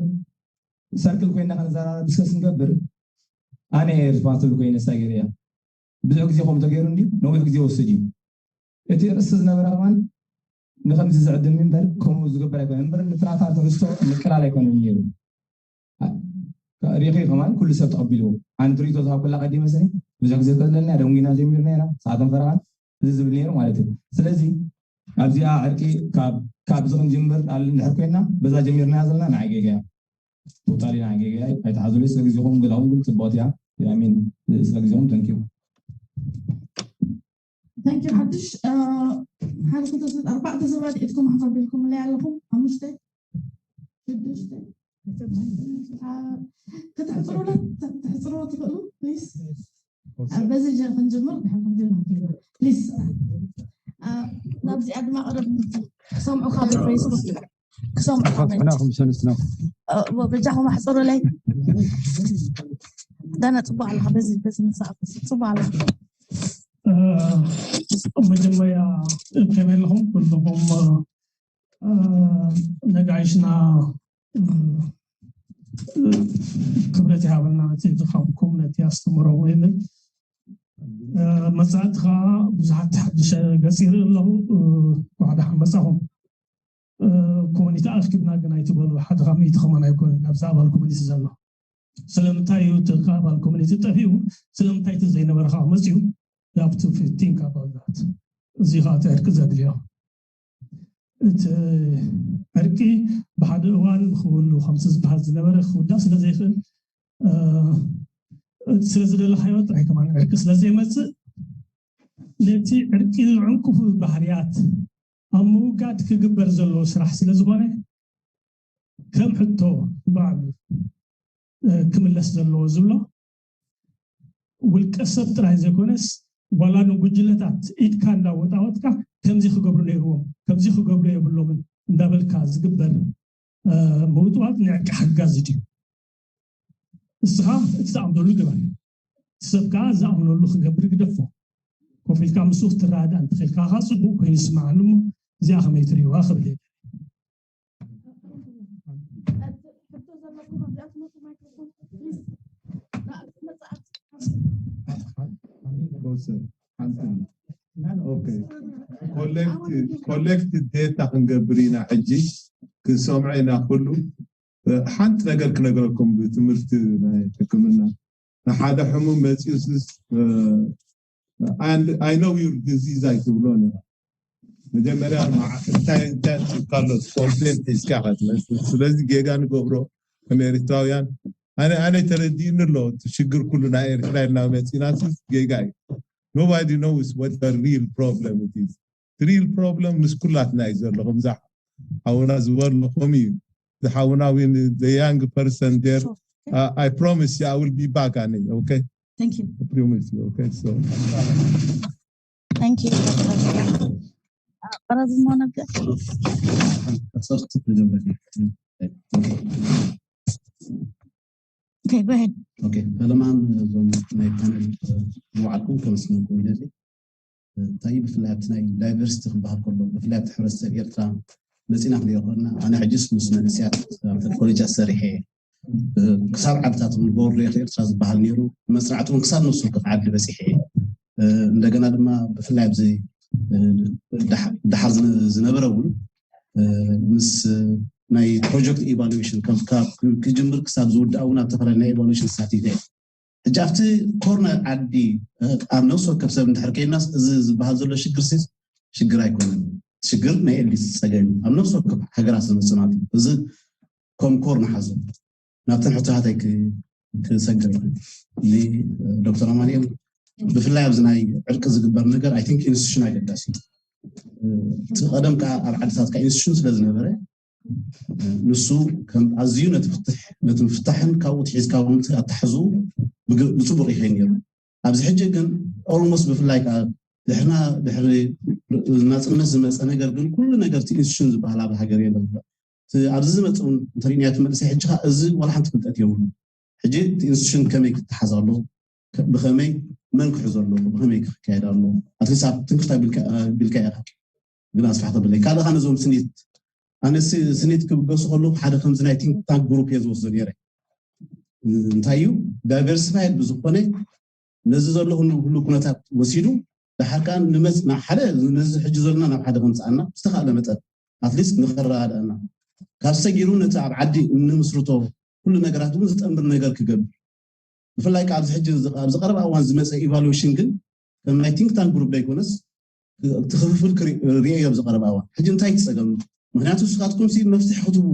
ሰርክል ኮይና ክንዘራረብ ዲስከስ ንገብር ኣነ ሪስፖንስብል ኮይነ ሳገር እያ ብዙሕ ግዜ ከም ተገይሩ እንዲ ነዊሕ ግዜ ወስድ እዩ እቲ ርእሲ ዝነበረ ከማን ንከምዚ ዝዕድም እምበር ከምኡ ዝገብር ኣይኮነ እምበር ንትራታ ትሕዝቶ ምቅላል ኣይኮነን ነይሩ ሪኺ ከማን ኩሉ ሰብ ተቐቢልዎ ኣነ ትርኢቶ ዝሃብኩላ ቀዲመ ስኒ ብዙሕ ግዜ ተለና ደንጊና ጀሚርና ኢና ሰዓትን ፈረቓን እዚ ዝብል ነይሩ ማለት እዩ ስለዚ ኣብዚኣ ዕርቂ ካብዚ ክንጅምር ኣል እንድሕር ኮይና በዛ ጀሚርናያ ዘለና ንዓይ ጌጋ እያ ቶታሊ ንዓይ ጌጋ እያ ኣይተሓዙለይ ስለ ግዜኹም ገዛኹም ግን ፅቡቕቲ እያ ሚን ስለ ግዜኹም ተንኪዩ Thank you ሓድሽ ሓደ ክልተ ኣርባዕተ ሰባት ኢድኩም ሓፍ ኣቢልኩምለይ ኣለኹም ሓሙሽተ ሽዱሽተ ከተሕፅሩለ ተሕፅርዎ ትኽእሉ ፕሊስ በዚ ክንጅምር ድሕር ክንጅምር ፕሊስ ናብዚኣ ድማ ቅርብ ክሰምዑ ካብ ፌስቡክ ክሰምዑ በጃኹም ኣሕፅሩለይ ዳና ፅቡቅ ኣለካ በዚ በዚ ምሳዕ ፅቡቅ ኣለካ መጀመርያ ከመይ ኣለኹም ኩልኹም ነጋይሽና ክብረት ይሃበልና ነቲ ዝሃብኩም ነቲ ኣስተምሮ ይብል መፃእቲ ከዓ ብዙሓት ሓድሽ ገፂ ይርኢ ኣለኹ ኳዕዳ መፃኹም ኮሚኒቲ ኣርኪብና ግን ኣይትበሉ ሓደ ካብ ሚእቲ ከማን ኣይኮነን ኣብዚ ኣባል ኮሚኒቲ ዘሎ ስለምንታይ እዩ እቲ ኣባል ኮሚኒቲ ጠፊኡ ስለምንታይ እቲ ዘይነበረ ከዓ መፅኡ you have to think about that እዚ ከዓ እቲ ዕርቂ ዘድልዮ እቲ ዕርቂ ብሓደ እዋን ክብሉ ከምቲ ዝበሃል ዝነበረ ክውዳእ ስለ ዘይኽእል ስለ ዝደለኻዮ ጥራይ ከማን ዕርቂ ስለ ዘይመፅእ ነቲ ዕርቂ ዝዕንቅፉ ባህርያት ኣብ ምውጋድ ክግበር ዘለዎ ስራሕ ስለ ዝኾነ ከም ሕቶ ባዕሉ ክምለስ ዘለዎ ዝብሎ ውልቀ ሰብ ጥራይ ዘይኮነስ ዋላ ንጉጅለታት ኢድካ እንዳወጣወጥካ ከምዚ ክገብሩ ነይርዎም ከምዚ ክገብሩ የብሎምን እንዳበልካ ዝግበር ምውጥዋጥ ንዕቂ ሓጋዚ ድዩ እስኻ እቲ ተኣምረሉ ግበር ሰብ ከዓ ዝኣምነሉ ክገብር ግደፎ። ኮፍ ኢልካ ምስኡ ክትረዳእ እንተኽእል ከዓ ጽቡቕ ኮይኑ ይስምዓኒ። እሞ እዚኣ ከመይ ትርእይዋ ክብል እየ። ኮሌክት ዴታ ክንገብር ኢና። ሕጂ ክንሰምዖ ኢና ኩሉ። ሓንቲ ነገር ክነግረኩም፣ ብትምህርቲ ናይ ሕክምና ንሓደ ሕሙም መፂኡ ስስ I know your disease ኣይትብሎን ኢኻ። መጀመርያ እንታይ እንታይ ካሎስ ኮምፕሌንት ሒዝካ ኢኻ ትመፅእ። ስለዚ ጌጋ ንገብሮ ከም ኤርትራውያን ኣነ ኣነ ተረዲእኒ ኣሎ። እቲ ሽግር ኩሉ ናይ ኤርትራ ኢልና መፂና ስስ ጌጋ እዩ። Nobody knows what the real problem it is. The real problem ምስ ኩላትና እዩ ዘሎ። ከምዛ ሓውና ዝበሎ ከምኡ እዩ። ዝሓውና when the young person there, I promise you I will be back ኣነ። Okay? Thank you. I promise you. Okay? So Thank you. ቀረብ ሞ ነብደ Okay, go ahead. ፈለማን እዞም ናይ ፓነል ዝወዓልኩም ከመስግነኩም ይደሊ። እንታይ ብፍላይ ኣብቲ ናይ ዳይቨርሲቲ ክበሃል ከሎ ብፍላይ ኣብቲ ሕብረተሰብ ኤርትራ መፂና ክንሪኦ ከለና ኣነ ሕጅስ ምስ መንእስያት ኣብተን ኮሌጃት ሰሪሐ ክሳብ ዓድታት እውን ቦርድ ኤርትራ ዝበሃል ነይሩ። መስራዕቲ እውን ክሳብ ነፍሲ ወከፍ ዓዲ በፂሐ። እንደገና ድማ ብፍላይ ኣብዚ ደሓር ዝነበረ እውን ምስ ናይ ፕሮጀክት ኢቫሉዌሽን ክጅምር ክሳብ ዝውዳእ እውን ኣብ ተፈላለዩ ናይ ኢቫሉዌሽን ተሳቲፈ። ሕጂ ኣብቲ ኮርነር ዓዲ ኣብ ነፍሲ ወከፍ ሰብ እንድሕር ከይናስ እዚ ዝበሃል ዘሎ ሽግር ሲ ሽግር ኣይኮነን። ሽግር ናይ ኤልዲስ ፀገም እዩ። ኣብ ነፍሲ ወከፍ ሃገራት ዝመፅእ ማለት እዩ። እዚ ከም ኮር ንሓዞ ናብተን ሕቶታተይ ክሰግር ዶክተር ኣማንኤል ብፍላይ ኣብዚ ናይ ዕርቂ ዝግበር ነገር I think ኢንስቲቱሽን ኣገዳሲ እዩ። እቲ ቀደም ከዓ ኣብ ዓድታት ከዓ ኢንስቲቱሽን ስለ ዝነበረ ንሱ ከም ኣዝዩ ነቲ ፍትሕ ነቲ ምፍታሕን ካብኡ ትሒዝካ እውን ኣታሕዝኡ ብፅቡቅ ይኸይድ ነይሩ። ኣብዚ ሕጂ ግን ኦልሞስት ብፍላይ ከዓ ድሕርና ድሕሪ ናፅነት ዝመፀ ነገር ግን ኩሉ ነገር እቲ ኢንስቲቱሽን ዝበሃል ኣብ ሃገር የለን። ኣብዚ ዝመፅእ እውን እንተሪእናዮ እቲ መንእሰይ ሕጂ ከዓ እዚ ዋላ ሓንቲ ፍልጠት የብሉ። ሕጂ እቲ ኢንስቲቱሽን ከመይ ክተሓዝ ኣሎ፣ ብኸመይ መን ክሕዞ ኣለዎ፣ ብኸመይ ክካየድ ኣለዎ። ኣትሊስት ኣብ ትምህርቲ ቢልካ ኢኻ ግን ኣስፋሕ ተብለይ ካልእ ነዞም ስኒት ኣነ ስኒት ክብገሱ ከለዉ ሓደ ከምዚ ናይ ቲንክ ታንክ ግሩፕ እየ ዝወስዶ ነይረ። እንታይ እዩ ዳይቨርሲፋይድ ብዝኾነ ነዚ ዘሎ ኩሉ ኩነታት ወሲዱ ድሓር ከዓ ንመፅ ናብ ሓደ ነዚ ሕጂ ዘለና ናብ ሓደ ከምፅኣና ዝተኻእለ መጠን ኣትሊስት ንኸረዳድኣና ካብ ሰጊሩ ነቲ ኣብ ዓዲ እንምስርቶ ኩሉ ነገራት እውን ዝጠንብር ነገር ክገብር ብፍላይ ከዓ ኣብዚ ሕጂ ኣብዚ ቀረባ እዋን ዝመፀ ኢቫሉዌሽን ግን ከም ናይ ቲንክ ታንክ ግሩፕ ዘይኮነስ እቲ ክፍፍል ክርእዮ ኣብ ዝቀረበ እዋን ሕጂ እንታይ ትፀገም ምክንያቱ ንስኻትኩም ሲ መፍትሒ ክትቡ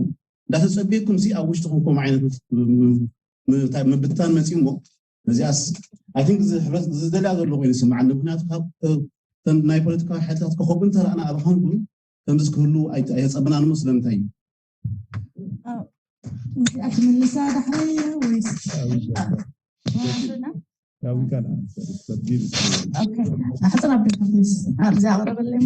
እንዳተፀበየኩም ሲ ኣብ ውሽጥኹም ከምኡ ዓይነት ምብትታን መፅዩ እሞ ነዚኣስ I think እዚ ሕብረት ዝደልያ ዘሎ ኮይኑ ይስምዓኒ ምክንያቱ ካብ ናይ ፖለቲካዊ ሓይልታት ከኸቡ እንተረኣና ኣብ ሃንጉ ከምዚ ክህሉ ኣየፀበናን እሞ ስለምንታይ እዩ እዚኣ ትምልሳ ዳሕረይ ወይስ Yeah, we can answer it, but give it to ኣሕፅር ኣቢልካ ፕሊስ ኣብዚ ኣቕረበለይ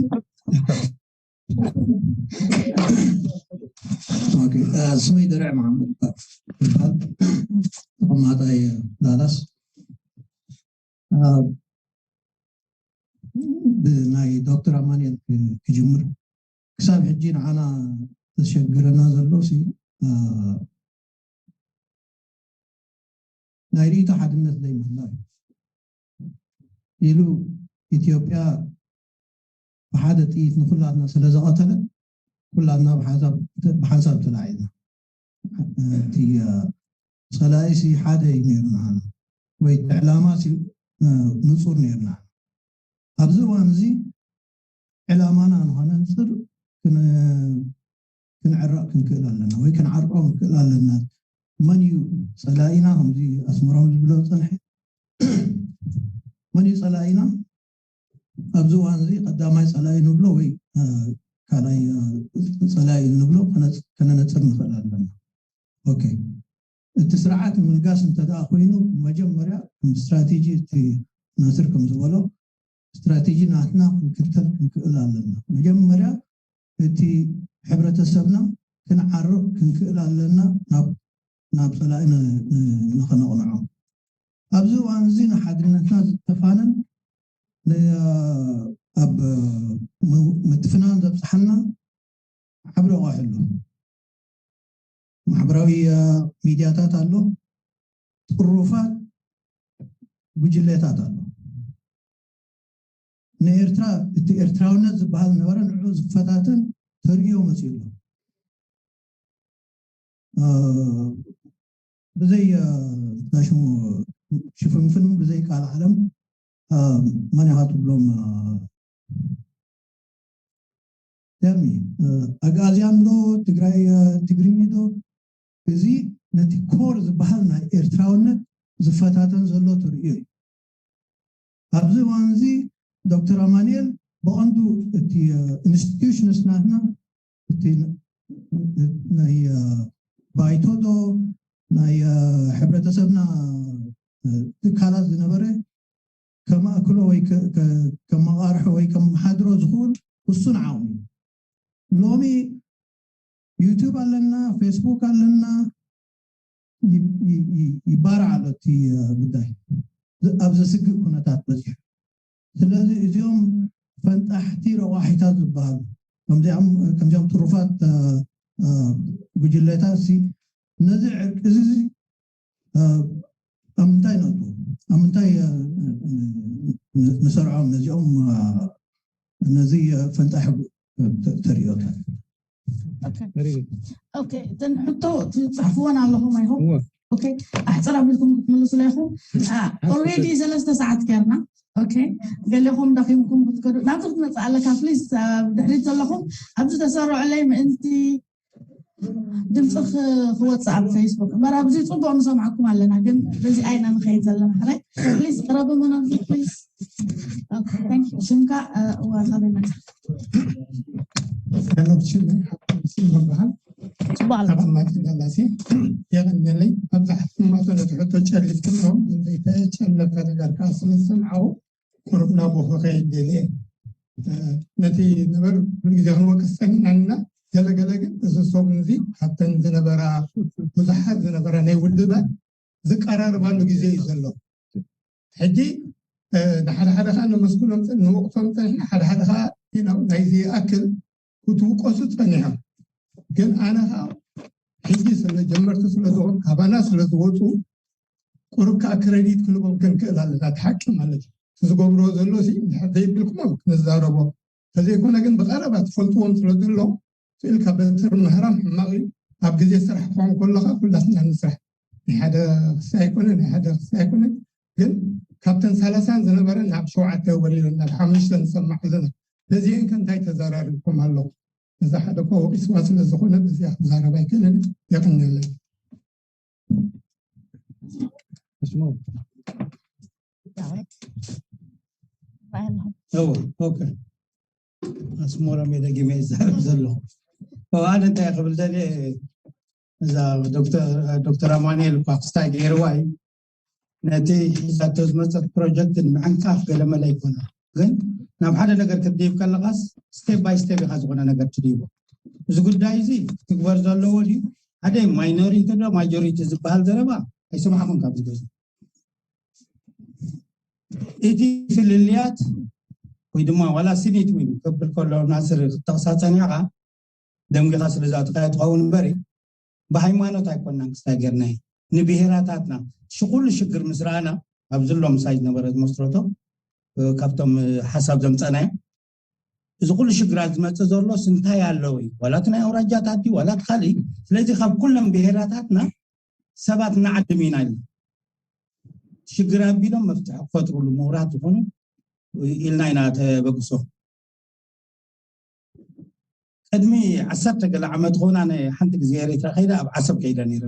ስመይ ደርዕ መሓመድ ይበሃል። ተቐማጣይ ዳላስ። ብናይ ዶክተር ኣማንኤል ክጅምር ክሳብ ሕጂ ንዓና ተሸግረና ዘሎ ናይ ርእይቶ ሓድነት ዘይምህላው እዩ ኢሉ ኢትዮጵያ ብሓደ ጥይት ንኩላትና ስለ ዝቐተለት ኩላትና ብሓንሳብ ተላዒልና እቲ ፀላኢ ሲ ሓደ እዩ ነይሩ ንዓና ወይ ዕላማ ንፁር ነይሩ ንዓና ኣብዚ እዋን እዚ ዕላማና ንኸነንፅር ክንዕረቕ ክንክእል ኣለና ወይ ክንዓርቆ ክንክእል ኣለና መን እዩ ፀላኢና ከምዚ ኣስመሮም ዝብሎ ዝፀንሐ መን እዩ ፀላኢና ኣብዚ እዋን እዚ ቀዳማይ ፀላኢ ንብሎ ወይ ካልኣይ ፀላኢ ንብሎ ከነነፅር ንኽእል ኣለና ኦኬ እቲ ስርዓት ምልጋስ እንተደኣ ኮይኑ መጀመርያ ከም ስትራቴጂ እቲ ናስር ከም ዝበሎ ስትራቴጂ ናትና ክንክተል ክንክእል ኣለና መጀመርያ እቲ ሕብረተሰብና ክንዓርቕ ክንክእል ኣለና ናብ ናብ ፀላኢ ንኸነቕንዖ ኣብዚ እዋን እዚ ንሓድነትና ዝተፋነን ኣብ ምትፍናን ዘብፅሓና ዓብሪ ኣዋሒ ኣሎ። ማሕበራዊ ሚድያታት ኣሎ፣ ጥሩፋት ጉጅለታት ኣሎ። ንኤርትራ እቲ ኤርትራውነት ዝበሃል ነበረ ንዑ ዝፈታተን ተርእዮ መፅኡ ኣሎ። ብዘይ ሽሙ ሽፍንፍን ብዘይ ቃል ዓለም መን ኢኻ ትብሎም? ተርሚ ኣግኣዝያን ዶ ትግራይ ትግርኝ ዶ? እዚ ነቲ ኮር ዝበሃል ናይ ኤርትራውነት ዝፈታተን ዘሎ ተርእዮ እዩ። ኣብዚ እዋን እዚ ዶክተር ኣማኑኤል ብቐንዱ እቲ ኢንስቲትዩሽንስ ናትና እቲ ናይ ባይቶ ዶ ናይ ሕብረተሰብና ትካላት ዝነበረ ከማእክሎ ወይ ከመቓርሖ ወይ ከመሓድሮ ዝኽእል ውሱን ዓቕሚ እዩ። ሎሚ ዩቱብ ኣለና፣ ፌስቡክ ኣለና፣ ይባራዕ ኣሎ እቲ ጉዳይ ኣብ ዘስግእ ኩነታት በዚሑ። ስለዚ እዚኦም ፈንጣሕቲ ረቋሒታት ዝበሃሉ ከምዚኦም ጥሩፋት ጉጅለታት ነዚ ዕርቂ እዚ ኣብ ምንታይ ነእቱ ኣብ ምንታይ ንሰርዖም ነዚኦም ነዚ ፈንጣሕ ተርእዮታት። እተን ሕቶ ትፅሕፍወን ኣለኹም ኣይኹም? ኣሕፅር ኣቢልኩም ክትምልሱላ ኢኹም። ኦልሬዲ ሰለስተ ሰዓት ገርና። ገሌኹም ደኺምኩም ክትከዱ ናብዚ ክትመፅእ ኣለካ። ፕሊስ ድሕሪት ዘለኹም ኣብዚ ተሰርዑለይ ምእንቲ ድምፂ ክወፅእ ኣብ ፌስቡክ እምበር ኣብዚ ፅቡቅ ንሰምዓኩም ኣለና፣ ግን በዚ ኣይና ንኸይድ ዘለና። ሕራይ ፕሊዝ ቅረቢ መናብዚ ፕሊዝ። ሽምካ እዋ ካበይ መፅእ? ሄኖክ ሽመይ ሓብቶም ስም በሃል ፅቡቅ ኣሎ። ተቐማጢ ደላሲ የቐንየለይ። ኣብዛ ሕትማቶ ነቲ ሕቶ ጨሊፍክሎም ዘይተጨለፈ ነገር ከዓ ስለ ዝሰምዓው ቁሩብ ናብኡ ክኸይድ ደልየ። ነቲ ነበሩ ኩሉ ግዜ ክንወቅስ ጸኒሕና ኢና። ገለገለ ግን እዚ ሰሙን እዚ ካብተን ዝነበራ ብዙሓት ዝነበራ ናይ ውድባት ዝቀራረባሉ ግዜ እዩ ዘሎ። ሕጂ ንሓደ ሓደ ከዓ ነመስግኖም ንወቅሶም ፀኒሕና፣ ሓደ ሓደ ከዓ ናይዚ ይኣክል ክትውቀሱ ፀኒሖም። ግን ኣነ ከዓ ሕጂ ስለ ጀመርቲ ስለዝኾኑ ካባና ስለዝወፁ ቁሩብ ከዓ ክረዲት ክንቦም ክንክእል ኣለና። እቲ ሓቂ ማለት እዩ። እቲ ዝገብርዎ ዘሎ ሲ እንድሕር ዘይብልኩሞ ክንዛረቦ፣ ተዘይኮነ ግን ብቐረባ ትፈልጥዎም ስለ ዘሎ ስኢልካ በትሪ ምህራም ሕማቕ እዩ። ኣብ ግዜ ስራሕ ክኾን ከለኻ ኩላትና ንስራሕ። ናይ ሓደ ክሲ ኣይኮነ ናይ ሓደ ክሲ ኣይኮነ ግን ካብተን ሰላሳን ዝነበረ ናብ ሸውዓተ ወሪዱ ናብ ሓሙሽተ ንሰማዕ ዘለና። በዚአን ከ እንታይ ተዘራሪብኩም ኣለኹም? እዛ ሓደ እኳ ወቂስዋ ስለ ዝኾነ በዚኣ ክዛረብ ኣይክእልን። የቐንየለይ። ኣስሞሮም እየ ደጊመ ይዛረብ ዘለኹ። ኣነ እንታይ ክብል ደልየ እዛ ዶክተር ኣማኑኤል እኳ ክስታይ ገይርዋ እዩ። ነቲ ሒዛቶ ዝመፀት ፕሮጀክት ንምዕንቃፍ ገለመለ ኣይኮነ፣ ግን ናብ ሓደ ነገር ክትድይብ ከለካስ ስቴፕ ባይ ስቴፕ ኢካ ዝኾነ ነገር ትድይቦ። እዚ ጉዳይ እዚ ትግበር ዘለዎ ድዩ ሓደ ማይኖሪቲ ዶ ማጆሪቲ ዝበሃል ዘረባ ኣይሰማዕኹም ካብዚ ገዛ። እቲ ፍልልያት ወይ ድማ ዋላ ስኒት ወይ ክብል ከሎ ናስር ክጠቕሳ ጸኒዕካ ደንጊኻ ስለ ዝኣተኻዮ ትኸውን እምበሪ ብሃይማኖት ኣይኮንናን ክስታይ ጌርናዮ ንብሄራታትና ሽኩሉ ሽግር ምስ ረኣና ኣብዚ ሎም ሳይ ዝነበረ ዝመስረቶ ካብቶም ሓሳብ ዘምፀናዮ እዚ ኩሉ ሽግራት ዝመፅእ ዘሎስ እንታይ ኣለዎ እዩ ዋላ እቲ ናይ ኣውራጃታት ድዩ ዋላ እቲ ካሊእ ስለዚ ካብ ኩሎም ብሄራታትና ሰባት እናዓድም ኢና ኢልና ሽግር ኣቢሎም መፍትሒ ክፈጥሩሉ ምሁራት ዝኾኑ ኢልና ኢና ተበግሶ ቅድሚ ዓሰርተ ገለ ዓመት ኾና ሓንቲ ግዜ ኤርትራ ከይደ ኣብ ዓሰብ ከይደ ነይረ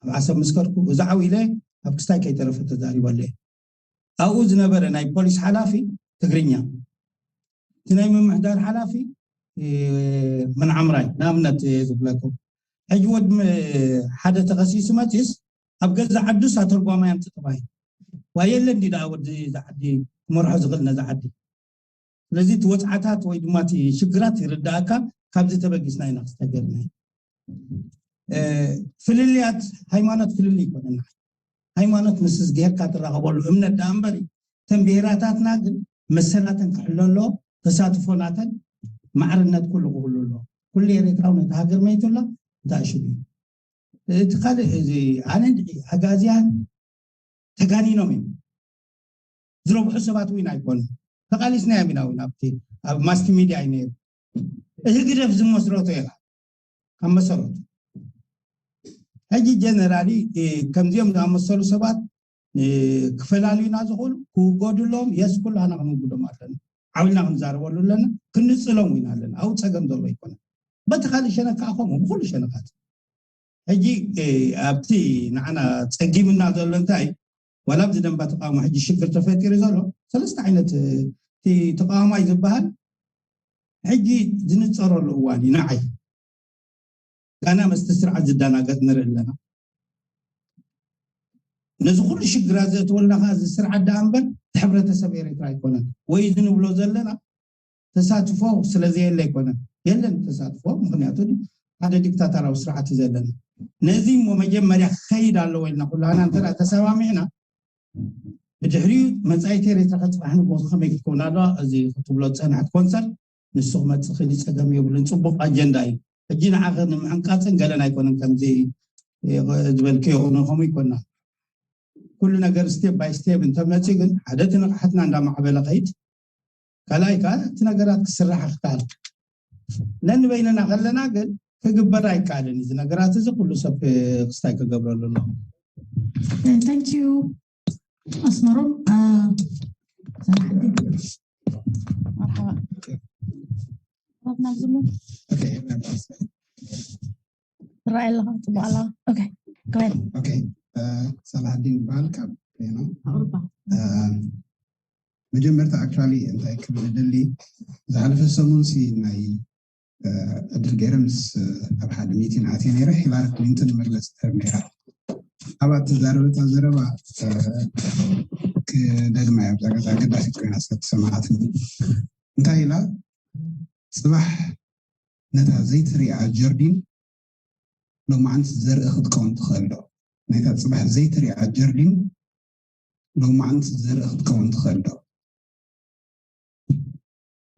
ኣብ ዓሰብ ምስ ከድኩ እዛ ዓው ኢለ ኣብ ክስታይ ከይተረፈ ተዛሪበለ ኣብኡ ዝነበረ ናይ ፖሊስ ሓላፊ ትግርኛ እቲ ናይ ምምሕዳር ሓላፊ ምንዓምራይ ንኣብነት ዝብለኩም ሕጂ ወድ ሓደ ተኸሲሱ መፅስ ኣብ ገዛ ዓዱስ ኣተርጓማይ ኣምፅእ ተባሂሉ ዋ የለ እንዲ ደኣ ወዲ ዝዓዲ ክመርሖ ዝኽእል ነዛ ዓዲ ስለዚ እቲ ወፅዓታት ወይ ድማ እቲ ሽግራት ይርዳእካ ካብዚ ተበጊስና ኢና ክስተገርና ፍልልያት ሃይማኖት ፍልልይ ይኮነና ሃይማኖት ምስ ጌርካ ትራኸበሉ እምነት ደኣ እምበር እዩ። እተን ብሄራታትና ግን መሰላተን ክሕሎ ኣለዎ። ተሳትፎ ናተን ማዕርነት ኩሉ ክህሉ ኣለዎ። ኩሉ ኤርትራዊ ነቲ ሃገር መይቱ ኣሎ። እንታይ ሽዱ እዩ? እቲ ካልእ እዚ ኣነ እንድዒ ኣጋዝያን ተጋኒኖም እዮም ዝረብሑ ሰባት እውን ኣይኮኑን። ተቓሊስና ኢና እውን ኣብቲ ኣብ ማስቲ ሚድያ እዩ ነይሩ። እዚ ግደፍ ዝመስረቶ ኢኻ ካብ መሰረቱ። ሕጂ ጀነራሊ ከምዚኦም ዝኣመሰሉ ሰባት ክፈላልዩና ዝኽእሉ ክውገዱ ኣለዎም። የስ ኩላና ክንውግዶም ኣለና። ዓው ኢልና ክንዛረበሉ ኣለና። ክንጽሎም ኢና ኣለና። ኣብኡ ጸገም ዘሎ ኣይኮነን። በቲ ካልእ ሸነኽ ከዓ ከምኡ ብኹሉ ሸነኻት ሕጂ ኣብቲ ንዓና ጸጊምና ዘሎ እንታይ ዋላ ኣብዚ ደንባ ተቃውሞ ሕጂ ሽግር ተፈጢሩ ዘሎ ሰለስተ ዓይነት እቲ ተቃዋማይ ዝበሃል ሕጂ ዝንጸረሉ እዋን እዩ። ንዓይ ጋና መስተ ስርዓት ዝደናገጥ ንርኢ ኣለና። ነዚ ኩሉ ሽግራት ዘእትወልና ከዓ እዚ ስርዓት ደኣ እምበር እቲ ሕብረተሰብ ኤርትራ ኣይኮነን። ወይ እዚ ንብሎ ዘለና ተሳትፎ ስለዘየለ ኣይኮነን። የለን ተሳትፎ፣ ምክንያቱ ሓደ ዲክታተራዊ ስርዓት እዩ ዘለና። ነዚ እሞ መጀመርያ ክኸይድ ኣለዎ ኢልና ኩላና እንተ ተሰማሚዕና ብድሕሪኡ መጻኢት ኤርትራ ከጽባሕ ንጎ ከመይ ክትከውን ኣለዋ? እዚ ክትብሎ ዝጸናሕት ኮንሰርት ንሱ ክመጽእ ክእል ጸገም የብሉን። ጽቡቕ ኣጀንዳ እዩ። ሕጂ ንዓኸ ንምዕንቃጽን ገለን ኣይኮነን ከምዚ ዝበልክዮ ይኹን ከምኡ ይኮና። ኩሉ ነገር ስቴፕ ባይ ስቴፕ እንተመጺኡ ግን ሓደ እቲ ንቕሓትና እንዳማዕበለ ከይድ ካልኣይ ከዓ እቲ ነገራት ክስራሕ ክከኣል ነንበይንና ከለና ግን ክግበር ኣይከኣልን። እዚ ነገራት እዚ ኩሉ ሰብ ክስታይ ክገብረሉ ኣለዎ። Thank you ኣስመሮም። መርሓባ ናብዝሙ ትረኣይ ኣለኻ። ፅቡቅ ኣለኻ። ሳላሕዲን ይበሃል ካብ ፕሌኖ። ኣውሮፓ መጀመርታ ኣክቹዋሊ እንታይ ክብል እደሊ፣ ዝሓለፈ ሰሙን ሲ ናይ ዕድል ገይረ ምስ ኣብ ሓደ ሚቲን ኣትየ ነይረ። ሂላሪ ክሊንተን መግለፂ ትህብ ነይራ። ኣብኣ እተዛረበታ ዘረባ ክደግማ እያ። ብዛ ገዛ ኣገዳሲት ኮይና ስለ ተሰማዓትኒ። እንታይ ኢላ? ፅባሕ ነታ ዘይትሪኣ ጀርዲን ሎማዓንቲ ዘርኢ ክትከውን ትኽእል ዶ? ናይታ ፅባሕ ዘይትሪኣ ጀርዲን ሎማዓንቲ ዘርኢ ክትከውን ትኽእል ዶ?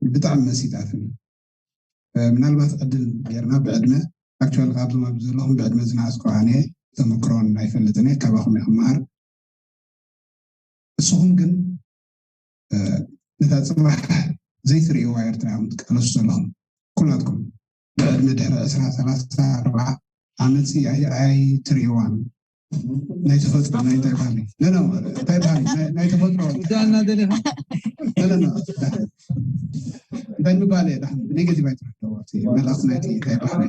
ብጣዕሚ መሲጣትኒ። ምናልባት ዕድል ጌርና ብዕድመ፣ ኣክቹዋሊ ካብዞም ኣብዚ ዘለኹም ብዕድመ ዝነኣስኩ ኣነ፣ ተመክሮን ኣይፈልጥን እየ፣ ካባኹም እየ ክመሃር። ንስኹም ግን ነታ ፅባሕ ዘይትርእይዋ ኤርትራ ኢኹም ትቃለሱ ዘለኹም ኩላትኩም። ብዕድመ ድሕሪ ዕስራ ሰላሳ ኣርብዓ ዓመት ኣይትርእይዋን። ናይ ተፈጥሮ ናይ እንታይ ባህሊ እንታይ ባህሊ ናይ ተፈጥሮ እንታይ ምባል እየ ዳሕን ብኔጌቲቭ ኣይትረዳዋ። መልእክቲ ናይቲ እንታይ ባህሊ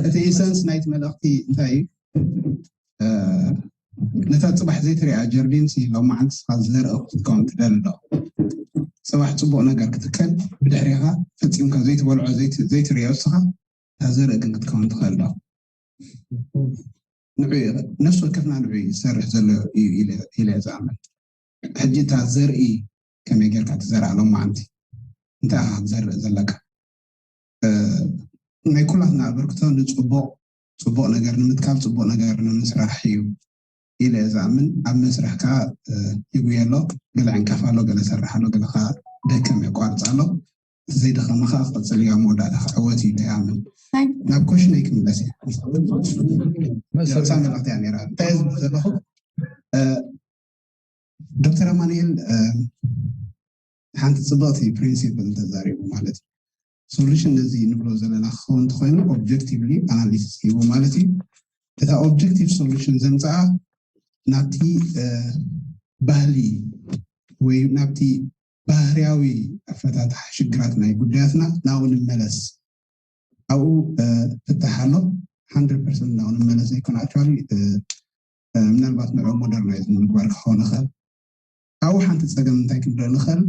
እቲ ኢሰንስ ናይቲ መልእኽቲ እንታይ እዩ? ነታ ፅባሕ ዘይትሪኣ ጀርዲን ሲ ሎማዓንቲ ስኻ ዘርኢ ክትከውን ትደሊ ዶ? ፅባሕ ፅቡቕ ነገር ክትከል ብድሕሪኻ ፈፂምካ ዘይትበልዖ ዘይትሪኦ ስኻ እታ ዘርኢ ግን ክትከውን ትኽእል ዶ? ንዑ ነፍሲ ወከፍና ንዑ ዝሰርሕ ዘሎ እዩ ኢለ ዝኣምን። ሕጂ እታ ዘርኢ ከመይ ጌርካ ትዘርኣ ሎማዓንቲ እንታይ ኢኻ ክትዘርእ ዘለካ? ናይ ኩላትና ኣበርክቶ ንፅቡቕ ፅቡቕ ነገር ንምትካል ፅቡቕ ነገር ንምስራሕ እዩ ኢለ እየ ዝኣምን። ኣብ መስርሕ ከዓ ይጉየ ኣሎ። ገለ ዕንካፍ ኣሎ፣ ገለ ሰርሕ ኣሎ፣ ገለ ከዓ ደከም የቋርፅ ኣሎ። እቲ ዘይደኸመ ከዓ ክቕፅል እዩ፣ ኣብ መወዳእታ ክዕወት እዩ ኢለ ይኣምን። ናብ ኮሽነይ ክምለስ እየ። እዛ መልእኽቲ እያ ነይራ። እንታይ እየ ዝብል ዘለኹ? ዶክተር ኣማኑኤል ሓንቲ ፅብቕቲ ፕሪንሲፕል ተዛሪቡ ማለት እዩ። ሶሉሽን ነዚ ንብሎ ዘለና ክኸውን እንተኮይኑ ኦብጀክቲቭሊ ኣናሊሲስ ሂቡ ማለት እዩ። እታ ኦብጀክቲቭ ሶሉሽን ዘምፅኣ ናብቲ ባህሊ ወይ ናብቲ ባህርያዊ ኣፈታትሓ ሽግራት ናይ ጉዳያትና ናብኡ ንመለስ። ኣብኡ ፍታሕ ኣሎ። ሓንድረድ ፐርሰንት ናብኡ ንመለስ ዘይኮነ ኣክቹዋሊ ምናልባት ንዕኡ ሞደርናይዝ ንምግባር ክኸውን ይኽእል። ኣብኡ ሓንቲ ፀገም እንታይ ክንርኢ ንኽእል?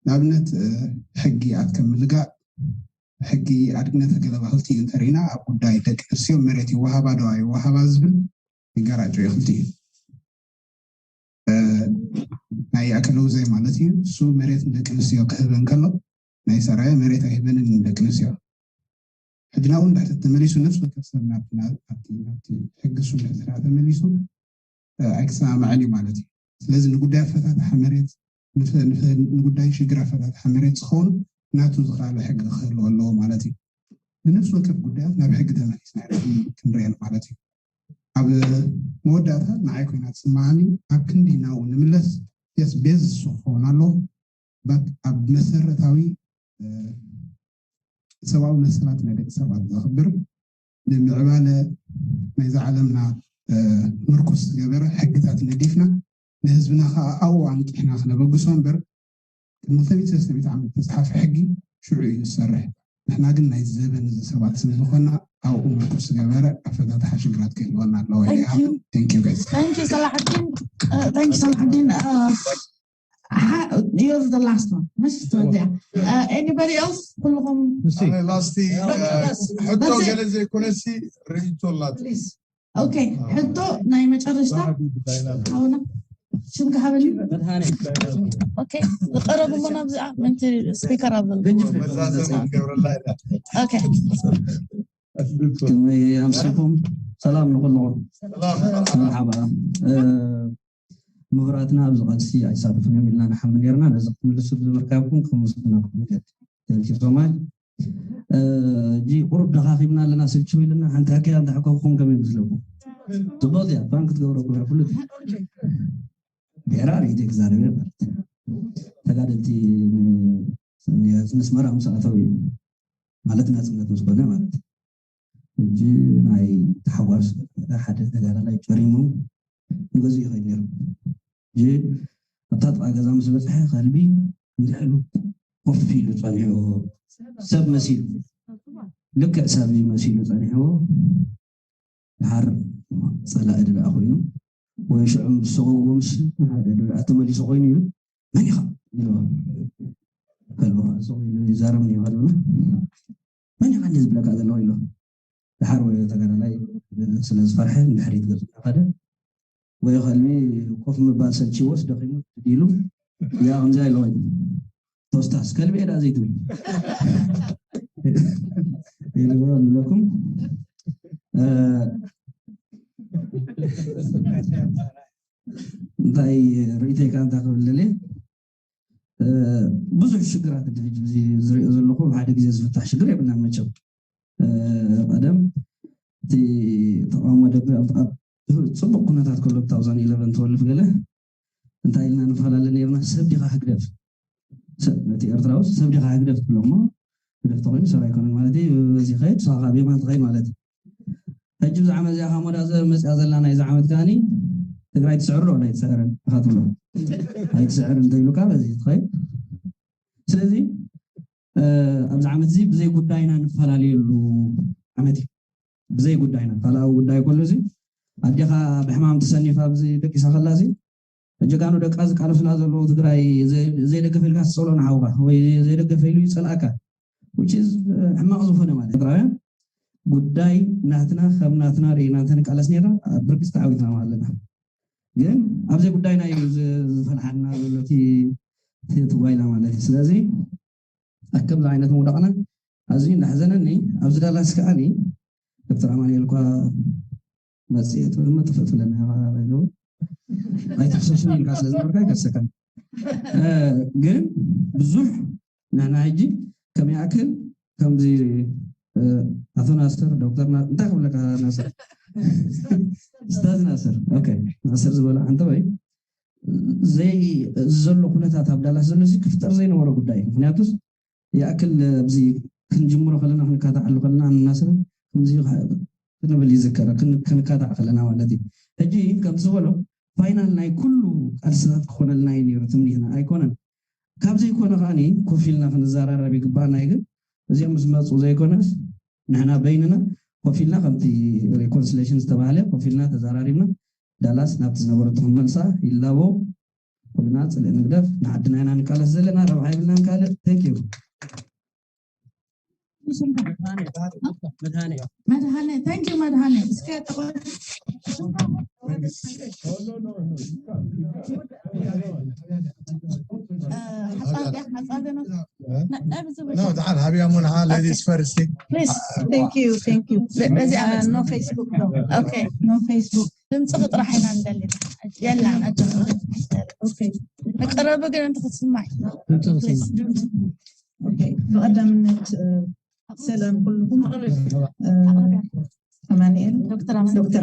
ንኣብነት ሕጊ ኣትከም ምልጋእ ሕጊ ኣድግነተ ገለባ ክልቲኡ እንተርኢና ኣብ ጉዳይ ደቂ ኣንስትዮ መሬት ይወሃባ ዶ ኣይወሃባ ዝብል ይጋራጮ እዩ ክልቲኡ። ናይ ኣከለጉዛይ ማለት እዩ። እሱ መሬት ንደቂ ኣንስትዮ ክህበን ከሎ ናይ ሰራየ መሬት ኣይህበንን ንደቂ ኣንስትዮ። ሕጂ ናብኡ እንድሕር ተመሊሱ ነፍሲ ወከፍ ሰብ ናብቲ ናብቲ ናብቲ ሕጊ እሱ እንድሕር ተመሊሱ ኣይክሰማማዕን እዩ ማለት እዩ። ስለዚ ንጉዳይ ኣፈታትሓ መሬት ንጉዳይ ሽግር ኣፈታትሓ መሬት ዝኸውን ናቱ ዝኸኣለ ሕጊ ክህልዎ ኣለዎ ማለት እዩ። ንነፍሲ ወከፍ ጉዳያት ናብ ሕጊ ተመሊስና ክንሪአን ማለት እዩ። ኣብ መወዳእታ ንዓይ ኮይና ትስምዓኒ ኣብ ክንዲ ናብኡ ንምለስ የስ ቤዝ እሱ ክኸውን ኣለዎ። በት ኣብ መሰረታዊ ሰብኣዊ መሰላት ናይ ደቂ ሰባት ዘኽብር ንምዕባለ ናይዛ ዓለምና ምርኩስ ዝገበረ ሕግታት ነዲፍና ንህዝብና ከዓ ኣብኡ ኣንቂሕና ክነበግሶ እምበር ቅድሚ ክልተ ሚእቲ ሰለስተ ሚእቲ ዓመት ዝተፅሓፈ ሕጊ ሽዑ እዩ ዝሰርሕ። ንሕና ግን ናይ ዘበን እዚ ሰባት ስለ ዝኾና ኣብኡ ምርኩስ ዝገበረ ኣፈታትሓ ሽግራት ክህልወና ኣለዎ። Thank you. Thank you guys. Thank you ሰላሕዲን። Thank you ሰላሕዲን. You're the last one. Mrs. Todia. Uh, anybody else? ኩልኹም ኣነ ላስቲ ሕቶ ገለ ዘይኮነሲ ርእይቶ ኣላት። ኦኬ፣ ሕቶ ናይ መጨረሽታ ሓውና ሽም ክሃበኒ። ኦኬ፣ ዝቀረቡ እሞ ናብዚኣ ምንቲ ስፒከር ኣብ ዘሎ። መዛዘም ክንገብረላ ኢና። ኦኬ፣ ከመይ ኣምሲኹም? ሰላም ንኹልኹም። መርሓባ። ምሁራትና ኣብዚ ቃልሲ ኣይሳተፉን እዮም ኢልና ንሓሚ ነርና። ነዚ ክትምልሱ ብምርካብኩም ከመስግነኩም ይደሊ። Thank you so much. እጂ ቁሩብ ደኻኺምና ኣለና፣ ስልችው ኢልና፣ ሓንቲ ሕክያ እንተሓከኹም ከመይ ይመስለኩም? ጽቡቕ እያ፣ ፋን ክትገብረኩም እያ ኩሉ። ብዕራር ኢደ ክዛረብ እየ ማለት ተጋደልቲ ንስመራ ምስ ኣተው እዩ ማለት ናጽነት ምስ ኮነ ማለት ሕጂ ናይ ተሓጓስ ሓደ ተጋዳላይ ጨሪሙ ንገዝኡ ይኸይድ ነይሩ። ሕጂ ኣብታ ጥቓ ገዛ ምስ በፅሐ ከልቢ እንድሕሉ ኮፍ ኢሉ ፀኒሑ ሰብ መሲሉ ልክዕ ሰብ መሲሉ ፀኒሑ ድሓር ፀላኢ ድኣ ኮይኑ ወይ ሽዑ ምስ ሰጎጎ ምስ ሓደ ድኣ ተመሊሱ ኮይኑ እዩ መን ኢኻ ኢሉ ከልቢ ከዓ ስቕ ኢሉ ይዛረብ ነይሩ ከልብና መን ኢኻ እንዲ ዝብለካ ዘለኹ ኢሉ ድሓር ወይ ተጋዳላይ ስለ ዝፈርሐ ንድሕሪት ገፁ እናኸደ ወይ ከልቢ ኮፍ ምባል ሰልችዎስ ደኺሙ ኢሉ ያ ከምዚ ኢሎ ኮይኑ ቶስታስ ከልቢ ኤዳ ዘይትብል ኢልዎ ንብለኩም እንታይ ርእይተይ ከዓ እንታይ ክብል ደልየ ብዙሕ ሽግራት ዝሪኦ ዘለኹ ሓደ ግዜ ዝፍታሕ ሽግር የብልናን መቸም ቀደም እቲ ተቃውሞ ደብሪ ኣብ ጽቡቅ ኩነታት ከሎ two thousand eleven twelve ገለ እንታይ ኢልና ንፈላለ ነርና ሰብ ዲኻ ህግደፍ ነቲ ኤርትራዊ ሰብ ዲኻ ህግደፍ ትብሎ እሞ ህግደፍ ተኮይኑ ሰብ ኣይኮነን ማለት እዩ በዚ ከይድ ንስኻ ካብ የማን ትኸይድ ማለት ሕጂ ብዚ ዓመት እዚኣ ካብ መወዳእታ መፅያ ዘላ ናይዚ ዓመት ከዓኒ ትግራይ ትስዕር ዶ ኣይትስዕርን ኢኻ ትብሎ ኣይትስዕር እንተኢሉካ በዚ ትኸይድ ስለዚ ኣብዚ ዓመት እዚ ብዘይ ጉዳይና ንፈላለየሉ ዓመት እዩ ብዘይ ጉዳይና ካልኣዊ ጉዳይ ከሎ እዚ ኣዴኻ ብሕማም ተሰኒፋ ኣብዚ ደቂሳ ከላ እዚ ጀጋኑ ደቃ ዝቃለሱላ ዘለዉ ትግራይ ዘይደገፈ ኢልካ ትፀልኦ ንሓውካ ወይ ዘይደገፈ ኢሉ ይፀልኣካ ሕማቕ ዝኾነ ማለት ኤርትራውያን ጉዳይ ናትና ከም ናትና ርኢና እንተንቃለስ ነርና ብርግፅ ተዓዊትና ኣለና ግን ኣብዘይ ጉዳይና እዩ ዝፈልሓና ዘሎ እቲ ጓይላ ማለት እዩ ስለዚ ኣብ ከምዚ ዓይነት ምውዳቕና ኣዝዩ እንዳሕዘነኒ ኣብዚ ዳላስ ከዓኒ ዶክተር ኣማኑኤል እኳ መፅእ ትብል እሞ ጥፍእ ትብለና ኣይትሕሰሱን ኢልካ ስለ ዝነበርካ ኣይከሰካን ግን ብዙሕ ንሕና ሕጂ ከም ይኣክል ከምዚ ኣቶ ናስር ዶክተር እንታይ ክብለካ ናስር ስታዝ ናስር ናስር ዝበሎ ሓንተ ወይ ዘይ ዘሎ ኩነታት ኣብ ዳላስ ዘሎ ክፍጠር ዘይነበሮ ጉዳይ ምክንያቱስ ይኣክል ኣብዚ ክንጅምሮ ከለና ክንካታዓሉ ከለና ኣናስር ክንብል ይዝከረ ክንካታዕ ከለና ማለት እዩ ሕጂ ከም ዝበሎ ፋይናል ናይ ኩሉ ቃልስታት ክኾነልና እዩ ነይሩ ትምኒትና ኣይኮነን ካብ ዘይኮነ ከዓኒ ኮፍ ኢልና ክንዘራረብ ይግባኣና እዩ ግን እዚኦም ምስ መፁ ዘይኮነስ ንሕና በይንና ኮፍ ኢልና ከምቲ ሪኮንስሌሽን ዝተባሃለ ኮፍ ኢልና ተዘራሪብና ዳላስ ናብቲ ዝነበረቶ ክንመልሳ ይላቦ ኩልና ፅልእ ንግደፍ ንዓድና ኢና ንቃለስ ዘለና ረብሓ የብልናን ካልእ thank you መድሃነ። Thank you መድሃነ። እስከ ሓጻብ ሓጻብ ነው። No, تعال هابي أمون ها ladies first. Please. Thank you. Thank you. በዚኣ no Facebook ነው። Okay. No Facebook. ድምፅኺ ጥራሕ ኢና ንደሊ። የላን ኣጆኺ። Okay. መቀረቢ ግን እንተ ክትስማዕ። Okay. ብቐዳምነት ሰላም ኩልኩም። ኣማንኤል ዶክተር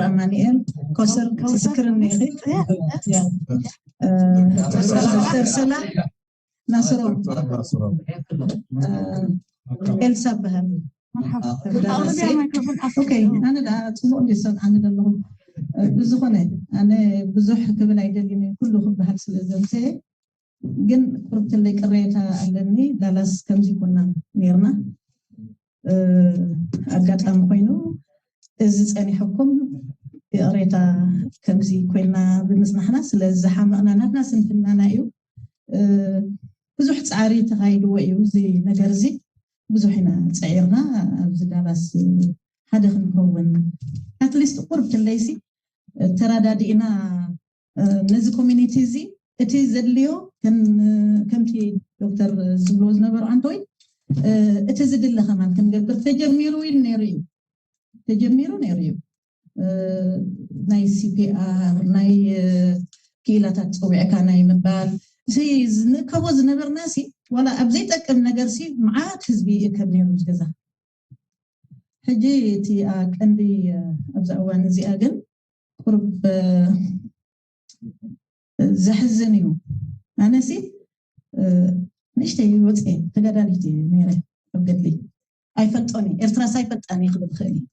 ኣማንኤል ኮሰር ክስክር እኒኺ። ዶክተር ሰላ ናስሮ ኤልሳ በሃል። ኦኬ፣ ኣነ ደኣ ጽቡቕ እንደ ሰምዓኒ ዘለኹ። ብዝኾነ ኣነ ብዙሕ ክብል ኣይደልን፣ ኩሉ ክበሃል ስለ ዘምሰየ፣ ግን ቁርብትለይ ቅሬታ ኣለኒ። ዳላስ ከምዚ ኮና ነርና። ኣጋጣሚ ኮይኑ እዚ ጸኒሐኩም ይቕሬታ ከምዚ ኮይና ብምጽናሕና ስለ ዝሓመቕና ናትና ስንፍናና እዩ። ብዙሕ ጻዕሪ ተኻይድዎ እዩ እዚ ነገር እዚ። ብዙሕ ኢና ጸዒርና ኣብዚ ዳላስ ሓደ ክንከውን ኣትሊስት ቁርብ ትለይሲ ተራዳዲእና ነዚ ኮሚኒቲ እዚ እቲ ዘድልዮ ከምቲ ዶክተር ዝብሎ ዝነበሩ ኣንቶይ እቲ ዝድለ ከማን ክንገብር ተጀሚሩ ኢሉ ነይሩ እዩ። ተጀሚሩ ነይሩ እዩ። ናይ ሲፒኣር ናይ ክኢላታት ፀዊዕካ ናይ ምባል ንእከቦ ዝነበርና ሲ ዋላ ኣብ ዘይጠቅም ነገር ሲ መዓት ህዝቢ ይእከብ ነይሩ ዝገዛ። ሕጂ እቲ ቀንዲ ኣብዛ እዋን እዚኣ ግን ቁርብ ዘሕዝን እዩ። ኣነሲ ንእሽተይ ወፅኤ ተጋዳሊት ነይረ ኣብ ገድሊ ኣይፈልጦን እየ። ኤርትራስ ኣይፈልጣን እየ ክብል ክእል እየ።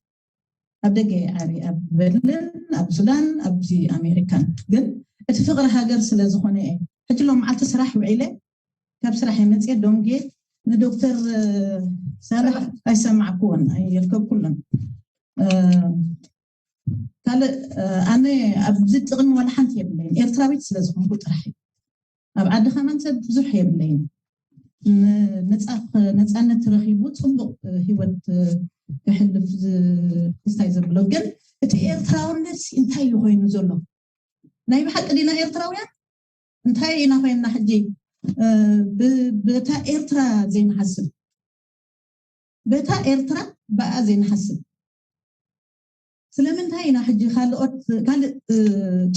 ኣብ ደገ እየ ዓብየ ኣብ በርሊን ኣብ ሱዳን ኣብዚ ኣሜሪካን ግን እቲ ፍቕሪ ሃገር ስለ ዝኾነ እየ። ሕጂ ሎም መዓልቲ ስራሕ ውዒለ ካብ ስራሕ እየ መፅየ ዶንጌ ንዶክተር ሳልሕ ኣይሰማዕክዎን ኣይርከብኩሉን። ካልእ ኣነ ኣብዚ ጥቕሚ ዋላ ሓንቲ የብለይን ኤርትራዊት ስለ ዝኾንኩ ጥራሕ እዩ። ኣብ ዓዲ ከማን ሰብ ብዙሕ የብለይን። ነፃነት ረኺቡ ፅቡቕ ሂወት ክሕልፍ ክስታይ ዘብሎ ግን እቲ ኤርትራውነት እንታይ እዩ ኮይኑ ዘሎ? ናይ ብሓቂ ዲና ኤርትራውያን እንታይ ኢና ኮይንና ሕጂ? በታ ኤርትራ ዘይንሓስብ በታ ኤርትራ ብኣ ዘይንሓስብ ስለምንታይ ኢና ሕጂ ካልኦት ካልእ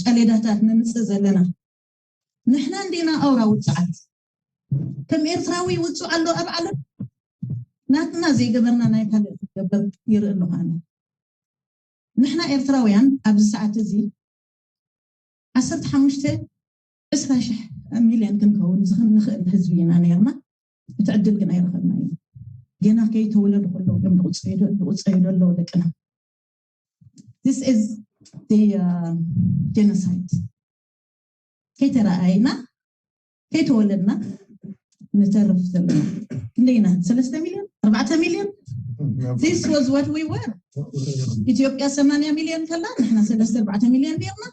ጨሌዳታት ንምፅእ ዘለና? ንሕና እንዲና ኣውራ ውፅዓት ከም ኤርትራዊ ውፁዕ ኣሎ ኣብ ዓለም ናትና ዘይገበርና ናይ ካልእ ክትገብር ይርኢ ኣለኹ ኣነ። ንሕና ኤርትራውያን ኣብዚ ሰዓት እዚ ዓሰርተ ሓሙሽተ ዕስራ ሽሕ ሚልዮን ክንከውን ንኽእል ህዝቢ ኢና ነርና። እቲ ዕድል ግን ኣይረኸብናዮ። ገና ከይተወለዱ ከለዉ እዮም ዝቑፀዩ ዘለዉ ደቅና። This is the genocide። ከይተረኣይና ከይተወለድና ንተርፍ ዘለና ክንደይና? ሰለስተ ሚልዮን ኣርባዕተ ሚልዮን። This was what we were። ኢትዮጵያ ሰማንያ ሚልዮን ከላ ንሕና ሰለስተ ኣርባዕተ ሚልዮን ኔርና።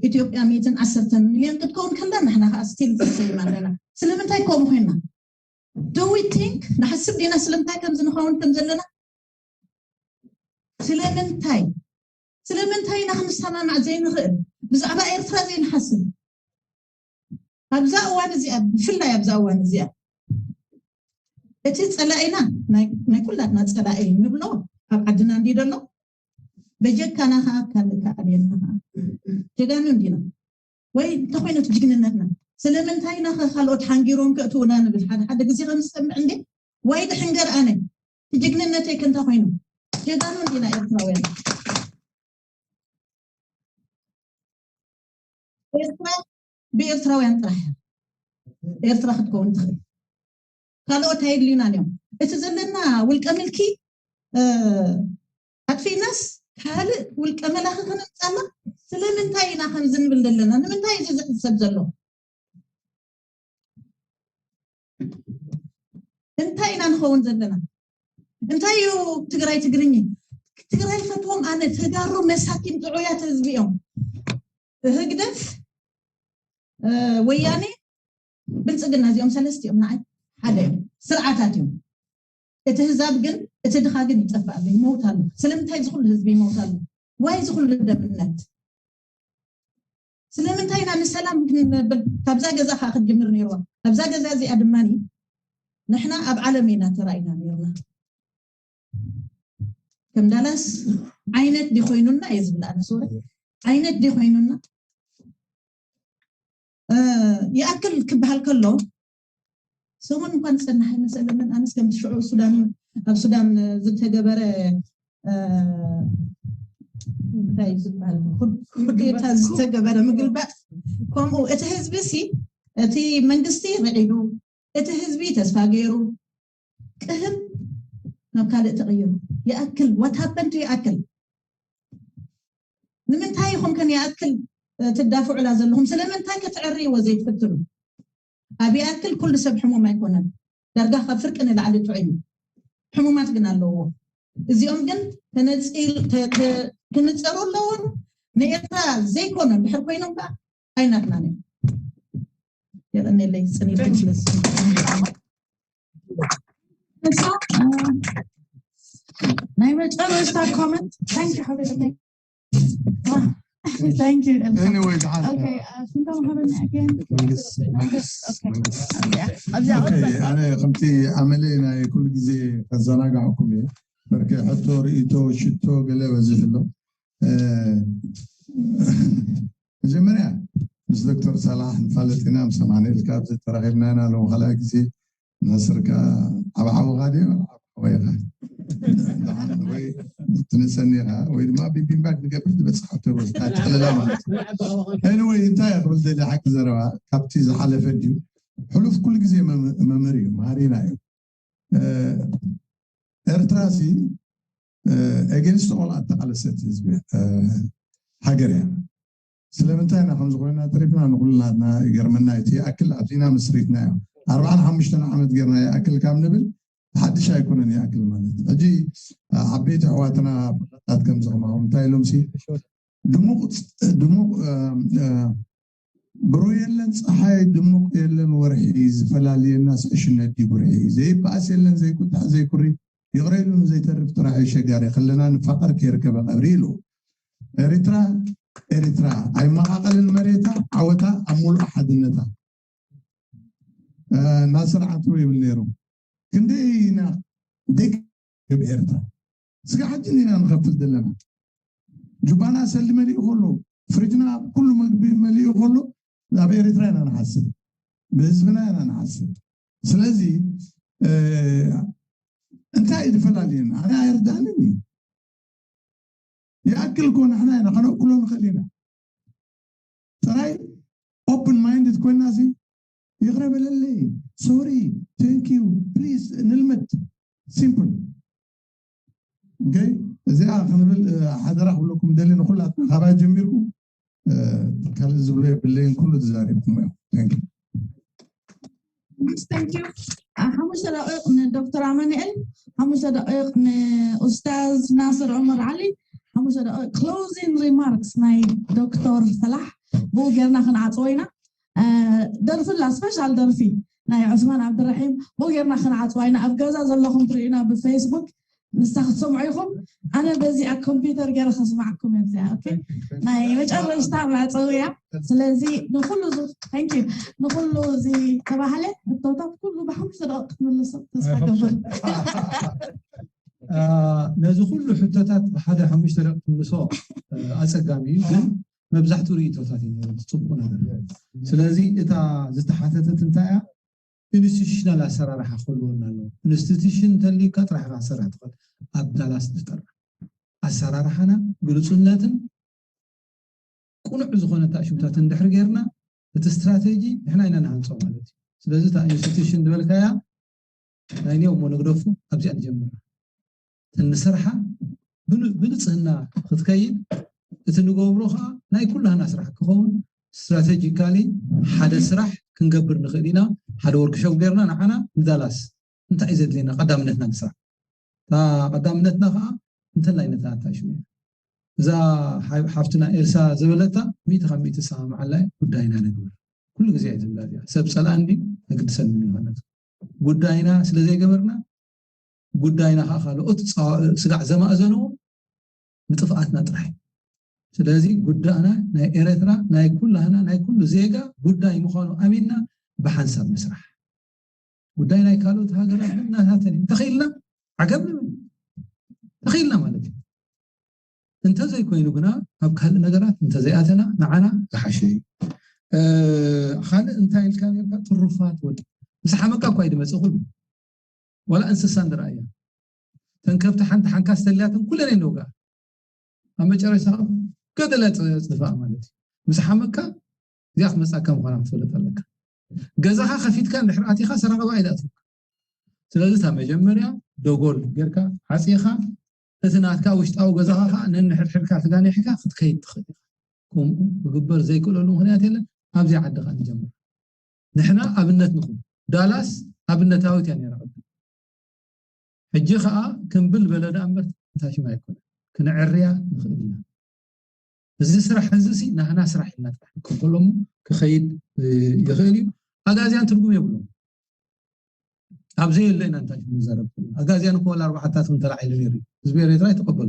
ኢትዮጵያ ሚእትን ዓሰርተን ሚልዮን ክትከውን ከላ ንሕና ከዓ ስቲል ተሰይማ ኣለና። ስለምንታይ ከምኡ ኮይና? Do we think ንሓስብ ዲና ስለምንታይ ከምዚ ንኸውን ከም ዘለና? ስለምንታይ ስለምንታይ ኢና ክንሰማማዕ ዘይንኽእል? ብዛዕባ ኤርትራ ዘይንሓስብ ኣብዛ እዋን እዚኣ ብፍላይ ኣብዛ እዋን እዚኣ እቲ ፀላኢና ናይ ኩላትና ፀላኢ ንብሎ ኣብ ዓድና እንዲ ዘሎ በጀካና ከዓ ካልእ ከኣልየልና ከዓ ጀጋኑ እንዲና ወይ እንተኮይኑ እቲ ጅግንነትና ስለምንታይ ኢና ከ ካልኦት ሓንጊሮም ከእትውና ንብል ሓደ ሓደ ግዜ ከም ዝሰምዕ እንዴ ወይ ድሕንገር ኣነ እቲ ጅግንነተይ ከ እንታይ ኮይኑ ጀጋኑ እንዲና ኤርትራውያን ኤርትራ ብኤርትራውያን ጥራሕ እያ ኤርትራ ክትከውን ትኽእል። ካልኦት ኣየድልዩናን እዮም። እቲ ዘለና ውልቀ ምልኪ ኣጥፊእናስ ካልእ ውልቀ መላኺ ከነምፃና ስለምንታይ ኢና ከምዚ ንብል ዘለና? ንምንታይ እዚ ዝሕሰብ ዘሎ? እንታይ ኢና ንኸውን ዘለና? እንታይ እዩ ትግራይ ትግርኝ ትግራይ ፈትዎም ኣነ ተጋሩ መሳኪን ጥዑያት ህዝቢ እዮም። ህግደፍ ወያኔ ብልፅግና እዚኦም ሰለስቲኦም ንዓይ ሓደ እዮም። ስርዓታት እዮም። እቲ ህዛብ ግን፣ እቲ ድኻ ግን ይጠፍእ ኣሎ፣ ይመውት ኣሎ። ስለምንታይ ዝኹሉ ህዝቢ ይመውት ኣሎ? ዋይ ዝኹሉ ደምነት? ስለምንታይ ኢና ንሰላም ክንብል ካብዛ ገዛ ከዓ ክትጅምር ነይርዋ? ኣብዛ ገዛ እዚኣ ድማ ንሕና ኣብ ዓለም ኢና ተራኢና ነይርና። ከም ዳላስ ዓይነት ዲኮይኑና እየ ዝብል ኣነ። ሶሪ፣ ዓይነት ዲኮይኑና ይኣክል ክበሃል ከሎ፣ ሰሙን እንኳን ዝጸናሐ መሰለንን ኣነስ ከምቲ ሽዑ ሱዳን፣ ኣብ ሱዳን ዝተገበረ እንታይ ዝበሃል ኩዴታ ዝተገበረ ምግልባጥ፣ ከምኡ እቲ ህዝቢ ሲ፣ እቲ መንግስቲ ርዒዱ፣ እቲ ህዝቢ ተስፋ ገይሩ ቅህም ናብ ካልእ ተቐይሩ። ይኣክል፣ what happened to ይኣክል? ንምንታይ ኢኹም ከን ይኣክል ትዳፍዑላ ዘለኹም? ስለምንታይ ክትዕርይዎ ዘይትፍትኑ? ኣብ ይኣክል ኩሉ ሰብ ሕሙም ኣይኮነን። ዳርጋ ካብ ፍርቂ ንላዕሊ ጥዑይ እዩ። ሕሙማት ግን ኣለዎ። እዚኦም ግን ክንጸሩ ኣለዎም። ንኤርትራ ዘይኮነ ድሕር ኮይኖም ከዓ ኣይናትናን እዮም። የቐኔለይ ጽኒት ስለስ ናይ መጨረሽታ comment። Thank you ሓቢረተይ። Thank you. Anyway ዝሓ Okay, ሽንታ መሃበኒ again። መንግስት መንግስት መንግስት ኣብዚኣ Okay ኣነ ከምቲ ኣመለይ ናይ ኩሉ ግዜ ከዘናጋዕኩም እየ። በርከ ሕቶ ርእቶ ሽቶ ገለ በዚሕ ኣሎ። መጀመርያ ምስ ዶክተር ሳላሕ ንፋለጥ ኢና፣ ምስ ኣማኑኤል ካብ ዝተራኺብና ኢና። ሎም ካልኣይ ግዜ ናስር ከኣ ዓብዓብኻ ድዩ? ዓብዓበይኻ ወይ ትንሰኒ ኢኻ ወይ ድማ ቢቢምባክ ንገብር ዝበፅሓቶ ወስታ ጠለላ ማለት እዩ። Anyway እንታይ እየ ክብል ደልየ ሓቂ ዘረባ ካብቲ ዝሓለፈ ድዩ? ሕሉፍ ኩሉ ግዜ መምህር እዩ፣ መሃሪና እዩ። ኤርትራ ሲ against all ኣተቃለሰት ህዝቢ ሃገር እያ። ስለምንታይ ኢና ከምዚ ኮይና ተሪፍና ንኩልናትና ይገርመና። እቲ ይኣክል ኣብዚና መስሪትናዮ ኣርባዓን ሓሙሽተን ዓመት ጌርና ይኣክል ካብ ንብል ሓድሽ ኣይኮነን። ይኣክል ማለት ሕጂ ዓበይቲ ኣሕዋትና ፍላጣት ከምዚ ከማኹም እንታይ ኢሎም ሲ ድሙቕ ድሙቕ ብሩህ የለን ፀሓይ፣ ድሙቕ የለን ወርሒ፣ ዝፈላልየናስ ዕሽነት ድዩ ብርሒ? ዘይበኣስ የለን ዘይቁጣዕ ዘይኩሪ፣ ይቕረ ኢሉ ንዘይተርፍ ጥራሕ እዩ ሸጋሪ፣ ከለና ንፋቐር ከይርከበ ቀብሪ ኢሉ። ኤሪትራ ኤሪትራ ኣይመቓቐልን መሬታ፣ ዓወታ ኣብ ሙሉእ ሓድነታ። ናስር ዓትሮ ይብል ነይሩ። ክንደይ ኢና ደቂ ኤርትራ ስጋ ሓጂ ኢና ንኸፍል ዘለና። ጁባና ሰሊ መሊኡ ከሎ፣ ፍሪጅና ኩሉ መግቢ መሊኡ ከሎ፣ ኣብ ኤሪትራ ኢና ንሓስብ፣ ብህዝብና ኢና ንሓስብ። ስለዚ እንታይ እዩ ዝፈላልየና? ኣነ ኣይርዳእንን እዩ። ይኣክል እኮ ንሕና ኢና ከነእክሎ ንኽእል ኢና። ጥራይ open minded ኮይና ሲ ይቕረ በለለይ፣ sorry፣ thank you፣ please ንልመድ። Simple። Okay፣ እዚኣ ክንብል ሓደራ ክብለኩም ደሊ ንኩላትና ካባይ ጀሚርኩም ካልእ ዝብሎ የብለይን፣ ኩሉ ተዛሪብኩም እዮም። Thank you። ሓሙሽተ ደቂቕ ንዶክተር ኣማኑኤል፣ ሓሙሽተ ደቂቕ ንኡስታዝ ናስር ዑመር ዓሊ፣ ሓሙሽተ ደቂቕ closing remarks ናይ ዶክተር ሰላሕ ብኡ ጌርና ክንዓፅዎ ኢና። ደርፊ ላ special ደርፊ ናይ ዑስማን ዓብድራሒም ብኡ ጌርና ክንዓፅዋ ኢና። ኣብ ገዛ ዘለኹም ትርእዩና ብፌስቡክ ንሳ ክትሰምዑ ኢኹም። ኣነ በዚኣ ኮምፒውተር ገይረ ከስማዕኩም እየ እዚኣ። Okay፣ ናይ መጨረሽታ መዕፀዊ እያ። ስለዚ ንኩሉ ዚ thank you ንኩሉ እዚ ተባህለ ሕቶታት ኩሉ ብሓሙሽተ ደቂቕ ክትምልሶ ተስፋ ገብር። ነዚ ኩሉ ሕቶታት ብሓደ ሓሙሽተ ደቂቕ ክትምልሶ ኣፀጋሚ እዩ፣ ግን መብዛሕትኡ ርእቶታት እዩ ነይሩ፣ ጽቡቕ ነገር። ስለዚ እታ ዝተሓተተት እንታይ እያ? ኢንስቲቱሽናል ኣሰራርሓ ክህልወና ኣለዎ። ኢንስቲቱሽን እንተልዩካ ጥራሕ ኢኻ ክትሰርሕ ትኽእል። ኣብ ዳላስ ዝጠራ ኣሰራርሓና ግሉጽነትን ቅኑዕ ዝኾነ ኣተኣሽምታት እንድሕር ጌርና እቲ ስትራቴጂ ንሕና ኢና ንሃንጾ ማለት እዩ። ስለዚ እታ ኢንስቲቱሽን ዝበልካያ ናይ ኔው እሞ ንግደፉ ኣብዚኣ ንጀምራ። እንሰርሓ ብንጽህና ክትከይድ እቲ ንገብሮ ከዓ ናይ ኩላህና ስራሕ ክኸውን ስትራቴጂካሊ ሓደ ስራሕ ክንገብር ንኽእል ኢና። ሓደ ወርክሾፕ ጌርና ንዓና ንዳላስ እንታይ እዩ ዘድልየና ቀዳምነትና ንስራሕ እታ ቀዳምነትና ከዓ እንተላይ ነታ ኣታሽሙ እያ። እዛ ሓፍትና ኤልሳ ዝበለታ ሚእቲ ካብ ሚእቲ ሰማምዓላ ጉዳይና ንግበር ኩሉ ግዜ እያ ዝብላ እዚኣ ሰብ ፀላእ እንዲ ኣግድሰኒ ማለት ጉዳይና ስለዘይገበርና ጉዳይና ከዓ ካልኦት ስጋዕ ዘማእዘንዎ ንጥፍኣትና ጥራሕ። ስለዚ ጉዳይና ናይ ኤረትራ ናይ ኩላህና ናይ ኩሉ ዜጋ ጉዳይ ምዃኑ ኣሚንና ብሓንሳብ ምስራሕ። ጉዳይ ናይ ካልኦት ሃገራት ግን ናታተን እዩ። እንተኽኢልና ዓገብ ንብል። እንተኽኢልና ማለት እዩ። እንተዘይኮይኑ ግና ኣብ ካልእ ነገራት እንተዘይኣተና ንዓና ዝሓሸ እዩ። ካልእ እንታይ ኢልካ ነርካ? ትሩፋት ወዲ ምስ ሓመካ እኳ እዩ ድመፅእ ኩሉ። ዋላ እንስሳ እንድረኣያ ተን ከብቲ ሓንቲ ሓንካ ዝተልያትን ኩለን ኣለውጋ ኣብ መጨረሻ ገደለ ፅፋ ማለት እዩ። ምስ ሓመካ እዚኣ ክመፃካ ምኳና ክትፈልጥ ኣለካ። ገዛኻ ከፊትካ እንድሕር ኣቲኻ ሰራቐባ ኢዳትካ። ስለዚ እታ መጀመርያ ደጎል ጌርካ ዓፂኻ እቲ ናትካ ውሽጣዊ ገዛኻ ከዓ ነንሕድሕድካ ተጋኒሕካ ክትከይድ ትኽእል ኢኻ። ከምኡ ክግበር ዘይክእለሉ ምክንያት የለን። ኣብዚ ዓዲ ከዓ ንጀምር። ንሕና ኣብነት ንኹን። ዳላስ ኣብነታዊት እያ ነራ። ሕጂ ከዓ ክምብል በለ ደኣ እምበር እንታይ ሽም ኣይኮነ። ክንዕርያ ንኽእል ኢና። እዚ ስራሕ እዚ ሲ ናህና ስራሕ ኢልና ጥራሕ ንቀበሎ እሞ ክኸይድ ይኽእል እዩ። ኣጋዝያን ትርጉም የብሎም። ኣብ ዘየለ ኢና እንታይ ንዘረብ። ኣጋዝያን እኮ ወላ ኣርባዕታት እውን ተላዒሉ ነይሩ እዩ። ህዝቢ ኤርትራ ይተቀበሎ።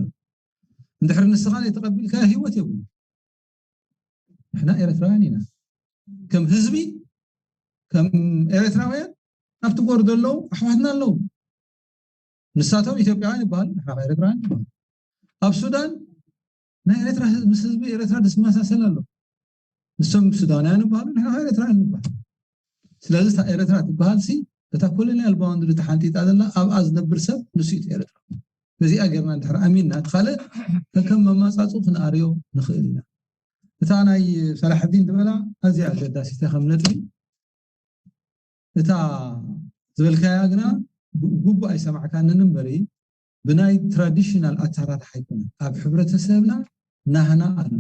እንድሕር ንስኻ ዘይተቀቢልካ ህይወት የብሉ። ንሕና ኤርትራውያን ኢና። ከም ህዝቢ ከም ኤርትራውያን ኣብቲ ጎር ዘለዉ ኣሕዋትና ኣለዉ። ንሳቶም ኢትዮጵያውያን ይበሃሉ፣ ንሕና ኤርትራውያን ይበሃሉ። ኣብ ሱዳን ናይ ኤርትራ ምስ ህዝቢ ኤርትራ ዝመሳሰል ኣሎ። ንሶም ሱዳናውያን ይበሃሉ፣ ንሕና ኤርትራውያን ንበሃል። ስለዚ እታ ኤርትራ ትበሃል ሲ እታ ኮሎኒያል ባውንድሪ ተሓንጢጣ ዘላ ኣብኣ ዝነብር ሰብ ንሱ እዩ ኤርትራ። በዚኣ ጌርና እንድሕር ኣሚንና እቲ ካልእ ከከም መማጻጹ ክንኣርዮ ንኽእል ኢና። እታ ናይ ሰላሕዲን ዝበላ ኣዝያ ኣገዳሲት እያ ከም ነጥቢ። እታ ዝበልካያ ግና ግቡእ ኣይሰማዕካንን እምበሪ ብናይ ትራዲሽናል ኣተሓታትሓ ኣይኮነን። ኣብ ሕብረተሰብና ናህና ኣሎ።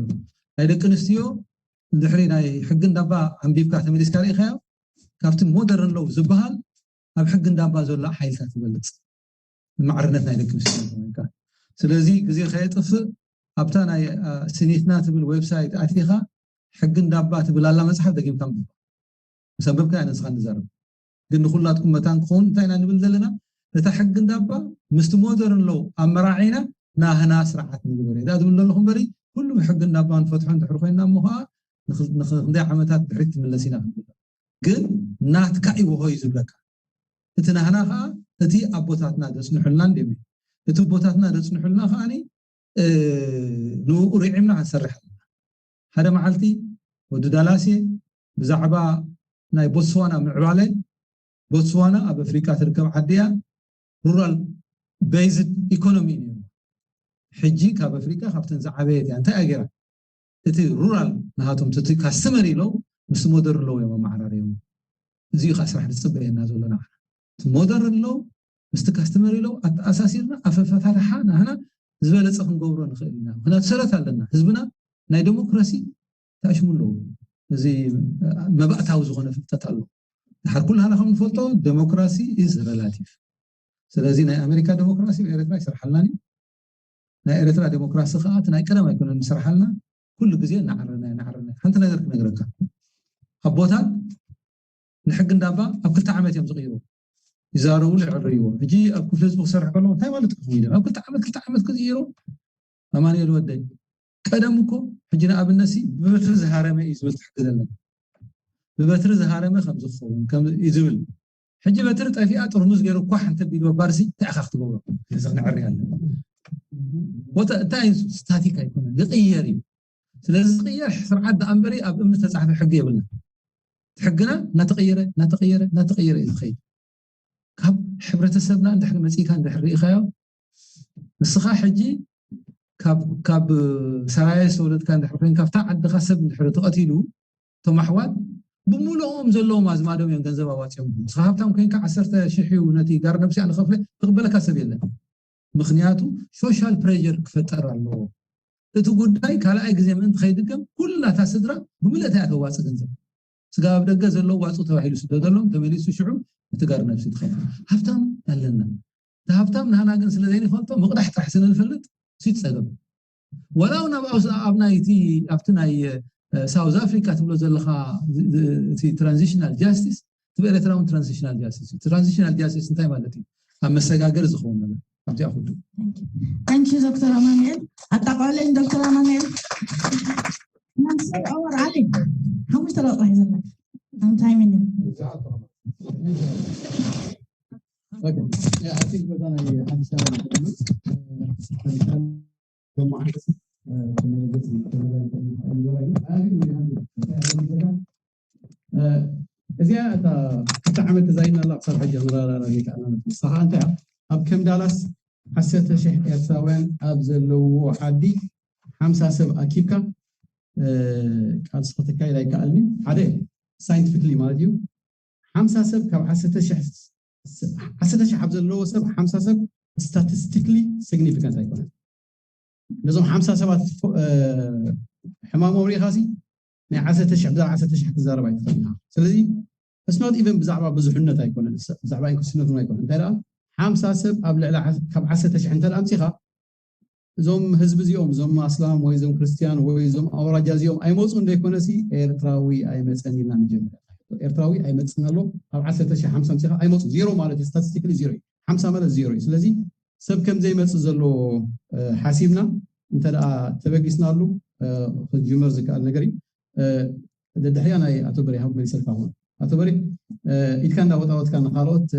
ናይ ደቂ ኣንስትዮ እንድሕሪ ናይ ሕጊ እንዳባ ኣንቢብካ ተመሊስካ ርኢኻዮ ካብቲ ሞደርን ሎው ዝበሃል ኣብ ሕጊ እንዳባ ዘሎ ሓይልታት ይበልፅ። ማዕርነት ናይ ደቂ ኣንስትዮ ኮይንካ ስለዚ ግዜ ከየጥፍእ ኣብታ ናይ ስኒትና ትብል ዌብሳይት ኣቲኻ ሕጊ እንዳባ ትብል ኣላ መፅሓፍ ደጊምካ ምብ ምስ ኣንበብካ ንስኻ ንዛረብ ግን ንኩላትኩም መታን ክኸውን እንታይ ኢና ንብል ዘለና እታ ሕጊ እንዳባ ምስቲ ሞደርን ሎው ኣመራዒና ናህና ስርዓት ንግበር እየ ዝብል ዘለኹ እምበሪ ኩሉ ብሕጊ እንዳባ ንፈትሖ እንድሕር ኮይና እሞ ከዓ ንክንደይ ዓመታት ድሕሪት ትምለስ ኢና ክንብል ግን ናትካ ይወሆ እዩ ዝብለካ እቲ ናህና ከዓ እቲ ኣቦታትና ዘፅንሑልና እንዲም እቲ ኣቦታትና ዘፅንሑልና ከዓ ንኡ ርዒምና ክንሰርሕ ኣለና ሓደ መዓልቲ ወዲ ዳላሴ ብዛዕባ ናይ ቦትስዋና ምዕባለ ቦትስዋና ኣብ ኣፍሪቃ ትርከብ ዓዲ እያ ሩራል ቤዝድ ኢኮኖሚ እዩ ሕጂ ካብ ኣፍሪቃ ካብተን ዝዓበየት እያ እንታይ ኣገራ እቲ ሩራል ናሃቶም እቲ ካስተመር ኢለው ምስ ሞደር ኣለዎ እዮም ኣመዓራርዮም እዚኡ ከዓ ስራሕ ዝፅበየና ዘሎ ንዓና እቲ ሞደር ኣለው ምስቲ ካስተመር ኢለው ኣተኣሳሲርና ኣፈፈታትሓ ናህና ዝበለፀ ክንገብሮ ንኽእል ኢና ምክንያቱ ሰረት ኣለና ህዝብና ናይ ዴሞክራሲ ተኣሽሙ ኣለዎ እዚ መባእታዊ ዝኾነ ፍልጠት ኣሎ ድሓር ኩላህና ከም ንፈልጦ ዴሞክራሲ is relative ስለዚ ናይ ኣሜሪካ ዴሞክራሲ ኤርትራ ይሰርሓልናን እዩ ናይ ኤርትራ ዴሞክራሲ ከዓ እቲ ናይ ቀደም ኣይኮነን ንሰርሓልና ኩሉ ግዜ እናዓረና እናዓረና ሓንቲ ነገር ክነግረካ ኣቦታት ንሕጊ እንዳባ ኣብ ክልተ ዓመት እዮም ዝቕይሩ ይዛረቡ ይዕርይዎ ሕጂ ኣብ ክፍሊ ህዝቢ ክሰርሕ ከሎ እንታይ ማለት ክኹም ኢለ ኣብ ክልተ ዓመት ክልተ ዓመት ክዝይሩ ኣማኑኤል ወደይ ቀደም እኮ ሕጂ ንኣብነት ሲ ብበትሪ ዝሃረመ እዩ ዝብል ትሕጊ ዘለና ብበትሪ ዝሃረመ ከም ዝኸውን ከም እዩ ዝብል ሕጂ በትሪ ጠፊኣ ጥርሙዝ ገይሩ ኳሕ እንተቢልዎ ባርሲ እንታይ ኢኻ ክትገብሮ እዚ ክንዕሪ ኣለና ቦታ እንታይ እዩ ስታቲክ ኣይኮነን ይቕየር እዩ ስለዚ ዝቕየር ስርዓት ደኣ እምበሪ ኣብ እምኒ ዝተፃሕፈ ሕጊ የብልና ሕግና እናተቐየረ እናተቐየረ እናተቐየረ እዩ ዝኸይድ ካብ ሕብረተሰብና እንድሕሪ መፂእካ እንድሕሪ ርኢኻዮ ንስኻ ሕጂ ካብ ሰራየ ዝተወለድካ እንድሕሪ ኮይን ካብታ ዓድኻ ሰብ እንድሕሪ ተቐቲሉ እቶም ኣሕዋት ብምልኦም ዘለዎም ኣዝማዶም እዮም ገንዘብ ኣዋፂኦም ንስኻ ሃብታም ኮይንካ ዓሰርተ ሽሕ እዩ ነቲ ጋር ነብሲኣ ንኸፍለ ክቕበለካ ሰብ የለን ምክንያቱ ሶሻል ፕሬር ክፈጠር ኣለዎ እቲ ጉዳይ ካልኣይ ግዜ ምእንቲ ከይድገም ኩላታ ስድራ ብምልእታ እያ ተዋፂ ገንዘብ ስጋ ኣብ ደገ ዘለዉ ዋፁ ተባሂሉ ስደደሎም ተመሊሱ ሽዑ እቲ ጋር ነብሲ ትኸፍል ሃብታም ኣለና እቲ ሃብታም ናህና ግን ስለ ዘይንፈልጦ ምቕዳሕ ጥራሕ ስለ ንፈልጥ ሲ ትፀገም ወላ እውን ኣብ ኣብ ናይ እቲ ኣብቲ ናይ ሳውዝ ኣፍሪካ ትብሎ ዘለካ እቲ ትራንዚሽናል ጃስቲስ ትብ ኤርትራ እውን ትራንዚሽናል ጃስቲስ ትራንዚሽናል ጃስቲስ እንታይ ማለት እዩ ኣብ መሰጋገሪ ዝኸውን ነገር ኣብዚኣ ክውድኡ። Thank you ዶክተር ኣማኑኤል። ኣጠቃለል ዶክተር ኣማኑኤል። ማስተር ኦመር ዓሊ ሓሙሽተ ደቂቃ ሒዘና። I'm timing you. Okay. Yeah, I think በዛ ናይ ሓዲሽ ኣበባ ንክድምፅ እዚኣ እታ ክልተ ዓመት ተዛይድና ኣላ ክሳብ ሕጂ ክንረዳዳ ዘይከኣልና ንሳ ከዓ እንታይ እያ? ኣብ ከም ዳላስ ዓሰርተ ሽሕ ኤርትራውያን ኣብ ዘለውዎ ዓዲ ሓምሳ ሰብ ኣኪብካ ቃልሲ ከተካይድ ኣይከኣልን እዩ። ሓደ ሳይንቲፊክሊ ማለት እዩ። ሓምሳ ሰብ ካብ ዓሰርተ ሽሕ ዓሰርተ ሽሕ ኣብ ዘለዎ ሰብ ሓምሳ ሰብ ስታቲስቲክሊ ሲግኒፊካንት ኣይኮነን። ነዞም ሓምሳ ሰባት ሕማሞም ሪኢኻሲ ናይ ዓሰርተ ሽሕ ብዛዕባ ዓሰርተ ሽሕ ክትዛረብ ኣይትኽእል ኢኻ። ስለዚ እስኖት ኢቨን ብዛዕባ ብዙሕነት ኣይኮነን፣ ብዛዕባ ኢንክሉሲቭነት እውን ኣይኮነን። እንታይ ደኣ ሓምሳ ሰብ ኣብ ልዕሊ ካብ ዓሰርተ ሽሕ እንተ ኣምፂኻ እዞም ህዝቢ እዚኦም እዞም ኣስላም ወይ እዞም ክርስትያን ወይ እዞም ኣውራጃ እዚኦም ኣይመፁ እንደይኮነሲ ኤርትራዊ ኣይመፀን ኢልና ንጀምር። ኤርትራዊ ኣይመፅን ኣሎ ኣብ ዓሰርተ ሽሕ ሓምሳ ኣምፂኻ ኣይመፁ ዜሮ ማለት እዩ። ስታቲስቲክሊ ዜሮ እዩ። ሓምሳ ማለት ዜሮ እዩ። ስለዚ ሰብ ከም ዘይመፅእ ዘሎ ሓሲብና እንተ ደኣ ተበጊስናሉ ክጅመር ዝከኣል ነገር እዩ። ደድሕሪያ ናይ ኣቶ በሬ ሃብ መሊሰልካ ኹን ኣቶ በሬ ኢድካ እንዳወጣወጥካ ንካልኦት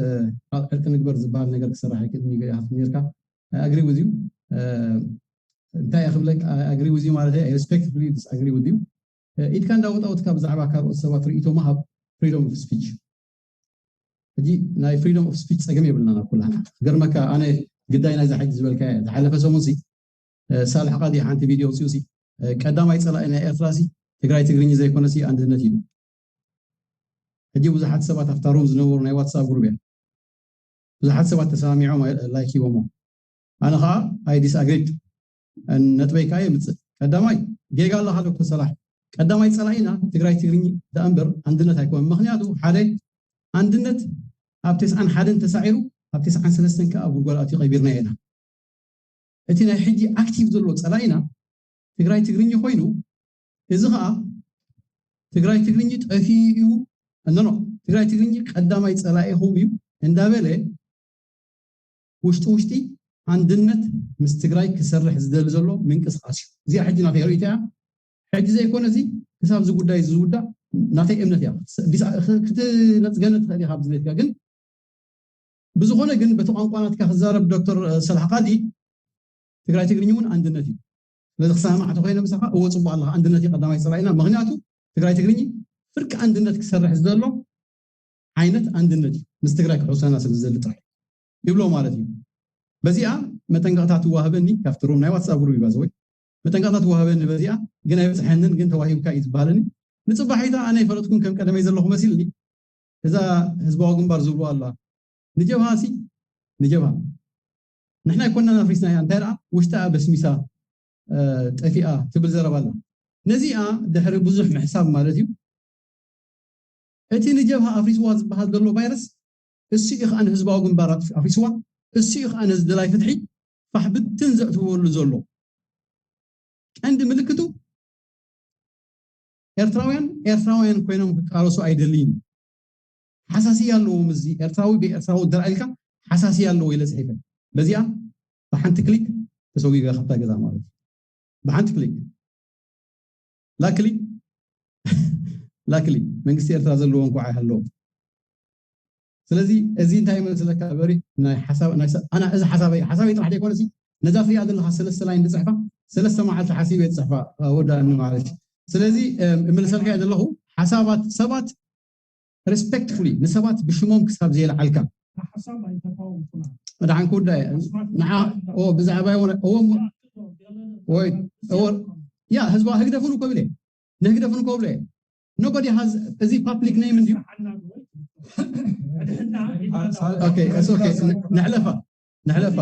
ዕርቂ ንግበር ዝበሃል ነገር ክሰራሕ ኣይክእልን እዩ ገሊኻ ትምህርካ ኣግሪ ውዝ ዩ እንታይ እየ ክብለክ ኣግሪ ውዝ ዩ ማለት ኣይ ሪስፔክትፉሊ ዲስኣግሪ ውዝ ዩ ኢድካ እንዳወጣወጥካ ብዛዕባ ካልኦት ሰባት ርእይቶ ምሃብ ፍሪዶም ኦፍ ስፒች ሕጂ ናይ ፍሪዶም ኦፍ ስፒች ፀገም የብልና ናብ ኩላና ክገርመካ ኣነ ግዳይ ናይዛ ሕጂ ዝበልካ ዝሓለፈ ሰሙን ሲ ሳልሕ ቃዲ ሓንቲ ቪድዮ ውፅኡ ሲ ቀዳማይ ፀላኢ ናይ ኤርትራ ሲ ትግራይ ትግርኝ ዘይኮነ ሲ ኣንድነት እዩ ሕጂ ብዙሓት ሰባት ኣብታ ሩም ዝነበሩ ናይ ዋትሳፕ ግሩብ እያ ብዙሓት ሰባት ተሰማሚዖም ላይክ ሂቦሞ ኣነ ከዓ ኣይ ዲስኣግሪድ ነጥበይ ከዓ የምፅእ ቀዳማይ ጌጋ ኣለካ ዶክተር ሰላሕ ቀዳማይ ፀላኢና ትግራይ ትግርኝ ደኣ እምበር ኣንድነት ኣይኮነ ምክንያቱ ሓደ ኣንድነት ኣብ ተስዓን ሓደን ተሳዒሩ ኣብ ተስዓን ሰለስተን ከዓ ጉድጓድ ኣትዩ ቀቢርና ኢና እቲ ናይ ሕጂ ኣክቲቭ ዘሎ ፀላኢና ትግራይ ትግርኝ ኮይኑ እዚ ከዓ ትግራይ ትግርኝ ጠፊኡ እዩ እነኖ ትግራይ ትግርኝ ቀዳማይ ፀላኢኹም እዩ እንዳበለ ውሽጢ ውሽጢ ኣንድነት ምስ ትግራይ ክሰርሕ ዝደሊ ዘሎ ምንቅስቃስ እዩ እዚኣ ሕጂ ናተይ ርእይቶ እያ ሕጂ ዘይኮነ እዚ ክሳብ እዚ ጉዳይ ዝውዳእ ናተይ እምነት እያ ክትነፅገነ ትኽእል ኢካ ብዝቤትካ ግን ብዝኾነ ግን በቲ ቋንቋ ናትካ ክዛረብ ዶክተር ሰላሕ ቃዲ ትግራይ ትግርኝ እውን ኣንድነት እዩ ስለዚ ክሰማማዕ ተኮይነ ምሳኻ እወ ፅቡቅ ኣለካ ኣንድነት እዩ ቀዳማይ ፀላኢና ምክንያቱ ትግራይ ትግርኝ ፍርቂ ኣንድነት ክሰርሕ ዝደሎ ዓይነት ኣንድነት እዩ ምስ ትግራይ ክሕውሰና ስለ ዝደሊ ጥራሕ ይብሎ ማለት እዩ በዚኣ መጠንቀቕታ ትዋህበኒ ካብቲ ሩም ናይ ዋትሳፕ ግሩፕ ይባዘወይ መጠንቀቕታ ትዋህበኒ በዚኣ ግን ኣይበፅሐንን ግን ተዋሂብካ እዩ ዝበሃለኒ ንፅባሒታ ኣነ ይፈለጥኩም ከም ቀደመይ ዘለኹ መሲልኒ እዛ ህዝባዊ ግንባር ዝብልዋ ኣላ ንጀብሃ ሲ ንጀብሃ ንሕና ኣይኮናን ኣፍሪስናያ እንታይ ደኣ ውሽጣ በስሚሳ ጠፊኣ ትብል ዘረባ ኣላ ነዚኣ ድሕሪ ብዙሕ ምሕሳብ ማለት እዩ እቲ ንጀብሃ ኣፍሪስዋ ዝበሃል ዘሎ ቫይረስ እሱ እዩ ከዓ ንህዝባዊ ግንባር ኣፍሪስዋ እሱ እዩ ከዓ ነዚ ደላይ ፍትሒ ፋሕ ብትን ዘእትወሉ ዘሎ ቀንዲ ምልክቱ ኤርትራውያን ኤርትራውያን ኮይኖም ክቃለሱ ኣይደልይን ሓሳስያ ኣለዎም እዚ ኤርትራዊ ብኤርትራዊ እንተረኣይልካ ሓሳስያ ኣለዎ ኢለ ፅሒፈ በዚኣ ብሓንቲ ክሊክ ተሰዊጋ ካብታ ገዛ ማለት እዩ ብሓንቲ ክሊክ ላክሊ ላክሊ መንግስቲ ኤርትራ ዘለዎ እንኳ ኣይሃለዎ ስለዚ እዚ እንታይ ይመስለካ በሪ ናይ ሓሳብ ናይ ኣና እዚ ሓሳበይ ሓሳበይ ጥራሕ ዘይኮነ ነዛ ትሪኣ ዘለካ ሰለስተ ላይን ዝፅሕፋ ሰለስተ መዓልቲ ሓሲበ ዝፅሕፋ ወዳኒ ማለት እዩ ስለዚ እምልሰልካ ዘለኹ ሓሳባት ሰባት ሪስፔክትፉሊ ንሰባት ብሽሞም ክሳብ ዘየልዓልካ መድሓን ክውዳ እየ ንዓ ብዛዕባ ወይ ያ ህዝባ ህግደፍን እኮ ብለ ንህግደፍን እኮ ብለ nobody has እዚ ፓብሊክ ኔም እንድዩ ንሕለፋ ንሕለፋ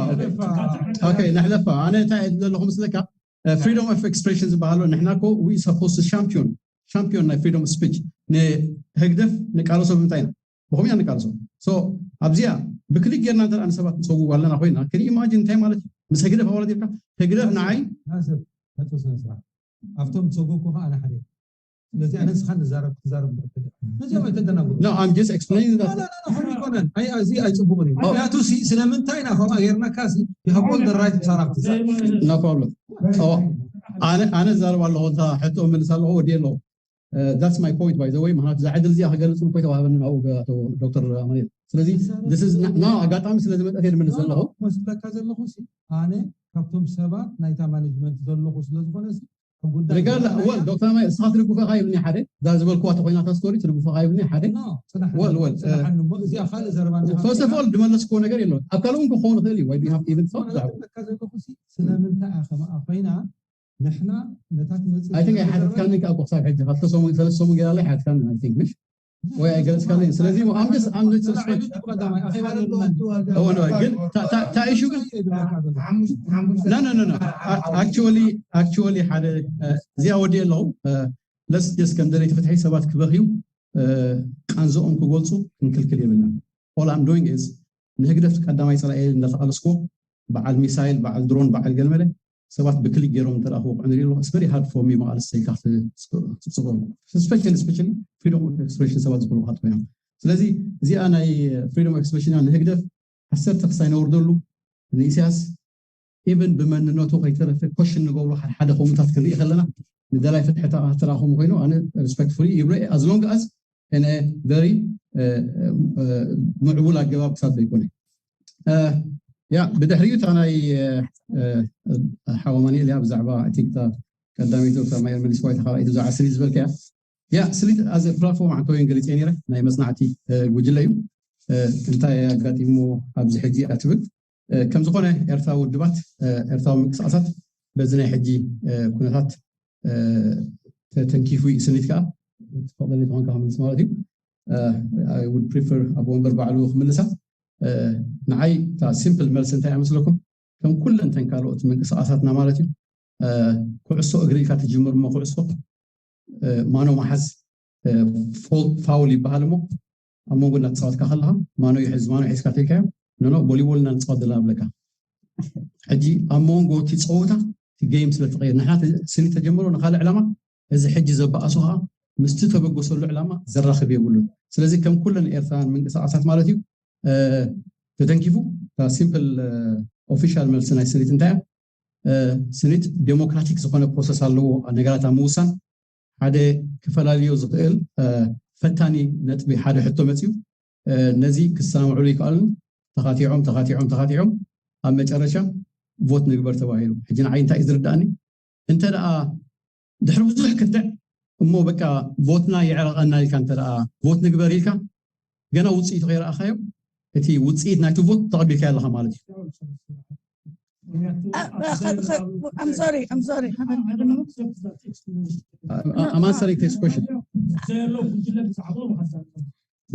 ንሕለፋ ኣነ እንታይ ዘለኹ ምስለካ ፍሪዶም ኦፍ ኤክስፕሬሽን ዝበሃሉ ንሕና ኮ ዊ ሰፖስ ሻምፒዮን ሻምፒዮን ናይ ፍሪዶም ስፒች ንህግደፍ ንቃለሶ ብምንታይ ኢና ብኸምኡ ኢና ንቃለሶ ኣብዚኣ ብክሊክ ጌርና እንተ ንሰባት ንፀውዋ ኣለና ኮይና ከን ኢማጂን እንታይ ማለት እዩ ምስ ህግደፍ ኣወዳዲርካ ህግደፍ ንዓይ ኣብቶም ዝፀወኩ ከዓ ኣነ ሓደ ስለዚ ኣነ ንስኻ ንዛረብ ትዛረብ ትኽእል ነዚኦም ኣይተደናግሩ No, I'm just explaining no, that. no, no, ከምኡ ኣይኮነን ኣይ ኣዚ ኣይፅቡቕን እዩ ምክንያቱ ሲ ስለምንታይ ኢና ከምኡ ጌርናካ ሲ you have all the right ሳራ ክትዛረብ No problem. Oh, ኣነ ኣነ ዛረብ ኣለኹ እንታ ሕቶ መልስ ኣለኹ ወዲ ኣለኹ that's my point by the way ምክንያቱ እዛ ዕድል እዚኣ ክገልፅ እኮ የተዋህበኒ ናብኡ ዶክተር ኣማኑኤል ስለዚ this is not- no ኣጋጣሚ ስለ ዝመፀት እየ ዝመልስ ዘለኹ መስለካ ዘለኹ ሲ ኣነ ካብቶም ሰባት ናይታ ማኔጅመንት ዘለኹ ስለዝኾነ ሲ ሪጋርድ ወል ዶክተር ኣማኑኤል እስኻ ትድግፎ ካ ይብልኒ ሓደ እዛ ዝበልክዋ ተኮይናታ ስቶሪ ትድግፎ ካ ይብልኒ ሓደ ወል ወል እዚኣ ካልእ ዘረባ first of all ዝመለስክዎ ነገር የለውን ኣብ ካልእ እውን ክኸውን ይኽእል እዩ ወይ even ስለካ ዘለኹ ሲ ስለምንታይ እያ ከምኣ ኮይና ንሕና ነታ ትመፅእ I think ኣይሓተትካኒ ከዓ እኮ ክሳብ ሕጂ ካብ ክልተ ሰሙን ሰለስተ ሰሙን ገይራ ላይ ሓትካኒ I think ምሽ ወይ ኣይገለፅካለይን ስለዚ I'm just I'm just ተራዒሉ እዩ ቀዳማይ ኣኼባ ኣለና እወ ግን ታኢሹ ግን no no no no actually actually ሓደ እዚኣ ወዲእ ኣለኹ let's just ከም ደለይቲ ፍትሒ ሰባት ክበኽዩ ቃንዝኦም ክገልፁ ክንክልክል የብልና all I'm doing is ንህግደፍ ቀዳማይ ፀላኢ እንዳተቃለስኩ በዓል ሚሳይል በዓል ድሮን በዓል ገለመለ ሰባት ብክሊክ ገይሮም እንተ ክወቅዑ ንርኢ ኣለኹ it's very hard for me መቃለስ ሰይካ ክትፅቆ especially especially freedom of expression ሰባት ዝኽእሉ ካት ኮይኖም ስለዚ እዚኣ ናይ freedom of expression ንህግደፍ ዓሰርተ ክሳይ ነውርደሉ ንኢሳያስ even ብመንነቱ ከይተረፈ ኮሽን ንገብሮ ሓደ ሓደ ከምኡታት ክንርኢ ከለና ንደላይ ፍትሒ ተራኸቡ ኮይኑ ኣነ respectfully ይብሎ as long as in a very ምዕቡል ኣገባብ ክሳብ ዘይኮነ ያ ብድሕሪኡ እታ ናይ ሓወ ኣማኑኤል እያ ብዛዕባ I think ቀዳመይቲ ዶክተር ኣማኑኤል መሊስዋ እታ ካልኣይቲ ብዛዕባ ስኒት ዝበልካያ ያ ስኒት as platform ሓንቲ ወይን ገሊፀ ነይረ ናይ መፅናዕቲ ጉጅለ እዩ እንታይ ኣጋጢሞ ኣብዚ ሕጂ እያ ትብል ከም ዝኾነ ኤርትራዊ ውድባት ኤርትራዊ ምንቅስቃሳት በዚ ናይ ሕጂ ኩነታት ተተንኪፉ እዩ ስኒት ከዓ ትፈቕደለይ ዝኾንካ ክምልስ ማለት እዩ I would prefer ኣብ ወንበር ባዕሉ ክምልሳ ንዓይ እታ simple መልሲ እንታይ እያ መስለኩም ከም ኩለን ተን ካልኦት ምንቅስቃሳትና ማለት እዩ ኩዕሶ እግሪ ኢልካ ትጅምር እሞ ኩዕሶ ማኖ መሓዝ ፋውል ይበሃል እሞ ኣብ መንጎ እናተፃወትካ ከለካ ማኖ ይሕዝ ማኖ ሒዝካ ተልካዮ ኖኖ ቦሊቦል እና ንፃወት ዘለና ብለካ ሕጂ ኣብ መንጎ እቲ ፀወታ እቲ game ስለ ተቀየር ንሕና ስኒ ተጀመሮ ንካልእ ዕላማ እዚ ሕጂ ዘበኣሱ ከዓ ምስቲ ተበገሰሉ ዕላማ ዘራኽብ የብሉን ስለዚ ከም ኩለን ኤርትራውያን ምንቅስቃሳት ማለት እዩ ተተንኪፉ simple official መልሲ ናይ ስኒት እንታይ ስኒት ዴሞክራቲክ ዝኾነ process ኣለዎ ነገራት ኣብ ምውሳን ሓደ ክፈላልዮ ዝኽእል ፈታኒ ነጥቢ ሓደ ሕቶ መፅዩ ነዚ ክሰማምዕሉ ይከኣሉ ተኻቲዖም ተኻቲዖም ተኻቲዖም ኣብ መጨረሻ ቮት ንግበር ተባሂሉ ሕጂ ንዓይ እንታይ ዝርዳእኒ እንተ ደኣ ድሕሪ ብዙሕ ክትዕ እሞ በቃ ቮትና የዕረቐና ኢልካ እንተ ደኣ ቮት ንግበር ኢልካ ገና ውፅኢቱ ከይረኣኻዮ እቲ ውፅኢት ናይቲ ቮት ተቐቢልካዮ ኣለኻ ማለት እዩ I'm sorry, I'm sorry. I'm answering this question.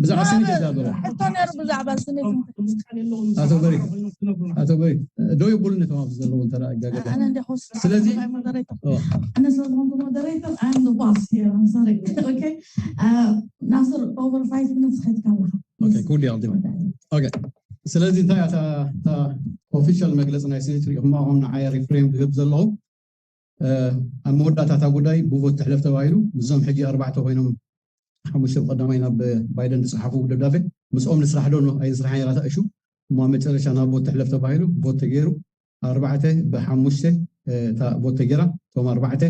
ብዛዕባ ስኒት ተዛበረ ሕቶ ነሩ ብዛዕባ ስኒት ኣቶ በሪ ኣቶ በሪ ደው የብሉን እቶም ኣብዚ ዘለዉ እንተ ኣጋገ ኣነ እንደ ሆስት ስለዚ ኣነ ስለዝኾንኩ moderator I'm the boss here I'm sorry okay ናስር over five minutes ከድካ ኣለኻ okay ኩሉ ይቕድም okay ስለዚ እንታይ እታ official መግለፂ ናይ ስኒት ሪኢኹም ኣኹም ንዓይ reframe ክህብ ዘለኹ ኣብ መወዳእታ እታ ጉዳይ ብቮት ትሕለፍ ተባሂሉ ምስዞም ሕጂ ኣርባዕተ ኮይኖም ሓሙሽተ ብቀዳማይ ናብ ባይደን ዝፀሓፉ ደብዳቤ ምስኦም ንስራሕ ዶ ኣይንስራሕ ኢላ ተእሹ እሞ ኣብ መጨረሻ ናብ ቮት ትሕለፍ ተባሂሉ ቮት ተገይሩ ኣርባዕተ ብሓሙሽተ እታ ቮት ተገይራ እቶም ኣርባዕተ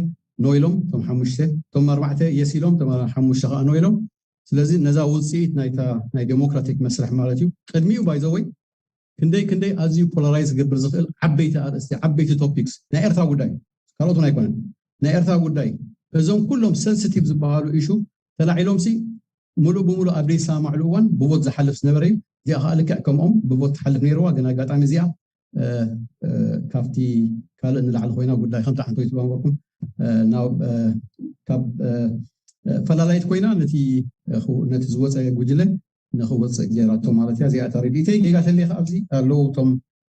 no ኢሎም እቶም ሓሙሽተ እቶም ኣርባዕተ yes ኢሎም እቶም ሓሙሽተ ከዓ no ኢሎም ስለዚ ነዛ ውፅኢት ናይታ ናይ ዴሞክራቲክ መስርሕ ማለት እዩ ቅድሚኡ by the way ክንደይ ክንደይ ኣዝዩ polarise ክገብር ዝኽእል ዓበይቲ ኣርእስቲ ዓበይቲ topics ናይ ኤርትራ ጉዳይ ካልኦት እውን ኣይኮነን ናይ ኤርትራ ጉዳይ እዞም ኩሎም sensitive ዝበሃሉ issue ተላዒሎም ሲ ሙሉእ ብሙሉእ ኣብ ዘይሰማማዕሉ እዋን ብቮት ዝሓልፍ ዝነበረ እዩ እዚኣ ከዓ ልክዕ ከምኦም ብቮት ትሓልፍ ነይርዋ ግን ኣጋጣሚ እዚኣ ካብቲ ካልእ ንላዕሊ ኮይና ጉዳይ ከምቲ ሓንቲ ወይ ትባንበርኩም ካብ ፈላላይት ኮይና ነቲ ነቲ ዝወፀ ጉጅለ ንክወፅእ ገይራቶ ማለት እያ እዚኣ እታ ርድኢተይ ጌጋ ተልየ ኣብዚ ኣለዉ እቶም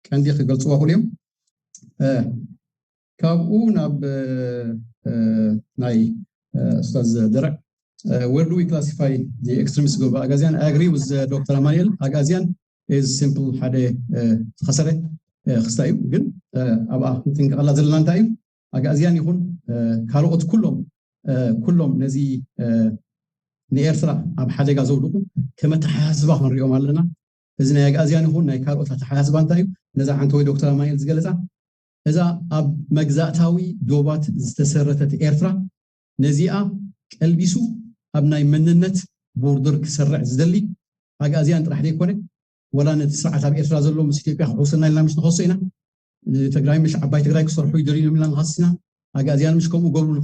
ቀንዲ ክገልፅዋ ክእሉ እዮም ካብኡ ናብ ናይ ኡስታዝ ድርዕ where do we classify the extremist group ኣጋዚያን I agree with ዶክተር ኣማኑኤል ኣጋዚያን is simple ሓደ ዝኸሰረ ክስታ እዩ ግን ኣብኣ ንጥንቀቐላ ዘለና እንታይ እዩ ኣጋዚያን ይኹን ካልኦት ኩሎም ኩሎም ነዚ ንኤርትራ ኣብ ሓደጋ ዘውድቁ ከም ኣተሓሳስባ ክንሪኦም ኣለና። እዚ ናይ ኣግኣዝያን ይኹን ናይ ካልኦት ኣተሓሳስባ እንታይ እዩ? ነዛ ዓንተወይ ዶክተር ኣማኑኤል ዝገለፃ፣ እዛ ኣብ መግዛእታዊ ዶባት ዝተሰረተት ኤርትራ፣ ነዚኣ ቀልቢሱ ኣብ ናይ መንነት ቦርደር ክሰርዕ ዝደሊ ኣግኣዝያን ጥራሕ ዘይኮነ፣ ወላ ነቲ ስርዓት ኣብ ኤርትራ ዘሎ ምስ ኢትዮጵያ ክሕውሰና ኢልና ምሽ ንኸሶ ኢና። ንትግራይ ምሽ ዓባይ ትግራይ ክሰርሑ ይደልዩ ኢልና ንኸስ ኢና። ኣግኣዝያን ምሽ ከምኡ ገብሩ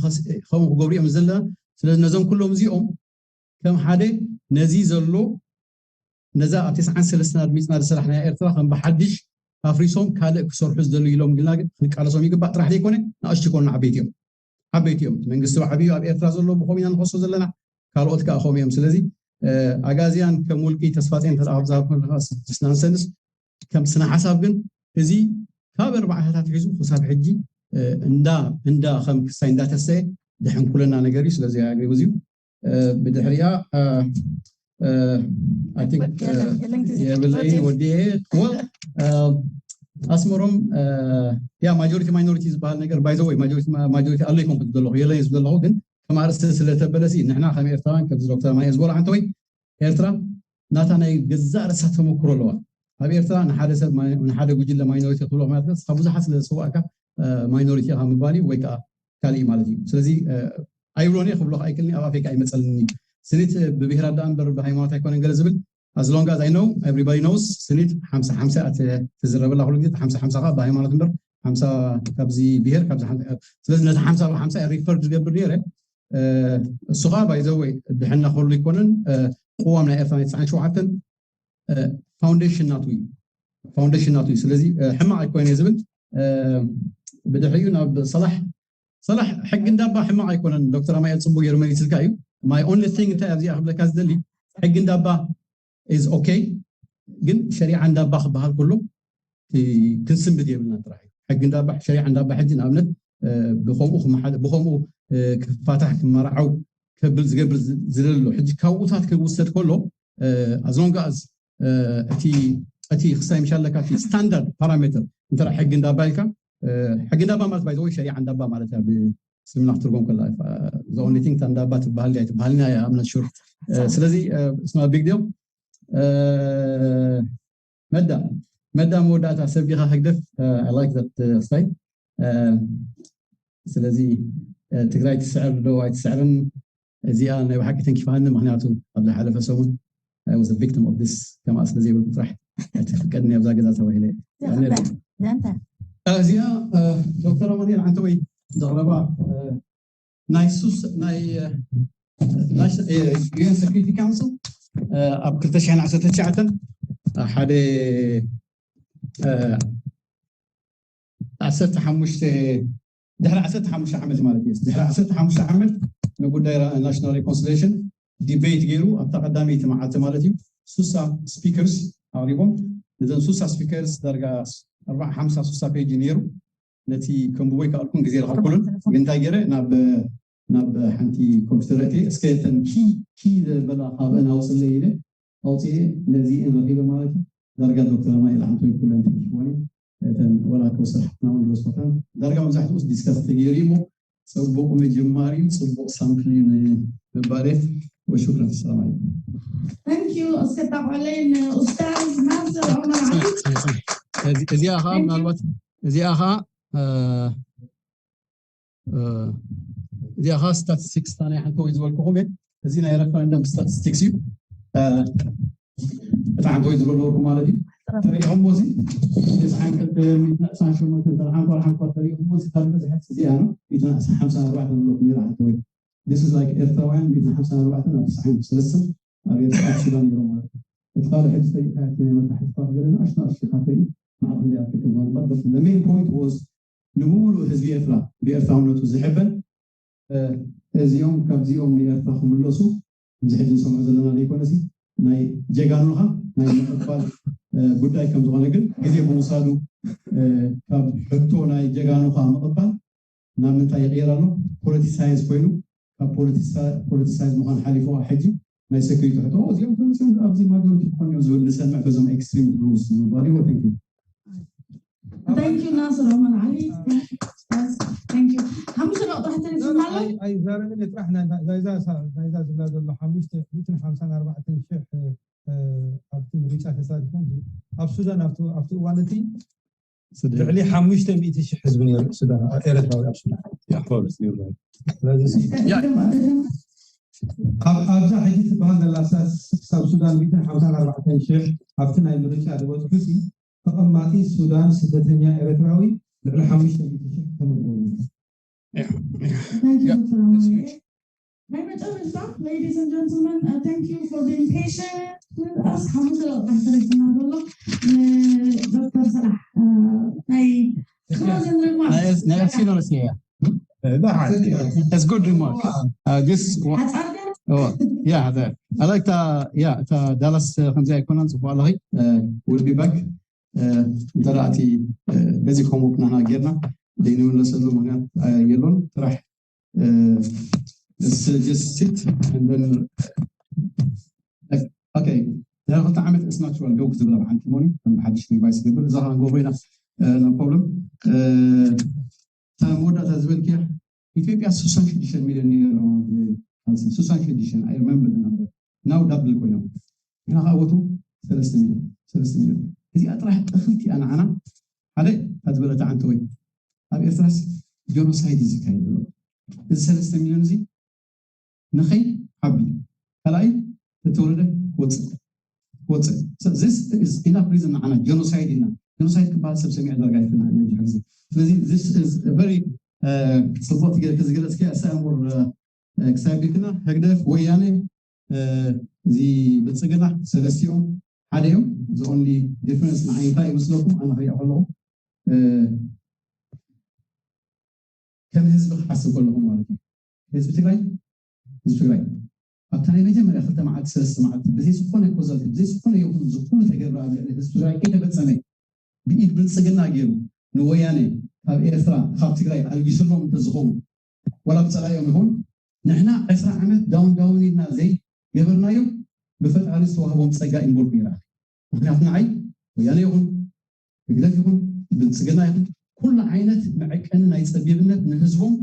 ከምኡ ክገብሩ እዮም ዘለና። ስለዚ ነዞም ኩሎም እዚኦም ከም ሓደ ነዚ ዘሎ ነዛ ኣብ ተስዓን ሰለስተን ኣድሚፅና ዝሰራሕናያ ኤርትራ ከም ብሓድሽ ኣፍሪሶም ካልእ ክሰርሑ ዝደልዩ ኢሎም ግልና ክንቃለሶም ይግባእ ጥራሕ ዘይኮነ፣ ንኣሽቱ ይኮኑ ዓበይቲ እዮም። ዓበይቲ እዮም። መንግስቲ ዓብዩ ኣብ ኤርትራ ዘሎ ብኸም ኢና ንኸሶ ዘለና፣ ካልኦት ከዓ ከም እዮም። ስለዚ ኣጋዝያን ከም ውልቂ ተስፋፅን ተዝሃብዝሃብ ስድስት ናንሰንስ ከም ስነ ሓሳብ ግን እዚ ካብ ኣርባዕታታት ሒዙ ክሳብ ሕጂ እንዳ እንዳ ከም ክሳይ እንዳተሰየ ድሕንኩለና ነገር እዩ። ስለዚ ኣግሪቡ እዚዩ ብድሕሪኣ የብለይን ወዲኤ ኣስመሮም ያ ማጆሪቲ ማይኖሪቲ ዝበሃል ነገር ባይዘወይ ማጆሪቲ ኣሎ ይኮንኩ ዘለኹ የለ ዝብ ዘለኹ ግን ከም ኣርእስቲ ስለተበለሲ ንሕና ከም ኤርትራውያን ከምዚ ዶክተር ማየ ዝበሎ ሓንተ ወይ ኤርትራ ናታ ናይ ገዛእ ርእሳ ተመክሮ ኣለዋ። ኣብ ኤርትራ ንሓደ ሰብ ንሓደ ጉጅለ ማይኖሪቲ ክትብሎ ማለት ካብ ብዙሓት ስለ ዝሰዋእካ ማይኖሪቲ ኢኻ ምባል እዩ ወይ ከዓ ካልእ ማለት እዩ። ስለዚ ኣይብሎን እየ ክብሎ ኣይክልኒ ኣብ ኣፌካ ኣይመፀልኒ ስኒት ብብሄራት ደኣ እምበር ብሃይማኖት ኣይኮነን ገለ ዝብል as long as I know everybody knows ስኒት ሓምሳ ሓምሳ ትዝረበላ ኩሉ ግዜ ሓምሳ ሓምሳ ከዓ ብሃይማኖት እምበር ሓምሳ ካብዚ ብሄር ካብዚ ስለዚ ነቲ ሓምሳ ብሓምሳ ሪፈር ዝገብር ነይረ እሱ ከዓ ባይዘወይ ድሕና ከሉ ይኮነን ቅዋም ናይ ኤርትራ ናይ ትስዓን ሸውዓተን ፋውንዴሽን ናቱ እዩ ፋውንዴሽን ናቱ እዩ ስለዚ ሕማቅ ኣይኮይነ ዝብል ብድሕሪኡ ናብ ሰላሕ ሰላሕ ሕጊ እንዳባ ሕማቅ ኣይኮነን ዶክተር ኣማኤል ፅቡቅ ገይሩ መሊስልካ እዩ my only thing እንታይ ኣብዚኣ ክብለካ ዝደሊ ሕጊ እንዳባ is okay ግን ሸሪዓ እንዳባ ክበሃል ከሎ ክንስንብድ የብልና ጥራሕ እዩ ሕጊ እንዳባ ሸሪዓ እንዳባ ሕጂ ንኣብነት ብከምኡ ብከምኡ ክፋታሕ ክመርዓው ከብል ዝገብር ዝለሎ ሕጂ ካብኡታት ክውሰድ ከሎ as long as እቲ እቲ ክሳይ ምሻ ኣለካ እቲ ስታንዳርድ ፓራሜተር እንተ ሕጊ እንዳባ ኢልካ ሕጊ እንዳባ ማለት ባይዘወይ ሸሪዓ እንዳባ ማለት ያ ብስልምና ክትርጎም ከላ the only thing እንዳባ ትበሃል ያ ትበሃልና ያ I'm not sure ስለዚ it's not big deal መዳ መዳ መወዳእታ ሰብ ዲኻ ህግደፍ I like that style ስለዚ ትግራይ ትስዕር ዶ ኣይትስዕርን እዚኣ ናይ ብሓቂ ተንኪፋኒ ምክንያቱ ኣብ ዝሓለፈ ሰሙን I was a victim of this ከምኣ ስለ ዘይብልኩ ጥራሕ ኣይትፍቀድኒ ኣብዛ ገዛ ተባሂለ እዚኣ ዶክተር ኣማኑኤል ዓንተ ወይ ዘቕረባ ናይ ሱስ ናይ UN Security Council ኣብ ክልተ ሽሕን ዓሰርተ ትሽዓተን ሓደ ዓሰርተ ሓሙሽተ ድሕሪ ዓሰርተ ሓሙሽተ ዓመት ማለት እዩ ድሕሪ ዓሰርተ ሓሙሽተ ዓመት ንጉዳይ ናሽናል ሪኮንሲሌሽን ዲቤት ገይሩ ኣብታ ቀዳመይቲ መዓልቲ ማለት እዩ ሱሳ ስፒከርስ ኣቅሪቦም ነዘን ሱሳ ስፒከርስ ዳርጋ ኣርባዓ ሓምሳ ሱሳ ፔጅ ነይሩ ነቲ ከንብቦ ይከኣልኩን ግዜ ረኸብኩሉን ግን እንታይ ገይረ ናብ ናብ ሓንቲ ኮምፒተር እቲ እስከ ተን ኪ ኪ ዝበላ ካብአን ኣውፅለይ ኢለ ኣውፅኤ ነዚኤን ረኺበ ማለት እዩ ዳርጋ ዶክተር ኣማኤል ዓንቶይ ኩለን ተንኪፎን እተን ወላ ከው ስራሕትና እውን ዝወሰኸን ዳርጋ መብዛሕትኡ ዲስከስ ተገይሩ እሞ ፅቡቅ ምጅማር እዩ ፅቡቅ ሳምፕል እዩ ንምባል ወሽክረን ሰላም ኣለኩም Thank you እስከ ታቆለይ ንኡስታዝ ናስር ዑመር ዓሊ እዚኣ ከዓ ምናልባት እዚኣ ከዓ እዚኣ ከዓ ስታቲስቲክስ ናይ ሓንቲ ወይ ዝበልኩኹም እየ እዚ ናይ ረፈረንደም ስታቲስቲክስ እዩ እቲ ሓንቲ ወይ ዝበልኩ ማለት እዩ ተሪኢኹም እዚ ተስዓን ክልተ ሚእትን ዕስራን ሸሞንተን ተርሓንኳር ሓንኳር ተሪኢኹም እዚ ካብ ዝበዝሐት እዚኣ ነው ሚእትን ሓምሳን ኣርባዕተን ዘለኩም ይራ ሓንቲ ወይ this is like ኤርትራውያን ሚእትን ሓምሳን ኣርባዕተን ኣብ ተስዓን ሰለስተን ኣብ ኤርትራ ኣብ ሱዳን ነይሮም ማለት እዩ እቲ ካልእ ሕጂ ጠይቃ እቲ ናይ መታሕት ፓርት ገለ ንኣሽቱ ኣሽኻ ተርኢ ማዕቕሊ ኣብ ከተማ but the main point was ንምሉእ ህዝቢ ኤርትራ ብኤርትራውነቱ ዝሕበን እዚኦም ካብዚኦም ንኤርትራ ክምለሱ እዚ ሕጂ ንሰምዖ ዘለና ዘይኮነሲ ናይ ጀጋኑኻ ናይ ምቕባል ጉዳይ ከም ዝኾነ ግን ግዜ ብምውሳዱ ካብ ሕቶ ናይ ጀጋኑኻ ምቕባል ናብ ምንታይ ይቕየር ኣሎ ፖለቲሳይዝ ኮይኑ ካብ ፖለቲሳይዝ ምዃን ሓሊፉ ሕጂ ናይ ሰክሪቲ ሕቶ እዚኦም ተመፅኦም ኣብዚ ማጆሪቲ ክኾኑ እዮም ዝብል ንሰምዕ በዞም ኤክስትሪም ግሩፕስ ዝባሉ ይወ thank you Thank you ናስር ዑመር ዓሊ Thank you. ሓሙሽተ ደቂቃ ጥራሕ ተሪፍና ኣሎ። ኣይዛረብን ጥራሕ ናይዛ ናይዛ ዝብላ ዘሎ ሓሙሽተ ሚእትን ሓምሳን ኣርባዕተን ሽሕ ኣብቲ ምርጫ ተሳቲፎም ኣብ ሱዳን ኣብቲ ኣብቲ እዋን እቲ ልዕሊ ሓሙሽተ ሚእቲ ሽሕ ህዝቢ ነይሩ ሱዳን ኤረትራዊ ኣብ ሱዳን ስለዚ ኣብዛ ሕጂ ትበሃል ዘላ ክሳብ ሱዳን ሚእትን ሓምሳን ኣርባዕተን ሽሕ ኣብቲ ናይ ምርጫ ዝበፅሑ ተቐማጢ ሱዳን ስደተኛ ኤረትራዊ ልዕሊ ሓሙሽተ ሚእቲ ሽሕ ተመዝገቡ። Thank you, Doctor Amare. ናይ መጨረሻ ladies and gentlemen, uh, thank you for being patient with us. ሓሙሽተ ደቂቃ ተረኪብና ዘሎ ንዶክተር ሰላሕ ናይ closing remarks ናይ ኣክሲኖ ነስያ That's good remark. Uh, this one, ሓጻርካ oh, yeah, there. I like the, yeah, the Dallas uh, ከምዚ ኣይኮነን ጽቡቅ ኣለኺ. Uh, we'll be back. Uh, እንተ ደኣ እቲ uh, በዚ ከምኡ ናና ጌርና ዘይንምለሰሉ ምክንያት uh, የሎን ጥራሕ uh, let's uh, just sit and then uh, okay. ድሕሪ ክልተ ዓመት it's natural ዶክ ዝብል ኣብ ሓንቲ ሞኒ ከም ሓድሽ ሪቫይስ ዝገብር እዛ ከዓ ንገብሮ ኢና no problem እታ መወዳእታ ዝበልክያ ኢትዮጵያ ስሳን ሽዱሽተን ሚልዮን ነይሮም ስሳን ሽዱሽተን I remember the number now double ኮይኖም ንሕና ከዓ ወትሩ ሰለስተ ሚልዮን ሰለስተ ሚልዮን እዚኣ ጥራሕ ጠፍልቲ እያ ንዓና ሓደ እታ ዝበለታ ዓንተወይ ኣብ ኤርትራስ ጆኖሳይድ እዩ ዝካየድ ዘሎ እዚ ሰለስተ ሚልዮን እዚ ንኸይ ዓቢ ካልኣይ ተተወለደ ክወፅእ ክወፅእ this is enough reason ንዓና ጀኖሳይድ ኢልና ጀኖሳይድ ክበሃል ሰብ ሰሚዐ ዳርጋ ይፍና ነዚ ሕዚ ስለዚ this is very ፅቡቅ ትገ- ዝገለፅከ ኣስተኣምር ክሳብ ቢልክና ህግደፍ ወያነ እዚ ብልፅግና ሰለስቲኦም ሓደ እዮም the only difference ንዓይ እንታይ ይመስለኩም ኣነ ክሪኦ ከለኹ ከም ህዝቢ ክሓስብ ከለኹ ማለት እዩ ህዝቢ ትግራይ ህዝቢ ትግራይ ኣብታ ናይ መጀመርያ ክልተ መዓልቲ ሰለስተ መዓልቲ ብዘይ ዝኾነ ኮዛልቲ ብዘይ ዝኾነ ይኹን ዝኩሉ ተገብረ ኣብ ልዕሊ ህዝቢ ትግራይ ከይተፈፀመ ብኢድ ብልፅግና ገይሩ ንወያነ ካብ ኤርትራ ካብ ትግራይ ኣልጊስሎም እንተዝኸውን ዋላ ብፀላዮም ይኹን ንሕና ዕስራ ዓመት ዳውን ዳውን ኢልና ዘይገበርናዮ ብፈጣሪ ዝተዋህቦም ፀጋ ኢንቮልቭ ነይራ ምክንያቱ ንዓይ ወያነ ይኹን ህግደፍ ይኹን ብልፅግና ይኹን ኩሉ ዓይነት መዐቀኒ ናይ ፀቢብነት ንህዝቦም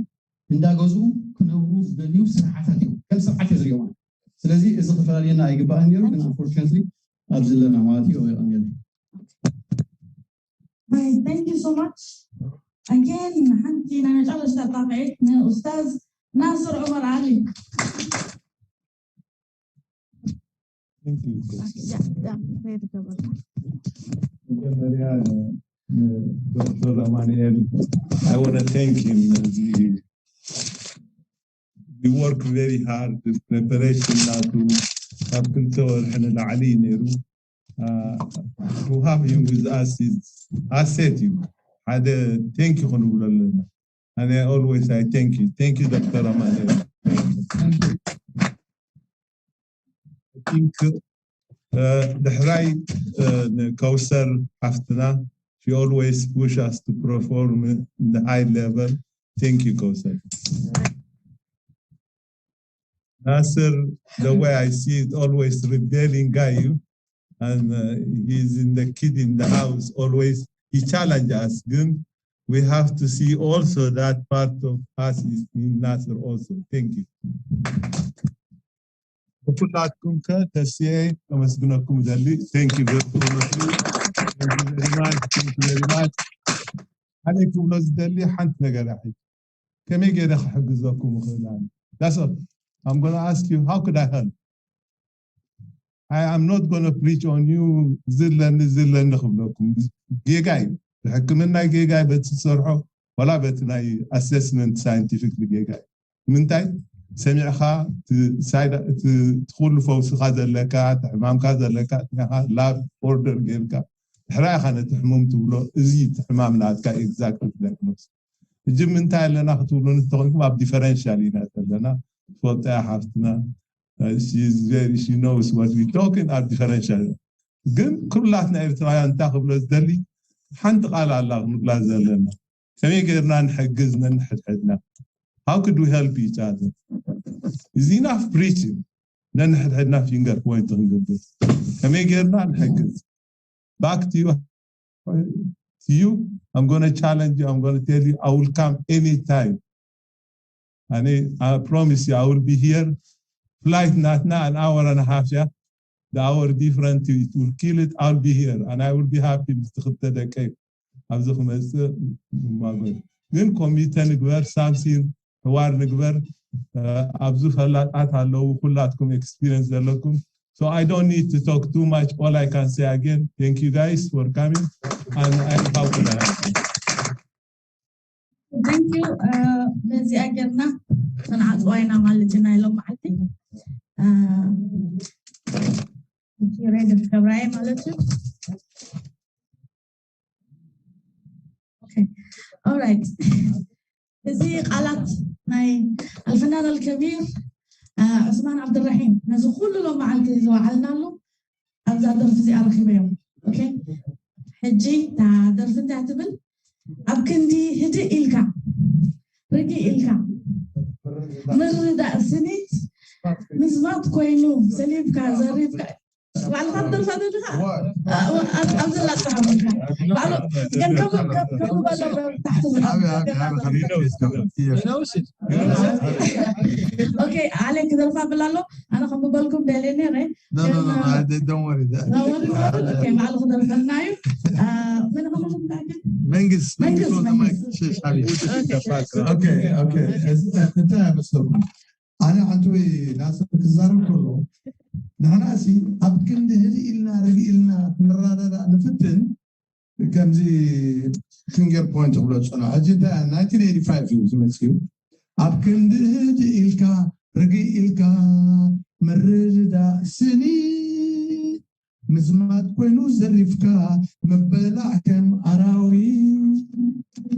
እንዳገዝኡ ክነብሩ ዝደልዩ ስርዓታት እዮም ከም ስርዓት እየ ዝሪኦ ማለት ስለዚ እዚ ክፈላለየና ኣይግባእን ነይሩ ግን unfortunately ኣብዚ ኣለና ማለት እዩ የቀንየለይ Right, thank you so much. Again, ሓንቲ ናይ መጨረሽታ ጣቕዒት ንኡስታዝ ናስር ዑመር ዓሊ። መጀመሪያ ዶክተር ኣማኑኤል I want to thank him. We work very hard preparation ናቱ ካብ ክልተ ወርሒ ንላዕሊ ነይሩ to have him with us is asset እዩ ሓደ thank you ክንብሎ ኣለና ኣነ always I thank you thank you ዶክተር ኣማኑኤል I think ድሕራይ ከውሰር ሓፍትና she always push us to perform in the high level thank you ከውሰር Nasser, the way I see it, always rebelling guy, you, and uh, he's in the kid in the house, always he challenges us. Then we have to see also that part of us is in Nasser also. Thank you. ብኩላትኩም ከ ተስኤ ከመስግነኩም ደሊ thank you very much ሓደ ክብሎ ዝደሊ ሓንቲ ነገር ያሕል ከመይ ገይረ ክሕግዘኩም እኽእል ኣነ that's all I'm gonna ask you how could I help I am not gonna preach on you ዝለኒ ዝለኒ ክብለኩም ጌጋ እዩ ብሕክምና ጌጋ በቲ ዝሰርሖ ዋላ በቲ ናይ assessment scientific ጌጋ እዩ ምንታይ ሰሚዕኻ እቲ ኩሉ ፈውስኻ ዘለካ እቲ ሕማምካ ዘለካ lab order ጌርካ ድሕራይ ኢኻ ነቲ ሕሙም ትብሎ እዚ እቲ ሕማም ናትካ exact diagnosis ሕጂ ምንታይ ኣለና ክትብሉኒ እንተኾይንኩም ኣብ differential ኢና ዘለና ትፈልጦ እያ ሓፍትና she knows what we talking ኣብ differential ግን ኩላትና ኤርትራውያን እንታይ ክብሎ ዝደሊ ሓንቲ ቃል ኣላ ክንብላ ዘለና ከመይ ገይርና ንሕግዝ ነንሕድሕድና how could we help each other is enough preaching ነንሕድሕድና finger point ክንገብር ከመይ ገይርና ንሕግዝ back to you to you. I'm going to challenge you. I'm going to tell you, I will come anytime. And I, I promise you, I will be here. Flight ናትና an hour and a half, yeah. The hour different, it will kill it. I'll be here and I will be happy. ምስ ትኽልተ ደቀይ ኣብዚ ክመፅእ ንማጎት። ግን ኮሚተ ንግበር፣ ሳምሲን ሕዋር ንግበር። ኣብዚ ፈላጣት ኣለዉ፣ ኩላትኩም ኤክስፒሪየንስ ዘለኩም። So I don't need to talk too much. All I can say again, thank you guys for coming and I hope that Thank you. ነዚኣ ጌርና ክንዓፅዋ ኢና ማለት ኢና ኢሎም መዓልቲ ሬዲ ክገብራ እየ ማለት እዩ። ኦራይት፣ እዚ ቃላት ናይ ኣልፈናን ኣልከቢር ዑስማን ዓብድራሒም ነዚ ኩሉ ሎም መዓልቲ ዝወዓልናሉ ኣብዛ ደርፊ እዚኣ ረኺበዮም። ኦኬ፣ ሕጂ እታ ደርፊ እንታይ ትብል? ኣብ ክንዲ ህድእ ኢልካ፣ ርግእ ኢልካ፣ ምርዳእ ስኒት ምዝማት ኮይኑ፣ ሰሊብካ፣ ዘሪፍካ፣ ባዕልኻ ትደርፋ ዘለኻ ኣብ ዘላ ትሓብካ ባዕሉ ገን ከም ከም ከም ባሎ ታሕቲ ዝሓብ ኦኬ፣ ኣሌክ ክደርፋ ብላ ኣሎ። ኣነ ከም በልኩም ደልየ ነይረ። No, no, no, no, I, don't worry. That, ባዕሉ ክደርፈልና እዩ። መንግስት መንግስት መንግስት መንግስት ሸሻቢ okay okay እንታይ መስለኩም ኣነ ሓንቲ ወይ ናስር ክዛረብ ከሎ ንሕና ሲ ኣብ ክንዲ ህዚ ኢልና ርግ ኢልና ክንረዳዳእ ንፍትን ከምዚ finger point ክብሎ ዝፀንሖ ሕጂ እንታይ nineteen eighty five እዩ ዝመፅእ እዩ ኣብ ክንዲ ህዚ ኢልካ ርግ ኢልካ ምርድዳእ ስኒ ምዝማት ኮይኑ ዘሪፍካ ምብላዕ ከም ኣራዊት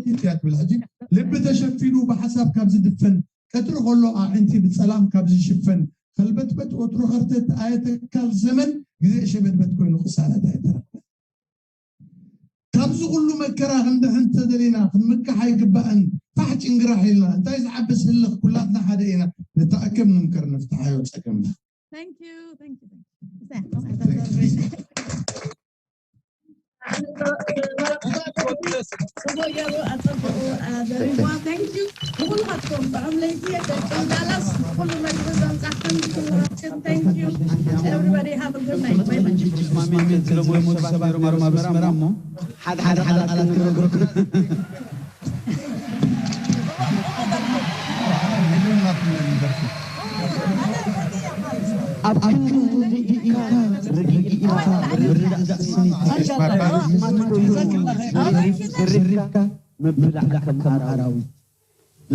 እያ ትብል ሕጂ ልቢ ተሸፊኑ ብሓሳብ ካብ ዝድፈን ቀትሪ ከሎ ኣዒንቲ ብፀላም ካብ ዝሽፈን ከልበትበት ወትሩ ከርተት ኣየተካል ዘመን ግዜ ሸበድበት ኮይኑ ቅሳነት ኣይተረክበን ካብዚ ኩሉ መከራ ክንድሕን ተደሊና ክንምካሕ ኣይግባእን ፋሕ ጭንግራሕ ኢልና እንታይ ዝዓብስ ህልኽ ኩላትና ሓደ ኢና ንተኣከብ ንምከር ንፍትሓዮ ፀገምና Thank you, thank you, thank you. ንኩልኻትኩም ጥዑም ለይቲ ደቂ ዳላስ ኩሉ መግቢ ዘምፃሕኩም ክቡራችን thank you everybody have a good night bye bye ዝለመዱ ሰባት ነሮም ኣብ ኣስመራ እሞ ሓደ ሓደ ቃላት ክነግረኩም ኣብ ክንዲ ርግኢካ ርግኢካ ርዳእ ስኒት ዘሪፍካ ምብላዕ ከም ኣራዊት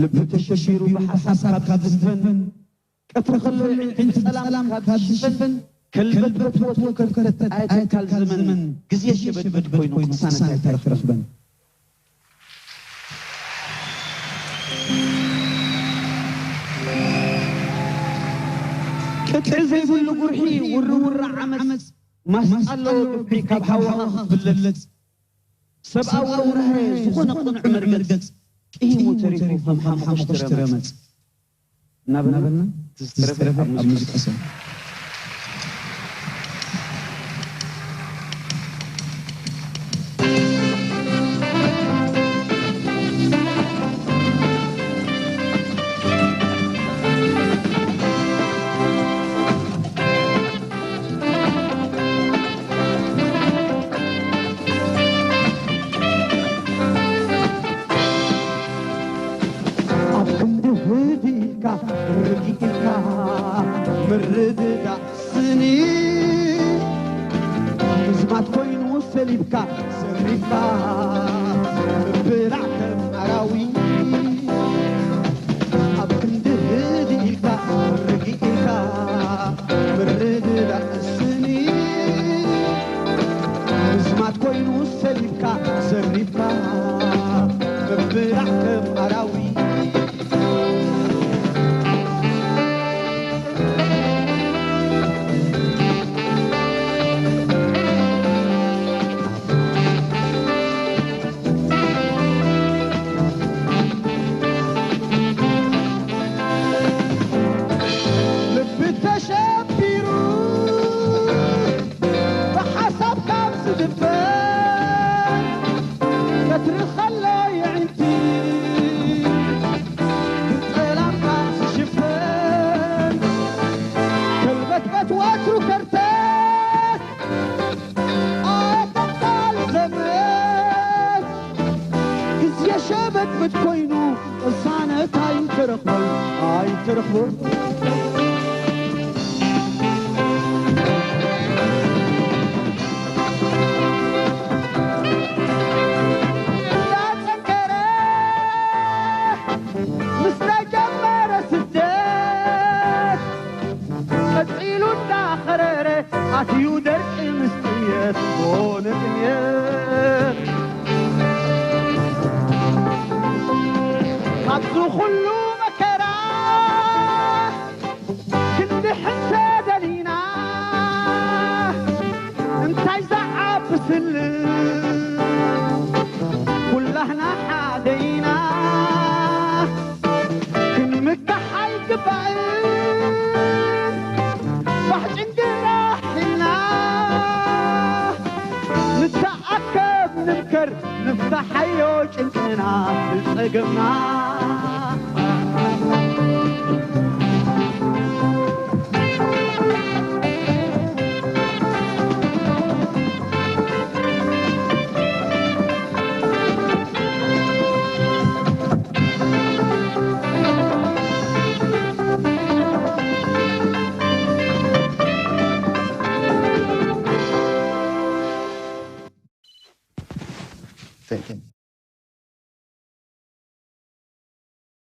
ልቢ ተሸቢሩ ብሓሳብ ካብ ዝድፈን ቀትሪ ከሎ ዕንቲ ጸላም ካብ ዝሽፈን ከልበትበት ወትሩ ከርተት ኣየተካል ዘመን ግዜ ሸበድበድ ኮይኑ ቅሳነት ኣይተረኽበን ቅጥዒ ዘይብሉ ጉርሒ ውርውራ ዓመፅ ማስጣ ኣለዎ ግፍዒ ካብ ሓወኻ ክፍለጥ ሰብኣዊ ርህራሄ ዝኾነ ቅኑዕ መርገፅ ቅሂሙ ተሪፉ ከም ሓሙኾሽ ትረመፅ እናበልና ዝተረፈ ኣብ ሙዚቃ ሰ ኣብ ክንዲ ህድእካ ርግእካ ምርድዳእ ስኒ ምዝማት ኮይኑ ሰሊብካ ዘሪፍካ ምብላዕ ከም ኣራዊት ኣብ ክንዲ ህድእ ኢልካ ርግእ ኢልካ ምርድዳእ ስኒ ምዝማት ኮይኑ ሰሊብካ ዘሪፍካ ምብላዕ ከም ኣራዊት ብት ኮይኑ ቅሳነት ኣይትረኽቦን ኣይትረኽቦን። እንዳጸንከረ ምስ ተጀመረ ስደት ቀጺሉ እንዳኸረረ ኣትዩ ደርቂ ምስ ጥምየት ኾነ ጥምየት። ካብዚ ኩሉ መከራ ክንድሕን ተደሊና እንታይ ዝዓቢ ስልም ኩላህና ሓደ ኢና። ክንምካሕ ኣይግባእን ባሕ ጭንግራሕ ኢልና ንተኣከብ ንምከር ንፍታሓዮ ጭንቅና ጸገምና። Thank you.